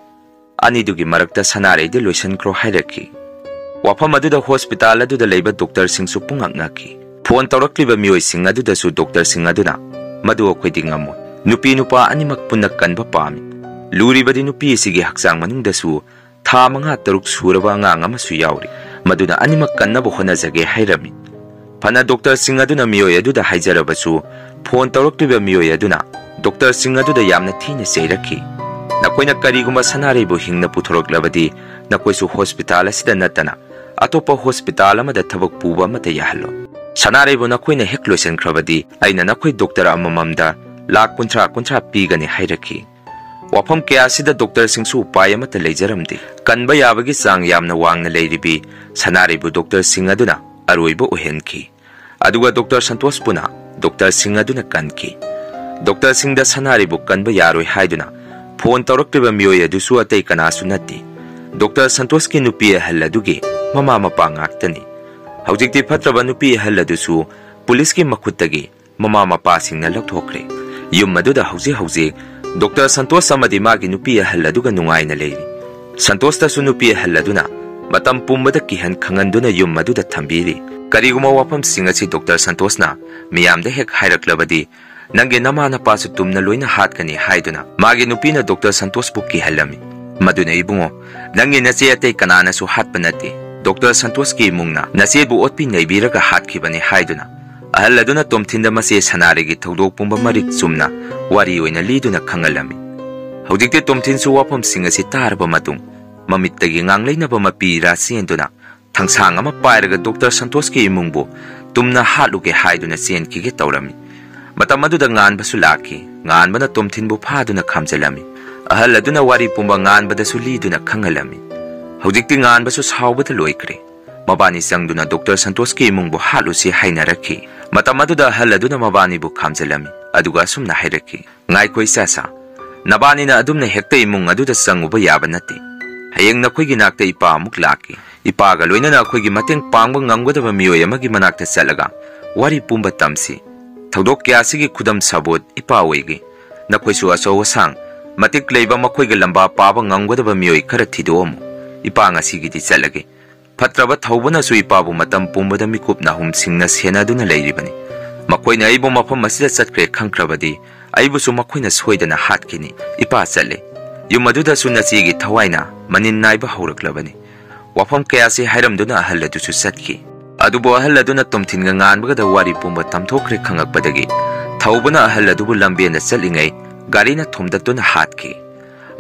ꯑꯅꯤꯗꯨꯒꯤ ꯃꯔꯛꯇ ꯁꯅꯥꯔꯩꯗꯤ ꯂꯣꯏꯁꯤꯟꯈ꯭ꯔꯣ" ꯍꯥꯏꯔꯛꯈꯤ꯫ ꯋꯥꯐꯝ ꯑꯗꯨꯗ ꯍꯣꯁꯄꯤꯇꯥꯜ ꯑꯗꯨꯗ ꯂꯩꯕ ꯗꯣꯛꯇꯔꯁꯤꯡꯁꯨ ꯄꯨꯡꯉꯛ ꯉꯛꯈꯤ꯫ ꯐꯣꯟ ꯇꯧꯔꯛꯂꯤꯕ ꯃꯤꯑꯣꯏꯁꯤꯡ ꯑꯗꯨꯗꯁꯨ ꯗꯣꯛꯇꯔꯁꯤꯡ ꯑꯗꯨꯅ, "ꯃꯗꯨ ꯑꯩꯈꯣꯏꯗꯤ ꯉꯝꯃꯣꯏ꯫ ꯅꯨꯄꯤ ꯅꯨꯄꯥ ꯑꯅꯤꯃꯛ ꯄꯨꯟꯅ ꯀꯟꯕ ꯄꯥꯝꯃꯤ꯫ ꯂꯨꯔꯤꯕꯗꯤ ꯅꯨꯄꯤ ꯑꯁꯤꯒꯤ ꯍꯛꯆꯥꯡ ꯃꯅꯨꯡꯗꯁꯨ ꯊꯥ ꯃꯉꯥ ꯇꯔꯨꯛ ꯁꯨꯔꯕ ꯑꯉꯥꯡ ꯑꯃꯁꯨ ꯌꯥꯎꯔꯤ꯫ ꯃꯗꯨꯅ ꯑꯅꯤꯃꯛ ꯀꯟꯅꯕ ꯍꯣꯠꯅꯖꯒꯦ ꯍꯥꯏꯔꯝꯃꯤ꯫ ꯐꯅ ꯗꯣꯛꯇꯔꯁꯤꯡ ꯑꯗꯨꯅ ꯃꯤꯑꯣꯏ ꯑꯗꯨꯗ ꯍꯥꯏꯖꯔꯕꯁꯨ, ꯐꯣꯟ ꯇꯧꯔꯛꯂꯤꯕ ꯃꯤꯑꯣꯏ ꯑꯗꯨꯅ ꯗꯣꯛꯇꯔꯁꯤꯡ ꯑꯗꯨꯗ ꯌꯥꯝꯅ ꯊꯤꯅ ꯆꯩꯔꯛꯈꯤ꯫ "ꯅꯈꯣꯏꯅ ꯀꯔꯤꯒꯨꯝꯕ ꯁꯅꯥꯔꯩꯕꯨ ꯍꯤꯡꯅ ꯄꯨꯊꯣꯔꯛꯂꯕꯗꯤ, ꯅꯈꯣꯏꯁꯨ ꯍꯣꯁꯄꯤꯇꯥꯜ ꯑꯁꯤꯗ ꯅꯠꯇꯅ ꯑꯇꯣꯞꯄ ꯍꯣꯁꯄꯤꯇꯥꯜ ꯑꯃꯗ ꯊꯕꯛ ꯄꯨꯕ ꯑꯃꯠꯇ ꯌꯥꯍꯜꯂꯣ꯫ ꯁꯅꯥꯔꯩꯕꯨ ꯅꯈꯣꯏꯅ ꯍꯦꯛ ꯂꯣꯏꯁꯤꯟꯈ꯭ꯔꯕꯗꯤ, ꯑꯩꯅ ꯅꯈꯣꯏ ꯗꯣꯛꯇꯔ ꯑꯃꯃꯝꯗ ꯂꯥꯈ ꯀꯨꯟꯊ꯭ꯔꯥ, ꯀꯨꯟꯊ꯭ꯔꯥ ꯄꯤꯒꯅꯤ" ꯍꯥꯏꯔꯛꯈꯤ꯫ ꯋꯥꯐꯝ ꯀꯌꯥ ꯑꯁꯤꯗ ꯗꯣꯛꯇꯔꯁꯤꯡꯁꯨ ꯎꯄꯥꯏ ꯑꯃꯠꯇ ꯂꯩꯖꯔꯝꯗꯦ꯫ ꯀꯟꯕ ꯌꯥꯕꯒꯤ ꯆꯥꯡ ꯌꯥꯝꯅ ꯋꯥꯡꯅ ꯂꯩꯔꯤꯕꯤ ꯁꯅꯥꯔꯩꯕꯨ ꯗꯣꯛꯇꯔꯁꯤꯡ ꯑꯗꯨꯅ ꯑꯔꯣꯏꯕ ꯑꯣꯏꯍꯟꯈꯤ꯫ ꯑꯗꯨꯒ ꯗꯣꯛꯇꯔ ꯁꯟꯇꯣꯁꯄꯨꯅ ꯗꯣꯛꯇꯔꯁꯤꯡ ꯑꯗꯨꯅ ꯀꯟꯈꯤ꯫ ꯗꯣꯛꯇꯔꯁꯤꯡꯗ ꯁꯅꯥꯔꯩꯕꯨ ꯀꯟꯕ ꯌꯥꯔꯣꯏ ꯍꯥꯏꯗꯨꯅ ꯐꯣꯟ ꯇꯧꯔꯛꯂꯤꯕ ꯃꯤꯑꯣꯏ ꯑꯗꯨꯁꯨ ꯑꯇꯩ ꯀꯅꯥꯁꯨ ꯅꯠꯇꯦ, ꯗꯣꯛꯇꯔ ꯁꯟꯇꯣꯁꯀꯤ ꯅꯨꯄꯤ ꯑꯍꯜ ꯑꯗꯨꯒꯤ ꯃꯃꯥ ꯃꯄꯥ ꯉꯥꯛꯇꯅꯤ꯫ ꯍꯧꯖꯤꯛꯇꯤ ꯐꯠꯇ꯭ꯔꯕ ꯅꯨꯄꯤ ꯑꯍꯜ ꯑꯗꯨꯁꯨ ꯄꯨꯂꯤꯁꯀꯤ ꯃꯈꯨꯠꯇꯒꯤ ꯃꯃꯥ ꯃꯄꯥꯁꯤꯡꯅ ꯂꯧꯊꯣꯛꯈ꯭ꯔꯦ꯫ ꯌꯨꯝ ꯑꯗꯨꯗ ꯍꯧꯖꯤꯛ ꯍꯧꯖꯤꯛ ꯗꯣꯛꯇꯔ ꯁꯟꯇꯣꯁ ꯑꯃꯗꯤ ꯃꯥꯒꯤ ꯅꯨꯄꯤ ꯑꯍꯜ ꯑꯗꯨꯒ ꯅꯨꯡꯉꯥꯏꯅ ꯂꯩꯔꯤ꯫ ꯁꯟꯇꯣꯁꯇꯁꯨ ꯅꯨꯄꯤ ꯑꯍꯜ ꯑꯗꯨꯅ ꯃꯇꯝ ꯄꯨꯝꯕꯗ ꯀꯤꯍꯟ ꯈꯪꯍꯟꯗꯨꯅ ꯌꯨꯝ ꯑꯗꯨꯗ ꯊꯝꯕꯤꯔꯤ꯫ ꯀꯔꯤꯒꯨꯝꯕ ꯋꯥꯐꯝꯁꯤꯡ ꯑꯁꯤ ꯗꯣꯛꯇꯔ ꯁꯟꯇꯣꯁꯅ ꯃꯤꯌꯥꯝꯗ ꯍꯦꯛ ꯍꯥꯏꯔꯛꯂꯕꯗꯤ, "ꯅꯪꯒꯤ ꯅꯃꯥ ꯅꯄꯥꯁꯨ ꯇꯨꯝꯅ ꯂꯣꯏꯅ ꯍꯥꯠꯀꯅꯤ" ꯍꯥꯏꯗꯨꯅ ꯃꯥꯒꯤ ꯅꯨꯄꯤꯅ ꯗꯣꯛꯇꯔ ꯁꯟꯇꯣꯁꯄꯨ ꯀꯤꯍꯜꯂꯝꯃꯤ꯫ ꯃꯗꯨꯅ, "ꯏꯕꯨꯡꯉꯣ, ꯅꯪꯒꯤ ꯅꯆꯦ ꯑꯇꯩ ꯀꯅꯥꯅꯁꯨ ꯍꯥꯠꯄ ꯅꯠꯇꯦ꯫ ꯗꯣꯛꯇꯔ ꯁꯟꯇꯣꯁꯀꯤ ꯏꯃꯨꯡꯅ ꯅꯆꯦꯕꯨ ꯑꯣꯠꯄꯤ ꯅꯩꯕꯤꯔꯒ ꯍꯥꯠꯈꯤꯕꯅꯤ" ꯍꯥꯏꯗꯨꯅ ꯑꯍꯜ ꯑꯗꯨꯅ ꯇꯣꯝꯊꯤꯟꯗ ꯃꯆꯦ ꯁꯅꯥꯔꯩꯒꯤ ꯊꯧꯗꯣꯛ ꯄꯨꯝꯕ ꯃꯔꯤꯛ ꯆꯨꯝꯅ ꯋꯥꯔꯤ ꯑꯣꯏꯅ ꯂꯤꯗꯨꯅ ꯈꯪꯍꯜꯂꯝꯃꯤ꯫ ꯍꯧꯖꯤꯛꯇꯤ ꯇꯣꯝꯊꯤꯟꯁꯨ ꯋꯥꯐꯝꯁꯤꯡ ꯑꯁꯤ ꯇꯥꯔꯕ ꯃꯇꯨꯡ, ꯃꯃꯤꯠꯇꯒꯤ ꯉꯥꯡꯂꯩꯅꯕ ꯃꯄꯤ ꯏꯔꯥ ꯆꯦꯟꯗꯨꯅ ꯊꯥꯡꯁꯥꯡ ꯑꯃ ꯄꯥꯏꯔꯒ ꯗꯣꯛꯇꯔ ꯁꯟꯇꯣꯁꯀꯤ ꯏꯃꯨꯡꯕꯨ ꯇꯨꯝꯅ ꯍꯥꯠꯂꯨꯒꯦ ꯍꯥꯏꯗꯨꯅ ꯆꯦꯟꯈꯤꯒꯦ ꯇꯧꯔꯝꯃꯤ꯫ ꯃꯇꯝ ꯑꯗꯨꯗ ꯉꯥꯟꯕꯁꯨ ꯂꯥꯛꯈꯤ꯫ ꯉꯥꯟꯕꯅ ꯇꯣꯝꯊꯤꯟꯕꯨ ꯐꯥꯗꯨꯅ ꯈꯥꯝꯖꯜꯂꯝꯃꯤ꯫ ꯑꯍꯜ ꯑꯗꯨꯅ ꯋꯥꯔꯤ ꯄꯨꯝꯕ ꯉꯥꯟꯕꯗꯁꯨ ꯂꯤꯗꯨꯅ ꯈꯪꯍꯜꯂꯝꯃꯤ꯫ ꯍꯧꯖꯤꯛꯇꯤ ꯉꯥꯟꯕꯁꯨ ꯁꯥꯎꯕꯗ ꯂꯣꯏꯈ꯭ꯔꯦ꯫ ꯃꯕꯥꯅꯤ ꯆꯪꯗꯨꯅ ꯗꯣꯛꯇꯔ ꯁꯟꯇꯣꯁꯀꯤ ꯏꯃꯨꯡꯕꯨ ꯍꯥꯠꯂꯨꯁꯤ ꯍꯥꯏꯅꯔꯛꯈꯤ꯫ ꯃꯇꯝ ꯑꯗꯨꯗ ꯑꯍꯜ ꯑꯗꯨꯅ ꯃꯕꯥꯅꯤꯕꯨ ꯈꯥꯝꯖꯜꯂꯝꯃꯤ, ꯑꯗꯨꯒ ꯑꯁꯨꯝꯅ ꯍꯥꯏꯔꯛꯈꯤ, "ꯉꯥꯏꯈꯣ ꯏꯆꯥꯁꯥ, ꯅꯕꯥꯅꯤꯅ ꯑꯗꯨꯝꯅ ꯍꯦꯛꯇ ꯏꯃꯨꯡ ꯑꯗꯨꯗ ꯆꯪꯉꯨꯕ ꯌꯥꯕ ꯅꯠꯇꯦ꯫ ꯍꯌꯦꯡ ꯅꯈꯣꯏꯒꯤ ꯅꯥꯛꯇ ꯏꯄꯥ ꯑꯃꯨꯛ ꯂꯥꯛꯀꯦ꯫ ꯏꯄꯥꯒ ꯂꯣꯏꯅꯅ ꯑꯩꯈꯣꯏꯒꯤ ꯃꯇꯦꯡ ꯄꯥꯡꯕ ꯉꯝꯒꯗꯕ ꯃꯤꯑꯣꯏ ꯑꯃꯒꯤ ꯃꯅꯥꯛꯇ ꯆꯠꯂꯒ ꯋꯥꯔꯤ ꯄꯨꯝꯕ ꯇꯝꯁꯤ꯫ ꯊꯧꯗꯣꯛ ꯀꯌꯥꯁꯤꯒꯤ ꯈꯨꯗꯝ ꯁꯥꯕꯣꯠ ꯏꯄꯥ ꯑꯣꯏꯒꯦ꯫ ꯅꯈꯣꯏꯁꯨ ꯑꯆꯧ ꯑꯁꯥꯡ, ꯃꯇꯤꯛ ꯂꯩꯕ, ꯃꯈꯣꯏꯒ ꯂꯝꯕꯥ ꯄꯥꯕ ꯉꯝꯒꯗꯕ ꯃꯤꯑꯣꯏ ꯈꯔ ꯊꯤꯗꯣꯛꯑꯝꯃꯨ꯫ ꯏꯄꯥ ꯉꯁꯤꯒꯤꯗꯤ ꯆꯠꯂꯒꯦ꯫ ꯐꯠꯇ꯭ꯔꯕ ꯊꯧꯕꯅꯁꯨ ꯏꯄꯥꯕꯨ ꯃꯇꯝ ꯄꯨꯝꯕꯗ ꯃꯤꯀꯨꯞ ꯅꯥꯍꯨꯝꯁꯤꯡꯅ ꯁꯦꯟꯅꯗꯨꯅ ꯂꯩꯔꯤꯕꯅꯤ꯫ ꯃꯈꯣꯏꯅ ꯑꯩꯕꯨ ꯃꯐꯝ ꯑꯁꯤꯗ ꯆꯠꯈ꯭ꯔꯦ ꯈꯪꯈ꯭ꯔꯕꯗꯤ, ꯑꯩꯕꯨꯁꯨ ꯃꯈꯣꯏꯅ ꯁꯣꯏꯗꯅ ꯍꯥꯠꯈꯤꯅꯤ꯫ ꯏꯄꯥ ꯆꯠꯂꯦ꯫ ꯌꯨꯝ ꯑꯗꯨꯗꯁꯨ ꯅꯆꯦꯒꯤ ꯊꯋꯥꯏꯅ ꯃꯅꯤꯟ ꯅꯥꯏꯕ ꯍꯧꯔꯛꯂꯕꯅꯤ꯫ ꯋꯥꯐꯝ ꯀꯌꯥꯁꯤ ꯍꯥꯏꯔꯝꯗꯨꯅ ꯑꯍꯜ ꯑꯗꯨꯁꯨ ꯆꯠꯈꯤ꯫ ꯑꯗꯨꯕꯨ ꯑꯍꯜ ꯑꯗꯨꯅ ꯇꯣꯝꯊꯤꯟꯒ ꯉꯥꯟꯕꯒꯗ ꯋꯥꯔꯤ ꯄꯨꯝꯕ ꯇꯝꯊꯣꯛꯈ꯭ꯔꯦ ꯈꯪꯉꯛꯄꯗꯒꯤ ꯊꯧꯕꯅ ꯑꯍꯜ ꯑꯗꯨꯕꯨ ꯂꯝꯕꯦꯟꯗ ꯆꯠꯂꯤꯉꯩ ꯒꯥꯔꯤꯅ ꯊꯣꯝꯗꯠꯇꯨꯅ ꯍꯥꯠꯈꯤ꯫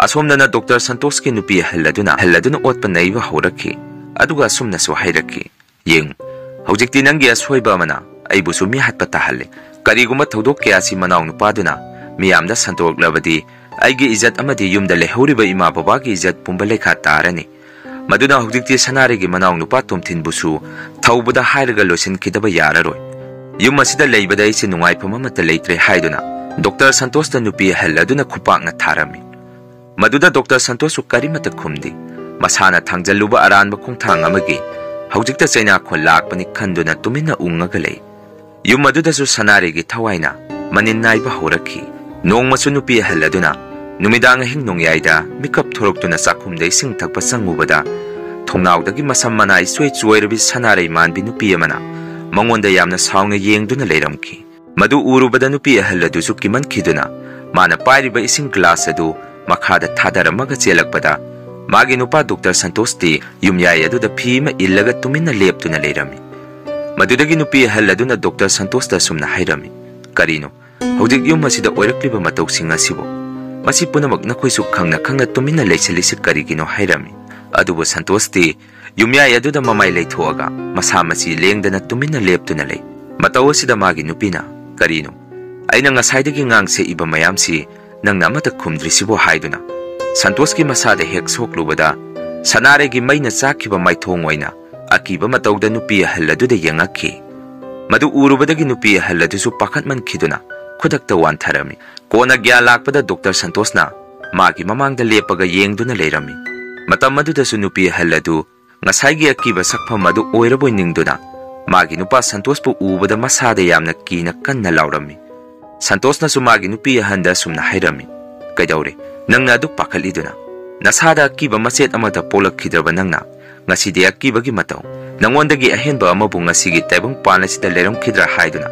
ꯑꯁꯣꯝꯗꯅ ꯗꯣꯛꯇꯔ ꯁꯟꯇꯣꯁꯀꯤ ꯅꯨꯄꯤ ꯑꯍꯜ ꯑꯗꯨꯅ, ꯑꯍꯜ ꯑꯗꯨꯅ ꯑꯣꯠꯄ ꯅꯩꯕ ꯍꯧꯔꯛꯈꯤ꯫ ꯑꯗꯨꯒ ꯑꯁꯨꯝꯅꯁꯨ ꯍꯥꯏꯔꯛꯈꯤ, "ꯌꯦꯡꯉꯨ, ꯍꯧꯖꯤꯛꯇꯤ ꯅꯪꯒꯤ ꯑꯁꯣꯏꯕ ꯑꯃꯅ ꯑꯩꯕꯨꯁꯨ ꯃꯤꯍꯥꯠꯄ ꯇꯥꯍꯜꯂꯦ꯫ ꯀꯔꯤꯒꯨꯝꯕ ꯊꯧꯗꯣꯛ ꯀꯌꯥꯁꯤ ꯃꯅꯥꯎ ꯅꯨꯄꯥꯗꯨꯅ ꯃꯤꯌꯥꯝꯗ ꯁꯟꯗꯣꯔꯛꯂꯕꯗꯤ ꯑꯩꯒꯤ ꯏꯖꯠ ꯑꯃꯗꯤ ꯌꯨꯝꯗ ꯂꯩꯍꯧꯔꯤꯕ ꯏꯃꯥ ꯕꯕꯥꯒꯤ ꯏꯖꯠ ꯄꯨꯝꯕ ꯂꯩꯈꯥ ꯇꯥꯔꯅꯤ꯫ ꯃꯗꯨꯅ ꯍꯧꯖꯤꯛꯇꯤ ꯁꯅꯥꯔꯩꯒꯤ ꯃꯅꯥꯎ ꯅꯨꯄꯥ ꯇꯣꯝꯊꯤꯟꯕꯨꯁꯨ ꯊꯧꯕꯗ ꯍꯥꯏꯔꯒ ꯂꯣꯏꯁꯤꯟꯈꯤꯗꯕ ꯌꯥꯔꯔꯣꯏ꯫ ꯌꯨꯝ ꯑꯁꯤꯗ ꯂꯩꯕꯗ ꯑꯩꯁꯦ ꯅꯨꯡꯉꯥꯏꯐꯝ ꯑꯃꯠꯇ ꯂꯩꯇ꯭ꯔꯦ" ꯍꯥꯏꯗꯨꯅ ꯗꯣꯛꯇꯔ ꯁꯟꯇꯣꯁꯇ ꯅꯨꯄꯤ ꯑꯍꯜ ꯑꯗꯨꯅ ꯈꯨꯄꯥꯛꯅ ꯊꯥꯔꯝꯃꯤ꯫ ꯃꯗꯨꯗ ꯗꯣꯛꯇꯔ ꯁꯟꯇꯣꯁꯁꯨ ꯀꯔꯤꯃꯠꯇ ꯈꯨꯝꯗꯦ꯫ ꯃꯁꯥꯅ ꯊꯥꯡꯖꯜꯂꯨꯕ ꯑꯔꯥꯟꯕ ꯈꯣꯡꯊꯥꯡ ꯑꯃꯒꯤ ꯍꯧꯖꯤꯛꯇ ꯆꯩꯅꯥꯈꯣꯜ ꯂꯥꯛꯄꯅꯤ ꯈꯟꯗꯨꯅ ꯇꯨꯃꯤꯟꯅ ꯎꯪꯉꯒ ꯂꯩ꯫ ꯌꯨꯝ ꯑꯗꯨꯗꯁꯨ ꯁꯅꯥꯔꯩꯒꯤ ꯊꯋꯥꯏꯅ ꯃꯅꯤꯟ ꯅꯥꯏꯕ ꯍꯧꯔꯛꯈꯤ꯫ ꯅꯣꯡꯃꯁꯨ ꯅꯨꯄꯤ ꯑꯍꯜ ꯑꯗꯨꯅ ꯅꯨꯃꯤꯗꯥꯡ ꯑꯍꯤꯡ ꯅꯣꯡꯌꯥꯏꯗ ꯃꯤꯀꯞ ꯊꯣꯔꯛꯇꯨꯅ ꯆꯥꯛꯈꯨꯝꯗ ꯏꯁꯤꯡ ꯊꯛꯄ ꯆꯪꯉꯨꯕꯗ, ꯊꯣꯡꯅꯥꯎꯗꯒꯤ ꯃꯁꯝ ꯃꯅꯥ ꯏꯆꯣꯏ ꯆꯣꯏꯔꯕꯤ ꯁꯅꯥꯔꯩ ꯃꯥꯟꯕꯤ ꯅꯨꯄꯤ ꯑꯃꯅ ꯃꯉꯣꯟꯗ ꯌꯥꯝꯅ ꯁꯥꯎꯅ ꯌꯦꯡꯗꯨꯅ ꯂꯩꯔꯝꯈꯤ꯫ ꯃꯗꯨ ꯎꯔꯨꯕꯗ ꯅꯨꯄꯤ ꯑꯍꯜ ꯑꯗꯨꯁꯨ ꯀꯤꯃꯟꯈꯤꯗꯨꯅ ꯃꯥꯅ ꯄꯥꯏꯔꯤꯕ ꯏꯁꯤꯡ ꯒ꯭ꯂꯥꯁ ꯑꯗꯨ ꯃꯈꯥꯗ ꯊꯥꯗꯔꯝꯃꯒ ꯆꯦꯜꯂꯛꯄꯗ, ꯃꯥꯒꯤ ꯅꯨꯄꯥ ꯗꯣꯛꯇꯔ ꯁꯟꯇꯣꯁꯇꯤ ꯌꯨꯝꯌꯥꯏ ꯑꯗꯨꯗ ꯐꯤ ꯑꯃ ꯏꯜꯂꯒ ꯇꯨꯃꯤꯟꯅ ꯂꯦꯞꯇꯨꯅ ꯂꯩꯔꯝꯃꯤ꯫ ꯃꯗꯨꯗꯒꯤ ꯅꯨꯄꯤ ꯑꯍꯜ ꯑꯗꯨꯅ ꯗꯣꯛꯇꯔ ꯁꯟꯇꯣꯁꯇ ꯑꯁꯨꯝꯅ ꯍꯥꯏꯔꯝꯃꯤ, "ꯀꯔꯤꯅꯣ ꯍꯧꯖꯤꯛ ꯌꯨꯝ ꯑꯁꯤꯗ ꯑꯣꯏꯔꯛꯂꯤꯕ ꯃꯇꯧꯁꯤꯡ ꯑꯁꯤꯕꯨ? ꯃꯁꯤ ꯄꯨꯝꯅꯃꯛ ꯅꯈꯣꯏꯁꯨ ꯈꯪꯅ ꯈꯪꯅ ꯇꯨꯃꯤꯟꯅ ꯂꯩꯁꯤꯜꯂꯤꯁꯤ ꯀꯔꯤꯒꯤꯅꯣ?" ꯍꯥꯏꯔꯝꯃꯤ꯫ ꯑꯗꯨꯕꯨ ꯁꯟꯇꯣꯁꯇꯤ ꯌꯨꯝꯌꯥꯏ ꯑꯗꯨꯗ ꯃꯃꯥꯏ ꯂꯩꯊꯣꯛꯑꯒ ꯃꯁꯥ ꯃꯁꯤ ꯂꯦꯡꯗꯅ ꯇꯨꯃꯤꯟꯅ ꯂꯦꯞꯇꯨꯅ ꯂꯩ꯫ ꯃꯇꯧ ꯑꯁꯤꯗ ꯃꯥꯒꯤ ꯅꯨꯄꯤꯅ, "ꯀꯔꯤꯅꯣ? ꯑꯩꯅ ꯉꯁꯥꯏꯗꯒꯤ ꯉꯥꯡ ꯁꯛꯏꯕ ꯃꯌꯥꯝꯁꯤ ꯅꯪꯅ ꯑꯃꯠꯇ ꯈꯨꯝꯗ꯭ꯔꯤꯁꯤꯕꯣ?" ꯍꯥꯏꯗꯨꯅ ꯁꯟꯇꯣꯁꯀꯤ ꯃꯁꯥꯗ ꯍꯦꯛ ꯁꯣꯛꯂꯨꯕꯗ, ꯁꯅꯥꯔꯩꯒꯤ ꯃꯩꯅ ꯆꯥꯛꯈꯤꯕ ꯃꯥꯏꯊꯣꯡ ꯑꯣꯏꯅ ꯑꯀꯤꯕ ꯃꯇꯧꯗ ꯅꯨꯄꯤ ꯑꯍꯜ ꯑꯗꯨꯗ ꯌꯦꯡꯉꯛꯈꯤ꯫ ꯃꯗꯨ ꯎꯔꯨꯕꯗꯒꯤ ꯅꯨꯄꯤ ꯑꯍꯜ ꯑꯗꯨꯁꯨ ꯄꯥꯈꯠꯃꯟꯈꯤꯗꯨꯅ ꯈꯨꯗꯛꯇ ꯋꯥꯟꯊꯔꯝꯃꯤ꯫ ꯀꯣꯟꯅ ꯒ꯭ꯌꯥꯟ ꯂꯥꯛꯄꯗ ꯗꯣꯛꯇꯔ ꯁꯟꯇꯣꯁꯅ ꯃꯥꯒꯤ ꯃꯃꯥꯡꯗ ꯂꯦꯞꯄꯒ ꯌꯦꯡꯗꯨꯅ ꯂꯩꯔꯝꯃꯤ꯫ ꯃꯇꯝ ꯑꯗꯨꯗꯁꯨ ꯅꯨꯄꯤ ꯑꯍꯜ ꯑꯗꯨ ꯉꯁꯥꯏꯒꯤ ꯑꯀꯤꯕ ꯁꯛꯐꯝ ꯑꯗꯨ ꯑꯣꯏꯔꯕꯣꯏ ꯅꯤꯡꯗꯨꯅ ꯃꯥꯒꯤ ꯅꯨꯄꯥ ꯁꯟꯇꯣꯁꯄꯨ ꯎꯕꯗ ꯃꯁꯥꯗ ꯌꯥꯝꯅ ꯀꯤꯅ ꯀꯟꯅ ꯂꯥꯎꯔꯝꯃꯤ꯫ ꯁꯟꯇꯣꯁꯅꯁꯨ ꯃꯥꯒꯤ ꯅꯨꯄꯤ ꯑꯍꯟꯗ ꯑꯁꯨꯝꯅ ꯍꯥꯏꯔꯝꯃꯤ, "ꯀꯩꯗꯧꯔꯦ? ꯅꯪꯅ ꯑꯗꯨꯛ ꯄꯥꯈꯠꯂꯤꯗꯨꯅ? ꯅꯁꯥꯗ ꯑꯀꯤꯕ ꯃꯆꯦꯠ ꯑꯃꯠꯇ ꯄꯣꯛꯂꯛꯈꯤꯗ꯭ꯔꯕ ꯅꯪꯅ? ꯉꯁꯤꯗꯤ ꯑꯀꯤꯕꯒꯤ ꯃꯇꯧ, ꯅꯉꯣꯟꯗꯒꯤ ꯑꯍꯦꯟꯕ ꯑꯃꯕꯨ ꯉꯁꯤꯒꯤ ꯇꯥꯏꯕꯪ ꯄꯥꯟ ꯑꯁꯤꯗ ꯂꯩꯔꯝꯈꯤꯗ꯭ꯔꯥ?" ꯍꯥꯏꯗꯨꯅ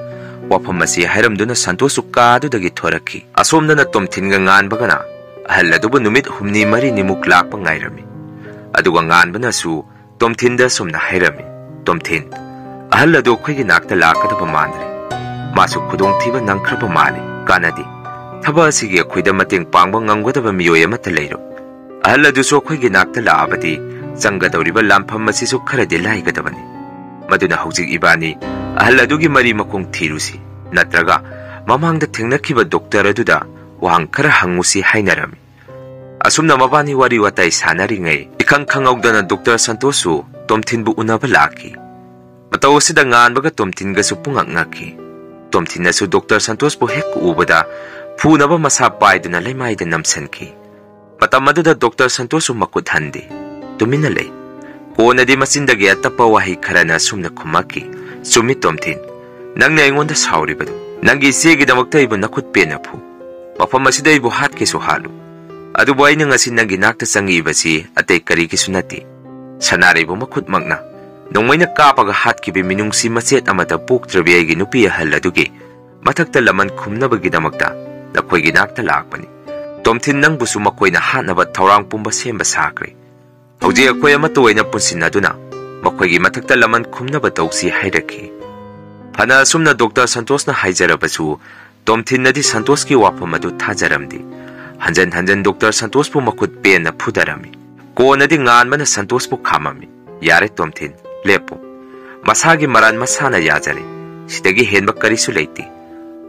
ꯋꯥꯐꯝ ꯑꯁꯤ ꯍꯥꯏꯔꯝꯗꯨꯅ ꯁꯟꯇꯣꯁꯁꯨ ꯀꯥ ꯑꯗꯨꯗꯒꯤ ꯊꯣꯔꯛꯈꯤ꯫ ꯑꯁꯣꯝꯗꯅ ꯇꯣꯝꯊꯤꯟꯒ ꯉꯥꯟꯕꯒꯅ ꯑꯍꯜ ꯑꯗꯨꯕꯨ ꯅꯨꯃꯤꯠ ꯍꯨꯝꯅꯤ ꯃꯔꯤꯅꯤꯃꯨꯛ ꯂꯥꯛꯄ ꯉꯥꯏꯔꯝꯃꯤ꯫ ꯑꯗꯨꯒ ꯉꯥꯟꯕꯅꯁꯨ ꯇꯣꯝꯊꯤꯟꯗ ꯑꯁꯨꯝꯅ ꯍꯥꯏꯔꯝꯃꯤ, "ꯇꯣꯝꯊꯤꯟ, ꯑꯍꯜ ꯑꯗꯨ ꯑꯩꯈꯣꯏꯒꯤ ꯅꯥꯛꯇ ꯂꯥꯛꯀꯗꯕ ꯃꯥꯟꯗ꯭ꯔꯦ꯫ ꯃꯥꯁꯨ ꯈꯨꯗꯣꯡꯊꯤꯕ ꯅꯪꯈ꯭ꯔꯕ ꯃꯥꯜꯂꯤ꯫ ꯀꯥꯟꯅꯗꯦ꯫ ꯊꯕꯛ ꯑꯁꯤꯒꯤ ꯑꯩꯈꯣꯏꯗ ꯃꯇꯦꯡ ꯄꯥꯡꯕ ꯉꯝꯒꯗꯕ ꯃꯤꯑꯣꯏ ꯑꯃꯠꯇ ꯂꯩꯔꯣꯏ꯫ ꯑꯍꯜ ꯑꯗꯨꯁꯨ ꯑꯩꯈꯣꯏꯒꯤ ꯅꯥꯛꯇ ꯂꯥꯛꯑꯕꯗꯤ ꯆꯪꯒꯗꯧꯔꯤꯕ ꯂꯥꯟꯐꯝ ꯑꯁꯤꯁꯨ ꯈꯔꯗꯤ ꯂꯥꯏꯒꯗꯕꯅꯤ꯫ ꯃꯗꯨꯅ ꯍꯧꯖꯤꯛ ꯏꯕꯥꯅꯤ ꯑꯍꯜ ꯑꯗꯨꯒꯤ ꯃꯔꯤ ꯃꯈꯣꯡ ꯊꯤꯔꯨꯁꯤ, ꯅꯠꯇ꯭ꯔꯒ ꯃꯃꯥꯡꯗ ꯊꯦꯡꯅꯈꯤꯕ ꯗꯣꯛꯇꯔ ꯑꯗꯨꯗ ꯋꯥꯍꯪ ꯈꯔ ꯍꯪꯉꯨꯁꯤ" ꯍꯥꯏꯅꯔꯝꯃꯤ꯫ ꯑꯁꯨꯝꯅ ꯃꯕꯥꯅꯤ ꯋꯥꯔꯤ ꯋꯥꯇꯥꯏ ꯁꯥꯟꯅꯔꯤꯉꯩ, ꯏꯈꯪ ꯈꯪꯍꯧꯗꯅ ꯗꯣꯛꯇꯔ ꯁꯟꯇꯣꯁꯁꯨ ꯇꯣꯝꯊꯤꯟꯕꯨ ꯎꯅꯕ ꯂꯥꯛꯈꯤ꯫ ꯃꯇꯧ ꯑꯁꯤꯗ ꯉꯥꯟꯕꯒ ꯇꯣꯝꯊꯤꯟꯒꯁꯨ ꯄꯨꯡꯉꯛ ꯉꯛꯈꯤ꯫ ꯇꯣꯝꯊꯤꯟꯅꯁꯨ ꯗꯣꯛꯇꯔ ꯁꯟꯇꯣꯁꯄꯨ ꯍꯦꯛ ꯎꯕꯗ ꯐꯨꯅꯕ ꯃꯁꯥ ꯄꯥꯏꯗꯨꯅ ꯂꯩꯃꯥꯏꯗ ꯅꯝꯁꯤꯟꯈꯤ꯫ ꯃꯇꯝ ꯑꯗꯨꯗ ꯗꯣꯛꯇꯔ ꯁꯟꯇꯣꯁꯁꯨ ꯃꯈꯨꯠ ꯍꯟꯗꯦ, ꯇꯨꯃꯤꯟꯅ ꯂꯩ꯫ ꯀꯣꯟꯅꯗꯤ ꯃꯆꯤꯟꯗꯒꯤ ꯑꯇꯞꯄ ꯋꯥꯍꯩ ꯈꯔꯅ ꯑꯁꯨꯝꯅ ꯈꯨꯝꯃꯛꯈꯤ, "ꯆꯨꯝꯃꯤ ꯇꯣꯝꯊꯤꯟ, ꯅꯪꯅ ꯑꯩꯉꯣꯟꯗ ꯁꯥꯎꯔꯤꯕꯗꯨ꯫ ꯅꯪꯒꯤ ꯏꯆꯦꯒꯤꯗꯃꯛꯇ ꯑꯩꯕꯨ ꯅꯈꯨꯠ ꯄꯦꯟꯅ ꯐꯨ꯫ ꯃꯐꯝ ꯑꯁꯤꯗ ꯑꯩꯕꯨ ꯍꯥꯠꯀꯦꯁꯨ ꯍꯥꯠꯂꯨ꯫ ꯑꯗꯨꯕꯨ ꯑꯩꯅ ꯉꯁꯤ ꯅꯪꯒꯤ ꯅꯥꯛꯇ ꯆꯪꯉꯛꯏꯕꯁꯤ ꯑꯇꯩ ꯀꯔꯤꯒꯤꯁꯨ ꯅꯠꯇꯦ꯫ ꯁꯅꯥꯔꯩꯕꯨ ꯃꯈꯨꯠꯃꯛꯅ ꯅꯣꯡꯃꯩꯅ ꯀꯥꯞꯄꯒ ꯍꯥꯠꯈꯤꯕ ꯃꯤꯅꯨꯡꯁꯤ ꯃꯆꯦꯠ ꯑꯃꯠꯇ ꯄꯣꯛꯇ꯭ꯔꯕꯤ ꯑꯩꯒꯤ ꯅꯨꯄꯤ ꯑꯍꯜ ꯑꯗꯨꯒꯤ ꯃꯊꯛꯇ ꯂꯃꯟ ꯈꯨꯝꯅꯕꯒꯤꯗꯃꯛꯇ ꯅꯈꯣꯏꯒꯤ ꯅꯥꯛꯇ ꯂꯥꯛꯄꯅꯤ꯫ ꯇꯣꯝꯊꯤꯟ, ꯅꯪꯕꯨꯁꯨ ꯃꯈꯣꯏꯅ ꯍꯥꯠꯅꯕ ꯊꯧꯔꯥꯡ ꯄꯨꯝꯕ ꯁꯦꯝꯕ ꯁꯥꯈ꯭ꯔꯦ꯫ ꯍꯧꯖꯤꯛ ꯑꯩꯈꯣꯏ ꯑꯃꯠꯇ ꯑꯣꯏꯅ ꯄꯨꯟꯁꯤꯟꯅꯗꯨꯅ ꯃꯈꯣꯏꯒꯤ ꯃꯊꯛꯇ ꯂꯃꯟ ꯈꯨꯝꯅꯕ ꯇꯧꯁꯤ" ꯍꯥꯏꯔꯛꯈꯤ꯫ ꯐꯅ ꯑꯁꯨꯝꯅ ꯗꯣꯛꯇꯔ ꯁꯟꯇꯣꯁꯅ ꯍꯥꯏꯖꯔꯕꯁꯨ, ꯇꯣꯝꯊꯤꯟꯅꯗꯤ ꯁꯟꯇꯣꯁꯀꯤ ꯋꯥꯐꯝ ꯑꯗꯨ ꯊꯥꯖꯔꯝꯗꯦ꯫ ꯍꯟꯖꯟ ꯍꯟꯖꯟ ꯗꯣꯛꯇꯔ ꯁꯟꯇꯣꯁꯄꯨ ꯃꯈꯨꯠ ꯄꯦꯟꯅ ꯐꯨꯗꯔꯝꯃꯤ꯫ ꯀꯣꯟꯅꯗꯤ ꯉꯥꯟꯕꯅ ꯁꯟꯇꯣꯁꯄꯨ ꯈꯥꯝꯃꯝꯃꯤ꯫ "ꯌꯥꯔꯦ ꯇꯣꯝꯊꯤꯟ, ꯂꯦꯞꯄꯨ꯫ ꯃꯁꯥꯒꯤ ꯃꯔꯥꯟ ꯃꯁꯥꯅ ꯌꯥꯖꯔꯦ꯫ ꯁꯤꯗꯒꯤ ꯍꯦꯟꯕ ꯀꯔꯤꯁꯨ ꯂꯩꯇꯦ꯫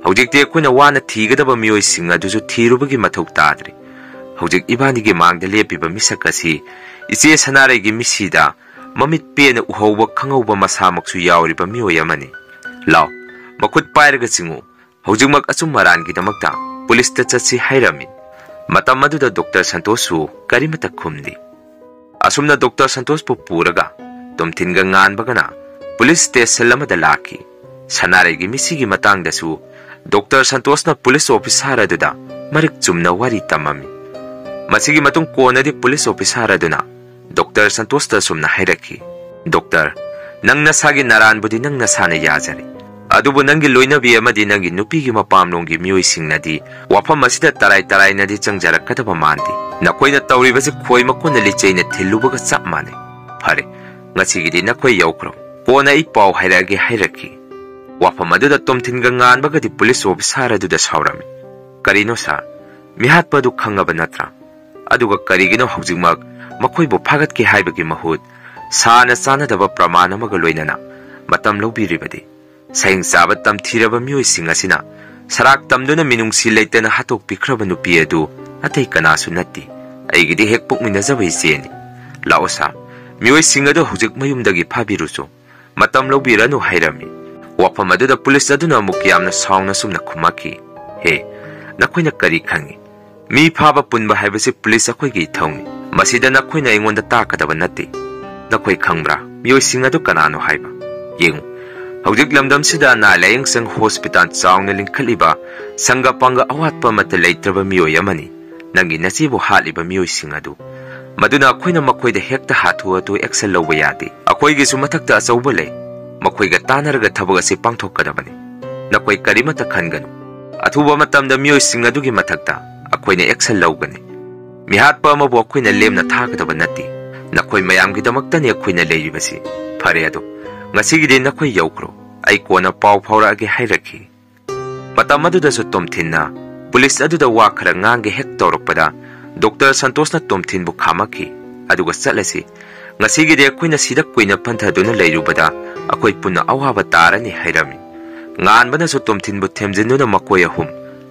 ꯍꯧꯖꯤꯛꯇꯤ ꯑꯩꯈꯣꯏꯅ ꯋꯥꯅ ꯊꯤꯒꯗꯕ ꯃꯤꯑꯣꯏꯁꯤꯡ ꯑꯗꯨꯁꯨ ꯊꯤꯔꯨꯕꯒꯤ ꯃꯊꯧ ꯇꯥꯗ꯭ꯔꯦ꯫ ꯍꯧꯖꯤꯛ ꯏꯕꯥꯅꯤꯒꯤ ꯃꯥꯡꯗ ꯂꯦꯞꯄꯤꯕ ꯃꯤꯁꯛ ꯑꯁꯤ ꯏꯆꯦ ꯁꯅꯥꯔꯩꯒꯤ ꯃꯤꯠꯁꯤꯗ ꯃꯃꯤꯠ ꯄꯦꯟꯅ ꯎꯍꯧꯕ ꯈꯪꯍꯧꯕ ꯃꯁꯥꯃꯛꯁꯨ ꯌꯥꯎꯔꯤꯕ ꯃꯤꯑꯣꯏ ꯑꯃꯅꯤ꯫ ꯂꯥꯎ, ꯃꯈꯨꯠ ꯄꯥꯏꯔꯒ ꯆꯤꯡꯉꯨ꯫ ꯍꯧꯖꯤꯛꯃꯛ ꯑꯆꯨꯝ ꯑꯔꯥꯟꯒꯤꯗꯃꯛꯇ ꯄꯨꯂꯤꯁꯇ ꯆꯠꯁꯤ" ꯍꯥꯏꯔꯝꯃꯤ꯫ ꯃꯇꯝ ꯑꯗꯨꯗ ꯗꯣꯛꯇꯔ ꯁꯟꯇꯣꯁꯁꯨ ꯀꯔꯤꯃꯠꯇ ꯈꯨꯝꯗꯦ꯫ ꯑꯁꯨꯝꯅ ꯗꯣꯛꯇꯔ ꯁꯟꯇꯣꯁꯄꯨ ꯄꯨꯔꯒ ꯇꯣꯝꯊꯤꯟꯒ ꯉꯥꯟꯕꯒꯅ ꯄꯨꯂꯤꯁ ꯁ꯭ꯇꯦꯁꯟ ꯑꯃꯗ ꯂꯥꯛꯈꯤ꯫ ꯁꯅꯥꯔꯩꯒꯤ ꯃꯤꯁꯤꯒꯤ ꯃꯇꯥꯡꯗꯁꯨ ꯗꯣꯛꯇꯔ ꯁꯟꯇꯣꯁꯅ ꯄꯨꯂꯤꯁ ꯑꯣꯐꯤꯁꯥꯔ ꯑꯗꯨꯗ ꯃꯔꯤꯛ ꯆꯨꯝꯅ ꯋꯥꯔꯤ ꯇꯝꯃꯝꯃꯤ꯫ ꯃꯁꯤꯒꯤ ꯃꯇꯨꯡ ꯀꯣꯟꯅꯗꯤ ꯄꯨꯂꯤꯁ ꯑꯣꯐꯤꯁꯥꯔ ꯑꯗꯨꯅ ꯗꯣꯛꯇꯔ ꯁꯟꯇꯣꯁꯇ ꯑꯁꯨꯝꯅ ꯍꯥꯏꯔꯛꯈꯤ, "ꯗꯣꯛꯇꯔ, ꯅꯪ ꯅꯁꯥꯒꯤ ꯅꯔꯥꯟꯕꯨꯗꯤ ꯅꯪ ꯅꯁꯥꯅ ꯌꯥꯖꯔꯦ, ꯑꯗꯨꯕꯨ ꯅꯪꯒꯤ ꯂꯣꯏꯅꯕꯤ ꯑꯃꯗꯤ ꯅꯪꯒꯤ ꯅꯨꯄꯤꯒꯤ ꯃꯄꯥꯝꯂꯣꯝꯒꯤ ꯃꯤꯑꯣꯏꯁꯤꯡꯅꯗꯤ ꯋꯥꯐꯝ ꯑꯁꯤꯗ ꯇꯔꯥꯏ ꯇꯔꯥꯏꯅꯗꯤ ꯆꯪꯖꯔꯛꯀꯗꯕ ꯃꯥꯟꯗꯦ꯫ ꯅꯈꯣꯏꯅ ꯇꯧꯔꯤꯕꯁꯤ ꯈꯣꯏ ꯃꯀꯨꯅ ꯂꯤꯆꯩꯅ ꯊꯤꯜꯂꯨꯕꯒ ꯆꯞ ꯃꯥꯟꯅꯩ꯫ ꯐꯔꯦ, "ꯉꯁꯤꯒꯤꯗꯤ ꯅꯈꯣꯏ ꯌꯧꯈ꯭ꯔꯣ, ꯀꯣꯟꯅ ꯑꯩ ꯄꯥꯎ ꯍꯥꯏꯔꯛꯑꯒꯦ" ꯍꯥꯏꯔꯛꯈꯤ꯫ ꯋꯥꯐꯝ ꯑꯗꯨꯗ ꯇꯣꯝꯊꯤꯟꯒ ꯉꯥꯟꯕꯒꯗꯤ ꯄꯨꯂꯤꯁ ꯑꯣꯐꯤꯁꯥꯔ ꯑꯗꯨꯗ ꯁꯥꯎꯔꯝꯃꯤ꯫ "ꯀꯔꯤꯅꯣ ꯁꯥꯔ? ꯃꯤꯍꯥꯠꯄ ꯑꯗꯨ ꯈꯪꯉꯕ ꯅꯠꯇ꯭ꯔꯥ? ꯑꯗꯨꯒ ꯀꯔꯤꯒꯤꯅꯣ ꯍꯧꯖꯤꯛꯃꯛ ꯃꯈꯣꯏꯕꯨ ꯐꯥꯒꯠꯀꯦ ꯍꯥꯏꯕꯒꯤ ꯃꯍꯨꯠ ꯁꯥꯔꯅ ꯆꯥꯟꯅꯗꯕ ꯄ꯭ꯔꯃꯥꯟ ꯑꯃꯒ ꯂꯣꯏꯅꯅ ꯃꯇꯝ ꯂꯧꯕꯤꯔꯤꯕꯗꯤ? ꯁꯍꯤꯡ ꯆꯥꯕ ꯇꯝꯊꯤꯔꯕ ꯃꯤꯑꯣꯏꯁꯤꯡ ꯑꯁꯤꯅ ꯁꯔꯥꯛ ꯇꯝꯗꯨꯅ ꯃꯤꯅꯨꯡꯁꯤ ꯂꯩꯇꯅ ꯍꯥꯠꯇꯣꯛꯄꯤꯈ꯭ꯔꯕ ꯅꯨꯄꯤ ꯑꯗꯨ ꯑꯇꯩ ꯀꯅꯥꯁꯨ ꯅꯠꯇꯦ, ꯑꯩꯒꯤꯗꯤ ꯍꯦꯛ ꯄꯣꯛꯃꯤꯟꯅꯖꯕ ꯏꯆꯦꯅꯤ꯫ ꯂꯥꯛꯑꯣ ꯁꯥꯔ, ꯃꯤꯑꯣꯏꯁꯤꯡ ꯑꯗꯨ ꯍꯧꯖꯤꯛ ꯃꯌꯨꯝꯗꯒꯤ ꯐꯥꯕꯤꯔꯨꯆꯣ, ꯃꯇꯝ ꯂꯧꯕꯤꯔꯅꯨ" ꯍꯥꯏꯔꯝꯃꯤ꯫ ꯋꯥꯐꯝ ꯑꯗꯨꯗ ꯄꯨꯂꯤꯁ ꯑꯗꯨꯅ ꯑꯃꯨꯛ ꯌꯥꯝꯅ ꯁꯥꯎꯅ ꯑꯁꯨꯝꯅ ꯈꯨꯝꯃꯛꯈꯤ, "ꯍꯦ, ꯅꯈꯣꯏꯅ ꯀꯔꯤ ꯈꯪꯉꯤ? ꯃꯤ ꯐꯥꯕ ꯄꯨꯟꯕ ꯍꯥꯏꯕꯁꯤ ꯄꯨꯂꯤꯁ ꯑꯩꯈꯣꯏꯒꯤ ꯏꯊꯧꯅꯤ꯫ ꯃꯁꯤꯗ ꯅꯈꯣꯏꯅ ꯑꯩꯉꯣꯟꯗ ꯇꯥꯛꯀꯗꯕ ꯅꯠꯇꯦ꯫ ꯅꯈꯣꯏ ꯈꯪꯕ꯭ꯔꯥ, ꯃꯤꯑꯣꯏꯁꯤꯡ ꯑꯗꯨ ꯀꯅꯥꯅꯣ ꯍꯥꯏꯕ? ꯌꯦꯡꯉꯨ, ꯍꯧꯖꯤꯛ ꯂꯝꯗꯝꯁꯤꯗ ꯑꯅꯥ ꯂꯥꯌꯦꯡ ꯁꯪ ꯍꯣꯁꯄꯤꯇꯥꯜ ꯆꯥꯎꯅ ꯂꯤꯡꯈꯠꯂꯤꯕ, ꯁꯪꯒ ꯄꯪꯒ ꯑꯋꯥꯠꯄ ꯑꯃꯠꯇ ꯂꯩꯇ꯭ꯔꯕ ꯃꯤꯑꯣꯏ ꯑꯃꯅꯤ ꯅꯪꯒꯤ ꯅꯆꯦꯕꯨ ꯍꯥꯠꯂꯤꯕ ꯃꯤꯑꯣꯏꯁꯤꯡ ꯑꯗꯨ꯫ ꯃꯗꯨꯅ ꯑꯩꯈꯣꯏꯅ ꯃꯈꯣꯏꯗ ꯍꯦꯛꯇ ꯍꯥꯊꯨ ꯍꯥꯊꯨ action ꯂꯧꯕ ꯌꯥꯗꯦ꯫ ꯑꯩꯈꯣꯏꯒꯤꯁꯨ ꯃꯊꯛꯇ ꯑꯆꯧꯕ ꯂꯩ꯫ ꯃꯈꯣꯏꯒ ꯇꯥꯟꯅꯔꯒ ꯊꯕꯛ ꯑꯁꯤ ꯄꯥꯡꯊꯣꯛꯀꯗꯕꯅꯤ꯫ ꯅꯈꯣꯏ ꯀꯔꯤꯃꯠꯇ ꯈꯟꯒꯅꯨ꯫ ꯑꯊꯨꯕ ꯃꯇꯝꯗ ꯃꯤꯑꯣꯏꯁꯤꯡ ꯑꯗꯨꯒꯤ ꯃꯊꯛꯇ ꯑꯩꯈꯣꯏꯅ action ꯂꯧꯒꯅꯤ꯫ ꯃꯤꯍꯥꯠꯄ ꯑꯃꯕꯨ ꯑꯩꯈꯣꯏꯅ ꯂꯦꯝꯅ ꯊꯥꯒꯗꯕ ꯅꯠꯇꯦ꯫ ꯅꯈꯣꯏ ꯃꯌꯥꯝꯒꯤꯗꯃꯛꯇꯅꯤ ꯑꯩꯈꯣꯏꯅ ꯂꯩꯔꯤꯕꯁꯤ꯫ ꯐꯔꯦ ꯑꯗꯣ, ꯉꯁꯤꯒꯤꯗꯤ ꯅꯈꯣꯏ ꯌꯧꯈ꯭ꯔꯣ꯫ ꯑꯩ ꯀꯣꯟꯅ ꯄꯥꯎ ꯐꯥꯎꯔꯛꯑꯒꯦ" ꯍꯥꯏꯔꯛꯈꯤ꯫ ꯃꯇꯝ ꯑꯗꯨꯗꯁꯨ ꯇꯣꯝꯊꯤꯟꯅ ꯄꯨꯂꯤꯁ ꯑꯗꯨꯗ ꯋꯥ ꯈꯔ ꯉꯥꯡꯒꯦ ꯍꯦꯛ ꯇꯧꯔꯛꯄꯗ, ꯗꯣꯛꯇꯔ ꯁꯟꯇꯣꯁꯅ ꯇꯣꯝꯊꯤꯟꯕꯨ ꯈꯥꯝꯃꯛꯈꯤ꯫ ꯑꯗꯨꯒ, "ꯆꯠꯂꯁꯤ꯫ ꯉꯁꯤꯒꯤꯗꯤ ꯑꯩꯈꯣꯏꯅ ꯁꯤꯗ ꯀꯨꯏꯅ ꯄꯟꯊꯗꯨꯅ ꯂꯩꯔꯨꯕꯗ ꯑꯩꯈꯣꯏ ꯄꯨꯟꯅ ꯑꯋꯥꯕ ꯇꯥꯔꯅꯤ" ꯍꯥꯏꯔꯝꯃꯤ꯫ ꯉꯥꯟꯕꯅꯁꯨ ꯇꯣꯝꯊꯤꯟꯕꯨ ꯊꯦꯝꯖꯤꯟꯗꯨꯅ ꯃꯈꯣꯏ ꯑꯍꯨꯝ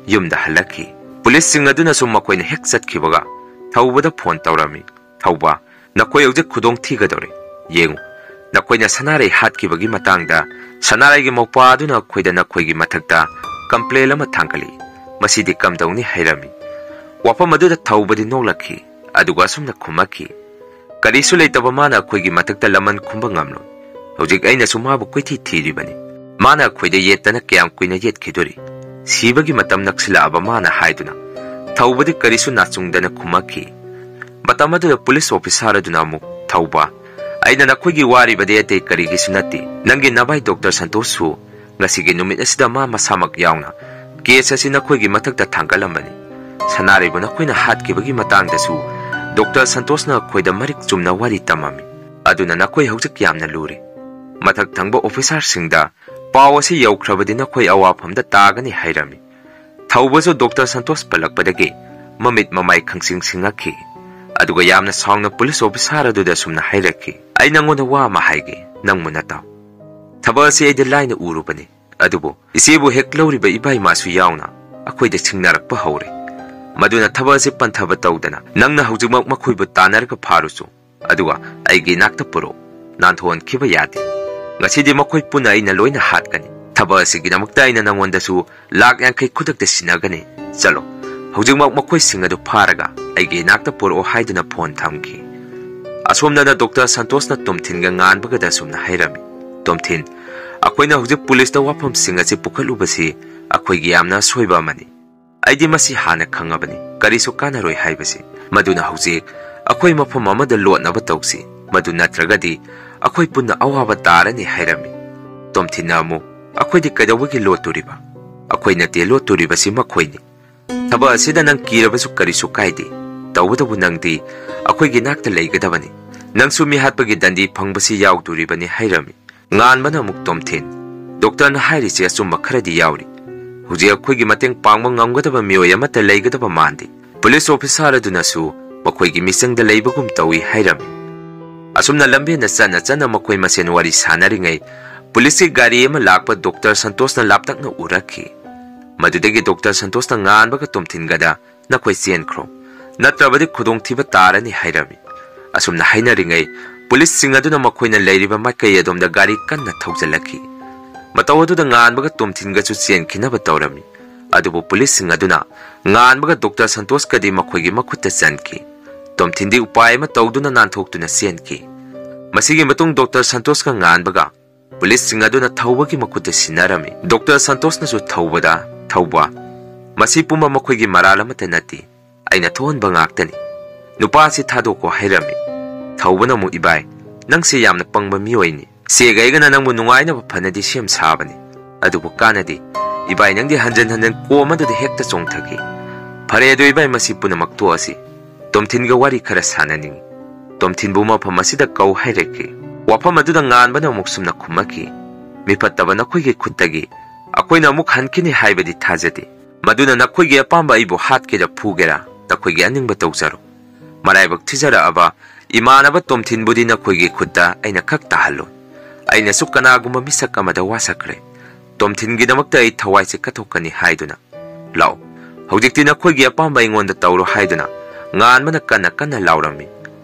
ꯌꯨꯝꯗ ꯍꯜꯂꯛꯈꯤ꯫ ꯄꯨꯂꯤꯁꯁꯤꯡ ꯑꯗꯨꯅꯁꯨ ꯃꯈꯣꯏꯅ ꯍꯦꯛ ꯆꯠꯈꯤꯕꯒ ꯊꯧꯕꯗ ꯐꯣꯟ ꯇꯧꯔꯝꯃꯤ꯫ "ꯊꯧꯕ, ꯅꯈꯣꯏ ꯍꯧꯖꯤꯛ ꯈꯨꯗꯣꯡ ꯊꯤꯒꯗꯧꯔꯦ꯫ ꯌꯦꯡꯉꯨ, ꯅꯈꯣꯏꯅ ꯁꯅꯥꯔꯩ ꯍꯥꯠꯈꯤꯕꯒꯤ ꯃꯇꯥꯡꯗ ꯁꯅꯥꯔꯩꯒꯤ ꯃꯧꯄ꯭ꯋꯥ ꯑꯗꯨꯅ ꯑꯩꯈꯣꯏꯗ ꯅꯈꯣꯏꯒꯤ ꯃꯊꯛꯇ complain ꯑꯃ ꯊꯥꯡꯒꯠꯂꯤ꯫ ꯃꯁꯤꯗꯤ ꯀꯝꯗꯧꯅꯤ?" ꯍꯥꯏꯔꯝꯃꯤ꯫ ꯋꯥꯐꯝ ꯑꯗꯨꯗ ꯊꯧꯕꯗꯤ ꯅꯣꯛꯂꯛꯈꯤ, ꯑꯗꯨꯒ ꯑꯁꯨꯝꯅ ꯈꯨꯝꯃꯛꯈꯤ, "ꯀꯔꯤꯁꯨ ꯂꯩꯇꯕ ꯃꯥꯅ ꯑꯩꯈꯣꯏꯒꯤ ꯃꯊꯛꯇ ꯂꯃꯟ ꯈꯨꯝꯕ ꯉꯝꯂꯣꯏ꯫ ꯍꯧꯖꯤꯛ ꯑꯩꯅꯁꯨ ꯃꯥꯕꯨ ꯀꯣꯏꯊꯤ ꯊꯤꯔꯤꯕꯅꯤ꯫ ꯃꯥꯅ ꯑꯩꯈꯣꯏꯗ ꯌꯦꯠꯇꯅ ꯀꯌꯥꯝ ꯀꯨꯏꯅ ꯌꯦꯠꯈꯤꯗꯣꯔꯤ? ꯁꯤꯕꯒꯤ ꯃꯇꯝ ꯅꯛꯁꯤꯜꯂꯛꯑꯕ ꯃꯥꯅ" ꯍꯥꯏꯗꯨꯅ ꯊꯧꯕꯗꯤ ꯀꯔꯤꯁꯨ ꯅꯥꯆꯨꯡꯗꯅ ꯈꯨꯝꯃꯛꯈꯤ꯫ ꯃꯇꯝ ꯑꯗꯨꯗ ꯄꯨꯂꯤꯁ ꯑꯣꯐꯤꯁꯥꯔ ꯑꯗꯨꯅ ꯑꯃꯨꯛ, "ꯊꯧꯕ, ꯑꯩꯅ ꯅꯈꯣꯏꯒꯤ ꯋꯥꯔꯤꯕꯗꯤ ꯑꯇꯩ ꯀꯔꯤꯒꯤꯁꯨ ꯅꯠꯇꯦ꯫ ꯅꯪꯒꯤ ꯅꯚꯥꯏ ꯗꯣꯛꯇꯔ ꯁꯟꯇꯣꯁꯁꯨ ꯉꯁꯤꯒꯤ ꯅꯨꯃꯤꯠ ꯑꯁꯤꯗ ꯃꯥ ꯃꯁꯥꯃꯛ ꯌꯥꯎꯅ case ꯑꯁꯤ ꯅꯈꯣꯏꯒꯤ ꯃꯊꯛꯇ ꯊꯥꯡꯒꯠꯂꯝꯕꯅꯤ꯫ ꯁꯅꯥꯔꯩꯕꯨ ꯅꯈꯣꯏꯅ ꯍꯥꯠꯈꯤꯕꯒꯤ ꯃꯇꯥꯡꯗꯁꯨ ꯗꯣꯛꯇꯔ ꯁꯟꯇꯣꯁꯅ ꯑꯩꯈꯣꯏꯗ ꯃꯔꯤꯛ ꯆꯨꯝꯅ ꯋꯥꯔꯤ ꯇꯝꯃꯝꯃꯤ꯫ ꯑꯗꯨꯅ ꯅꯈꯣꯏ ꯍꯧꯖꯤꯛ ꯌꯥꯝꯅ ꯂꯨꯔꯦ꯫ ꯃꯊꯛ ꯊꯪꯕ ꯑꯣꯐꯤꯁꯥꯔꯁꯤꯡꯗ ꯄꯥꯎ ꯑꯁꯤ ꯌꯧꯈ꯭ꯔꯕꯗꯤ ꯅꯈꯣꯏ ꯑꯋꯥꯐꯝꯗ ꯇꯥꯒꯅꯤ ꯍꯥꯏꯔꯝꯃꯤ꯫ ꯊꯧꯕꯁꯨ ꯗꯣꯛꯇꯔ ꯁꯟꯇꯣꯁ ꯄꯜꯂꯛꯄꯗꯒꯤ ꯃꯃꯤꯠ ꯃꯃꯥꯏ ꯈꯪꯁꯤꯡ ꯁꯤꯡꯉꯛꯈꯤ꯫ ꯑꯗꯨꯒ ꯌꯥꯝꯅ ꯁꯥꯎꯅ ꯄꯨꯂꯤꯁ ꯑꯣꯐꯤꯁꯥꯔ ꯑꯗꯨꯗ ꯑꯁꯨꯝꯅ ꯍꯥꯏꯔꯛꯈꯤ, "ꯑꯩ ꯅꯪꯉꯣꯟꯗ ꯋꯥ ꯑꯃ ꯍꯥꯏꯒꯦ, ꯅꯪ ꯃꯨꯟꯅ ꯇꯥꯎ꯫ ꯊꯕꯛ ꯑꯁꯤ ꯑꯩꯗꯤ ꯂꯥꯏꯅ ꯎꯔꯨꯕꯅꯤ, ꯑꯗꯨꯕꯨ ꯏꯆꯦꯕꯨ ꯍꯦꯛ ꯂꯧꯔꯤꯕ ꯏꯕꯥ ꯏꯃꯥꯁꯨ ꯌꯥꯎꯅ ꯑꯩꯈꯣꯏꯗ ꯁꯤꯡꯅꯔꯛꯄ ꯍꯧꯔꯦ꯫ ꯃꯗꯨꯅ ꯊꯕꯛ ꯑꯁꯤ ꯄꯟꯊꯕ ꯇꯧꯗꯅ ꯅꯪꯅ ꯍꯧꯖꯤꯛꯃꯛ ꯃꯈꯣꯏꯕꯨ ꯇꯥꯟꯅꯔꯒ ꯐꯥꯔꯨꯆꯣ, ꯑꯗꯨꯒ ꯑꯩꯒꯤ ꯏꯅꯥꯛꯇ ꯄꯨꯔꯛꯎ꯫ ꯅꯥꯟꯊꯣꯛꯍꯟꯈꯤꯕ ꯌꯥꯗꯦ꯫ ꯉꯁꯤꯗꯤ ꯃꯈꯣꯏ ꯄꯨꯟꯅ ꯑꯩꯅ ꯂꯣꯏꯅ ꯍꯥꯠꯀꯅꯤ꯫ ꯊꯕꯛ ꯑꯁꯤꯒꯤꯗꯃꯛꯇ ꯑꯩꯅ ꯅꯪꯉꯣꯟꯗꯁꯨ ꯂꯥꯛ ꯌꯥꯡꯈꯩ ꯈꯨꯗꯛꯇ ꯁꯤꯟꯅꯒꯅꯤ꯫ ꯆꯠꯂꯣ, ꯍꯧꯖꯤꯛꯃꯛ ꯃꯈꯣꯏꯁꯤꯡ ꯑꯗꯨ ꯐꯥꯔꯒ ꯑꯩꯒꯤ ꯏꯅꯥꯛꯇ ꯄꯨꯔꯛꯑꯣ" ꯍꯥꯏꯗꯨꯅ ꯐꯣꯟ ꯊꯝꯈꯤ꯫ ꯑꯁꯣꯝꯗꯅ ꯗꯣꯛꯇꯔ ꯁꯟꯇꯣꯁꯅ ꯇꯣꯝꯊꯤꯟꯒ ꯉꯥꯟꯕꯒꯗ ꯑꯁꯨꯝꯅ ꯍꯥꯏꯔꯝꯃꯤ, "ꯇꯣꯝꯊꯤꯟ, ꯑꯩꯈꯣꯏꯅ ꯍꯧꯖꯤꯛ ꯄꯨꯂꯤꯁꯇ ꯋꯥꯐꯝꯁꯤꯡ ꯑꯁꯤ ꯄꯨꯈꯠꯂꯨꯕꯁꯤ ꯑꯩꯈꯣꯏꯒꯤ ꯌꯥꯝꯅ ꯑꯁꯣꯏꯕ ꯑꯃꯅꯤ꯫ ꯑꯩꯗꯤ ꯃꯁꯤ ꯍꯥꯟꯅ ꯈꯪꯉꯕꯅꯤ, ꯀꯔꯤꯁꯨ ꯀꯥꯟꯅꯔꯣꯏ ꯍꯥꯏꯕꯁꯤ꯫ ꯃꯗꯨꯅ ꯍꯧꯖꯤꯛ ꯑꯩꯈꯣꯏ ꯃꯐꯝ ꯑꯃꯗ ꯂꯣꯠꯅꯕ ꯇꯧꯁꯤ, ꯃꯗꯨ ꯅꯠꯇ꯭ꯔꯒꯗꯤ ꯑꯩꯈꯣꯏ ꯄꯨꯟꯅ ꯑꯋꯥꯕ ꯇꯥꯔꯅꯤ" ꯍꯥꯏꯔꯝꯃꯤ꯫ ꯇꯣꯝꯊꯤꯟꯅ ꯑꯃꯨꯛ, "ꯑꯩꯈꯣꯏꯗꯤ ꯀꯩꯗꯧꯕꯒꯤ ꯂꯣꯠꯇꯣꯔꯤꯕ? ꯑꯩꯈꯣꯏ ꯅꯠꯇꯦ ꯂꯣꯠꯇꯣꯔꯤꯕꯁꯤ, ꯃꯈꯣꯏꯅꯤ꯫ ꯊꯕꯛ ꯑꯁꯤꯗ ꯅꯪ ꯀꯤꯔꯕꯁꯨ ꯀꯔꯤꯁꯨ ꯀꯥꯏꯗꯦ꯫ ꯇꯧꯕꯇꯕꯨ ꯅꯪꯗꯤ ꯑꯩꯈꯣꯏꯒꯤ ꯅꯥꯛꯇ ꯂꯩꯒꯗꯕꯅꯤ꯫ ꯅꯪꯁꯨ ꯃꯤꯍꯥꯠꯄꯒꯤ ꯗꯟꯗꯤ ꯐꯪꯕꯁꯤ ꯌꯥꯎꯗꯣꯔꯤꯕꯅꯤ" ꯍꯥꯏꯔꯝꯃꯤ꯫ ꯉꯥꯟꯕꯅ ꯑꯃꯨꯛ, "ꯇꯣꯝꯊꯤꯟ, ꯗꯣꯛꯇꯔꯅ ꯍꯥꯏꯔꯤꯁꯦ ꯑꯆꯨꯝꯕ ꯈꯔꯗꯤ ꯌꯥꯎꯔꯤ꯫ ꯍꯧꯖꯤꯛ ꯑꯩꯈꯣꯏꯒꯤ ꯃꯇꯦꯡ ꯄꯥꯡꯕ ꯉꯝꯒꯗꯕ ꯃꯤꯑꯣꯏ ꯑꯃꯠꯇ ꯂꯩꯒꯗꯕ ꯃꯥꯟꯗꯦ꯫ ꯄꯨꯂꯤꯁ ꯑꯣꯐꯤꯁꯥꯔ ꯑꯗꯨꯅꯁꯨ ꯃꯈꯣꯏꯒꯤ ꯃꯤꯆꯪꯗ ꯂꯩꯕꯒꯨꯝ ꯇꯧꯏ" ꯍꯥꯏꯔꯝꯃꯤ꯫ ꯑꯁꯨꯝꯅ ꯂꯝꯕꯦꯟꯗ ꯆꯠꯅ ꯆꯠꯅ ꯃꯈꯣꯏ ꯃꯁꯦꯟ ꯋꯥꯔꯤ ꯁꯥꯟꯅꯔꯤꯉꯩ, ꯄꯨꯂꯤꯁꯀꯤ ꯒꯥꯔꯤ ꯑꯃ ꯂꯥꯛꯄ ꯗꯣꯛꯇꯔ ꯁꯟꯇꯣꯁꯅ ꯂꯥꯞꯇꯛꯅ ꯎꯔꯛꯈꯤ꯫ ꯃꯗꯨꯗꯒꯤ ꯗꯣꯛꯇꯔ ꯁꯟꯇꯣꯁꯅ ꯉꯥꯟꯕꯒ ꯇꯣꯝꯊꯤꯟꯒꯗ, "ꯅꯈꯣꯏ ꯆꯦꯟꯈ꯭ꯔꯣ, ꯅꯠꯇ꯭ꯔꯕꯗꯤ ꯈꯨꯗꯣꯡꯊꯤꯕ ꯇꯥꯔꯅꯤ" ꯍꯥꯏꯔꯝꯃꯤ꯫ ꯑꯁꯨꯝꯅ ꯍꯥꯏꯅꯔꯤꯉꯩ, ꯄꯨꯂꯤꯁꯁꯤꯡ ꯑꯗꯨꯅ ꯃꯈꯣꯏꯅ ꯂꯩꯔꯤꯕ ꯃꯥꯏꯀꯩ ꯑꯗꯣꯝꯗ ꯒꯥꯔꯤ ꯀꯟꯅ ꯊꯧꯖꯤꯜꯂꯛꯈꯤ꯫ ꯃꯇꯧ ꯑꯗꯨꯗ ꯉꯥꯟꯕꯒ ꯇꯣꯝꯊꯤꯟꯒꯁꯨ ꯆꯦꯟꯈꯤꯅꯕ ꯇꯧꯔꯝꯃꯤ꯫ ꯑꯗꯨꯕꯨ ꯄꯨꯂꯤꯁꯁꯤꯡ ꯑꯗꯨꯅ ꯉꯥꯟꯕꯒ ꯗꯣꯛꯇꯔ ꯁꯟꯇꯣꯁꯀꯗꯤ ꯃꯈꯣꯏꯒꯤ ꯃꯈꯨꯠꯇ ꯆꯟꯈꯤ꯫ ꯇꯣꯝꯊꯤꯟꯗꯤ ꯎꯄꯥꯏ ꯑꯃ ꯇꯧꯗꯨꯅ ꯅꯥꯟꯊꯣꯛꯇꯨꯅ ꯆꯦꯟꯈꯤ꯫ ꯃꯁꯤꯒꯤ ꯃꯇꯨꯡ ꯗꯣꯛꯇꯔ ꯁꯟꯇꯣꯁꯀ ꯉꯥꯟꯕꯒ ꯄꯨꯂꯤꯁꯁꯤꯡ ꯑꯗꯨꯅ ꯊꯧꯕꯒꯤ ꯃꯈꯨꯠꯇ ꯁꯤꯟꯅꯔꯝꯃꯤ꯫ ꯗꯣꯛꯇꯔ ꯁꯟꯇꯣꯁꯅꯁꯨ ꯊꯧꯕꯗ, "ꯊꯧꯕ, ꯃꯁꯤ ꯄꯨꯝꯕ ꯃꯈꯣꯏꯒꯤ ꯃꯔꯥꯜ ꯑꯃꯠꯇ ꯅꯠꯇꯦ꯫ ꯑꯩꯅ ꯊꯣꯛꯍꯟꯕ ꯉꯥꯛꯇꯅꯤ꯫ ꯅꯨꯄꯥ ꯑꯁꯤ ꯊꯥꯗꯣꯛꯈꯣ" ꯍꯥꯏꯔꯝꯃꯤ꯫ ꯊꯧꯕꯅ ꯑꯃꯨꯛ, "ꯏꯕꯥꯏ, ꯅꯪꯁꯦ ꯌꯥꯝꯅ ꯄꯪꯕ ꯃꯤꯑꯣꯏꯅꯤ꯫ ꯆꯦꯒ ꯑꯩꯒꯅ ꯅꯪꯕꯨ ꯅꯨꯡꯉꯥꯏꯅꯕ ꯐꯅꯗꯤ ꯁꯦꯝ ꯁꯥꯕꯅꯤ, ꯑꯗꯨꯕꯨ ꯀꯥꯟꯅꯗꯦ꯫ ꯏꯕꯥꯏ, ꯅꯪꯗꯤ ꯍꯟꯖꯟ ꯍꯟꯖꯟ ꯀꯣꯝ ꯑꯗꯨꯗ ꯍꯦꯛꯇ ꯆꯣꯡꯊꯈꯤ꯫ ꯐꯔꯦ ꯑꯗꯨ ꯏꯕꯥꯏ, ꯃꯁꯤ ꯄꯨꯝꯅꯃꯛ ꯇꯣꯛꯑꯁꯤ꯫ ꯇꯣꯝꯊꯤꯟꯒ ꯋꯥꯔꯤ ꯈꯔ ꯁꯥꯟꯅꯅꯤꯡꯏ"꯫ ꯇꯣꯝꯊꯤꯟꯕꯨ ꯃꯐꯝ ꯑꯁꯤꯗ ꯀꯧ ꯍꯥꯏꯔꯛꯈꯤ꯫ ꯋꯥꯐꯝ ꯑꯗꯨꯗ ꯉꯥꯟꯕꯅ ꯑꯃꯨꯛ ꯁꯨꯝꯅ ꯈꯨꯝꯃꯛꯈꯤ, "ꯃꯤꯐꯠꯇꯕ ꯅꯈꯣꯏꯒꯤ ꯈꯨꯠꯇꯒꯤ ꯑꯩꯈꯣꯏꯅ ꯑꯃꯨꯛ ꯍꯟꯈꯤꯅꯤ ꯍꯥꯏꯕꯗꯤ ꯊꯥꯖꯗꯦ꯫ ꯃꯗꯨꯅ ꯅꯈꯣꯏꯒꯤ ꯑꯄꯥꯝꯕ ꯑꯩꯕꯨ ꯍꯥꯠꯀꯦꯔꯥ ꯐꯨꯒꯦꯔꯥ, ꯅꯈꯣꯏꯒꯤ ꯑꯅꯤꯡꯕ ꯇꯧꯖꯔꯣ꯫ ꯃꯔꯥꯏꯕꯛ ꯊꯤꯖꯔꯛꯑꯕ ꯏꯃꯥꯟꯅꯕ ꯇꯣꯝꯊꯤꯟꯕꯨꯗꯤ ꯅꯈꯣꯏꯒꯤ ꯈꯨꯠꯇ ꯑꯩꯅ ꯈꯛ ꯇꯥꯍꯜꯂꯣꯏ꯫ ꯑꯩꯅꯁꯨ ꯀꯅꯥꯒꯨꯝꯕ ꯃꯤꯁꯛ ꯑꯃꯗ ꯋꯥꯁꯛꯈ꯭ꯔꯦ꯫ ꯇꯣꯝꯊꯤꯟꯒꯤꯗꯃꯛꯇ ꯑꯩ ꯊꯋꯥꯏꯁꯦ ꯀꯠꯊꯣꯛꯀꯅꯤ ꯍꯥꯏꯗꯨꯅ꯫ ꯂꯥꯛꯑꯣ, ꯍꯧꯖꯤꯛꯇꯤ ꯅꯈꯣꯏꯒꯤ ꯑꯄꯥꯝꯕ ꯑꯩꯉꯣꯟꯗ ꯇꯧꯔꯣ" ꯍꯥꯏꯗꯨꯅ ꯉꯥꯟꯕꯅ ꯀꯟꯅ ꯀꯟꯅ ꯂꯥꯎꯔꯝꯃꯤ꯫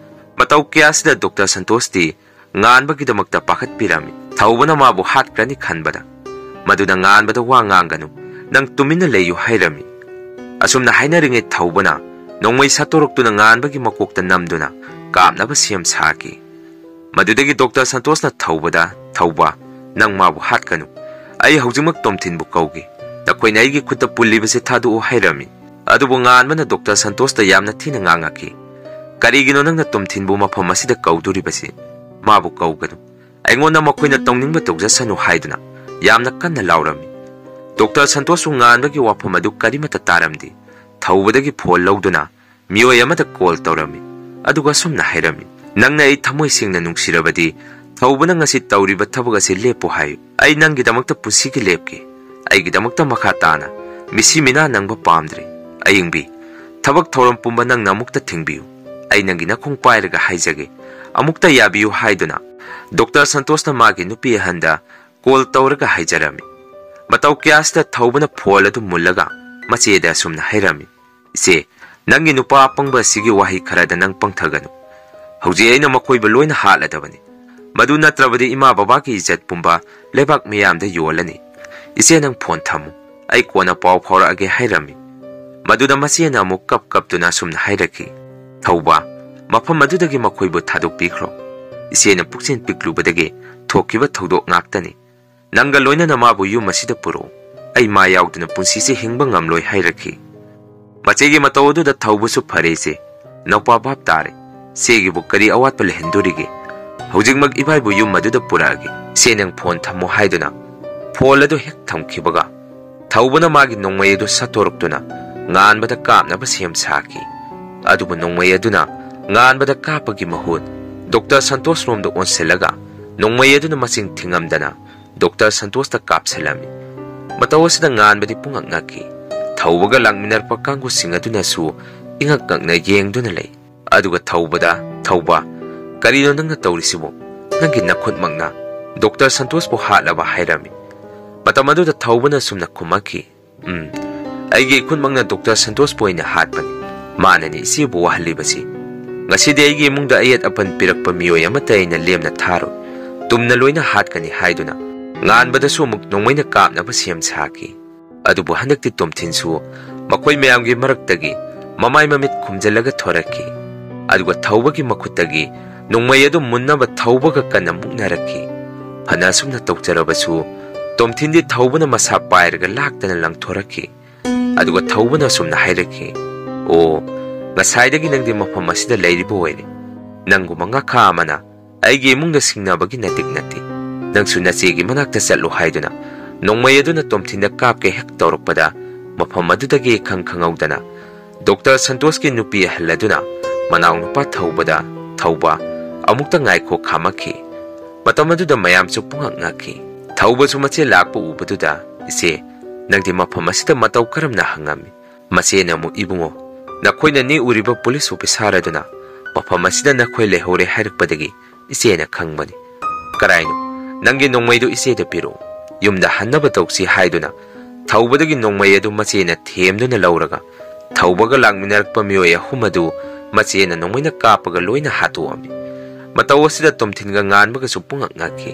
ꯃꯇꯧ ꯀꯌꯥꯁꯤꯗ ꯗꯣꯛꯇꯔ ꯁꯟꯇꯣꯁꯇꯤ ꯉꯥꯟꯕꯒꯤꯗꯃꯛꯇ ꯄꯥꯈꯠꯄꯤꯔꯝꯃꯤ꯫ ꯊꯧꯕꯅ ꯃꯥꯕꯨ ꯍꯥꯠꯈ꯭ꯔꯅꯤ ꯈꯟꯕꯗ꯫ ꯃꯗꯨꯅ ꯉꯥꯟꯕꯗ "ꯋꯥ ꯉꯥꯡꯒꯅꯨ, ꯅꯪ ꯇꯨꯃꯤꯟꯅ ꯂꯩꯌꯨ" ꯍꯥꯏꯔꯝꯃꯤ꯫ ꯑꯁꯨꯝꯅ ꯍꯥꯏꯅꯔꯤꯉꯩ ꯊꯧꯕꯅ ꯅꯣꯡꯃꯩ ꯁꯠꯇꯣꯔꯛꯇꯨꯅ ꯉꯥꯟꯕꯒꯤ ꯃꯀꯣꯛꯇ ꯅꯝꯗꯨꯅ ꯀꯥꯞꯅꯕ ꯁꯦꯝ ꯁꯥꯈꯤ꯫ ꯃꯗꯨꯗꯒꯤ ꯗꯣꯛꯇꯔ ꯁꯟꯇꯣꯁꯅ ꯊꯧꯕꯗ, "ꯊꯧꯕ, ꯅꯪ ꯃꯥꯕꯨ ꯍꯥꯠꯀꯅꯨ꯫ ꯑꯩ ꯍꯧꯖꯤꯛꯃꯛ ꯇꯣꯝꯊꯤꯟꯕꯨ ꯀꯧꯒꯦ꯫ ꯅꯈꯣꯏꯅ ꯑꯩꯒꯤ ꯈꯨꯠꯇ ꯄꯨꯜꯂꯤꯕꯁꯦ ꯊꯥꯗꯣꯛꯎ" ꯍꯥꯏꯔꯝꯃꯤ꯫ ꯑꯗꯨꯕꯨ ꯉꯥꯟꯕꯅ ꯗꯣꯛꯇꯔ ꯁꯟꯇꯣꯁꯇ ꯌꯥꯝꯅ ꯊꯤꯅ ꯉꯥꯡꯉꯛꯈꯤ꯫ "ꯀꯔꯤꯒꯤꯅꯣ ꯅꯪꯅ ꯇꯣꯝꯊꯤꯟꯕꯨ ꯃꯐꯝ ꯑꯁꯤꯗ ꯀꯧꯗꯣꯔꯤꯕꯁꯤ? ꯃꯥꯕꯨ ꯀꯧꯒꯅꯨ꯫ ꯑꯩꯉꯣꯟꯗ ꯃꯈꯣꯏꯅ ꯇꯧꯅꯤꯡꯕ ꯇꯧꯖꯁꯅꯨ" ꯍꯥꯏꯗꯨꯅ ꯌꯥꯝꯅ ꯀꯟꯅ ꯂꯥꯎꯔꯝꯃꯤ꯫ ꯗꯣꯛꯇꯔ ꯁꯟꯇꯣꯁꯁꯨ ꯉꯥꯟꯕꯒꯤ ꯋꯥꯐꯝ ꯑꯗꯨ ꯀꯔꯤꯃꯠꯇ ꯇꯥꯔꯝꯗꯦ꯫ ꯊꯧꯕꯗꯒꯤ ꯐꯣꯟ ꯂꯧꯗꯨꯅ ꯃꯤꯑꯣꯏ ꯑꯃꯗ ꯀꯣꯜ ꯇꯧꯔꯝꯃꯤ꯫ ꯑꯗꯨꯒ ꯑꯁꯨꯝꯅ ꯍꯥꯏꯔꯝꯃꯤ, "ꯅꯪꯅ ꯑꯩ ꯊꯃꯣꯏ ꯁꯦꯡꯅ ꯅꯨꯡꯁꯤꯔꯕꯗꯤ ꯊꯧꯕꯅ ꯉꯁꯤ ꯇꯧꯔꯤꯕ ꯊꯕꯛ ꯑꯁꯤ ꯂꯦꯞꯄꯨ ꯍꯥꯏꯌꯨ꯫ ꯑꯩ ꯅꯪꯒꯤꯗꯃꯛꯇ ꯄꯨꯟꯁꯤꯒꯤ ꯂꯦꯞꯀꯦ꯫ ꯑꯩꯒꯤꯗꯃꯛꯇ ꯃꯈꯥ ꯇꯥꯅ ꯃꯤꯁꯤ ꯃꯤꯅꯥ ꯅꯪꯕ ꯄꯥꯝꯗ꯭ꯔꯦ꯫ ꯑꯌꯤꯡꯕꯤ, ꯊꯕꯛ ꯊꯧꯔꯝ ꯄꯨꯝꯕ ꯅꯪꯅ ꯑꯃꯨꯛꯇ ꯊꯤꯡꯕꯤꯌꯨ꯫ ꯑꯩ ꯅꯪꯒꯤ ꯅꯈꯣꯡ ꯄꯥꯏꯔꯒ ꯍꯥꯏꯖꯒꯦ꯫ ꯑꯃꯨꯛꯇ ꯌꯥꯕꯤꯌꯨ" ꯍꯥꯏꯗꯨꯅ ꯗꯣꯛꯇꯔ ꯁꯟꯇꯣꯁꯅ ꯃꯥꯒꯤ ꯅꯨꯄꯤ ꯑꯍꯟꯗ ꯀꯣꯜ ꯇꯧꯔꯒ ꯍꯥꯏꯖꯔꯝꯃꯤ꯫ ꯃꯇꯧ ꯀꯌꯥꯁꯤꯗ ꯊꯧꯕꯅ ꯐꯣꯟ ꯑꯗꯨ ꯃꯨꯜꯂꯒ ꯃꯆꯦꯗ ꯑꯁꯨꯝꯅ ꯍꯥꯏꯔꯝꯃꯤ, "ꯏꯆꯦ, ꯅꯪꯒꯤ ꯅꯨꯄꯥ ꯑꯄꯪꯕ ꯑꯁꯤꯒꯤ ꯋꯥꯍꯩ ꯈꯔꯗ ꯅꯪ ꯄꯪꯊꯒꯅꯨ꯫ ꯍꯧꯖꯤꯛ ꯑꯩꯅ ꯃꯈꯣꯏꯕꯨ ꯂꯣꯏꯅ ꯍꯥꯠꯂꯗꯕꯅꯤ꯫ ꯃꯗꯨ ꯅꯠꯇ꯭ꯔꯕꯗꯤ ꯏꯃꯥ ꯕꯕꯥꯒꯤ ꯏꯖꯠ ꯄꯨꯝꯕ ꯂꯩꯕꯥꯛ ꯃꯤꯌꯥꯝꯗ ꯌꯣꯜꯂꯅꯤ꯫ ꯏꯆꯦ, ꯅꯪ ꯐꯣꯟ ꯊꯝꯃꯨ꯫ ꯑꯩ ꯀꯣꯟꯅ ꯄꯥꯎ ꯐꯥꯎꯔꯛꯑꯒꯦ" ꯍꯥꯏꯔꯝꯃꯤ꯫ ꯃꯗꯨꯗ ꯃꯆꯦꯅ ꯑꯃꯨꯛ ꯀꯞ ꯀꯞꯇꯨꯅ ꯑꯁꯨꯝꯅ ꯍꯥꯏꯔꯛꯈꯤ, "ꯊꯧꯕ, ꯃꯐꯝ ꯑꯗꯨꯗꯒꯤ ꯃꯈꯣꯏꯕꯨ ꯊꯥꯗꯣꯛꯄꯤꯈ꯭ꯔꯣ꯫ ꯏꯆꯦꯅ ꯄꯨꯛꯆꯦꯜ ꯄꯤꯛꯂꯨꯕꯗꯒꯤ ꯊꯣꯛꯈꯤꯕ ꯊꯧꯗꯣꯛ ꯉꯥꯛꯇꯅꯤ꯫ ꯅꯪꯒ ꯂꯣꯏꯅꯅ ꯃꯥꯕꯨ ꯌꯨꯝ ꯑꯁꯤꯗ ꯄꯨꯔꯛꯎ꯫ ꯑꯩ ꯃꯥ ꯌꯥꯎꯗꯅ ꯄꯨꯟꯁꯤꯁꯦ ꯍꯤꯡꯕ ꯉꯝꯂꯣꯏ" ꯍꯥꯏꯔꯛꯈꯤ꯫ ꯃꯆꯦꯒꯤ ꯃꯇꯧ ꯑꯗꯨꯗ ꯊꯧꯕꯁꯨ "ꯐꯔꯦ ꯏꯆꯦ, ꯅꯧꯄꯥ ꯚꯥꯞ ꯇꯥꯔꯦ꯫ ꯏꯆꯦꯒꯤꯕꯨ ꯀꯔꯤ ꯑꯋꯥꯠꯄ ꯂꯩꯍꯟꯗꯣꯔꯤꯒꯦ? ꯍꯧꯖꯤꯛꯃꯛ ꯏꯕꯥꯏꯕꯨ ꯌꯨꯝ ꯑꯗꯨꯗ ꯄꯨꯔꯛꯑꯒꯦ꯫ ꯏꯆꯦ, ꯅꯪ ꯐꯣꯟ ꯊꯝꯃꯣ" ꯍꯥꯏꯗꯨꯅ ꯐꯣꯟ ꯑꯗꯨ ꯍꯦꯛ ꯊꯝꯈꯤꯕꯒ ꯊꯧꯕꯅ ꯃꯥꯒꯤ ꯅꯣꯡꯃꯩ ꯑꯗꯨ ꯁꯠꯇꯣꯔꯛꯇꯨꯅ ꯉꯥꯟꯕꯗ ꯀꯥꯞꯅꯕ ꯁꯦꯝ ꯁꯥꯈꯤ꯫ ꯑꯗꯨꯕꯨ ꯅꯣꯡꯃꯩ ꯑꯗꯨꯅ ꯉꯥꯟꯕꯗ ꯀꯥꯞꯄꯒꯤ ꯃꯍꯨꯠ ꯗꯣꯛꯇꯔ ꯁꯟꯇꯣꯁ ꯔꯣꯝꯗ ꯑꯣꯟꯁꯤꯜꯂꯒ ꯅꯣꯡꯃꯩ ꯑꯗꯨꯅ ꯃꯁꯤꯡ ꯊꯤꯉꯝꯗꯅ ꯗꯣꯛꯇꯔ ꯁꯟꯇꯣꯁꯇ ꯀꯥꯞꯁꯤꯜꯂꯝꯃꯤ꯫ ꯃꯇꯧ ꯑꯁꯤꯗ ꯉꯥꯟꯕꯗꯤ ꯄꯨꯡꯉꯛ ꯉꯛꯈꯤ꯫ ꯊꯧꯕꯒ ꯂꯥꯛꯃꯤꯟꯅꯔꯛꯄ ꯀꯥꯡꯕꯨꯁꯤꯡ ꯑꯗꯨꯅꯁꯨ ꯏꯉꯛ ꯉꯛꯅ ꯌꯦꯡꯗꯨꯅ ꯂꯩ꯫ ꯑꯗꯨꯒ ꯊꯧꯕꯗ, "ꯊꯧꯕ, ꯀꯔꯤꯅꯣ ꯅꯪꯅ ꯇꯧꯔꯤꯁꯤꯕꯣ? ꯅꯪꯒꯤ ꯅꯈꯨꯠꯃꯛꯅ ꯗꯣꯛꯇꯔ ꯁꯟꯇꯣꯁꯄꯨ ꯍꯥꯠꯂꯕ?" ꯍꯥꯏꯔꯝꯃꯤ꯫ ꯃꯇꯝ ꯑꯗꯨꯗ ꯊꯧꯕꯅ ꯑꯁꯨꯝꯅ ꯈꯨꯝꯃꯛꯈꯤ, "ꯎꯝ, ꯑꯩꯒꯤ ꯏꯈꯨꯠꯃꯛꯅ ꯗꯣꯛꯇꯔ ꯁꯟꯇꯣꯁꯄꯨ ꯑꯣꯏꯅ ꯍꯥꯠꯄꯅꯤ꯫ ꯃꯥꯅꯅꯤ ꯏꯆꯦꯕꯨ ꯋꯥꯍꯜꯂꯤꯕꯁꯤ꯫ ꯉꯁꯤꯗꯤ ꯑꯩꯒꯤ ꯏꯃꯨꯡꯗ ꯑꯌꯦꯠ ꯑꯄꯟ ꯄꯤꯔꯛꯄ ꯃꯤꯑꯣꯏ ꯑꯃꯠꯇ ꯑꯩꯅ ꯂꯦꯝꯅ ꯊꯥꯔꯣꯏ꯫ ꯇꯨꯝꯅ ꯂꯣꯏꯅ ꯍꯥꯠꯀꯅꯤ" ꯍꯥꯏꯗꯨꯅ ꯉꯥꯟꯕꯗꯁꯨ ꯑꯃꯨꯛ ꯅꯣꯡꯃꯩꯅ ꯀꯥꯞꯅꯕ ꯁꯦꯝ ꯁꯥꯈꯤ꯫ ꯑꯗꯨꯕꯨ ꯍꯟꯗꯛꯇꯤ ꯇꯣꯝꯊꯤꯟꯁꯨ ꯃꯈꯣꯏ ꯃꯌꯥꯝꯒꯤ ꯃꯔꯛꯇꯒꯤ ꯃꯃꯥꯏ ꯃꯃꯤꯠ ꯈꯨꯝꯖꯤꯜꯂꯒ ꯊꯣꯔꯛꯈꯤ꯫ ꯑꯗꯨꯒ ꯊꯧꯕꯒꯤ ꯃꯈꯨꯠꯇꯒꯤ ꯅꯣꯡꯃꯩ ꯑꯗꯨ ꯃꯨꯟꯅꯕ ꯊꯧꯕꯒ ꯀꯟꯅ ꯃꯨꯛꯅꯔꯛꯈꯤ꯫ ꯐꯅ ꯑꯁꯨꯝꯅ ꯇꯧꯖꯔꯕꯁꯨ, ꯇꯣꯝꯊꯤꯟꯗꯤ ꯊꯧꯕꯅ ꯃꯁꯥ ꯄꯥꯏꯔꯒ ꯂꯥꯛꯇꯅ ꯂꯪꯊꯣꯔꯛꯈꯤ꯫ ꯑꯗꯨꯒ ꯊꯧꯕꯅ ꯑꯁꯨꯝꯅ ꯍꯥꯏꯔꯛꯈꯤ, "ꯑꯣ, ꯉꯁꯥꯏꯗꯒꯤ ꯅꯪꯗꯤ ꯃꯐꯝ ꯑꯁꯤꯗ ꯂꯩꯔꯤꯕ ꯑꯣꯏꯔꯦ꯫ ꯅꯪꯒꯨꯝꯕ ꯉꯥꯈꯥ ꯑꯃꯅ ꯑꯩꯒꯤ ꯏꯃꯨꯡꯗ ꯁꯤꯡꯅꯕꯒꯤ ꯅꯇꯤꯛ ꯅꯠꯇꯦ꯫ ꯅꯪꯁꯨ ꯅꯆꯦꯒꯤ ꯃꯅꯥꯛꯇ ꯆꯠꯂꯨ" ꯍꯥꯏꯗꯨꯅ ꯅꯣꯡꯃꯩ ꯑꯗꯨꯅ ꯇꯣꯝꯊꯤꯟꯗ ꯀꯥꯞꯀꯦ ꯍꯦꯛ ꯇꯧꯔꯛꯄꯗ, ꯃꯐꯝ ꯑꯗꯨꯗꯒꯤ ꯈꯪ ꯈꯪꯍꯧꯗꯅ ꯗꯣꯛꯇꯔ ꯁꯟꯇꯣꯁꯀꯤ ꯅꯨꯄꯤ ꯑꯍꯜ ꯑꯗꯨꯅ ꯃꯅꯥꯎꯅꯨꯄꯥ ꯊꯧꯕꯗ, "ꯊꯧꯕ, ꯑꯃꯨꯛꯇ ꯉꯥꯏꯈꯣ" ꯈꯥꯝꯃꯛꯈꯤ꯫ ꯃꯇꯝ ꯑꯗꯨꯗ ꯃꯌꯥꯝꯁꯨ ꯄꯨꯡꯉꯛ ꯉꯛꯈꯤ꯫ ꯊꯧꯕꯁꯨ ꯃꯆꯦ ꯂꯥꯛꯄ ꯎꯕꯗꯨꯗ, "ꯏꯆꯦ, ꯅꯪꯗꯤ ꯃꯐꯝ ꯑꯁꯤꯗ ꯃꯇꯧ ꯀꯔꯝꯅ?" ꯍꯪꯉꯝꯃꯤ꯫ ꯃꯆꯦꯅ ꯑꯃꯨꯛ, "ꯏꯕꯨꯡꯉꯣ, ꯅꯈꯣꯏꯅ ꯅꯦꯛꯎꯔꯤꯕ ꯄꯨꯂꯤꯁ ꯑꯣꯐꯤꯁꯥꯔ ꯑꯗꯨꯅ ꯃꯐꯝ ꯑꯁꯤꯗ ꯅꯈꯣꯏ ꯂꯩꯍꯧꯔꯦ ꯍꯥꯏꯔꯛꯄꯗꯒꯤ ꯏꯆꯦꯅ ꯈꯪꯕꯅꯤ꯫ ꯀꯔꯥꯏꯅꯣ? ꯅꯪꯒꯤ ꯅꯣꯡꯃꯩꯗꯨ ꯏꯆꯦꯗ ꯄꯤꯔꯛꯎ꯫ ꯌꯨꯝꯗ ꯍꯟꯅꯕ ꯇꯧꯁꯤ" ꯍꯥꯏꯗꯨꯅ ꯊꯧꯕꯗꯒꯤ ꯅꯣꯡꯃꯩ ꯑꯗꯨ ꯃꯆꯦꯅ ꯊꯦꯝꯗꯨꯅ ꯂꯧꯔꯒ ꯊꯧꯕꯒ ꯂꯥꯛꯃꯤꯟꯅꯔꯛꯄ ꯃꯤꯑꯣꯏ ꯑꯍꯨꯝ ꯑꯗꯨ ꯃꯆꯦꯅ ꯅꯣꯡꯃꯩꯅ ꯀꯥꯞꯄꯒ ꯂꯣꯏꯅ ꯍꯥꯠꯇꯣꯛꯑꯝꯃꯤ꯫ ꯃꯇꯧ ꯑꯁꯤꯗ ꯇꯣꯝꯊꯤꯟꯒ ꯉꯥꯟꯕꯒꯁꯨ ꯄꯨꯡꯉꯛ ꯉꯛꯈꯤ꯫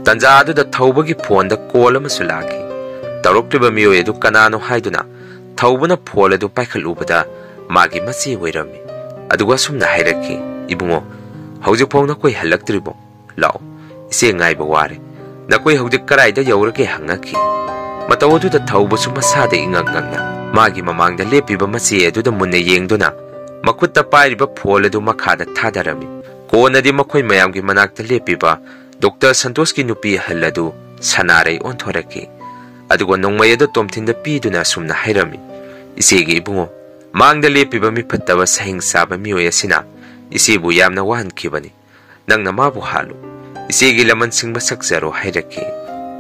ꯇꯟꯖꯥ ꯑꯗꯨꯗ ꯊꯧꯕꯒꯤ ꯐꯣꯟꯗ ꯀꯣꯜ ꯑꯃꯁꯨ ꯂꯥꯛꯈꯤ꯫ ꯇꯧꯔꯛꯂꯤꯕ ꯃꯤꯑꯣꯏ ꯑꯗꯨ ꯀꯅꯥꯅꯣ ꯍꯥꯏꯗꯨꯅ ꯊꯧꯕꯅ ꯐꯣꯟ ꯑꯗꯨ ꯄꯥꯏꯈꯠꯂꯨꯕꯗ ꯃꯥꯒꯤ ꯃꯆꯦ ꯑꯣꯏꯔꯝꯃꯤ꯫ ꯑꯗꯨꯒ ꯑꯁꯨꯝꯅ ꯍꯥꯏꯔꯛꯈꯤ, "ꯏꯕꯨꯡꯉꯣ, ꯍꯧꯖꯤꯛꯐꯥꯎ ꯅꯈꯣꯏ ꯍꯜꯂꯛꯇ꯭ꯔꯤꯕꯣ? ꯂꯥꯛꯑꯣ, ꯏꯆꯦ ꯉꯥꯏꯕ ꯋꯥꯔꯦ꯫ ꯅꯈꯣꯏ ꯍꯧꯖꯤꯛ ꯀꯗꯥꯏꯗ ꯌꯧꯔꯒꯦ?" ꯍꯪꯉꯛꯈꯤ꯫ ꯃꯇꯧ ꯑꯗꯨꯗ ꯊꯧꯕꯁꯨ ꯃꯁꯥꯗ ꯏꯉꯛ ꯉꯛꯅ ꯃꯥꯒꯤ ꯃꯃꯥꯡꯗ ꯂꯦꯞꯄꯤꯕ ꯃꯆꯦ ꯑꯗꯨꯗ ꯃꯨꯟꯅ ꯌꯦꯡꯗꯨꯅ ꯃꯈꯨꯠꯇ ꯄꯥꯏꯔꯤꯕ ꯐꯣꯟ ꯑꯗꯨ ꯃꯈꯥꯗ ꯊꯥꯗꯔꯝꯃꯤ꯫ ꯀꯣꯟꯅꯗꯤ ꯃꯈꯣꯏ ꯃꯌꯥꯝꯒꯤ ꯃꯅꯥꯛꯇ ꯂꯦꯞꯄꯤꯕ ꯗꯣꯛꯇꯔ ꯁꯟꯇꯣꯁꯀꯤ ꯅꯨꯄꯤ ꯑꯍꯜ ꯑꯗꯨ ꯁꯅꯥꯔꯩ ꯑꯣꯟꯊꯣꯔꯛꯈꯤ꯫ ꯑꯗꯨꯒ ꯅꯣꯡꯃꯩ ꯑꯗꯨ ꯇꯣꯝꯊꯤꯟꯗ ꯄꯤꯗꯨꯅ ꯑꯁꯨꯝꯅ ꯍꯥꯏꯔꯝꯃꯤ, "ꯏꯆꯦꯒꯤ ꯏꯕꯨꯡꯉꯣ, ꯃꯥꯡꯗ ꯂꯦꯞꯄꯤꯕ ꯃꯤꯐꯠꯇꯕ ꯁꯍꯤꯡ ꯆꯥꯕ ꯃꯤꯑꯣꯏ ꯑꯁꯤꯅ "ꯏꯆꯦꯕꯨ ꯌꯥꯝꯅ ꯋꯥꯍꯟꯈꯤꯕꯅꯤ꯫ ꯅꯪꯅ ꯃꯥꯕꯨ ꯍꯥꯠꯂꯨ꯫ ꯏꯆꯦꯒꯤ ꯂꯃꯟꯁꯤꯡ ꯃꯁꯛ ꯆꯔꯣ" ꯍꯥꯏꯔꯛꯈꯤ꯫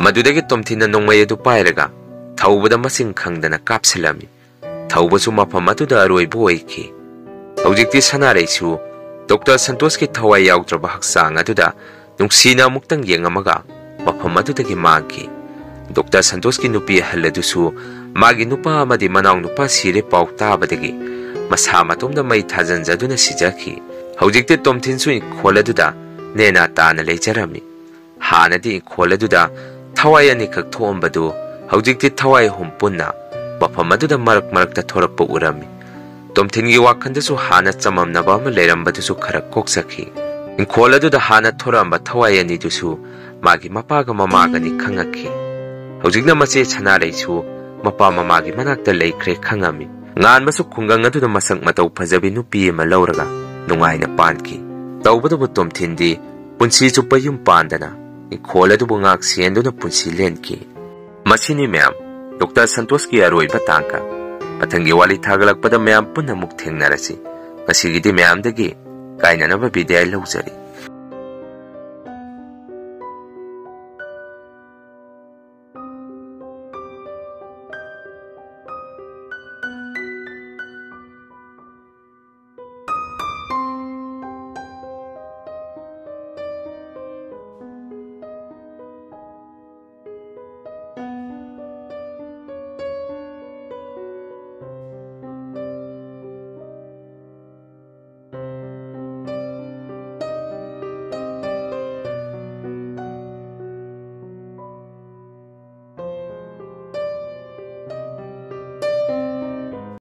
ꯃꯗꯨꯗꯒꯤ ꯇꯣꯝꯊꯤꯟꯅ ꯅꯣꯡꯃꯩ ꯑꯗꯨ ꯄꯥꯏꯔꯒ ꯊꯧꯕꯗ ꯃꯁꯤꯡ ꯈꯪꯗꯅ ꯀꯥꯞꯁꯤꯜꯂꯝꯃꯤ꯫ ꯊꯧꯕꯁꯨ ꯃꯐꯝ ꯑꯗꯨꯗ ꯑꯔꯣꯏꯕ ꯑꯣꯏꯈꯤ꯫ ꯍꯧꯖꯤꯛꯇꯤ ꯁꯅꯥꯔꯩꯁꯨ ꯗꯣꯛꯇꯔ ꯁꯟꯇꯣꯁꯀꯤ ꯊꯋꯥꯏ ꯌꯥꯎꯗ꯭ꯔꯕ ꯍꯛꯆꯥꯡ ꯑꯗꯨꯗ ꯅꯨꯡꯁꯤꯅ ꯑꯃꯨꯛꯇꯪ ꯌꯦꯡꯉꯝꯃꯒ ꯃꯐꯝ ꯑꯗꯨꯗꯒꯤ ꯃꯥꯡꯈꯤ꯫ ꯗꯣꯛꯇꯔ ꯁꯟꯇꯣꯁꯀꯤ ꯅꯨꯄꯤ ꯑꯍꯜ ꯑꯗꯨꯁꯨ ꯃꯥꯒꯤ ꯅꯨꯄꯥ ꯑꯃꯗꯤ ꯃꯅꯥꯎ ꯅꯨꯄꯥ ꯁꯤꯔꯦ ꯄꯥꯎ ꯇꯥꯕꯗꯒꯤ ꯃꯁꯥ ꯃꯇꯣꯝꯗ ꯃꯩ ꯊꯥꯖꯤꯟꯖꯗꯨꯅ ꯁꯤꯖꯈꯤ꯫ ꯍꯧꯖꯤꯛꯇꯤ ꯇꯣꯝꯊꯤꯟꯁꯨ ꯏꯪꯈꯣꯜ ꯑꯗꯨꯗ ꯅꯦꯅꯥ ꯇꯥꯅ ꯂꯩꯖꯔꯝꯃꯤ꯫ ꯍꯥꯟꯅꯗꯤ ꯏꯪꯈꯣꯜ ꯑꯗꯨꯗ ꯊꯋꯥꯏ ꯑꯅꯤꯈꯛ ꯊꯣꯛꯑꯝꯕꯗꯨ ꯍꯧꯖꯤꯛꯇꯤ ꯊꯋꯥꯏ ꯑꯍꯨꯝ ꯄꯨꯟꯅ ꯃꯐꯝ ꯑꯗꯨꯗ ꯃꯔꯛ ꯃꯔꯛꯇ ꯊꯣꯔꯛꯄ ꯎꯔꯝꯃꯤ꯫ ꯇꯣꯝꯊꯤꯟꯒꯤ ꯋꯥꯈꯜꯗꯁꯨ ꯍꯥꯟꯅ ꯆꯃꯝꯅꯕ ꯑꯃ ꯂꯩꯔꯝꯕꯗꯨꯁꯨ ꯈꯔ ꯀꯣꯛꯆꯈꯤ꯫ ꯏꯪꯈꯣꯜ ꯑꯗꯨꯗ ꯍꯥꯟꯅ ꯊꯣꯔꯛꯑꯝꯕ ꯊꯋꯥꯏ ꯑꯅꯤꯗꯨꯁꯨ ꯃꯥꯒꯤ ꯃꯄꯥꯒ ꯃꯃꯥꯒꯅꯤ ꯈꯪꯉꯛꯈꯤ꯫ ꯍꯧꯖꯤꯛꯅ ꯃꯆꯦ ꯁꯅꯥꯔꯩꯁꯨ ꯃꯄꯥ ꯃꯃꯥꯒꯤ ꯃꯅꯥꯛꯇ ꯂꯩꯈ꯭ꯔꯦ ꯈꯪꯉꯝꯃꯤ꯫ ꯉꯥꯟꯕꯁꯨ ꯈꯨꯡꯒꯪ ꯑꯗꯨꯗ ꯃꯁꯛ ꯃꯇꯧ ꯐꯖꯕꯤ ꯅꯨꯄꯤ ꯑꯃ ꯂꯧꯔꯒ ꯅꯨꯡꯉꯥꯏꯅ ꯄꯥꯟꯈꯤ꯫ ꯇꯧꯕꯇꯕꯨ ꯇꯣꯝꯊꯤꯟꯗꯤ ꯄꯨꯟꯁꯤ ꯆꯨꯞꯄ ꯌꯨꯝ ꯄꯥꯟꯗꯅ ꯏꯪꯈꯣꯜ ꯑꯗꯨꯕꯨ ꯉꯥꯛ ꯁꯦꯟꯗꯨꯅ ꯄꯨꯟꯁꯤ ꯂꯦꯟꯈꯤ꯫ ꯃꯁꯤꯅꯤ ꯃꯌꯥꯝ, ꯗꯣꯛꯇꯔ ꯁꯟꯇꯣꯁꯀꯤ ꯑꯔꯣꯏꯕ ꯇꯥꯡꯀꯛ꯫ ꯃꯊꯪꯒꯤ ꯋꯥꯔꯤ ꯊꯥꯒꯠꯂꯛꯄꯗ ꯃꯌꯥꯝ ꯄꯨꯟꯅ ꯑꯃꯨꯛ ꯊꯦꯡꯅꯔꯁꯤ꯫ ꯉꯁꯤꯒꯤꯗꯤ ꯃꯌꯥꯝꯗꯒꯤ ꯀꯥꯏꯅꯅꯕ ꯕꯤꯗꯥꯏ ꯂꯧꯖꯔꯤ꯫